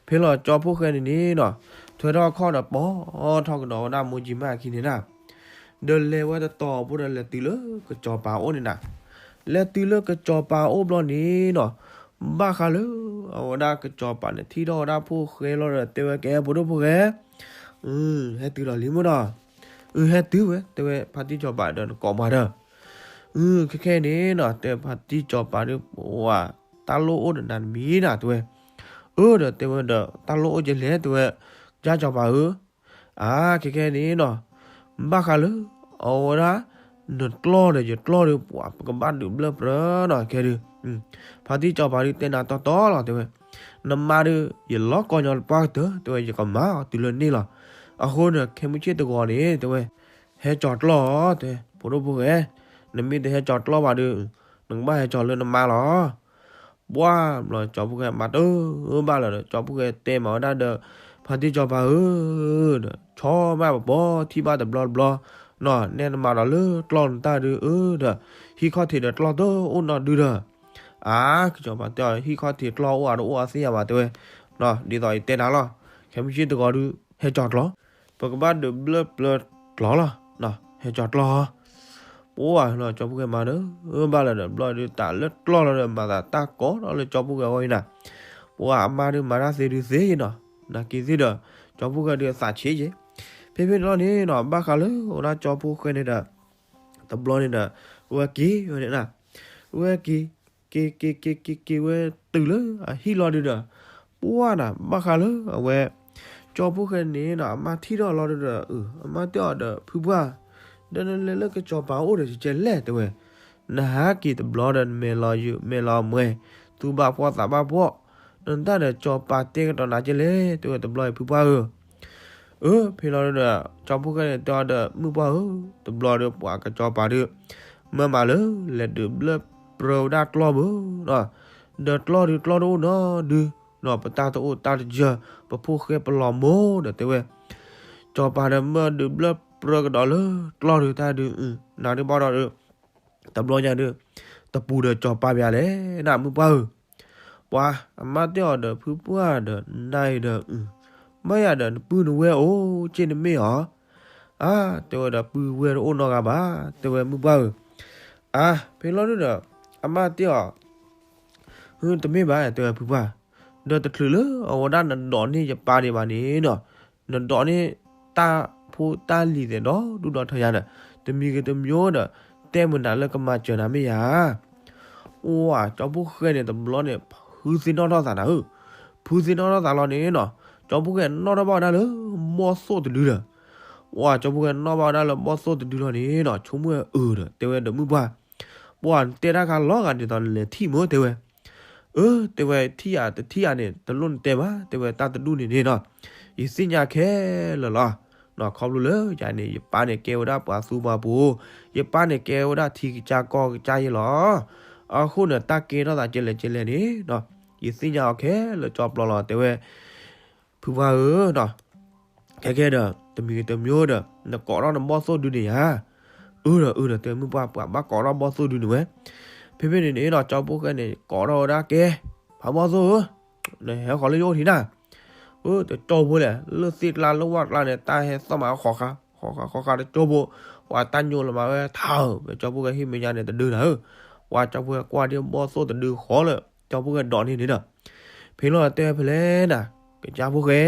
ဖဲလီၤကၠီဖိၣ်ဃဲန့ၣ်န့ၣ်နီၤ, ထွဲထီၣ်ခီၣ်ဒီးပိာ်ထီၣ်ကဒီးဝဲဒၣ်မိၢ်ကၠံမါယၤခံန့ၣ်နၤ, ဒီးလဲၤဝဲတတီၤဖိဒီးလဲၤတုၤလၢကစီၤပၤအိၣ်န့ၣ်နၤ, လဲၤတုၤလၢကစီၤပၤအိၣ်ဘျီန့ၣ်နီၤ, ဘၣ်ဃးလၢ အဝဲဒၣ်ကစီၤပၤန့ၣ်ထံၣ်ထီၣ်ဝဲဒၣ်ဖိၣ်ဃဲလီၤဒီး တဲဝဲကဲဖိဒိၣ်ဖိၣ်ဃဲ အၢ ဟဲတုၤလီၤလံမ့ၢ်နီၤ, အၢ ဟဲတုၤဝဲ တဲဝဲဖါတံၢ်စီၤပၤဒီးနကိးပှၤဒီး, အၢ ခဲခဲန့ၣ်နီၤ တဲဖါတံၢ်စီၤပၤဒုး ပှၤတၢ်လိၣ်အိၣ်ဒီးနၤတမံၤနၤ တဲဝဲ, အၢ ဒီးတဲဝဲဒီး တၢ်လိၣ်အိၣ်ကလဲၣ် တဲဝဲ, ကၢ်စီၤပၤဧၢ, အါ ခဲခဲန့ၣ်နီၤ, ဘၣ်ဃးလၢ အဝဲဒၣ် နကျီၢ်ဒီးယကျီၢ်ဒီး ပှၤပကဘၣ်ဒုးဘျၢၣ်ပြၢနီၤ ခဲဒုး, ဖါတံၢ်စီၤပၤဒုးတဲနၤတီတီလီၤ တဲဝဲ, နမါဒုး ယလီၤကီညီတပှၢ်ကတၢၢ် တဲဝဲ ယကမၤအီၤတုၤလၢန့ၣ်လီၤ, အဃိန့ၣ် ခဲမုၢ်ဆ့ၣ်တဂီၤန့ၣ် တဲဝဲ, ဟဲကၠီၤကျီၢ် တဲ ဖိဒိၣ်ဖိၣ်ဃဲ, နမ့ၢ်တဟဲကၠီၤကျီၢ်ဘၣ်ဒုး နကဘၣ်ဟဲကၠီၤလၢနမါလီၤ ပှၢ်ဘျီကၠီဖိၣ်ဃဲမၤတဘၣ်လၢၤဒီး ကၠီဖိၣ်ဃဲတဲမၤဝဲဒၣ်ဒီး ဖါတံၢ်စီၤပၤဧၢ, ဒီး ဆီဘၣ်ပပီၤ ထံၣ်ဘၣ်တဘျီတဘျီ, နီၤ နဲနမၤဒီးလၢကျီၢ်နတၢ်ဒုးဧၢဒီး ဟံၣ်ခီၣ်ထံးဒီးကျီၢ်တအိၣ်နီတဒုဒီး, အါ ကစီၤပၤတဲအီၤ ဟံၣ်ခီၣ်ထံးကျီၢ်အိၣ်အါတအိၣ်အါသ့ၣ်ညါဘၣ် တဲဝဲ, ဒ်သိးယတဲနၤလီၤ, ခဲမုၢ်ဆ့ၣ်တဂီၤဒုး ဟဲကၠီၤကျီၢ်, ပကဘၣ်ဒုးဘျၢၣ်ပြၢကျီၢ်လီၤ, ဟဲကၠီၤကျီၢ် ပှၢ်လီၤကၠီဖိၣ်ဃဲမၤတဘၣ်လၢၤဒီး ဘျီဒုးတၢ်လၢကျီၢ်လီၤဒီး မၤသးတၢ်ကိးဒီးလၢကၠီဖိၣ်ဃဲအဂီၢ်အံၤနၤ, ပှၢ်အမါဒုးမၤတၢ်သ့ဒုးသ့နီၤ, နာ်က့ၤသ့ၣ်ဒီး ကၠီဖိၣ်ဃဲဒုးအသးဆံးက့ၤ, ဖဲဖဲန့ၣ်လီၤန့ၣ်နီၤ ဘၣ်ဃးလၢအဝဲဒၣ်ကၠီဖိၣ်ဃဲန့ၣ်ဒီး တဘျီန့ၣ်ဒီး ဝဲက့ၤဝဲန့ၣ်နၤ, ဝဲက့ၤ က့ၤက့ၤက့ၤက့ၤက့ၤဝဲတုၤလၢအဟံၣ်လီၤဒုးဒီး, ပှၢ်နၤ ဘၣ်ဃးလၢအဝဲ ကၠီဖိၣ်ဃဲန့ၣ်နီၤ အမါထံၣ်ထီၣ်လီၤဒုးဒီး အမါတဲအီၤဒီးဖုပှၢ်, ဒီးနလဲၤလၢကစီၤပၤအိၣ်ဒီးကဲလဲၣ် တဲဝဲ, နဟးက့ၤတဘျီဒီးနမဲာ်လီၤယုာ်မဲာ်လီၤမှဲၤ, သူၣ်ဘၣ်ဖှီၣ်သးဘၣ်ဖှီၣ်, နတၢ်ဒီးကစီၤပၤတဲကတီၤနၤကဲလဲၣ် တဲဝဲ တဘျီအံၤဖုပှၢ်ဧၢ အၢ ဖဲလီၤဒုးဒီး ကၠီဖိၣ်ဃဲန့ၣ်တဲအီၤဒီး မုၣ်ပှၢ်ဧၢ, တဘျီဒီးပှၤကစီၤပၤဒုး မၢမးလၢ လဲၤဒုးဘျၢၣ်ပြၢဝဲဒၣ်ကျီၢ်မုၢ်နီၤ, ဒီးကျီၢ်ဒုးကျီၢ်တအိၣ်နီၤဒုး, ပတၢ်တအိၣ်တၢ်တယၢၢ် ပဖိၣ်ဃဲပလီၤမိၢ်ဒီးတဲဝဲ, ကစီၤပၤဒီးမၢဒုးဘျၢၣ်ပြၢကဒီးလၢကျီၢ်ဒုးတၢ်ဒုး, နၤဒုးဘၣ်ဒီး တဘျီညါဒုး တပူၤဒီးကစီၤပၤပယါလဲၣ် နမုၣ်ပှၢ်ဧၢ ပှၤအမါတဲအီၤဒီးဖုပှၢ်ဒီးနၤအံၤဒီး ဘၣ်ယၤဒီးနပုၢ်နဝဲၢ်အိၣ်က့ၢ်နမ့ၢ်အီၤ, အါ တဲဝဲဒီးပုၢ်ဝဲၢ်တအိၣ်နီတဂၤဘၣ် တဲဝဲမုၣ်ပှၢ်ဧၢ, အါ ဖဲလီၤဒုးဒီး အမါတဲအီၤ ဟု တမ့ၢ်ဘၣ် တဲဝဲဖုပှၢ်, ဒီးတချုးလၢအဝဲဒၣ်နဒိးန့ၢ်ယပၢ်ဒံးဘၣ်န့ၣ်နီၤ, နဒိးန့ၢ်တၢ်ဖိတၢ်လံၤသဲးဒီးဒူၣ်ဒီးထၢယၤဒီး တမံၤဂ့ၤတမံၤဒီး တဲမုာ်နၤလၢကမၤစၢၤနၤမ့ၢ်ယၤ အိၣ်ဧါ ကၠီဖိၣ်ဃဲန့ၣ်တဘျီန့ၣ် ဖုသ့ၣ်နီၣ်ထီၣ်သးနၤဧၢ, ဖုသ့ၣ်နီၣ်ထီၣ်သးလီၤန့ၣ်နီၤ, ကၠီဖိၣ်ဃဲနီၣ်ထီၣ်ဘၣ်ဝဲဒၣ်လၢဘီၣ်သိၣ်တဒုဒီး, အိၣ်ဧါ ကၠီဖိၣ်ဃဲနီၣ်ဘၣ်ဝဲဒၣ်လၢဘီၣ်သိၣ်တဒုလီၤန့ၣ်နီၤ, ဆိကမိၣ်ဝဲအၢဒီး တဲဝဲဒီးမုၣ်ပှၢ်, ပှၤတဲတၢ်ခါလီၤဂာ်ဒ်သိးနလဲၤထံၣ်မ့ၢ်တဲဝဲ, အၢ တဲဝဲ ထံၣ်ယၤတထံၣ်ယၤန့ၣ် တလိၣ်နတဲဘၣ် တဲဝဲ တၢ်တဒူၣ်န့ၣ်န့ၣ်နီၤ ယသ့ၣ်ညါခဲလၢာ်လီၤ. ခီဖျိလၢယၤန့ၣ် ယပၢ်န့ၣ်ကဲဝဲဒၣ်ပှၤသူပှၤပူၤ, ယပၢ်န့ၣ်ကဲဝဲဒၣ်ထံကစၢ်ကီၢ်ကစၢ်ယဲလီၤ. အဃိန့ၣ် တၢ်ကဲထီၣ်သးကဲလဲၣ်ကဲလဲၣ်န့ၣ် ယသ့ၣ်ညါအီၤခဲလၢာ်ကၠီပျီလီၤ တဲဝဲ ဖုပှၢ်ဧၢ, ခဲခဲဒီး တမံၤတမံၤဒီး နကိးထီၣ်နဘီၣ်သိၣ်ဒုန့ၣ်ဧါ. အၢဒီးအၢဒီး တဲမုၢ်ပှၢ် ပှၤဘၣ်ကိးထီၣ်ဘီၣ်သိၣ်ဒုန့ၣ်ဝဲ. ဖဲဖဲန့ၣ်န့ၣ်ဒီး ကၠီဖိဃဲန့ၣ် ကိးထီၣ်ဝဲဒၣ်ကဲ ဖးဘီၣ်သိၣ်ဧၢ, နဟဲဃီၤလၢယအိၣ်ထံနၤ. အၢ တကၠိဖိလဲၣ် လၢသ့ၣ်ကျါလၢဝၣ်ကျါန့ၣ် တၢ်ဟဲသီၣ်မးဃီဃာ် ဃီဃာ်ဃီဃာ်တကၠိဖိ, ပှၤတၢ်ညိလီၤမးဝဲထါဧၢ, ဖဲကၠီဖိဃဲဟံၣ်မဲာ်ညါန့ၣ်တဒုနၤဧၢ, ပှၤကၠီဖိဃဲကွၢ်ဒ်ဘီၣ်သိၣ်တဒုဃီလၢ ကၠီဖိဃဲဒိးန့ၢ်န့ၣ်ဒီး ဖဲလီၤတဲဖဲလဲၣ်နၤ, ကစၢ်ဖိဃဲ,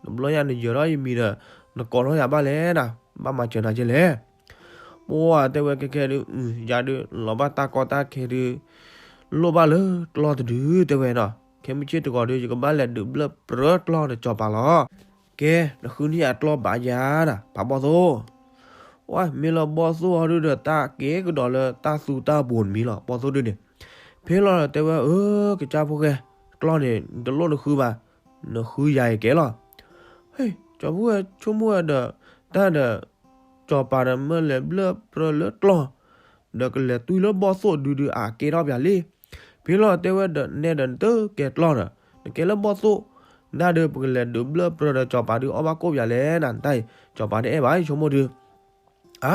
တဘျီညါနယၢၤထီၣ်ယမံၤဒီး နကိးထီၣ်ယၤဘၣ်လဲၣ်နၤ, ဘၣ်မၤစၢၤနၤကဲလဲၣ်. ပှၤတဲဝဲကဲခဲဒုး ယၤဒုး လီၤဘၣ်တၢ်ကီတၢ်ခဲဒုး လိၣ်ဘၣ်လၢကျီၢ်တဒုတဲဝဲနီၤ, ခဲမုၢ်ဆ့ၣ်တဂီၤဒုး ယကဘၣ်လဲၤဒုးဘျၢၣ်ပြၢကျီၢ်နကၠီၤပၤလီၤ. ကဲ နဃုန့ၢ်အကျီၢ်ဘၣ်ယၤနၤ ဖးဘီၣ်သိၣ်. ဝဲမ့ၢ်လၢဘီၣ်သိၣ်အီၤဒုဒီး တၢ်ကဲကဒီးလၢတၢ်သူတၢ်ပူၤတမံၤလီၤ ဘီၣ်သိၣ်ဒုန့ၣ်. ဖဲလီၤဒီးတဲဝဲ အၢ ကစၢ်ဖိဃဲ, ကျီၢ်န့ၣ် တလိၣ်နဃုဘၣ်, နဃုယၤအံၤကဲလီၤ. ဟ့ၣ် ကၠီဖိဃဲဆိကမိၣ်ဝဲဒီး တၢ်ဒီး ကၠီၤပၤဒီးမၢလဲၤဘျၢၣ်ပြၢလၢကျီၢ် ဒီးကလဲၤတွံၢ်လၢဘီၣ်သိၣ်ဒုဒုးအကဲထီၣ်ပၠးလံ. ဖဲလီၤတဲဝဲဒီး နဲဒီးနတကဲကျီၢ်ဒီး နကဲလၢဘီၣ်သိၣ်, နဒုးပကလဲၤဒုးဘျၢၣ်ပြၢဒီးကၠီၤပၤဒုးအီၣ်ဘၣ်ကိၣ်ပၠးလဲၣ်နၤ, တၢ်အံၤ ကၠီၤပၤတအဲၣ်ဘၣ် ယဆိကမိၣ်ဒုး အါ,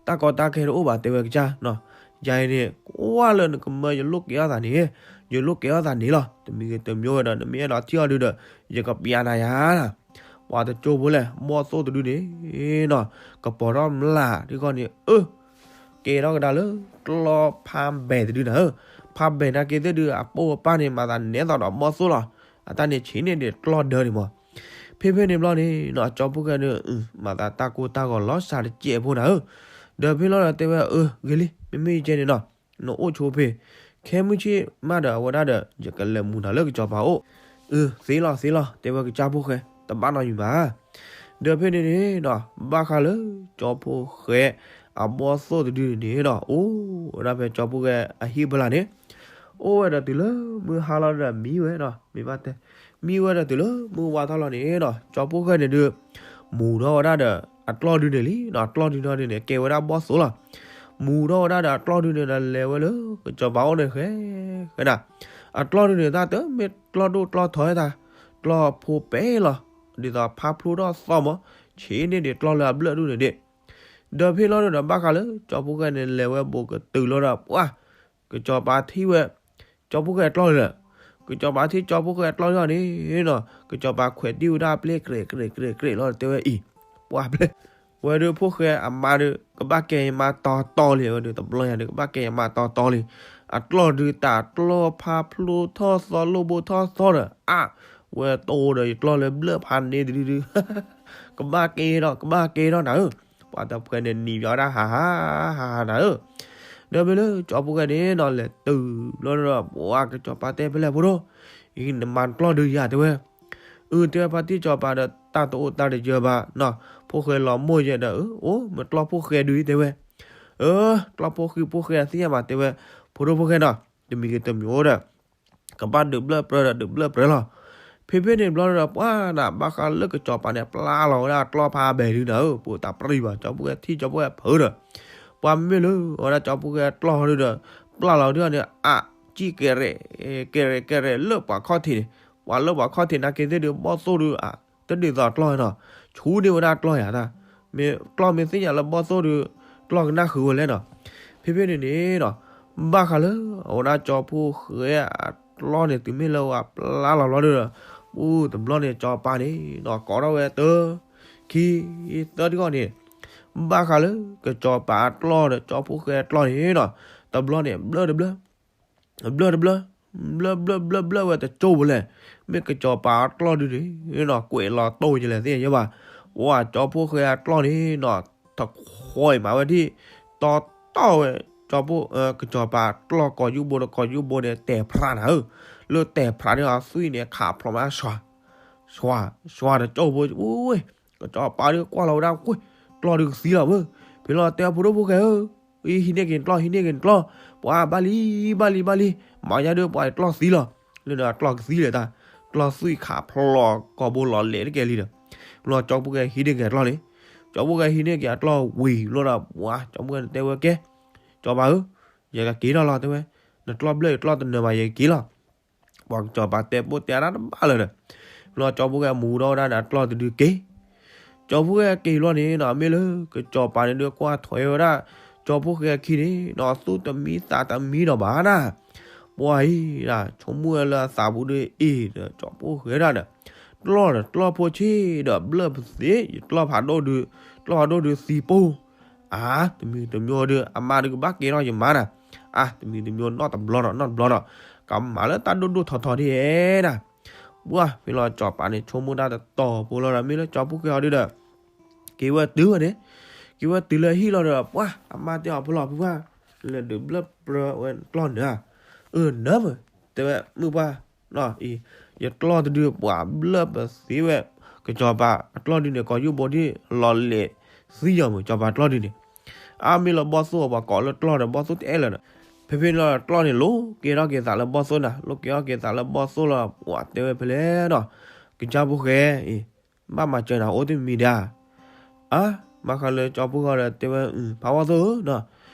တၢ်ကီတၢ်ခဲတအိၣ်ဘၣ်တဲဝဲကစၢ်နီၤ, ယၤအံၤန့ၣ် ကွၢ်လၢနကမၢယလိၣ်ကဲထီၣ်သးန့ၣ်, ယလိၣ်ကဲထီၣ်သးန့ၣ်လီၤ, တမံၤဂ့ၤတမံၤဝဲဒီး နမ့ၢ်အဲၣ်ဒိးထံၣ်အီၤဒုဒီး ယကပျးနၤယၤ ပှၤတကၠိဖိလဲၣ် ဘီၣ်သိၣ်တဒုန့ၣ်နီၤ, ကပီၤထီၣ်မျၢ်တခီန့ၣ် အၢ ကဲထီၣ်ကဒါလၢ ကျီၢ်ဖးဘဲၣ်တဒုနၤဧၢ, ဖးဘဲၣ်နာ်က့သ့ၣ်ဒုး အပိၢ်အပၢ်န့ၣ် မၤသးနဲသိးဒီးဘီၣ်သိၣ်လီၤ, အတၢ်န့ၣ်ဆံးန့ၢ်ဒံးကျီၢ်ဒၢန့ၣ်မး. ဖဲဖဲန့ၣ်ဘျီန့ၣ်နီၤ ကၠီဖိဃဲန့ၣ် မၤသးတၢ်ကိၢ်တၢ်ဂီၤလီၤစှၤတစဲးဖိနၤဧၢ, ဒီးဖဲလီၤဒီးတဲဝဲ အၢ ဂ့ၤလံ မ့မ့ၢ်ယကဲန့ၣ်နီၤ နအိၣ်ဆိဖဲ ခဲမုၢ်ဆ့ၣ်မးဒီးအဝဲဒၣ်ဒီး ယကလဲၤမူနၤလၢကစၠီၤပၤအိၣ်, အၢ သ့လီၤသ့လီၤ တဲဝဲကစၢ်ဖိဃဲ တဘၣ်နီတမံၤဘၣ်. ဒီးဖဲန့ၣ်န့ၣ်နီၤ ဘၣ်ဃးလၢကၠီဖိဃဲ အဘီၣ်သိၣ်တဒုန့ၣ်နီၤ အိၣ်ဝဲဒၣ်ဖဲကၠီဖိဃဲအဟံၣ်ဖီလာ်န့ၣ်, အိၣ်ဝဲဒီးတုၤလၢမုၢ်ဟါလီၤဒီးမံဝဲနီၤ မ့ၢ်ဘၣ်တဲ, မံဝဲဒီးတုၤလၢမုၢ်ဝါထီၣ်လီၤန့ၣ်နီၤ ကၠီဖိဃဲန့ၣ်ဒုး မူၤထီၣ်ဝဲဒၣ်ဒီး အကျီၢ်ဒုန့ၣ်လံနီၤ, အကျီၢ်ဒုန့ၣ်န့ၣ် ကဲဝဲဒၣ်ဘီၣ်သိၣ်လီၤ. မူၤထီၣ်ဝဲဒၣ်ဒီးအကျီၢ်ဒုန့ၣ်ဒီး လဲၤဝဲလၢကစၢ်ပၤအိၣ်န့ၣ်ဃဲ, ဃဲဒၣ် အကျီၢ်ဒုန့ၣ် တၢ်တမ့ၢ်ကျီၢ်ဒိၣ်ကျီၢ်ထီသး, ကျီၢ်ဖိပဲလီၤ, ဒ်သိးဖးဖျိထီၣ်သီမး, ဆံးန့ၢ်ဒံးကျီၢ်လၢအဘျၢၣ်ဒုန့ၣ်ဒံး. ဒီးဖဲလီၤဒုဒီး ဘၣ်ဃးလၢကၠီဖိဃဲန့ၣ် လဲၤဝဲဘူးကတုၤလီၤဒီး ပှၤ ကစၢ်ပၤထံၣ်ဝဲ ကၠီဖိဃဲအကျီၢ်လီၤ. ကစၢ်ပၤထံၣ်ကၠီဖိဃဲအကျီၢ်လီၤန့ၣ်နီၤ ကစၢ်ပၤခွဲးတံၢ်ဝဲဒၣ်အပျဲၢ် ကြဲးကြဲးကြဲးကြဲးလီၤ တဲဝဲအံၤ, ပှၤပျဲၢ်, ဝဲဒၣ်ဖိဃဲအမါဒုး ကဘၣ်ကဲယမါတီတီလံ, ဝဲဒၣ်တဘျီညါဒုး ကဘၣ်ကဲယမါတီတီလံ. အကျီၢ်ဒုး တၢ်ကျီၢ်ဖးဖျိထီၣ်သီ လိၣ်ဘိထီၣ်သီဒီး အါ, ဝဲတိၢ်ဒီးယကျီၢ်လၢဘျၢၣ်ဖးန့ၣ်တဒုဒု ကဘၣ်ကဲထီၣ် ကဘၣ်ကဲထီၣ်နၤဧၢ, ပှၤတဖုဃဲန့ၣ် နံၤပၠးဝဲဒၣ်ဟးဟး ဟးဟးနၤဧၢ. ဒီးဖဲလၢကၠီဖိဃဲန့ၣ်နီၤ လဲၤတုၤဘျီဒီး ပှၤကစၢ်ပၤတဲဖဲလဲၣ်ဖိဒိၣ်, အံၤနမၤနကျီၢ်ဒုးယၤတဲဝဲ. အၢ တဲဝဲ ပှၤထံၣ်ကၠီၤပၤဒီး တၢ်တအိၣ်တၢ်တယၢၤဘၣ်နီၤ, ဖိဃဲလီၤမိၢ်ယဲဒီး အၢ အိၣ် မ့ၢ်ကျီၢ်ဖိဃဲဒုးတဲဝဲ. အၢ ကျီၢ်ဖိဃဲဖိဃဲသ့ၣ်ညါဘၣ်တဲဝဲ, ဖိဒိၣ်ဖိဃဲနီၤ တမံၤဂ့ၤတမံၤအိၣ်ဒီး ကဘၣ်ဒုးဘျၢၣ်ပြၢဒီးဒုးဘျၢၣ်ပြၢလီၤ. ဖဲဖဲန့ၣ်ဘျီဒီး ပှၤနၤ ဘၣ်ဃးလၢကစၢ်ပၤန့ၣ် ပျၢ်လီၤဝဲဒၣ်ကျီၢ်ဖးဘဲၣ်ဒုနၤဧၢ, ပှၤတၢ်ပြံဘၣ် ကၠီဖိဃဲထံၣ်ကၠီဖိဃဲဖုးဒီး ပှၤမ့ၢ်လၢ အဝဲဒၣ်ကၠီဖိဃဲကျီၢ်ဒုဒီး ပျၢ်လီၤဒုန့ၣ် အါ ကံၣ်ကဲရဲၣ် ကဲရဲၣ်ကဲရဲၣ်လၢပှၤခီၣ်ထံးန့ၣ်, ပှၤလၢပှၤခီၣ်ထံးနာ်က့သ့ၣ်ဒုး ဘီၣ်သိၣ်ဒု တဒ်သိးကျီၢ်နီၤ, ဆူန့ၢ်ဝဲဒၣ်ကျီၢ်ယၤတၢ်, မ့ၢ်ကျီၢ်မ့ၢ်သ့ၣ်ညါလၢဘီၣ်သိၣ်ဒု ကျီၢ်ကနၣ်ဃုာ်ဝဲလဲၣ်နီၤ. ဖဲဖဲန့ၣ်န့ၣ်နီၤ ဘၣ်ဃးလၢ အဝဲဒၣ်ကၠီဖိဃဲအကျီၢ်န့ၣ် တုၤမ့ၢ်လၢဝဲပျၢ်လီၤလီၤဒုဒီး ပူၤတဘျီန့ၣ် ကၠီၤပၤန့ၣ်နီၤ ကိးထီၣ်ဝဲတၢ ခံ သၢထံၣ်ဂီၢ်န့ၣ် ဘၣ်ဃးလၢကစၢ်ပၤအကျီၢ်ဒီးကၠီဖိဃဲအကျီၢ်န့ၣ်နီၤ တဘျီန့ၣ် ဘျၢၣ်တဘျၢၣ် ဘျၢၣ်တဘျၢၣ် ဘျၢၣ်ဘျၢၣ်ဘျၢၣ်ဘျၢၣ်ဝဲတကၠိဖိလဲၣ်, မ့ၢ်ကစၢ်ပၤအကျီၢ်ဒုန့ၣ်နီၤ ကွဲးလီၤတိၢ်ယလဲၣ်သ့ၣ်ညါဘၣ်, ပှၤကၠီဖိဃဲအကျီၢ်န့ၣ်နီၤ တခွီအံၤမးဝဲဒၣ် တီတီဝဲ ကၠီဖိ ကစၢ်ပၤကျီၢ်ကီၢ်ယူၢ်ဘိဒီးကီၢ်ယူၢ်ဘိန့ၣ် တဲာ်ဖြးနၤဧၢ, လၢတဲာ်ဖြးန့ၣ်အသွံၣ်န့ၣ် ခးဖျိးမး ဆွၤ ဆွၤ ဆွၤတကၠိဖိ ဝဲ ကစၢ်ပၤဒုးကွၢ်လီၤဝဲဒၣ်ကွ့ၢ် ကျီၢ်ဒုးကသံလီၤဝဲ, ဖဲလီၤတဲဖိဒိၣ်ဖိဃဲဧၢ, ဟံးန့ၢ်က့ၤကျီၢ် ဟံးန့ၢ်က့ၤကျီၢ်, ပှၤဘၣ်လံ ဘၣ်လံ ဘၣ်လံ, မၤညါဒုးပှၤကျီၢ်သံလီၤ, လၢဒီးအကျီၢ်ကသံလဲၣ်တၢ်, ကျီၢ်သွံၣ်ခးဖျိးကီၢ်ဘိလီၤလဲၤတကဲလံဒီး, ဘျီကၠီဖီၣ်ဃဲဟံးန့ၢ်က့ၤအကျီၢ်န့ၣ်, ကၠီဖီၣ်ဃဲဟံးန့ၢ်က့ၤအကျီၢ်ဝံၤလီၤဒီး ပှၤ ကၠီဖီၣ်ဃဲန့ၣ်တဲဝဲကဲ, ကၠီဖီၣ်ဧၢ, ယကက့ၤထီၣ်လီၤ တဲဝဲ, နကျီၢ်ဘျၢၣ်ယကျီၢ်တနၢၤဘၣ် ယကက့ၤလီၤ. ပှၤကစီၤပၤတဲပိၢ်တဲအါတၢ်တဘၣ်လၢၤဒီး, ဘျီကၠီဖီၣ်ဃဲမူထီၣ်ဝဲဒၣ်ဒီးအကျီၢ်တဒုက့ၤ, ကၠီဖီၣ်ဃဲက့ၤဘျီန့ၣ်ဒီး မ့ၢ်လၢကစီၤပၤန့ၣ်ဒုးကွၢ်ထွဲဝဲဒၣ် ကၠီဖီၣ်ဃဲအခံန့ၣ်ဒီး သူၣ်တမံသးတမံဒီးဘၣ်နၤ, ပှၤအံၤဒၣ် ဆိကမိၣ်ဝဲလၢအသးပူၤဒုးအ့ၣ်ဒီး ကၠီဖီၣ်ဃဲဒၣ်ဒီး, ကျီၢ်ဒီးကျီၢ်ဖိဆ့ဒီးဘျၢၣ်ပသ့ ယကျီၢ်ဖးဒိၣ်ဒုး, ကျီၢ်ဖးဒိၣ်ဒုးသံပိၢ် အါ, တမံၤတမံၤဒီး အမါဒုးကဘၣ်ကဲထီၣ်ယမါနၤ, အါ, တမံၤတမံၤနီၢ်တဘျီဒီး နီၢ်တဘျီဒီး, ကမၤလၢတၢ်ဒိၣ်ဒိၣ်ထီထီဒ်ဧါနၤ, ပှၤ ဖဲလီၤကစီၤပၤန့ၣ် ဆိကမိၣ်တၢ်တတီၤဖိလီၤဒီး မ့ၢ်လၢကၠီဖီၣ်ဃဲအီၤဒုးဒီး က့ၤဝဲတုၤဝဲန့ၣ်, က့ၤဝဲတုၤလၢဟံၣ်လီၤဒီး ပှၤ အမါတဲအီၤ ဖိလီၤဖုပှၢ်, လဲၤဒုးဘျၢၣ်ပြၢဝဲကျီၢ်နၤဧါ, အၢ နၢမုၢ်, တဲဝဲ မုၢ်ပှၢ်, အံၤ ယကျီၢ်တဒုးပှၤဘျၢၣ်ပသ့ဝဲ, ကစီၤပၤအကျီၢ်ဒုးန့ၣ် ကိးယူၢ်ဘိဒ်လီၤလဲၤသံယီၤမုၢ် ကစီၤပၤကျီၢ်ဒုးန့ၣ်, အါမ့ၢ်လၢဘီၣ်သိၣ်အပှၤကိးလၢကျီၢ်ဒီး ဘီၣ်သိၣ်တအဲၣ်လၢၤဒီး, ဖဲဖဲလီၤကျီၢ်န့ၣ် လိးကဲထီၣ်က့ၤသးလၢဘီၣ်သိၣ်နၤ, လိးကဲထီၣ်က့ၤသးလၢဘီၣ်သိၣ်လီၤ ပှၤတဲဝဲဖဲလဲၣ်ဒီး, ကၠီဖီၣ်ဃဲအံၤ ဘၣ်မၤစၢၤနၤအိၣ်တမံၤဒၣ် အါ, ဘၣ်ဃးလၢကၠီဖီၣ်ဃဲဒီးတဲဝဲ ဖးဝီၣ်သိၣ်ဧၢနီၤ,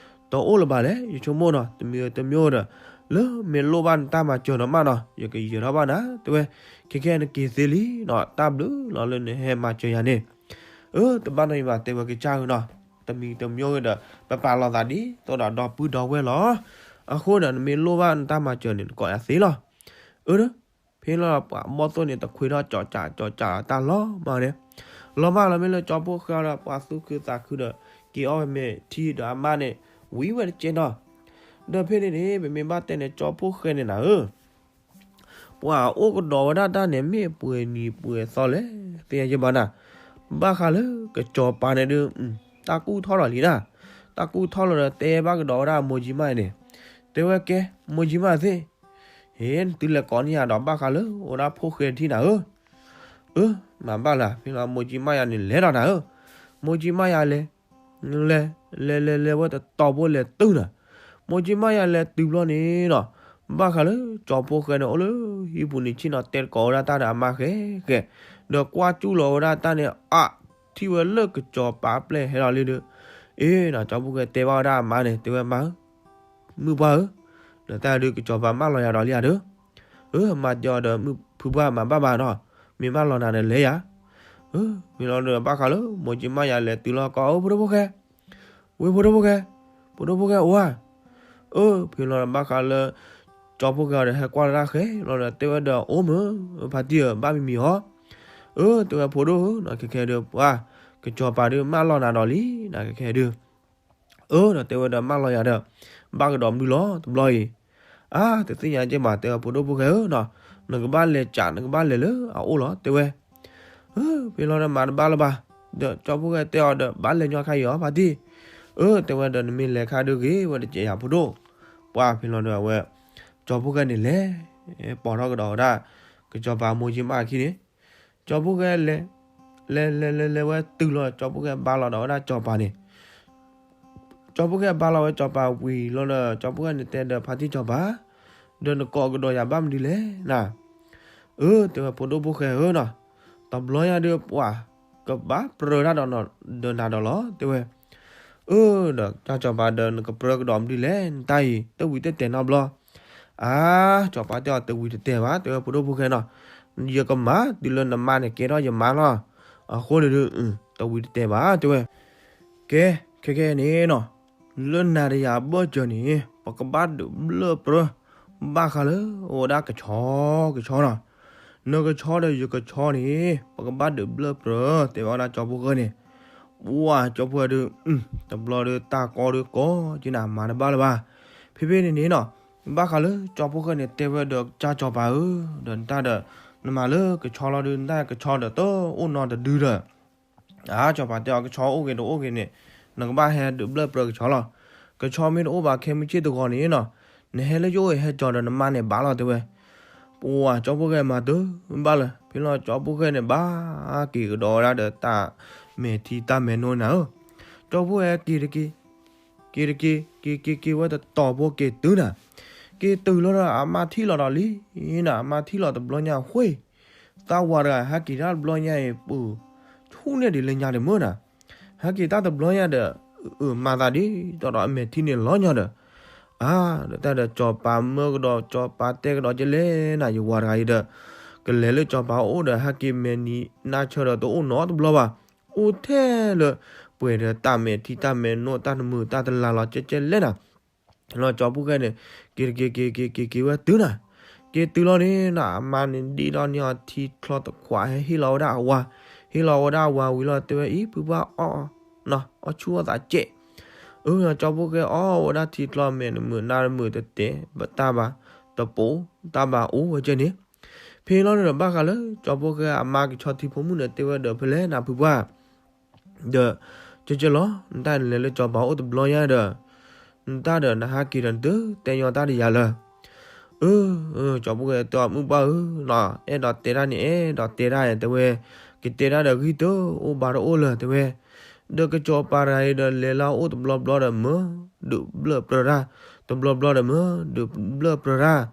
တအိၣ်လၢၤဘၣ်လဲၣ် ယဆိကမိၣ်နီၤ, တမံၤတမံၤဒီး လၢမ့ၢ်လိၣ်ဘၣ်နတၢ်မၤစၢၤဒီးမးနီၤ ယကယၢၤထီၣ်ဘၣ်နၤ တဲဝဲ, ခဲခဲနက့ၤသ့လံနီၤ တၢ်ဘျုးလီၤလၢနဟဲမၤစၢၤယၤန့ၣ်, အၢ တဘၣ်နီတမံၤဘၣ် တဲဝဲကစၢ်ဧၢနီၤ, တမံၤတမံၤဒီး ပပာ်လီၤသးဒ်သိးဒီးဒီပုၢ်ဒီဝဲၢ်လီၤ, အဃိဒီးနမ့ၢ်လိၣ်ဘၣ်နတၢ်မၤစၢၤန့ၣ် နကိးယၤသ့လီၤ, အၢ ဖဲလီၤပှၤဘီၣ်သိၣ်န့ၣ် တခွ့ထီၣ်ကၠီကၠးကၠီကၠးတၢ်လီၤမးန့ၣ်, လီၤမးလီၤမ့ၢ်လၢကၠီဖီၣ်ဃဲဒီး ပှၤသူၣ်ခုသးခုဒီး က့ၤအီၣ်ဝဲမဲာ်ထံဒီးအမါန့ၣ် ဝံၤဝဲတကဲနီၤ, ဒီးဖဲန့ၣ်န့ၣ် ပမ့ၢ်ဘၣ်တဲန့ၣ် ကၠီဖီၣ်ဃဲန့ၣ်နၤဧၢ, ပှၤအိၣ်ကဒီးဝဲဒၣ်တၢ်န့ၣ် မ့ၢ်ပှဲၤနံၤပှဲၤသီလဲၣ် သ့ၣ်ညါယဲဘၣ်နၤ, ဘၣ်ဃးလၢကစီၤပၤန့ၣ်ဒုး တၢ်ကူၣ်ထီၣ်လီၤလံနၤ, တၢ်ကူၣ်ထီၣ်လီၤဒီး တဲဘၣ်ကဒီးဝဲဒၣ်မိၢ်ကၠံမါန့ၣ်, တဲဝဲကဲ မိၢ်ကၠံမါသ့ၣ် ဟ့ၣ် နသုလဲၤကိးန့ၢ်ယၤဒီး ဘၣ်ဃးလၢအိၣ်ဒၣ်ဖီၣ်ဃဲထံနၤဧၢ, အၢ မၤဘၣ်လၢ ဖဲလီၤမိၢ်ကၠံမါယၤန့ၣ် လဲၤဒီးနၤဧၢ, မိၢ်ကၠံမါယၤလဲၤ လဲၤ လဲၤ လဲၤ လဲၤဝဲတတီၤဖိလဲၤတုၤနၤ, မိၢ်ကၠံမါယၤလဲၤတုၤဘျီန့ၣ်ဒီး ဘၣ်ဃးလၢကၠီဖီၣ်ဃဲန့ၣ် အိၣ်လၢဟံၣ်ပူၤန့ၣ် ဆ့ၣ်နီၤတဲတကိးဝဲဒၣ်တၢ်ဒီးအမါဃဲဃဲ, ဒီးကွၢ်ကၠူၣ်လီၤဝဲဒၣ်တၢ်န့ၣ် အါ ထံၣ်ဝဲလၢကစီၤပၤပျဲၢ်ဟဲလီၤလံဒီး, အ့ ဒီးကၠီဖီၣ်ဃဲတဲဘၣ်ဝဲဒၣ်အမါန့ၣ် တဲဝဲမါဧၢ မုၢ်ပှၢ်ဧၢ, ဒီးတၢ်ဒုးကစီၤပၤမၢလီၤယၤဒီးလံဧါဒီး, အၢ မၤတဲအီၤဒီး မုၢ်ဖုပှၢ်မၤဘၣ်ဘၣ်နီၤ, မ့ၢ်မၢလီၤနၤဒီးလဲၤယၤ, အၢ မ့ၢ်လီၤဒီးဘၣ်ဃးလၢ မိၢ်ကၠံမါယၤလဲၤတုၤလီၤကိး အၢ ဖိဒိၣ်ဖိၣ်ဃဲ, ဝ့ၢ်ဖိဒိၣ်ဖိၣ်ဃဲ, ဖိဒိၣ်ဖိၣ်ဃဲအိၣ်ဧါ, အၢ ဖဲလီၤဒီးဘၣ်ဃးလၢ ကၠီဖီၣ်ဃဲဒီးဟဲကွၢ်လၢတၢ်ဃဲလီၤဒီး တဲဝဲဒီး အိၣ်မုၢ် ဖါတံၢ်ဧၢ ဘၣ်မံၤမံၤဟီ, အၢ တဲဝဲဖိဒိၣ်ဧၢနီၤ ခဲခဲဒုး ပှၤ ကစီၤပၤဒုးမၢလီၤနၤဒီးလံနီၤ ခဲခဲဒုး အၢ ဒီးတဲဝဲဒီးမၢလီၤယၤဒီး ဘၣ်ကဒီးမနုၤလီၤတဘျီအံၤ, အါ တသ့ၣ်ညါကဲမး တဲဝဲဖိဒိၣ်ဖိၣ်ဃဲဧၢနီၤ, နကဘၣ်လဲၤကး နကဘၣ်လဲၤလၢအအိၣ်လီၤ တဲဝဲ, အၢ ဖဲလီၤဒီးမၤတဘၣ်လၢၤဘၣ်, ဒီးကၠီဖီၣ်ဃဲတဲအီၤဒီး ဘၣ်လဲၤညီခါအံၤအီၤ ဖါတံၢ်, အၢ တဲဝဲဒီး နမ့ၢ်လဲၤခါဒုးဂ့ၤဝဲတကဲးယၤဖိဒိၣ်, ပှၤဖဲလီၤဒီးအဝဲ ကၠီဖီၣ်ဃဲန့ၣ်လဲၤ ပိာ်ထီၣ်ကဒီးဝဲဒၣ် ကစီၤပၤမိၢ်ကၠံမါအခံန့ၣ်, ကၠီဖီၣ်ဃဲလဲၤ လဲၤ လဲၤ လဲၤ လဲၤဝဲတုၤလီၤ ကၠီဖီၣ်ဃဲဘါလီၤဒီးဝဲဒၣ်ကစီၤပၤန့ၣ်, ကၠီဖီၣ်ဃဲဘါလီၤဝဲကစီၤပၤဝံၤလီၤဒီး ကၠီဖီၣ်ဃဲန့ၣ်တဲဒီးဖါတံၢ်စီၤပၤ, ဒီးနကိးကဒီးယၤဘၣ်မနုၤလဲၣ်နၤ, အၢ တဲဝဲဖိဒိၣ်ဖိၣ်ဃဲဧၢနီၤ, တဘျီညါဒုးပှၤ ကဘၣ်ပြၢတၢ်ဒီးနၤဒီးလီၤ တဲဝဲ, အၢ ဒီးတၢ်စီၤပၤဒီး နကပြၢကဒီးမနုၤလဲၣ် နတၢ်အံၤ တဝံၤတတဲာ်နီတဘျီ, အါ စီၤပၤတဲအီၤတဝံၤတတဲာ်ဘၣ် တဲဝဲဖိဒိၣ်ဖိၣ်ဃဲနီၤ, ယကမၤတုၤလၢနမါန့ၣ်ကဲထီၣ်ယမါလီၤ, အဃိန့ၣ်ဒုး တဝံၤတတဲာ်ဘၣ် တဲဝဲ, ကဲ ခဲခဲန့ၣ်နီၤ, လၢနၤဒီးယၤအဘၢၣ်စၢၤန့ၣ် ပကဘၣ်ဒုးဘျၢၣ်ပြၢ ဘၣ်ဃးလၢအဝဲဒၣ်ကဆီ ကဆီနီၤ, နကဆီဒီးယကဆီန့ၣ် ပကဘၣ်ဒုးဘျၢၣ်ပြၢ တဲဝဲဒၣ်ကၠီဖီၣ်ဃဲန့ၣ်, ပှၤကၠီဖီၣ်ဃဲဒုး တဘျီဒီးတၢ်ကီဒုးကီက့ၤနၤမၤတဘၣ်လၢၤဘၣ်, ဖဲဖဲန့ၣ်န့ၣ်နီၤ, ဘၣ်ဃးလၢကၠီဖီၣ်ဃဲန့ၣ် တဲဝဲဒီးကၠီစီၤပၤဧၢ, ဒီးနတၢ်ဒီး နမၤလၢကဆီလီၤဒုး နတၢ်ကဆီဒီးတအိၣ်နီတဒုဒီး အါ စီၤပၤတဲအီၤ ကဆီအိၣ်ဂ့ၤတအိၣ်ဂ့ၤန့ၣ် နကဘၣ်ဟဲဒုးဘျၢၣ်ပြၢကဆီလီၤ. ကဆီမ့ၢ်တအိၣ်ဘၣ်ခဲမုၢ်ဆ့ၣ်တဂီၤန့ၣ်နီၤ, နဟဲလၢယအိၣ်အဟဲကၠီဒီးနမါန့ၣ်ဘၣ်လီၤတဲဝဲ. ပှၤကၠီဖီၣ်ဃဲမၤတဘၣ်လၢၤ, ဖဲလီၤကၠီဖီၣ်ဃဲန့ၣ် ဘၣ်က့ၤကဒီးဝဲဒၣ်ဒီးတၢ်မဲာ်ထံတၢ်မဲာ်နိန့ၣ်ဧၢ, ကၠီဖီၣ်ဃဲက့ၤတက့ၤ က့ၤတက့ၤ က့ၤက့ၤက့ၤဝဲတတီၤဖိက့ၤတုၤနၤ, က က့ၤတုၤလီၤဒီးအမါထံၣ်လီၤဒီးလံနၤ, အမါထံၣ်လီၤတဘျီညါဃ့ၢ်, သးဝၤတဂၤဟဲက့ၤတၢ်တဘျီညါအံၤ ပူၤဆူၣ်န့ၢ်ဒံးလၢညါဒံးမ့ၢ်နၤ, ဟဲက့ၤတၢ်တဘျီညါဒီး အမၤသးဒ်သိးဒီးအမဲာ်ထံန့ၣ်လီၤညီဒီး, အါ ဒီးတၢ်ဒီးစီၤပၤမၢကဒီး စီၤပၤတဲကဒီးကလဲၣ်နၤ, ယဝၤတဂၤအံၤဒီး ကလဲၤလၢစီၤပၤအိၣ်ဒီး ဟဲက့ၤမဲာ်နံၤနါဆၢဒီးတအိၣ်နီတဘျီဘၣ်, အိၣ်ထဲလၢ ပှဲၤဒီးတၢ်မဲာ်ထံတၢ်မဲာ်နိ တၢ်တမုာ်တၢ်တလၤလီၤကဲကဲလဲၣ်နၤ, လီၤကၠီဖီၣ်ဃဲန့ၣ် က့ၤက့ၤက့ၤက့ၤက့ၤက့ၤဝဲတုၤနၤ, က့ၤတုၤလီၤန့ၣ်နၤ အမါန့ၣ်ဒံးထီၣ်န့ၢ်အီၤထံချီတခွး ဟဲဟ့ၣ်လီၤဝဲဒၣ်အဝၤ, ဟ့ၣ်လီၤဝဲဒၣ်အဝၤဝံၤလီၤ တဲဝဲအံၤ ဖုပှၢ်အီၣ် အီၣ်ဆူၣ်အီၣ်သးကဲး, အၢ ကၠီဖီၣ်ဃဲအီၣ်ဝဲဒၣ်ထံချီမဲာ်တမုာ်နါတမုာ်တတဲာ် တၢ်ဘၣ်တပိာ် တၢ်ဘၣ်အိၣ်ဝဲကဲန့ၣ်, ဖဲလီၤဒီးဘၣ်ဃးလၢ ကၠီဖီၣ်ဃဲအမါကဆီထံဖိမုၣ်န့ၣ် တဲဝဲဒီးဖဲလဲၣ်နၤဖုပှၢ် ဒီး ကဲကဲလီၤ နတၢ်နလဲၤလၢကၠီပၤအိၣ်တဘျီညါဒီး နတၢ်ဒီးနဟးက့ၤဒီးနတတဲညီတၢ်တယၤလၢ အၢ ကၠီဖီၣ်ဃဲတဲအီၤ မုၢ်ပှၢ်ဧၢ အဲၣ်ဒိးတဲတၢ်န့ၣ် အဲၣ်ဒိးတဲတၢ်တဲဝဲ, ကတဲတၢ်ဒီးဂံၢ်တအိၣ်ဘါတအိၣ်လၢၤ တဲဝဲ, ဒီးကၠီပၤတဂၤအံၤဒီးလဲၤလၢအအိၣ်တဘျီဘျီဒီးမၢ ဒုးဘျၢၣ်ပြၢတၢ်, တဘျီဘျီဒီးမၢ ဒုးဘျၢၣ်ပြၢတၢ်,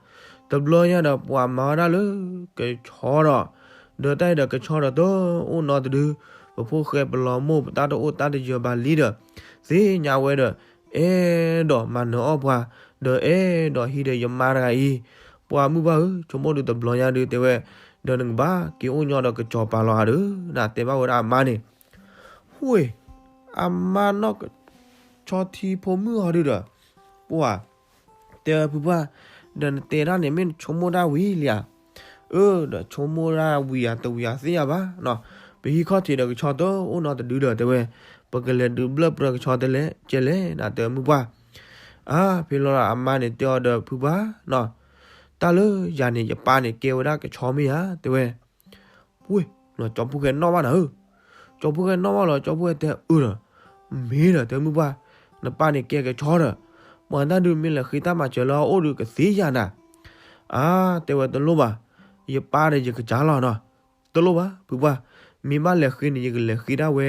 တဘျီညါဒီးပှၤမၤဝဲဒၣ်လၢ ကဆီဒီး, ဒီးတၢ်အံၤဒီးကဆီဒီးတအိၣ်နီတဒု, ပဖိၣ်ဃဲပလီၤမိၢ်ပတၢ်တအိၣ်တၢ်တယၢၤဘၣ်လံဒီး, သ့ၣ်ညါဝဲဒီး အဲၣ်ဒိးမၤနၢၤအီၣ်ပှၤ, ဒီးအဲၣ်ဒိးဟံးဒီးယမါတဂၤအံၤ, ပှၤမုၢ်ပှၢ်ဧၢ ဆိကမိၣ်ဒုးတဘျီညါဒုးတဲဝဲ, ဒီးနကဘၣ်က့ၤအိၣ်ညီဒီးကဆီပၤလီၤဧါဒီး နတဲဘၣ်ဝဲဒၣ်အမါန့ၣ်, ဝ့ၢ်, အမါနီၢ်ကဆီထံဖိမုၣ်ဟီဒုးဒီး, ပှၤ တဲဝဲဖုပှၢ်, ဒီးနတဲတၢ်န့ၣ်မ့ၢ်နဆိကမိၣ်တၢ်ဝံၤလံဧါ, အၢ ဒီးဆိကမိၣ်တၢ်ဝံၤဧါတဝံၤဧါသ့ၣ်ညါဘၣ်နီၤ, ပဟံးခီၣ်ထံးဒီးကဆီတအိၣ်နီတဒုဒီးတဲဝဲ, ပကလဲၤဒုးဘျၢၣ်ပြၢကဆီတဲလဲၣ်ကဲလဲၣ် နတဲမုၢ်ပှၢ်, အါ ဖဲလီၤဒီးအမါန့ၣ်တဲအီၤဒီးဖုပှၢ်နီၤ, တၢ်လၢယၤန့ၣ် ယပၢ်န့ၣ်ကဲဝဲဒၣ်ကဆီမ့ၢ်ဧါ တဲဝဲ ဝ့ၢ်, ကၠီဖီၣ်ဃဲနီၣ်ဘၣ်နၤဧၢ, ကၠီဖီၣ်ဃဲနီၣ်ဘၣ်လီၤ ကၠီဖီၣ်ဃဲတဲအၢဒီး, မ့ၢ်ဒီးတဲမုၢ်ပှၢ်, နပၢ်န့ၣ်ကဲကဆီဒီး, ပှၤတၢ်ဒုးမ့ၢ်လဲၤဃ့တၢ်မၤစၢၤလၢအအိၣ်ဒုးကသ့ယၤနၤ, အါ တဲဝဲတလိၣ်ဘၣ်, ယပၢ်ဒီးယကစၢ်လီၤနီၤ, တလိၣ်ဘၣ်ဖုပှၢ်, မ့ၢ်ဘၣ်လဲၤဃ့န့ၣ် ယကလဲၤဃ့ဒၣ်ဝဲ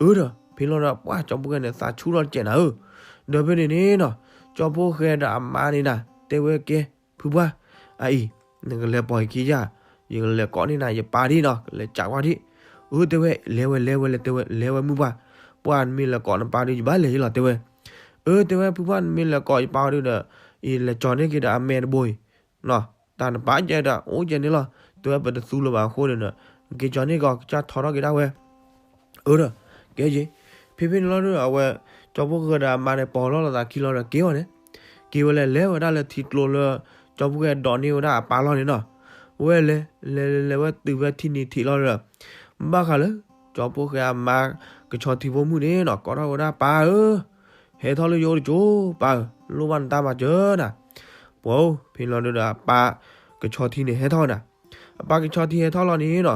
အၢဒီး ဖဲလီၤဒီးပှၢ်ကၠီဖီၣ်ဃဲန့ၣ် သးဆူၣ်ထီၣ်တစဲးနၤဧၢ, ဒီးဖဲန့ၣ်န့ၣ်နီၤ, ကၠီဖီၣ်ဃဲဒီးအမါန့ၣ်နၤ တဲဝဲကဲ, ဖုပှၢ်, အအံၤ, နကလဲၤပိာ်ယခံယၤ, ယကလဲၤကိးန့ၢ်နၤ ယပၢ်ဒ်နီၤ ကလဲၤကးကွၢ်ဒံး, အၢ တဲဝဲ လဲၤဝဲလဲၤဝဲလဲၤတဲဝဲ လဲၤဝဲမုၢ်ပှၢ်, ပှၢ်နမ့ၢ်လဲၤကိးနပၢ်ဒုး ယဘၣ်လဲၤယလီၤ တဲဝဲ, အၢ တဲဝဲ ဖုပှၢ် နမ့ၢ်လဲၤကိးယပၢ်ဒုးဒီး, အံၤလဲၤကၠီၤန့ၢ်က့ၤဒီးအမဲတဘိအံၤ တၢ်နပၢ်ကဲဒီး အိၣ်ကဲန့ၣ်လီၤ, တဲဝဲ ပတသူလၢၤဘၣ်အဃိန့ၣ်ဒီး, က့ၤကၠီၤန့ၢ်က့ၤ ကစၢ်ထီထီၣ်က့ၤဒၣ်ဝဲ, အၢဒီး, ကဲယ့ၢ်, ဖဲဖဲန့ၣ်လီၤဒီး အဝဲ, ကၠီဖီၣ်ဃဲဒီးအမါန့ၣ် ပိာ်လီၤလီၤသးခံလီၤဒီးက့ၤဝဲန့ၣ်, က့ၤဝဲလဲၤ လဲၤဝဲဒၣ်လၢထံကျိလၢ, ကၠီဖီၣ်ဃဲဒိးန့ၢ်ဝဲဒၣ်အပၢ်လီၤန့ၣ်နီၤ, ဝဲလဲၤ, လဲၤလဲၤလဲၤဝဲတုၤဝဲထံနံၤထံးလီၤဒီး, ဘၣ်ဃးလၢ, ကၠီဖီၣ်ဃဲအမါကဆီထံဖိမုၣ်န့ၣ်နီၤ ကိးထီၣ်ဝဲဒၣ်ပၢ်ဧၢ, ဟဲထီၣ်လၢယအိၣ်တကၠိ, ပၢ်ဧၢ, လိၣ်ဘၣ်နတၢ်မၤစၢၤနၤ, ပှၤဧၢ, ဖဲလီၤဒီးအပၢ်ကဆီထံန့ၣ်ဟဲထီၣ်ဝဲဒၣ်, အပၢ်ကဆီထံဟဲထီၣ်လီၤန့ၣ်နီၤ,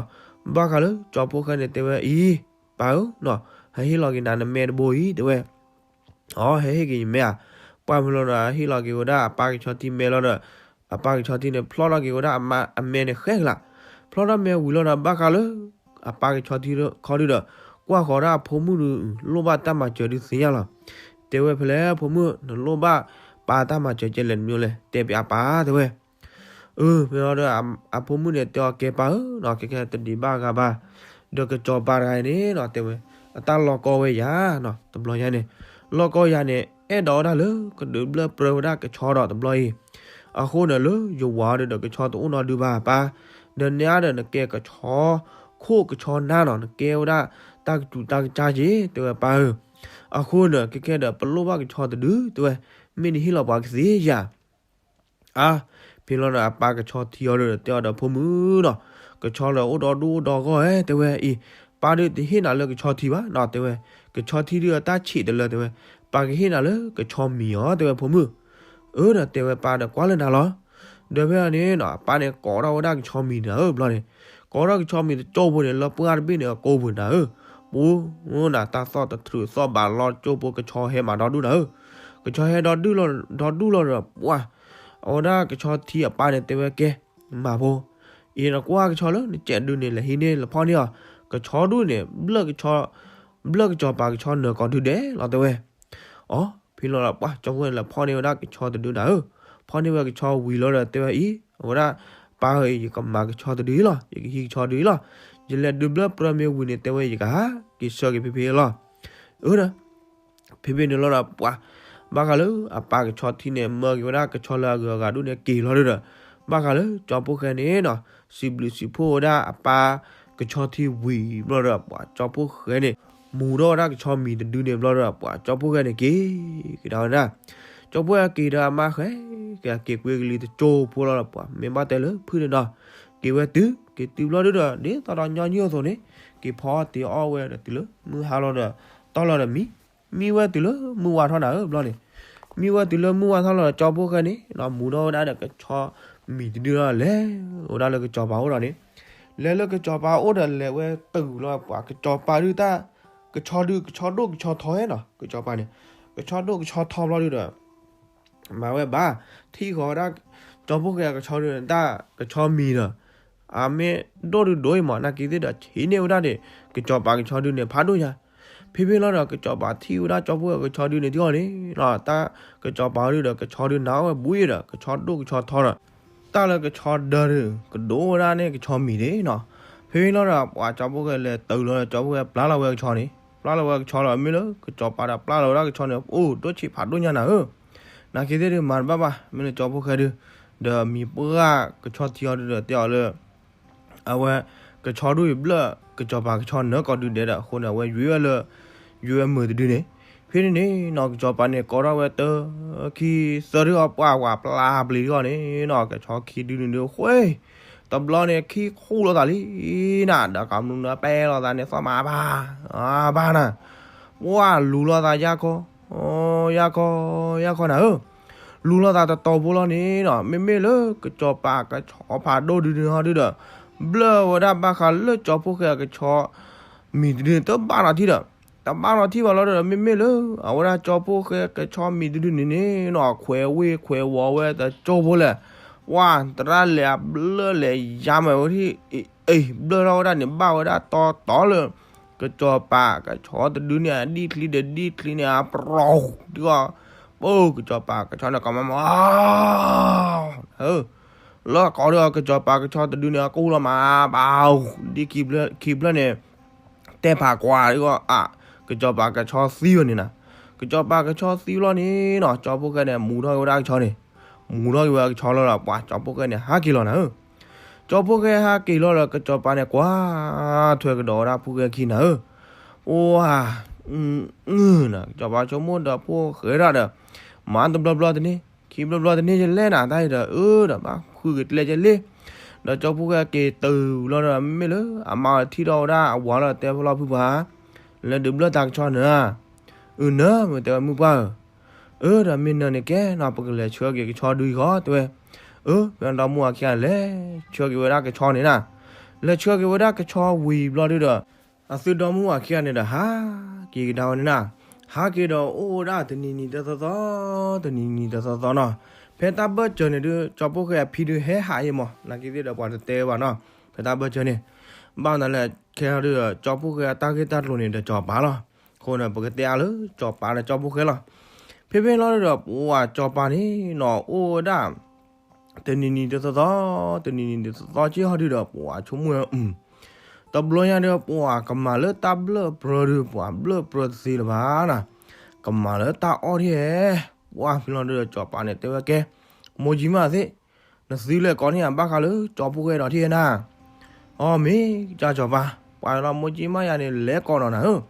ဘၣ်ဃးလၢကၠီဖီၣ်ဃဲန့ၣ်တဲဝဲအံၤ, ပၢ်ဧၢနီၤ, ဟဲဟ့ၣ်လီၤက့ၤနၤနမဲတဘိအံၤ တဲဝဲ အီ ဟဲဟ့ၣ်က့ၤယမဲဧါ, ပှၢ်ဖဲလီၤဒီး ဟ့ၣ်လီၤက့ၤဝဲဒၣ်အပၢ်ကဆီထံမဲလီၤဒီး, အပၢ်ကဆီထံန့ၣ် ဖျီၣ်ထီၣ်က့ၤဝဲဒၣ်အမဲန့ၣ်ဃဲကလး, ဖျီၣ်ထီၣ်မဲဝံၤလီၤဒီး ဘၣ်ဃးလၢ, အပၢ်ကဆီထံခီဒုဒီး, ကွၢ်ဃီၤဒၣ်အဖိမုၣ်ဒုး, လိၣ်ဘၣ်တၢ်မၤစၢၤဒုးသ့ၣ်ညါလီၤ, တဲဝဲဖဲလဲၣ်ဖိမုၣ် နလိၣ်ဘၣ်ပၢ်တၢ်မၤစၢၤကဲလဲၣ်တမံၤလဲၣ် တဲပၠးပၢ်တဲဝဲ အၢ ဖဲလီၤဒီး အဖိမုၣ်န့ၣ်တဲအီၤကဲပၢ်ဧၢ, ကဲကဲတဒံးဘၣ်ဂၤဘၣ်, ဒီးကစီၤပၤတဂၤအံၤန့ၣ်နီၤ တဲဝဲ, အတၢ်လီၢ်ကီဝဲယၤနီၤ တဘျီညါန့ၣ်, လီၢ်ကီယၤန့ၣ် အဲၣ်ဒိးဝဲဒၣ်လၢကဒုးဘျၢၣ်ပြၢဝဲဒၣ်ကဆီဒီးတဘျီအံၤ, အဃိန့ၣ်လၢယဝၤဒီးကဆီတအိၣ်နီတဒုဘၣ်ပၢ်, ဒီးနဲအါဒီးနကဲကဆီ, ခိၣ်ကဆီနါနီၤ နကဲဝဲဒၣ်, တၢ်ကစူၤတၢ်ကစၢ်က့ၤတဲဝဲပၢ်ဧၢ, အဃိန့ၣ် ကဲကဲဒီးပလိၣ်ဘၣ်ကဆီတဒုတဲဝဲ, မ့ၢ်နဟ့ၣ်လီၤပှၤကသ့ယၤ အါ, ဖဲလီၤဒီးအပၢ်ကဆီထံအီၤဒီး တဲအီၤဒီးဖိမုၣ်နီၤ, ကဆီဒီးအိၣ်ဒီဒူၣ်အိၣ်ဒီဂီၢ်ဧဲ တဲဝဲအံၤ, ပၢ်ဒုးတဟ့ၣ်နၤလၢကဆီထံဘၣ်နီၤ တဲဝဲ, ကဆီထံဒုးအတၢ်ဆံးတလၢတဲဝဲ, ပၢ်ကဟ့ၣ်နၤလၢကဆီမံၤအီၤ တဲဝဲဖိမုၣ်, အၢဒီးတဲဝဲပၢ်ဒီးကွၢ်လၢနၤလီၤ, ဒီးဖဲအံၤန့ၣ်နီၤ အပၢ်န့ၣ်ကိးထီၣ်ဝဲဒၣ်ကဆီမံၤနၤဧၢဘျီန့ၣ်, ကိးထီၣ်ကဆီမံၤတကၠိဖိန့ၣ် လၢပှၢ်တဘ့ၣ်န့ၣ်အကိၢ်ပူၤနၤဧၢ, ပူၤ, နတၢ်သီၣ်တထြူးသီၣ်ဘးလီၤကၠိဖိကဆီဟဲမးဒီဒူၣ်နၤဧၢ, ကဆီဟဲဒီဒူၣ်လီၤ, ဒီဒူၣ်လီၤဒီးပှၢ်, အဝဲဒၣ်ကဆီထံအပၢ်န့ၣ်တဲဝဲကဲ, မၤဖိ, အံၤနကွၢ်ကဆီလၢနစဲးဒုန့ၣ် လဲၤဟံးန့ၢ်လဲၤဖီၣ်န့ၢ်အီၤ, ကဆီဒုန့ၣ်, ဘျၢၣ်ကစီၤပၤကဆီနၢၤကိးဒုဒဲးလီၤတဲဝဲ, အီ, ဖဲလီၤဒီးပှၢ်ကၠီဖိန့ၣ် လဲၤဖီၣ်န့ၢ်ဝဲဒၣ်ကဆီတဒုနၤဧၢ, ဖီၣ်န့ၢ်ဝဲကဆီဝံၤလီၤဒီး တဲဝဲအံၤ, အဝဲဒၣ်, ပၢ်ဧၢ, ယကမၤကဆီတဒုလီၤ, ယကဟံးကဆီတဒုလီၤ, ယလဲၤဒုးဘျၢၣ်ပြၢမ့ၢ်ဝံၤန့ၣ် တဲဝဲယကဟးက့ၤဆှၢက့ၤဖဲဖဲလီၤ. အၢဒီး ဖဲဖဲန့ၣ်လီၤဒီးပှၤ, ဘၣ်ဃးလၢအပၢ်ကဆီထံန့ၣ် မၢက့ၤဝဲဒၣ်ကဆီလၢအဂုၤအဂၤဒိၣ်န့ၣ်က့ၤလီၤဒီး, ဘၣ်ဃးလၢကၠီဖိၣ်ဃဲန့ၣ်နီၤ, စံးဘျုးစံးဖှိၣ်ဝဲဒၣ်အပၢ်ကဆီထံဝံၤဘျီဒီး ပှၤကၠီဖိၣ်ဃဲန့ၣ် မူၤထီၣ်ဝဲဒၣ်ကဆီမံၤတဒုန့ၣ်ဘျီဒီး ပှၤကၠီဖိၣ်ဃဲန့ၣ်က့ၤကဒါဝဲဒၣ်, ကၠီဖိၣ်ဃဲက့ၤဒီးအမါဃဲ, က့ၤက့ၤကွ့ကလံၤတကၠိဖိလီၤဒီး ပှၤမ့ၢ်ဘၣ်တဲလၢဖုၣ်န့ၣ်ဒီး, က့ၤဝဲတုၤ, က့ၤတုၤဘျီဒုဒီး ဒ်သိးဒီးညီနုၢ်အသိးန့ၣ်, က့ၤဖီအီၣ်တ့ၤအီၣ်ဝဲဒီးတုၤလၢမုၢ်ဟါလီၤဒီး, တီၢ်လီၤဒီးမံ, မံဝဲတုၤလၢမုၢ်ဝါထီၣ်နၤဧၢဘျီန့ၣ်, မံဝဲတုၤလၢမုၢ်ဝါထီၣ်လီၤဒီး ကၠီဖိၣ်ဃဲန့ၣ် မူၤထီၣ်ဝဲဒၣ်ဒီးကဆီမံၤတဒုလီၤ လဲၤဝဲဒၣ်လၢကစီၤပၤအိၣ်ဒီးန့ၣ်, လဲၤလၢကစီၤပၤအိၣ်ဒီးလဲၤဝဲတုၤလီၤပှၤကစီၤပၤဒုတၢ်, ကဆီဒု ကဆီဒိၣ်ကဆီထီနီၤ ကစီၤပၤန့ၣ်, ကဆီဒိၣ်ကဆီထီဘျီဒုဒီး မၤဝဲဘၣ်, ထံၣ်ဃီၤဝဲဒၣ်, ကၠီဖိၣ်ဃဲအကဆီဒုန့ၣ် တၢ်ကဆီမံၤဒီး, အမ့ၢ်ဒိၣ်ဒုဒိၣ်အံၤမး နာ်က့ၤသ့ၣ်ဒီး ဆံးန့ၢ်ဝဲဒၣ်န့ၣ် ကစီၤပၤကဆီဒုန့ၣ် ဖးဒိၣ်ညါ, ဖဲဖဲလီၤဒီး ကစီၤပၤထံၣ်ဝဲဒၣ်ကၠီဖိၣ်ဃဲကဆီဒုန့ၣ် ထံၣ်အီၤန့ၣ်နီၤ တၢ်ကစီၤပၤဒုဒီး ကဆီဒုနၤအီၣ်ဝဲဘူးအံၤဒီး ကဆီဒိၣ်ကဆီထီဒီး, တၢ်လၢကဆီဒၢဒု ကဒိၣ်ဝဲဒၣ်န့ၣ်ကဆီမံၤဒၣ်နီၤ, ဖဲဖဲလီၤဒီး ပှၤကၠီဖိၣ်ဃဲလဲၤတုၤလီၤဒီး ကၠီဖိၣ်ဃဲပျၢ်လီၤဝဲကဆီန့ၣ်, ပျၢ်လီၤဝဲကဆီလီၤ မ့ၢ်လၢကစီၤပၤဒီးပျၢ်လီၤဝဲဒၣ်ကဆီန့ၣ် အိၣ်ဒိၣ်ဆံးဖးဒိၣ်ညါနၤဧၢ နာ်က့ၤသ့ၣ်ဒုးမၤတဘၣ်ဘၣ် မ့ၢ်လၢကၠီဖိၣ်ဃဲဒု, ဒီးမံၤပှၢ်ကဆီထံအီၤဒုဒီးတဲအီၤလၢ, အဝဲ, ကဆီဒိၣ်အံၤဘျၢၣ် ကစီၤပၤကဆီနၢကီၢ်ဒုဒဲးဒီး အဃိန့ၣ် အဝဲယွၤဝဲလၢ, ယွၤဝဲမုာ်တဒုန့ၣ်, ဖဲန့ၣ်န့ၣ်နီၤ ကစီၤပၤန့ၣ် ကိးထီၣ်ဝဲတၢ်ခံသၢဒုအီၤ ပှၤဝၤပျၢ်ပျံၤဒုအီၤန့ၣ်နီၤ ကဆီခံဒုန့ၣ်ဒုဃ့, တဘျီန့ၣ် ခံခူၣ်လိာ်သးလံနၤ ဒီးကမူနၢပဲလိာ်သးန့ၣ် သီၣ်မးဘၣ်, ဘၣ်နၤ, ပှၤလူၤလိာ်သးယၢ်ခီ, ယၢ်ခီ, ယၢ်ခီနၤဧၢ, လူၤလိာ်သးတတီၤဖိလီၤန့ၣ်နီၤ မ့မ့ၢ်လၢကစီၤပၤကဆီဖးဒိၣ်ဒုန့ၣ်ဟီဒုဒီး, ဘျၢၣ်ဝဲဒၣ်ဘၣ်ဃးလၢကၠီဖိၣ်ဃဲအကဆီ, မံၤတဒုန့ၣ် တဘၣ်နီၣ်ထံၣ်ဒီး, တဘၣ်နီၣ်ထံၣ်ဘၣ်လီၤဒီး မ့မ့ၢ်လၢ, အဝဲဒၣ်ကၠီဖိၣ်ဃဲကဆီမံၤတဒုန့ၣ်န့ၣ်နီၤ ခွဲးဝ့ၢ်ခွဲးဝီၤဝဲတကၠိဖိလဲၣ်, ပှၤတရၣ်လဲၤအဘျၢၣ်လဲၤယါမးဝဲဒၣ်, အ့ၣ် ဘျၢၣ်ထီၣ်ဝဲဒၣ်န့ၣ် ဘၣ်ဝဲဒၣ်တီတီလၢ, ကစီၤပၤကဆီတဒုန့ၣ် အဒံၣ်ချံဒီးဒံၣ်ချံန့ၣ် အပြီ, ဒ်အီၤ, ပကစီၤပၤကဆီန့ၣ် ကမၤမၤ လၢကိးဒီးကစီၤပၤကဆီတဒုန့ၣ် အကူလီၤမးဘၣ်, ဒ်ခံဖျၢၣ်န့ၣ်, တဲဖးကွၢ်ဒ်အီၤ, ကစီၤပၤကဆီသံဝဲန့ၣ်နၤ, ကစီၤပၤကဆီသံလီၤန့ၣ်နီၤ ကၠီဖိၣ်ဃဲန့ၣ် မူၤထီၣ်က့ၤဝဲဒၣ်ကဆီန့ၣ်, မူၤထီၣ်က့ၤဝဲကဆီလီၤဒီး ပှၤကၠီဖိၣ်ဃဲန့ၣ် ဟးက့ၤလီၤနၤဧၢ, ကၠီဖိၣ်ဃဲဟးက့ၤလီၤဒီး ကစီၤပၤန့ၣ် ကွၢ်ထွဲကဒီးဝဲဒၣ်ဖိၣ်ဃဲခံနၤဧၢ, ပှၤ နၤ ကစီၤပၤဆိကမိၣ်ဒီးဖိၣ်ဃဲဒၣ်ဒီး, မၤတဘျီဘျီတန့ၢ်, ခံဘျီဘျီတန့ၢ်ယလဲၣ်နၤ တၢ်အံၤဒီး အၢဒီးဘၣ်ဃုကကျဲကလဲၣ်, ဒီးကၠီဖိၣ်ဃဲက့ၤတုၤလီၤဒီး မ့မ့ၢ်လၢအမါအီၤထံၣ်ထီၣ်ဝဲဒၣ်အဝၤလီၤ တဲဖိလီၤဖုပှၤ, လဲၤဒုးဘျၢၣ်တၢ်ကဆီနၤ, အၢ နၢ မ့ၢ်တဲဝဲမုၢ်ပှၢ်ဧၢ, အၢ ဒီးမ့ၢ်နၢန့ၣ်ကဲနီၤ ပကလဲၤဆှၢက့ၤကဆီဒုအံၤဃီ တဲဝဲ, အၢ ဖဲဒီမါဝၤခံဂၤလဲၤဆှၢက့ၤဝဲဒၣ်ကဆီန့ၣ်နၤ, လဲၤဆှၢက့ၤဝဲဒၣ်ကဆီဝံၤဘျီဒုဒီး အသုဒီမါဝၤခံဂၤန့ၣ်ဒီး ဟးက့ၤကဒါဝဲန့ၣ်နၤ, ဟးက့ၤဒီးအိၣ်ဝဲဒၣ်တနံၤနံၤတသီသီ, တနံၤနံၤတသီသီနီၤ, ဖဲတၢ်ဘၢၣ်စၢၤန့ၣ်ဒုး ကၠီဖိၣ်ဃဲအဖံဒုးဟဲဟးအံၤမး နာ်က့ၤသ့ၣ်ဒီးပှၤတတဲဘၣ်နီၤ, ဖဲတၢ်ဘၢၣ်စၢၤန့ၣ်, ဘၣ်မနုၤလဲၣ် ခဲအံၤဒုး ကၠီဖိၣ်ဃဲအတၢ်ဂ့ၢ်တၢ်ကျိၤန့ၣ်ဒီးကစီၤပၤလီၤ, အဃိန့ၣ် ပကတဲအါလၢကစီၤပၤဒီးကၠီဖိၣ်ဃဲလီၤ, ဖဲဖဲလီၤဒုဒီး ပှၤကစီၤပၤန့ၣ်နီၤ အိၣ်ဝဲဒၣ် တနံၤနံၤတသီသီ, တနံၤနံၤတသီသီက့ဟီဒုဒီး ပှၤဆိကမိၣ်ဝဲ, တဘျီညါဒီး ပှၤကမၤလၢတၢ်ဘျၢၣ်ပြၢဒုး ပှၤဘျၢၣ်ပြၢတသ့လၢၤဘၣ်နၤ, ကမၤလၢတၢ်အီၣ်ဒ်, ပှၤဖဲလီၤဒုဒီး ကစီၤပၤန့ၣ်တဲဝဲကဲ, မိၢ်ကၠံမးသ့ၣ်, နသုလဲၤကိးန့ၢ်ယၤဘၣ်ဃးလၢကၠီဖိၣ်ဃဲဒီးထံၣ်နၤ အီ မ့ၢ်ကစၢ်ကစီၤပၤ, ပှၤလီၤမိၢ်ကၠံမးယၤန့ၣ် လဲၤကိးနီၤနၤဧၢ,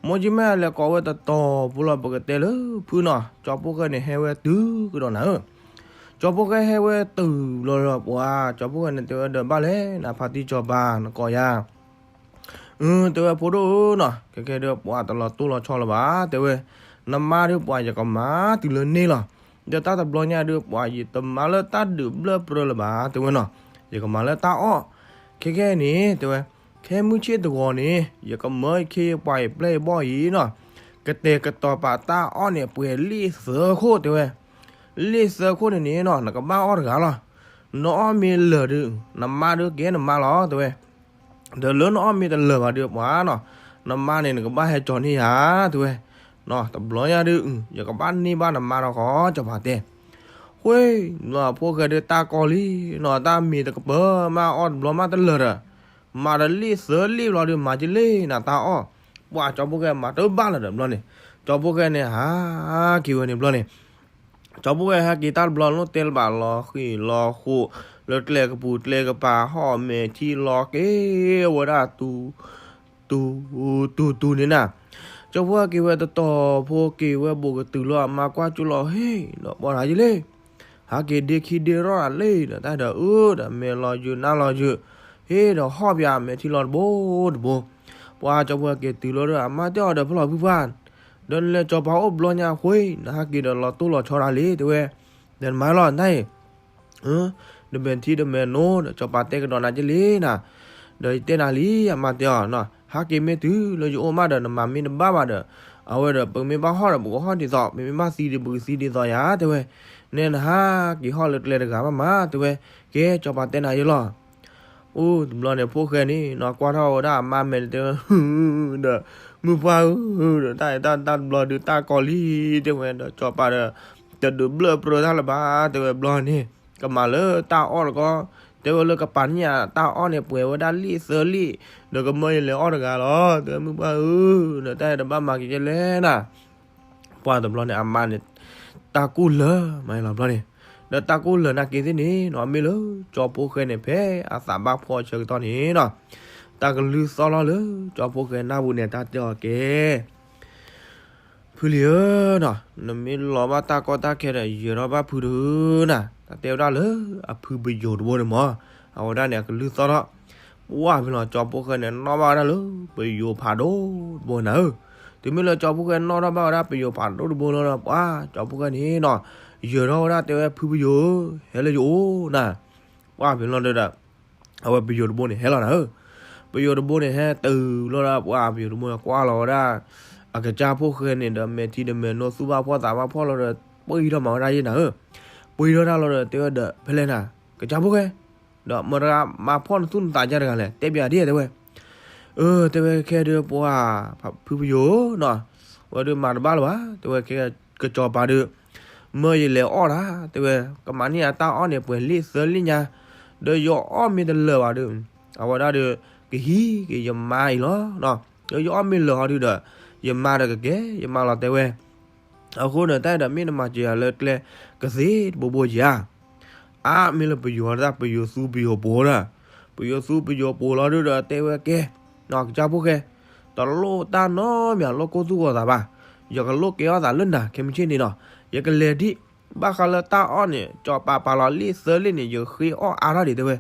မိၢ်ကၠံမးယၤလဲၤကိးဝဲတတီၤဖိလီၤ ပကတဲလၢဖုနီၤ ကၠီဖိၣ်ဃဲန့ၣ် ဟဲဝဲတုၤကဒီးနၤဧၢ, ကၠီဖိၣ်ဃဲဟဲဝဲတုၤလီၤဒီး ပှၤကၠီဖိၣ်ဃဲန့ၣ် တဲဝဲဒီးဘၣ်လဲၣ် နဖါတံၢ်ကစီၤပၤ နကိးယၤ အၢ တဲဝဲဖိဒိၣ်ဧၢနီၤ ခဲကဲဒုးပှၤတလီၤတိၢ်လီၤဆီလၢၤဘၣ် တဲဝဲ, နမါဒုးပှၤယကမၤတုၤလၢန့ၣ်လီၤ, ဒီးတၢ်တဘျီညါဒုး ပှၤယတမၤလၢတၢ်ဒုးဘျၢၣ်ပြၢလၢၤဘၣ် တဲဝဲနီၤ, ယကမၤလၢတၢ်အီၣ်, ခဲကဲန့ၣ် တဲဝဲ, ခဲမုၢ်ဆ့ၣ်တဂီၤန့ၣ် ယကမၢယခ့ယပှၤယပျဲၢ်ယဘီၣ်အံၤနီၤ, ကတဲာ်ကတီၤပာ်တၢ်အီၣ်န့ၣ် ပှဲၤလံာ်သၢခိၣ် တဲဝဲ, လံာ်သၢခိၣ်န့ၣ်န့ၣ်နီၤ နကဘၣ်အီၣ်တဂၤလီၤ, နအီၣ်မ့ၢ်လၢာ်ဒုး နမါဒုးကဲနမါလီၤ တဲဝဲ ဒီးလၢနအီၣ်မ့ၢ်တလၢာ်ဘၣ်ဒုးပှၤနီၤ, နမါန့ၣ်နကဘၣ်ဟဲကၠီၤန့ၢ်ယၤ တဲဝဲ, တဘျီညါဒုး ယကဘၣ်န့ၢ်ဘၣ်နမါဒီးဃီ ကစီၤပၤတဲ, ဃ့, ဖိၣ်ဃဲဒုးတၢ်ကီလံနီၤ, တၢ်မ့ၢ်တကပၢၤမး အီၣ်တဘျီမးတလၢာ်ဒီး, မၤဒီးလံၣ်သၢလံၣ်ဘျီဒုး မၤက့ၤလံနၤတၢ်အီၣ်, ပှၤကၠီဖိၣ်ဃဲမၤတဘၣ်လၢၤဒီးဘျီန့ၣ်, ကၠီဖိၣ်ဃဲန့ၣ် ဟးက့ၤဝဲန့ၣ်ဘျီန့ၣ် ကၠီဖိၣ်ဃဲဟဲက့ၤတၢ်တဘျီ လီၤတဲာ်လၢၤဘၣ်လီၤဃံၤလီၤဃိး, လၢကျဲကပူၤကျဲကပၤ ဟီၣ်မဲာ်ထံလီၤက့ၤဝဲဒၣ် တူၤတူၤတူၤန့ၣ်နၤ, ကၠီဖိၣ်ဃဲက့ၤဝဲတတီၤဖိ က့ၤဝဲဘူးကတုၤလီၤ အမါကွၢ်ကၠူလီၤ ဟ့ၣ် ဒီးပှၤတဂၤယလံ ဟးက့ၤဒ့ခံဒ့ရီၣ်တၢ်လံဒီး တၢ်ဒီးအၢဒီး မဲာ်လီၤယုာ်နါလီၤယုာ်, ဟ့ၣ်ဒီးဟီၣ်ပၠးမဲာ်ထံလီၤတဘိတဘိ, ပှၤကၠီဖိၣ်ဃဲက့ၤတုၤလီၤဒီး အမါတဲအီၤဒီး ဖဲလီၤဖုပှၢ်, ဒီးနလဲၤကၠီၤပၤအိၣ်ဘျီညါဃ့, နဟးက့ၤဒီးလီၤတိၢ်လီၤဆီတၢ်လံ တဲဝဲ, ဒီးနမၤလီၤနတၢ်အံၤ ဒီးမဲာ်ထံဒီးမဲာ်နိဒီး ကၠီၤပၤတဲကဒီးနၤက့ၤလံနၤ, ဒီးယတဲနၤလံ အမါတဲအီၤ, ဟးက့ၤမ့ၢ်တုၤလၢယအိၣ်မးဒီး နမၤမ့ၢ်တဘၣ်ဘၣ်ဒီး, အဝဲဒီး ပမ့ၢ်ဘၣ်ဟီၣ်ဒီး ပကဟီၣ်ဒ်သိး, ပမ့ၢ်ဘၣ်သံဒီး ပကသံဒ်သိးယၤ တဲဝဲ, နဲနဟးက့ၤဟီၣ်လၢကျဲတဂၤဘၣ်မး တဲဝဲ, ကဲ ကၠီၤပၤတဲနၤယလီၤ အိၣ်တဘျီန့ၣ် ဖိၣ်ဃဲန့ၣ်နီၤ ကွၢ်ထီၣ်ဝဲဒၣ်အမါမဲာ်န့ၣ် တဲဝဲ, ဒီး မုၢ်ပှၢ်ဧၢ, ဒီးတၢ်အံၤတၢ်တဘျီဒုး တၢ်ကီလံ တဲဝဲ, ဒီးကၠီၤပၤဒီး တဒုးဘျၢၣ်ပြၢတၢ်လၢၤဘၣ် တဲဝဲဘျီန့ၣ်, ကမၤလၢတၢ်အီၣ်တကီ, တဲဝဲလၢကပၤန့ၣ်တၢ်အီၣ်န့ၣ် ပှဲၤဝဲဒၣ်လံၣ်သၢလံၣ်, ဒီးကမၢယလဲၤအီၣ်တဂၤလီၤ တဲဝဲ, မုၢ်ပှၢ်ဧၢ, ဒီးတၢ်အံၤတဘၣ်မၤက့ၤကဲလဲၣ်နၤ ပှၢ်တဘျီန့ၣ် အမါန့ၣ် တၢ်ကူၣ်လၢာ်မးလီၤဘျီန့ၣ်, ဒီးတၢ်ကူၣ်လၢာ်နာ်က့သ့ၣ်န့ၣ်နီၤ မ့ၢ်လၢကၠီဖိၣ်ဃဲန့ၣ် ဖဲအသးဘၣ်ဖှီၣ်ဆၢကတီၢ်န့ၣ်နီၤ, တၢ်ကလုၢ်သီၣ်လီၤလၢကၠီဖိၣ်ဃဲနၢ်ပူၤန့ၣ် တၢ်တဲအီၤကဲ ဖုလံၤဧၢနီၤ, နမ့ၢ်လီၤဘၣ်တၢ်ကီတၢ်ခဲဒီး ယၢၤထီၣ်ဘၣ်ဖုတဧၢနၤ, တၢ်တဲဝဲဒၣ်လၢအဖုပယိၤတဘိန့ၣ်မး, အဝဲဒၣ်န့ၣ် အကလုၢ်သီၣ်ထီၣ်, ပှၢ်ဖဲလီၤကၠီဖိၣ်ဃဲန့ၣ် နီၣ်ဘၣ်ဝဲဒၣ်လၢပယိၤဖးဒိၣ်တဘိနၤဧၢ, တုၤမ့ၢ်လၢကၠီဖိၣ်ဃဲနီၣ်ထီၣ်ဘၣ်ဝဲဒၣ်ပယိၤဖးဒိၣ်တဘိလီၤဒီး ပှၢ်ကၠီဖိၣ်ဃဲန့ၣ်နီၤ, ယၢၤထီၣ်ဝဲဒၣ်တဲဝဲ ဖုပယိၤဧၢ, ဟဲလၢယအိၣ်နၤ, ပှၢ်ဖဲလီၤဒီး အဝဲပယိၤတဘိန့ၣ်ဟဲလီၤနၤဧၢ, ပယိၤတဘိန့ၣ်ဟဲတုၤလီၤဒီး ပှၢ်ပယိၤတဘိန့ၣ်ကွၢ်လီၤဝဲဒၣ် အကစၢ်ဖိၣ်ဃဲန့ၣ်ဒီး မဲာ်ထံဒီးမဲာ်နိသူၣ်ဘၣ်ဖှီၣ်သးဘၣ်ဖှီၣ်လီၤဒီး ပှ့ၤထီၣ်မၤဝဲဒၣ်ယဲနၤဧၢ, ပှ့ၤထီၣ်တၢ်လီၤဒီး တဲဝဲဒီး ဖဲလဲၣ်နၤ, ကစၢ်ဖိၣ်ဃဲ, ဒီးမတၤမၤဖှီၣ်နသူၣ်နသးယါတဂၤလဲၣ် တဲပၠးဒ်တဲဝဲ အၢ တဲဝဲခဲဒုးပှၢ်ဖုပယိၤနီၤ, ဝဲဒုးမၤတဘၣ်လၢၤဘၣ် တဲဝဲခဲကစီၤပၤဒုး မၢယလဲၤအီၣ်တၢ် တဲဝဲ ကမၤန့ၢ်အတၢ်အီၣ်န့ၣ် ပှဲၤလံၣ်သၢလံၣ်ညါ, ဒီးယအီၣ်မ့ၢ်တလၢာ်ဘၣ်ဒုး အဝဲဒၣ်ဒုး ကဟံးက့ၤယမါအံၤလီၤ, ဒီးယအီၣ်မ့ၢ်လၢာ်ဟီဒုးဒီး ယမါဒီးကကဲယမါလီၤ တဲဝဲ အဃိန့ၣ် တၢ်အံၤဒီးမ့ၢ်နမၤစၢၤယၤလၢကျဲကသ့တဘိဘိဧါ, အါ မ့ၢ်လၢပယိၤတၢ် ပယိၤသူပယိၤပိၤတၢ်, ပယိၤသူပယိၤပိၤလီၤဒုးဒီး တဲဝဲကဲ ကစၢ်ဖိၣ်ဃဲ, တလိၣ်တၢ်နီတမံၤ လိၣ်ကိၢ်သူၣ်ဂီၤသးဘၣ်, ယကလိၣ်ကဲထီၣ်သးလၢနၤ ခဲမုၢ်ဆ့ၣ်န့ၣ်နီၤ, ယကလဲၤဒံး, ဘၣ်ဃးလၢတၢ်အီၣ်န့ၣ် ကစီၤပၤပာ်လီၤလံၣ်သၢလံၣ်န့ၣ် ယဃ့အီၣ်အါထီၣ်ဒံး တဲဝဲ,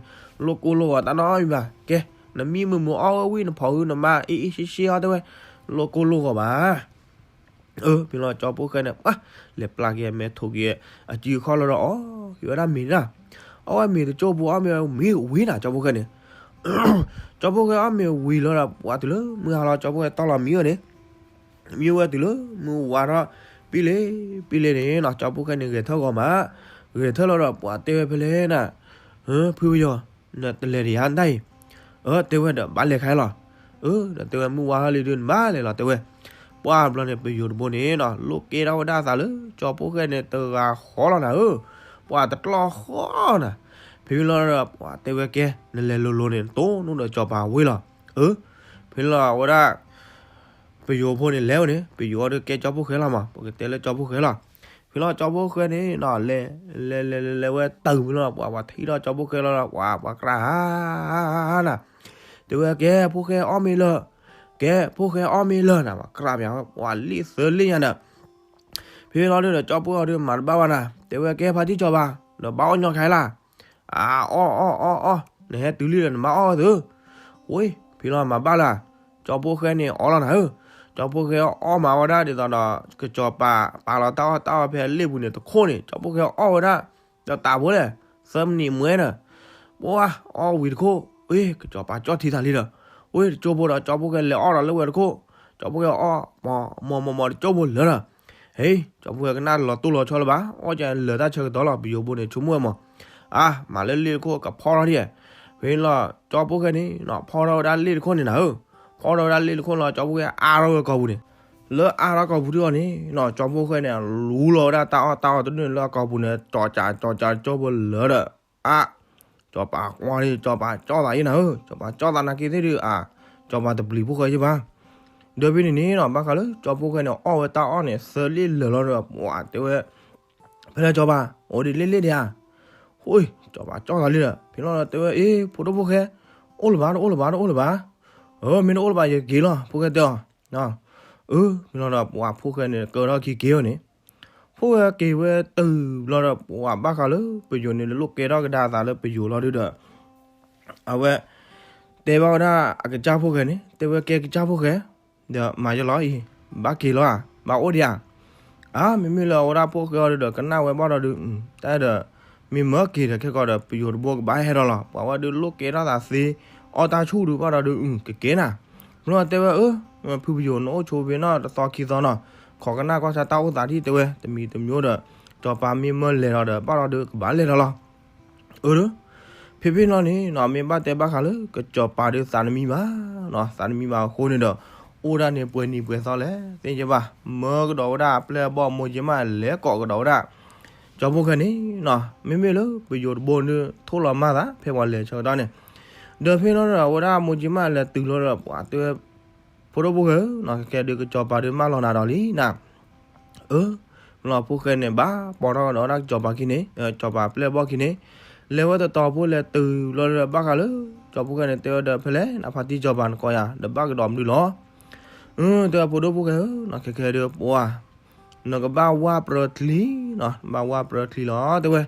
လိၣ်ကိၢ်လိၣ်ဂီၤတၢ်နီတမံၤဘၣ်, ကဲ နမံမုာ်မုာ်အီၣ်ဝဲဝံၤ နဖိးဟုနမါအ့ၣ်အ့ၣ်ရှ့ရှ့အီၤ တဲဝဲ, လိၣ်ကိၢ်လိၣ်ဂီၤဘၣ် အၢ ဖဲလီၤကၠီဖိၣ်ဃဲန့ၣ် ပှၤ လဲၤပျၢ်က့ၤအမဲာ်ထိးက့ၤ အစုအခီၣ်လီၤဒီး အီၣ်က့ၤဝဲဒၣ်မ့ၤဒၣ်, အီၣ်ဝဲမ့ၤတကၠိၢ်ဖိ အီၣ်မ့ၤဝံၤဝံၤနၤ ကၠီဖိၣ်ဃဲန့ၣ်, ကၠီဖိၣ်ဃဲအီၣ်မ့ၤဝံၤလီၤဒီး ပှၤတုၤလၢမုၢ်ဟါလီၤ ကၠီဖိၣ်ဃဲတီလီၤမံဝဲန့ၣ်, မံဝဲတုၤလၢမုၢ်ဝါထီၣ် ပံလ့ပံလ့န့ၣ်နီၤ ကၠီဖိၣ်ဃဲန့ၣ် ဂဲၤထၢၣ်ဂီၤမး, ဂဲၤထၢၣ်လီၤဒီး ပှၤတဲဝဲဖဲလဲၣ်နၤ, ဖုပယီၤ နတလဲၤဒံးဧါနတၢ်အံၤ, အၢ တဲဝဲဒီး ဘၣ်လဲၤခါအံၤလီၤ, အၢ ဒီးတဲဝဲ မုၢ်ဝါထီၣ်လံဒုး နဘၣ်လဲၤလီၤ တဲဝဲ, ပှၢ်ဘျီန့ၣ် ပယိၤတဘိန့ၣ်နီၤ လိၣ်ကဲထီၣ်ဝဲဒၣ်အသးလၢ ကၠီဖိၣ်ဃဲန့ၣ် တဂၤဃီလီၤနၤဧၢ, ပှၤတကျီၢ်ဃီနၤ, ဖဲလီၤဒီး ပှၤတဲဝဲကဲ နလဲၤလိၤလိၤန့ၣ် နတိၢ်နီၣ်ဒီးကၠီၤပၤဝ့ၢ်လီၤ, အၢ, ဖဲလီၤဝဲဒၣ် ပယိၤဖိန့ၣ်လဲၤဝဲန့ၣ် ပယိၤအီၤဒုးကဲကၠီဖိၣ်ဃဲလီၤမး ပကတဲလၢကၠီဖိၣ်ဃဲလီၤ, ဖဲလီၤကၠီဖိၣ်ဃဲန့ၣ်နီၤ လဲၤ လဲၤလဲၤလဲၤလဲၤဝဲတုၤဖဲလီၤ ပှၤပှၤထံၣ်ထီၣ်ကၠီဖိၣ်ဃဲလီၤဒီး ပှၤပှၤကြၢးဧါနၤ, တဲဝဲကဲ ဖိၣ်ဃဲအီၣ်မ့ၤလၢာ်, ကဲ ဖိၣ်ဃဲအီၣ်မ့ၤလၢာ်နၤ ပှၤကြၢးပၠးဝဲ ပှၤလံၣ်သၢလံၣ်ညါဒီး ဖဲလီၤဒုးဒီး ကၠီဖိၣ်ဃဲအီၤဒုးမၤတဘၣ်ဘၣ်နၤ တဲဝဲကဲ ဖါတံၢ်ကၠီၤပၤ ဒီးဘၣ်အီၣ်ညီခါအံၤလၢ် အၢ အီၣ်အီၣ်အီၣ်အီၣ် နဟဲတုၤလံဒီးနဘၣ်အီၣ်ဝဲသု, ဝ့ၢ် ဖဲလီၤမၤဘၣ်လၢ်, ကၠီဖိၣ်ဃဲန့ၣ်အီၣ်လီၤနၤဧၢ, ကၠီဖိၣ်ဃဲအီၣ်မၤဝဲဒၣ်ဒ်သိးဒီး ကစီၤပၤပာ်လီၤတၢ်အီၣ်တၢ်အီဖဲအလ့ၣ်ပူၤန့ၣ်တခိၣ်န့ၣ် ကၠီဖိၣ်ဃဲအီၣ်ဝဲဒၣ် ဒီးတၢ်ဖိလဲၣ် သၢမံးနံးမွဲဒီး ပှၢ်အီၣ်ဝံၤတခိၣ်, ဝ့ၢ် ကစီၤပၤကၠီၣ်ထံသးလံဒီး ဝ့ၢ် တကၠိဖိဒီးကၠီဖိၣ်ဃဲလဲၤအီၣ်ဒီးလၢဝဲတခိၣ်, ကၠီဖိၣ်ဃဲအီၣ် မီၤမီၤမီၤမီၤတကၠိဖိလၢာ်ဒီး ဟ့ၣ် ကၠီဖိၣ်ဃဲကနၣ်လီၤတိၢ်လီၤဆီလၢၤဘၣ်, အီၣ်ကလၢာ်တၢ်ဆၢကတီၢ်လီၤ ပယိၤဖိန့ၣ် ဆိကမိၣ်ဝဲမး, အါ မၤလၢလ့ၣ်တခိၣ်ကဖီထီၣ်ဒံး, ဖဲလီၤကၠီဖိၣ်ဃဲန့ၣ် ဖီထီၣ်ဝဲဒၣ်လ့ၣ်တခိၣ်န့ၣ်နၤဧၢ, ဖီထီၣ်ဝဲဒၣ်လ့ၣ်တခိၣ်လီၤ ကၠီဖိၣ်ဃဲအါထီၣ်ဝဲကိာ်ပူၤန့ၣ်, လၢအါထီၣ်ကိာ်ပူၤဒံးအီၤန့ၣ်နီၤ ကၠီဖှိၣ်ဃဲန့ၣ် လူလီၤဝဲဒၣ်တၢ်အီၣ်တၢ်အီတဒူၣ်န့ၣ်လၢအကိာ်ပူၤန့ၣ် ကၠီကၠးကၠီကၠးကၠီဖိလၢာ်ဒီး အါ ကၠီၤပၤကွၢ်လံ ကၠီၤပၤကၠီသးအံၤနၤဧၢ ကၠီၤပၤကၠီသးနာ်က့သ့ၣ်ဒုး အါ ကၠီၤပၤတပျံၤဖှိၣ်ဃဲယ့ၢ်ဘၣ်. ဒီးဖဲန့ၣ်န့ၣ်နီၤ ဘၣ်ဃးလၢကၠီဖှိၣ်ဃဲန့ၣ် အီၣ်ဝဲတၢ်အီၣ်န့ၣ် သၢလ့ၣ်လၢာ်လီၤဒီး ပှၤတဲဝဲ ဖဲလဲၣ်ကၠီၤပၤ အိၣ်ဒ်လ့ၣ်လ့ၣ်ဒံးဧါ. ဟိ ကၠီၤပၤကၠီသးလံဒီး ဖဲလီၤဒီးတဲဝဲ အ့ ဖိဒိၣ်ဖှိၣ်ဃဲ အိၣ်လၢၤဘၣ် တအိၣ်လၢၤဘၣ် တအိၣ်လၢၤဘၣ်. အၢ မ့ၢ်တအိၣ်လၢၤဘၣ် ယက့ၤလီၤ ဖှိၣ်ဃဲတဲအီၤ အၢ မ့ၢ်လီၤဒီး ပှၤဖှိၣ်ဃဲန့ၣ် ကၢထီၣ်ခံက့ၤအီၤန့ၣ် ဖှိၣ်ဃဲက့ၤဝဲတုၤလီၤဒီး ပှၤဘၣ်ဃးလၢပယိၤန့ၣ် လၢလိၣ်ကဲထီၣ်ကဒါအသးလၢပယိၤလီၤဒုဒီး အဝဲ တဲဘၣ်ဝဲဒၣ်အကစၢ်ဖှိၣ်ဃဲန့ၣ် တဲဝဲကဲကစၢ်ဖှိၣ်ဃဲ ဒီးမၤယလီၤအံၤ ဘၣ်က့ၤလီၤဧါ ဘၣ်အိၣ်ဒံးဧါ. အါ မ့မ့ၢ်လၢအဝဲဒၣ်ဖှိၣ်ဃဲအီၤဒုဒီး ကနၣ်ဝဲဘၣ်ဒီးဒုး တၢ်ဒီး မ့ၢ်မၢက့ၤဒီးခဲကီးဒီး ပယိၤတဘိကဘၣ်ဟဲထီၣ်လီၤ ပှၤဝဲဒုးလိၣ်ကဲထီၣ်သးသ့ အီၣ်တၢ်ဆူၣ်ဒုးဘၣ်ဒီးဒုး ကကဲနၤ မ့ၢ်တဲဝဲ အၢ ဖုပယိၤ နအိၣ်ဆိးဖဲနီၤ တသီခံသီနီၤ ခိးကနၣ်ကွၢ်ဆၣ်တၢ်အိၣ်သးဒ်တဲဝဲ တမံၤတမံၤဒီး ကၠီၤပၤမ့ၢ်မၢလဲၤဒီးဒီး ဘၣ်ဒီးဒုးကဘၣ်လဲၤထီၣ်လီၤ. အၢ ဖဲဖဲလီၤန့ၣ်နီၤ မ့ၢ်ဘၣ်တဲဘၣ်ဃးလၢ ကစၢ်ပၤဒုးသးနမံဘၣ်နီၤ သးနမံဘၣ်အဃိန့ၣ်ဒီး အိၣ်ဒၣ်န့ၣ်ပှဲၤနံၤပှဲၤသီလဲၣ် သ့ၣ်ညါဘၣ် မၢကဒီးဝဲဒၣ်အပျဲၢ်အဘီၣ်မိၢ်ကၠ့မးလဲၤကိးကဒီးဝဲဒၣ် ကၠီဖှိၣ်ဃဲန့ၣ်နီၤ မ့မ့ၢ်လၢပယိၤတဘိဒုး ထိၣ်လီၤမၢ်သး ဖဲပှၤလဲၤဆၢကတီၢ်န့ၣ် ဒီးဖဲလီၤဒီး အဝဲဒၣ်မိၢ်ကၠ့မးလဲၤတုၤလီၤဒီး ပှၤတဲဝဲ ဖိဒိၣ်ဖှိၣ်ဃဲဧၢနီၤ ခဲကဲဒုးကစၢ်ပၤဒုးမၢလီၤနၤဒီးလံနၤ အၢ မ့ၢ်လီၤဖှိၣ်ဃဲန့ၣ် ဘၣ်ပိာ်ထီၣ်ကဒီးဝဲဒၣ်ကစၢ်ပၤခံန့ၣ် ကစၢ်ပၤပျဲၢ်ဘီၣ်ခံန့ၣ် လဲၤဝဲတတီၤဖိလဲၤတုၤလီၤဒီးဘၣ်ဃးလၢ ကၠီဖှိၣ်ဃဲန့ၣ် တဲဝဲဒီးဖဲလဲၣ် နဖါတံၢ်ကစၢ်ပၤနကိးယၤ ဒီးဘၣ်ကဒီးမနုၤလီၤ. အၢ တဲဝဲဖိဒိၣ်ဖှိၣ်ဃဲဧၢနီၤ ခဲကဲဒုးပှၤ နကဘၣ်ဝၢ်ပြၢချံနီၤ နဘၣ်ဝၢ်ပြၢချံလီၤ တဲဝဲ.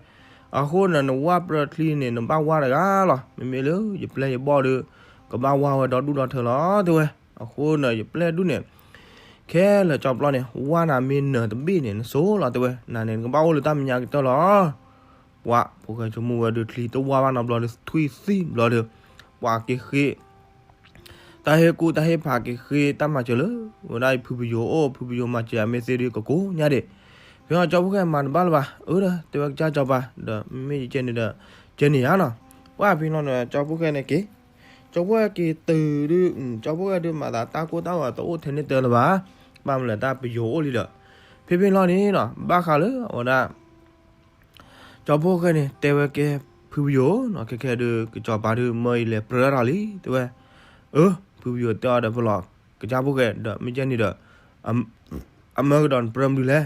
အဃိန့ၣ် နဝၢ်ပြၢချံန့ၣ် နဘၣ်ဝၢ်တဂၤလီၤ မ့မ့ၢ်လၢယပျဲၢ်ယဘီၣ်ဒုး ကဘၣ်ဝၢ်ဝဲဒီဒူၣ်ဒီထၢလီၤ တဲဝဲ. အဃိန့ၣ် ယပျဲၢ်ဒူၣ်န့ၣ် ခဲလၢာ်ကၠီပျီန့ၣ် ဝၢ်နၤမ့ၢ်နၢၤတဘ့ၣ်န့ၣ် နစိၤလီၤ တဲဝဲ. နၤန့ၣ် နကဘၣ်အိၣ်လၢတၢ်မဲာ်ညါကတၢၢ်လီၤ. ပှၤဖိၣ်ဃဲဆိကမိၣ်ဝဲဒုး ချံတဝၢ်ဘၣ်နီတဘျီဒီး ထွံၣ်သံၣ်ဘျီဒီး ပှၤက့ၤဃ့ တၢ်ဟ့ၣ်ကူၣ်တၢ်ဟ့ၣ်ဖးက့ၤဃ့တၢ်မၤစၢၤလၢ ဝဲဒၣ်ဖုပယိၤအိၣ် ဖုပယိၤမၤစၢၤအမ့ၢ်သ့ဒုးကကိးညါဒံး. ဖဲအီၤကၠီဖှိၣ်ဃဲမၤတဘၣ်လၢၤဘၣ် အၢဒီး တဲဝဲကစၢ်ကၠီပၤ ဒီးမ့မ့ၢ်ယကဲန့ၣ်ဒီး ကဲန့ၣ်ယါနီၤ. ပှၤဖဲလီၤဒီး ကၠီဖှိၣ်ဃဲန့ၣ်က့ၤ ကၠီဖှိၣ်ဃဲက့ၤတုၤဒုး ကၠီဖှိၣ်ဃဲဒုးမၤသးတၢ်ကိၢ်တၢ်ဂီၤတအိၣ်ထဲန့ၣ်တၢၢ်လၢၤဘၣ်. ဘၣ်မနုၤလဲၣ်တၢ်ပယိၤအိၣ်လံဒီး ဖဲဖဲလီၤန့ၣ်နီၤ ဘၣ်ဃးလၢအဝဲဒၣ် ကၠီဖှိၣ်ဃဲန့ၣ် တဲဝဲကဲ ဖုပယိၤနီၤ ခဲခဲဒုး ကစၢ်ပၤဒုးမၢအံၤလဲၤပြၢထီၣ်လံ တဲဝဲ. အၢ ဖုပယိၤတဲအီၤဒီးဖဲလီၤ ကစၢ်ဖှိၣ်ဃဲဒီး မ့ၢ်ကဲန့ၣ်ဒီး အမၢကဒီးနပြၢမနုၤလဲၣ်.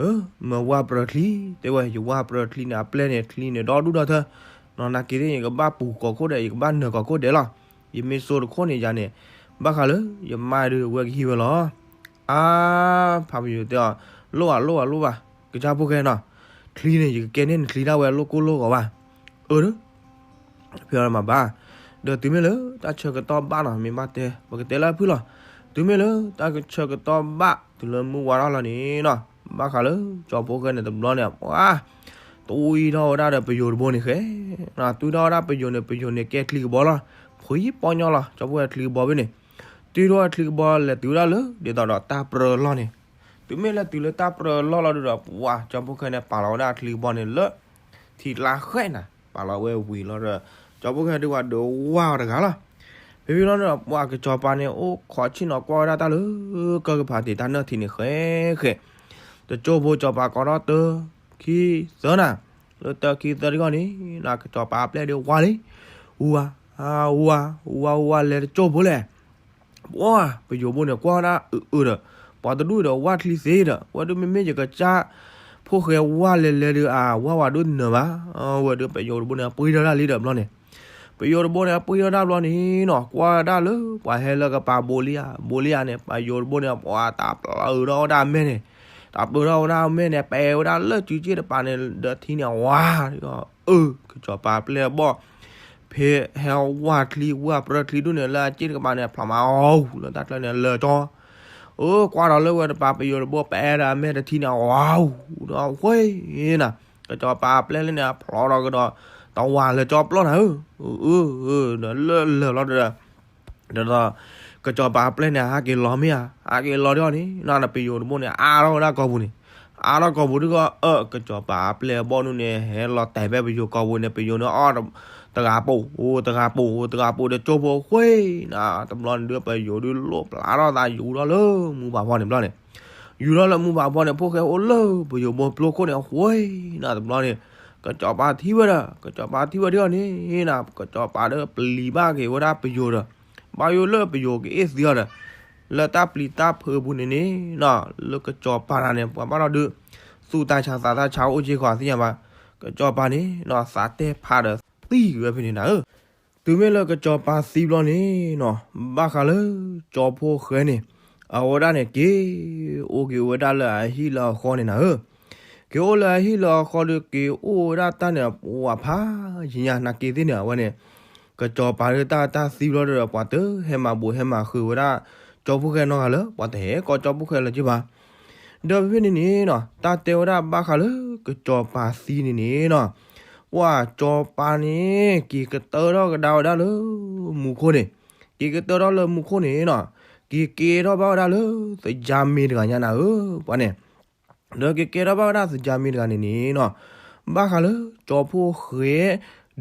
အၢ မၢဝၢ်ပြၢချံ တဲဝဲ ယဝၢ်ပြၢချံန့ၣ် အပျဲၢ်န့ၣ် ချံန့ၣ် ဒီဒူၣ်ဒီထၢ နီၢ်နၤက့ၤသ့ၣ်န့ၣ် ယကဘၣ်ပူၤကိးခိၣ်ဒဲး ယကဘၣ်နၢၤကိးခိၣ်ဒဲးလီၤ. ယမ့ၢ်စိာ်တခိၣ်န့ၣ်ယၤန့ၣ် ဘၣ်ဃးလၢယမါဒုးအဝဲကဟံးဝဲလီၤ. အါ ဖုပယိၤတဲအီၤ လိၣ်ဘၣ်လိၣ်ဘၣ်လိၣ်ဘၣ် ကစၢ်ဖှိၣ်ဃဲနီၤ ချံန့ၣ် ယကကဲန့ၢ်နချံဒၣ်ဝဲလိၣ်ကိၢ်လိၣ်ဂီၤဘၣ်. အၢ ဖဲအီၤမၤဘၣ် ဒီးတုၤမ့ၢ်လၢတၢ်ဆၢကတီၢ်ဘၣ်နီၤ မ့ၢ်ဘၣ်တဲ ပကတဲလၢဖုလီၤ. တုၤမ့ၢ်လၢတၢ်ဆၢကတီၢ်ဘၣ် တုၤလၢမုၢ်ဝါထီၣ်လီၤန့ၣ်နီၤ ဘၣ်ဃးလၢကၠီဖှိၣ်ဃဲန့ၣ်တဘျီန့ၣ် ပှၤ တွံၢ်ထီၣ်ဝဲဒၣ်ဒီးပယိၤတဘိန့ၣ်ဃဲ တွံၢ်ထီၣ်ဝဲဒၣ်ပယိၤန့ၣ် ပယိၤန့ၣ်ကဲချံကဘီလီၤ. ဖှံပီညီလီၤ ကၠီဖှိၣ်ဃဲချံကဘီဖဲန့ၣ် တွံၢ်ထီၣ်ဝဲချံကဘီလဲၤတုၤဝဲဒၣ်လၢ ဒ်သိးဒီးတၢ်ပြၢလီၢ်န့ၣ် တုၤမ့ၢ်လဲၤတုၤလၢတၢ်ပြၢလီၢ်လီၤဒုးဒီး ပှၤ ကၠီဖှိၣ်ဃဲန့ၣ် ပာ်လီၤဝဲဒၣ်ချံကဘီန့ၣ်လၢ ထံကျါဃဲနၤ ပာ်လီၤဝဲဝံၤလီၤဒီး ကၠီဖှိၣ်ဃဲဒုးဝဲဒုးဝၢ်အီၤတဂၤလီၤ. ဖဲဖဲလီၤဒီး ပှၤကစၢ်ပၤန့ၣ် အိၣ်ခိးဆ့ၣ်နီၤကွၢ်ဝဲဒၣ်တၢ်လၢ ကၢၢ်ကပၤတ့ၢ်တၢ်နၢၣ်ထံးန့ၣ်ဃဲဃဲ တကၠိၢ်ဖိကၠီၤပၤကိးထီၣ်တၢ ခံ သၢနၤ လၢတၢ ခံ သၢ တဂီၢ်န့ၣ် နကစၢ်ပၤအပျဲၢ်ဒုးဝါလံ ဝါ ဝါ ဝါ ဝါ ဝါ လဲၤတကၠိၢ်ဖိလဲၣ်. ပှၤ ပယိၤဘိန့ၣ် ကွၢ်ဝဲဒၣ်အုးအုးဒီး ပှၤတဒူၣ်ဒီးဝါချံသ့ဒီး ဝဲဒုးမ့မ့ၢ်ယကစၢ်ဖိၣ်ဃဲဝါလဲၤလဲၤဒုး အဝါဝါဒိၣ်နၢၤဘၣ်. ဝဲဒုးပယိၤတဘိန့ၣ် ပှံထီၣ်ဒၣ်လံဒီးဘျီန့ၣ် ပယိၤတဘိန့ၣ် ပှံထီၣ်ဒၣ်ဘျီန့ၣ်နီၤ ကွၢ်ဝဲဒၣ်လၢ ပှၤဟဲလၢကပၤဘိလံဧါ ဘိလံဧါန့ၣ် ပယိၤတဘိန့ၣ် ပှၤတၢ်ပျၢၤဒီးဝဲဒၣ်အမဲာ်န့ၣ် တၢ်ပျၢၤထီၣ်ဝဲဒၣ်အမဲာ်န့ၣ် ပဲာ်ဝဲဒၣ်လၢစုစ့ၣ်တပၤန့ၣ် ဒီးထံန့ၣ်ဝါ အၢ ကစၢ်ပၤပျဲၢ်အဘီၣ် ဖဲဟဲဝါချံဝါပြၢချံဒူၣ်န့ၣ် လၢအစ့ၣ်တကပၤန့ၣ် ဖျီမးအီၣ် လၢတၢ်ချၢန့ၣ် လၢာ်ကၠီ အၢ ကွၢ်ဒီးလၢဝဲတပၤပယိၤတဘိ ပဲာ်ဒီးအမဲာ်တထံန့ၣ် ဝါ ဒီးဝဲနၤ ကစၢ်ပၤပျဲၢ်လၢန့ၣ် အဖျီဒီးကဒီး တဝၤလၢာ်ကၠီပျီနၤဧၢ အၢ ဒီးလၢလၢာ်လီၤဒီး ဒီး ကစၢ်ပၤပျဲၢ်န့ၣ် ဟးက့ၤလီၤမ့ၢ်ဧါ ဟးက့ၤလီၤဒီးအီၤန့ၣ် နပယိၤတဘိန့ၣ် အါထီၣ်ဝဲဒၣ်ကိာ်ပူၤန့ၣ် အါထီၣ်ကိာ်ပူၤဒုးကီး အၢ ကစီၤပၤအပျဲၢ်အဘီၣ်ဒုန့ၣ် ဟဲလီၤတဲာ်ဖဲပယိၤကိာ်ပူၤန့ၣ် ပယိၤန့ၣ်အီၣ်တဂၤပိာ် အိၣ်တဂၤပိာ် အိၣ်တဂၤပိာ်ဒီးကၠိဖိဃ့နၤ တဘျီန့ၣ်ဒုး ပယိၤဒုးလိၣ်ပျၢ်ထီၣ်သးယူၤထီၣ်လၢမူဘၣ်ဖီန့ၣ်ဘျီန့ၣ် ယူၤထီၣ်လၢမူဘၣ်ဖီန့ၣ် ဖိၣ်ဃဲအိၣ်လၢပယိၤဘိပျိခိၣ်န့ၣ်အဃ့နၤ တဘျီန့ၣ် ကစီၤပၤထံၣ်ဝဲဒီး ကစီၤပၤထံၣ်ဝဲဒ်အီၤန့ၣ်နၤ ကစီၤပၤဒီးပျံၤဘၣ်က့ၤဝဲဒၣ်ပယိၤဒီး ဘၣ်ယိၣ်လၢပယိၤကအ့ၣ်သံအီၤဒီး လၢတၢ်ပျံၤတၢ်ဖုးပူၤန့ၣ်န့ၣ်နၤ လၢကစီၤပၤတဂၤန့ၣ် ပှၤဘၣ်ထီၣ်ဒုး သူၣ်တၢ်ဆါသးတၢ်ဆါအိၣ်က့ၤဃီသ့ၣ်ညါဘၣ် ကစီၤပၤန့ၣ်နၤ သးတဲဖးဒီးသံဝဲဖဲန့ၣ်နၤဧၢ တုၤမ့ၢ်လၢကစီၤပၤသံဘျီန့ၣ်နၤ ဘၣ်ဃးလၢကၠီဖိၣ်ဃဲန့ၣ် အဝဲဒၣ်န့ၣ် က့ၤအိၣ်က့ၤဝဲဒၣ်လၢအဟံၣ်လၢအဃီန့ၣ်နၤဧၢ က့ၤအိၣ်လၢအဟံၣ်လၢအဃီဒီး က့ၤအိၣ်ဝဲဒၣ်တၢ်န့ၣ် ပှၤဖးယံၤညါနာ်က့သ့ၣ်န့ၣ် အဝဲန့ၣ် ကစီၤပၤဒုးတၢ်တၢ်သံဘျီဒီး ပှၤတဟဲမၤဘူးဟဲမၤဃုာ်ဝဲဒၣ် ကၠီဖိၣ်ဃဲနီတဂၤလၢ ပှၤတဟဲကိးကၠီဖိၣ်ဃဲလၢၤက့ၤဘၣ် ဒီးဖဲဖဲန့ၣ်န့ၣ်နၤ တၢ်တဲဝဲဒၣ်ဘၣ်ဃးလၢကစီၤပၤသံန့ၣ်န့ၣ်နၤ ပှၤကၠီပၤန့ၣ် က့ၤကတၢထီၣ်ကဒါဝဲဒၣ်လၢမူခိၣ်န့ၣ် က့ၤကတၢထီၣ်လၢမူခိၣ်န့ၣ်နၤ က့ၤကဲထီၣ်ဘၣ်ဝဲဒၣ်လၢသယါမ့ၢ်တဂၤညါနၤဧၢ ပှၤန့ၣ် ဒီးက့ၤကဲထီၣ်ဘၣ်ဝဲဒၣ်သယါမ့ၢ်တဂၤန့ၣ်န့ၣ်နၤ ဘၣ်ဃးလၢကၠီဖိၣ်ဃဲ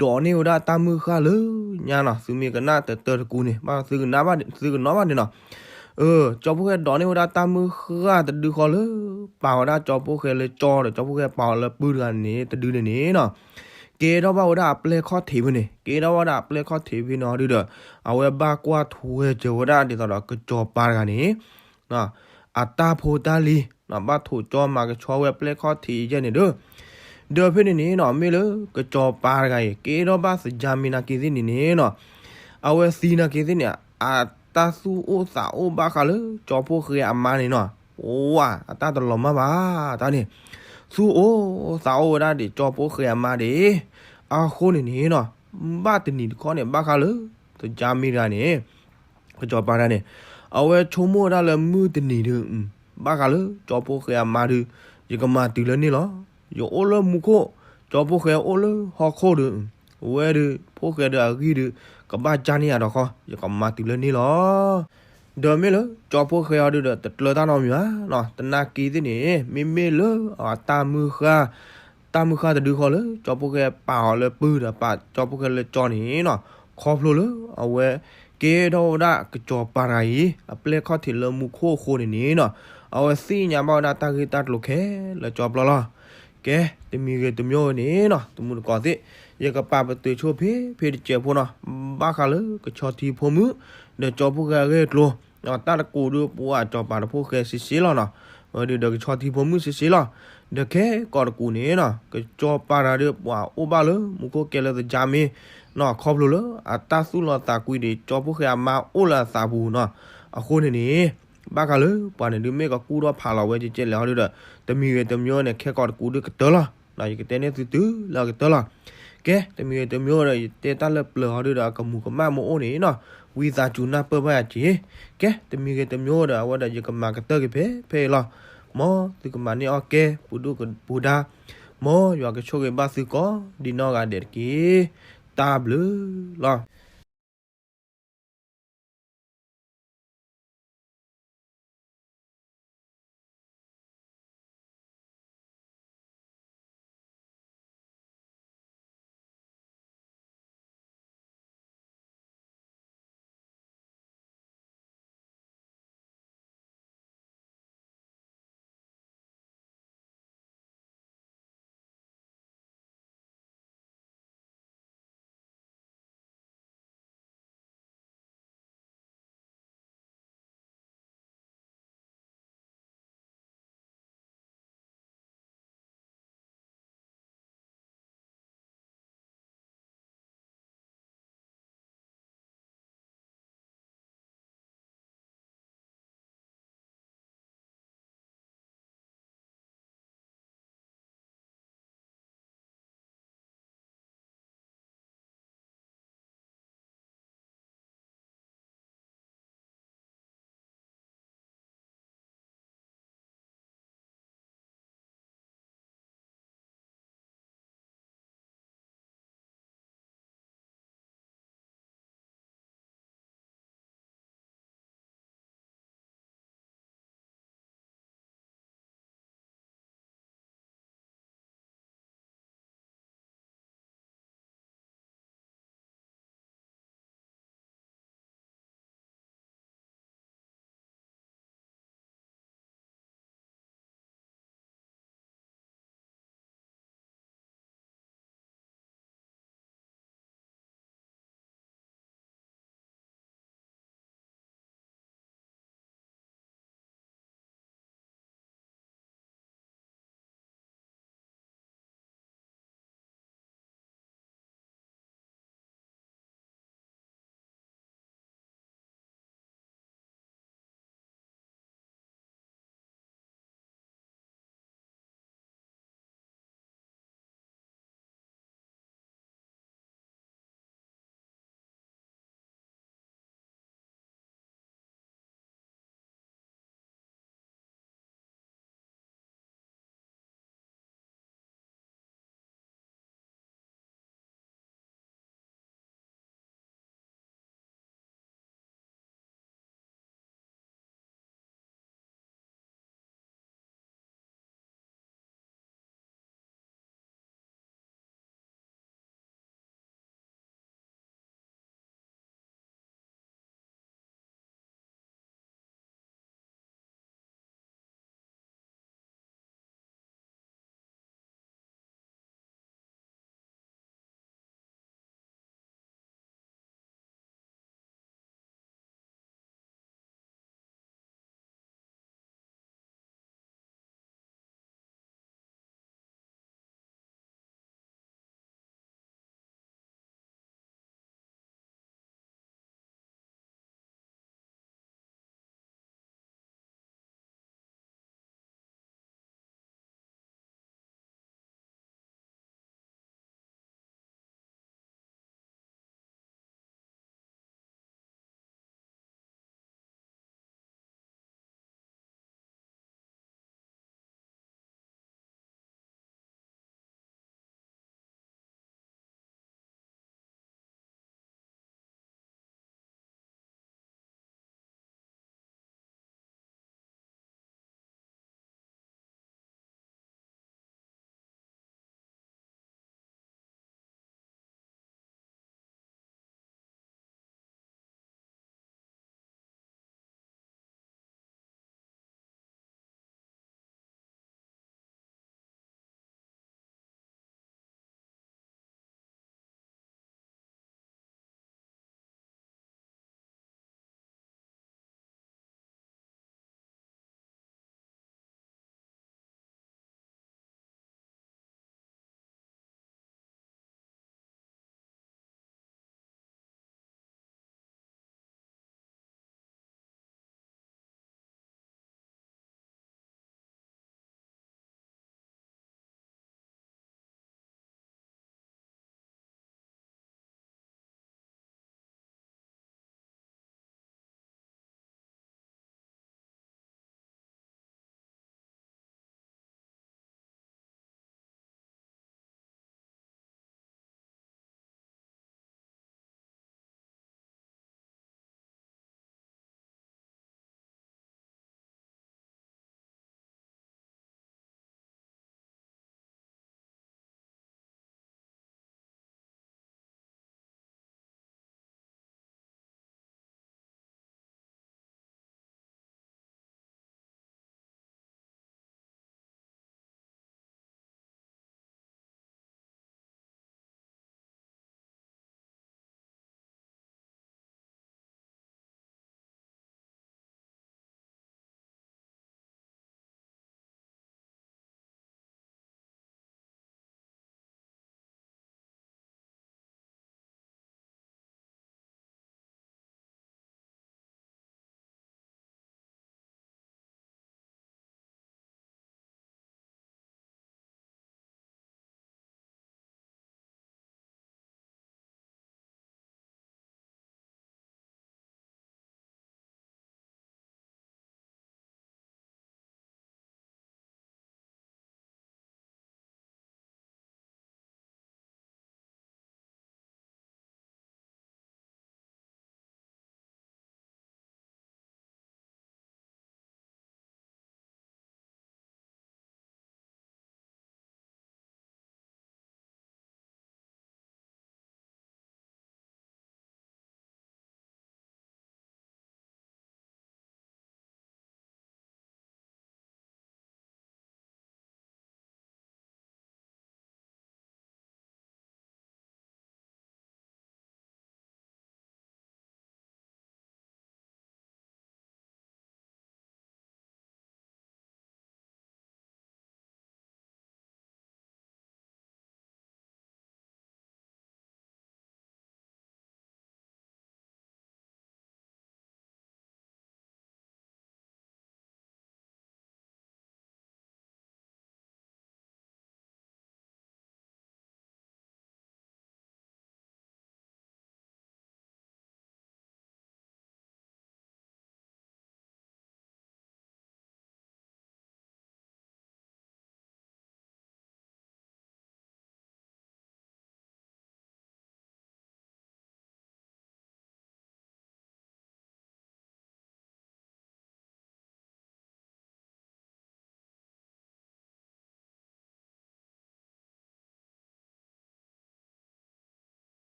ဒိးန့ၢ်ဝဲဒၣ်တၢ်မုၢ်ဃၢ်လၢညါနၤ သုမ့ၢ်ကနၣ်တတၢတကူန့ၣ် ဘၣ်သုကနၣ်ဘၣ်န့ၣ် သုကနီၣ်ဘၣ်န့ၣ်နၤ အၢ ကၠီဖိၣ်ဃဲဒိးန့ၢ်ဝဲဒၣ်တၢ်မုၢ်ဃၢ်တဒုဃီလၢ ပာ်ဝဲဒၣ်ကၠီဖိၣ်ဃဲလၢကၠီဒီး ကၠီဖိၣ်ဃဲပာ်အီၤလၢပုၢ်တဂၤန့ၣ် တဒုန့ၣ်န့ၣ်နၤ ကဲထီၣ်ဘၣ်ဝဲဒၣ်အပျဲၢ်ခီၣ်ထံးဖဲန့ၣ် ကဲထီၣ်ဘၣ်ဝဲဒၣ်အပျဲၢ်ခီၣ်ထံးဖဲန့ၣ်အီၤဒုဒီး အဝဲဘၣ်ကွၢ်ထွဲစၢၤဝဲဒၣ်ဒ်သိးဒီးကစီၤပၤတဂၤန့ၣ် အတၢ်ဖိတၢ်လံၤ ဘၣ်ထိးကၠီမၤကဆှီဝဲအပျဲၢ်ခီၣ်ထံးယဲၢ်န့ၣ်ဒီး ဒီးဖဲန့ၣ်န့ၣ်နၤ မ့ၢ်လၢကစီၤပၤတဂၤအံၤ ကဲထီၣ်ဘၣ်သယါမ့ၢ်နာ်က့သ့ၣ်န့ၣ်န့ၣ်နၤ အဝဲသံနာ်က့သ့ၣ်န့ၣ် အတၢ်သူၣ်အိၣ်သးအိၣ်ဘၣ်ဃးလၢကၠီဖိၣ်ဃဲအမါန့ၣ်နၤ ဝါ အတၢ်တလီၤမၢ်ဘၣ် တၢ်န့ၣ် သူၣ်အိၣ်သးအိၣ်ဝဲဒၣ်ဒံးကၠီဖိၣ်ဃဲအမါဒံး အဃိန့ၣ်န့ၣ်နၤ ဘၣ်တနံၤတခီန့ၣ် ဘၣ်ဃးလၢသယါမ့ၢ်တဂၤန့ၣ် ကစီၤပၤတဂၤန့ၣ် အဝဲဆိကမိၣ်ဝဲဒၣ်လၢမုၢ်တနံၤဒုး ဘၣ်ဃးလၢကၠီဖိၣ်ဃဲအမါဒုး ယကမၤတုၤလၢန့ၣ်လီၤ. ယအိၣ်လၢမူခိၣ် ကၠီဖိၣ်ဃဲအိၣ်လၢဟီၣ်ခိၣ်ဒီး ဝဲဒုး ဖိၣ်ဃဲဒီးအဂံၢ်ဒုး ကဘၣ်ကၢ်န့ၢ်ယၤဒီးဃီ ယကမၤတုၤလၢန့ၣ်လီၤ. ဒီးမ့ၢ်လၢကၠီဖိၣ်ဃဲအီၤဒုးဒီး တကျၢၤတၢ်နီတမံၤဘၣ်နီၤ, တနာ်က့သ့ၣ်န့ၣ် မ့မ့ၢ်လၢအတၢ်မုၢ်ဃၢ် တၢ်မုၢ်ဃၢ်တဒုဃီလၢ ကၠီဖိၣ်ဃဲပာ်အီၤလၢပုၢ်ဒီးပာ်ကၠီဖိၣ်ဃဲလၢကၠီန့ၣ်နီၤ, ခီဖျိလၢအဝဲ ကဲထီၣ်ဝဲဒၣ်ကစီၤပၤတဂၤအံၤ အပျဲၢ်ခီၣ်ထံးလၢမူခိၣ်အဃိန့ၣ်န့ၣ်နီၤ, အဝဲသ့ၣ်ညါဘၣ်ဝဲဒၣ်တၢ်ဂ့ၢ်တၢ်ကျိၤခဲလၢာ်ကၠီပျီလီၤ. ကဲ တမံၤဂ့ၤတမံၤဂ့ၤန့ၣ်နီၤ တမူတကိးသ့ၣ် ယကပာ်ပတုာ်ဆိဖဲဖဲတစဲးဖိနီၤ, ဘၣ်ဃးလၢကဆီထံဖိမုၣ် ဒီးကၠီဖိၣ်ဃဲအဂ့ၢ်အကျိၤ တၢ်တကိးဒုးပှၤကၠီပၤတဖိၣ်ဃဲစ့စ့လီၤနီၤ, ဝဲဒုးဒီးကဆီထံဖိမုၣ်စ့စ့လီၤ. ဒီးခဲကိးတကူးန့ၣ်နီၤ ကၠီပၤတဂၤဒုးပှၤအိၣ်ဘၣ်လၢမူခိၣ်ကဲလၢသကၠါမ့ၢ်နီၤ, ခီဖျိလၢအတၢ်သူၣ်လီသးကွံဒံးကၠီဖိၣ်ဃဲအမါအိၣ်လၢအသးပူၤနီၤ, အဃိန့ၣ်န့ၣ် ဘၣ်ဃးလၢပှၤန့ၣ်ဒုးမ့ၢ်ကကူၣ်ထီၣ်ဖးလီၤဝဲကဲကဲလဲၣ်ဟီဒုးဒီး တမံၤဂ့ၤတမံၤဂ့ၤန့ၣ် ခဲကိးတကူးဒုးကတၢၢ်လီၤ. ယကတဲန့ၢ်သုတုၤလၢအကတၢၢ်လီၤ. ကဲ တမံၤဂ့ၤတမံၤဂ့ၤဒီး ယတဲတၢ်လၢပျၢၤဟီဒုးဒီး အကမူၤကမၣ်မ့ၢ်အိၣ်န့ၣ်နီၤ, ဝံသးစူၤနၢ်ပၢၢ်ဘၣ်ယၤက့ၤ. ကဲ တမံၤဂ့ၤတမံၤဂ့ၤဒီး အဝဲဒီးယကမၤကတၢၢ်က့ၤဖဲဖဲအံၤလီၤ. မ်သုကမၤန့ၢ်အီၣ်ကဲ ပူၤဒိၣ်ပူၤဒါ, မ်ယွၤကဆိၣ်ဂ့ၤဘၣ်သုကိးဒံးနီၢ်ဂၤဒဲးတက့ၢ်. တၢ်ဘျုးလီၤ.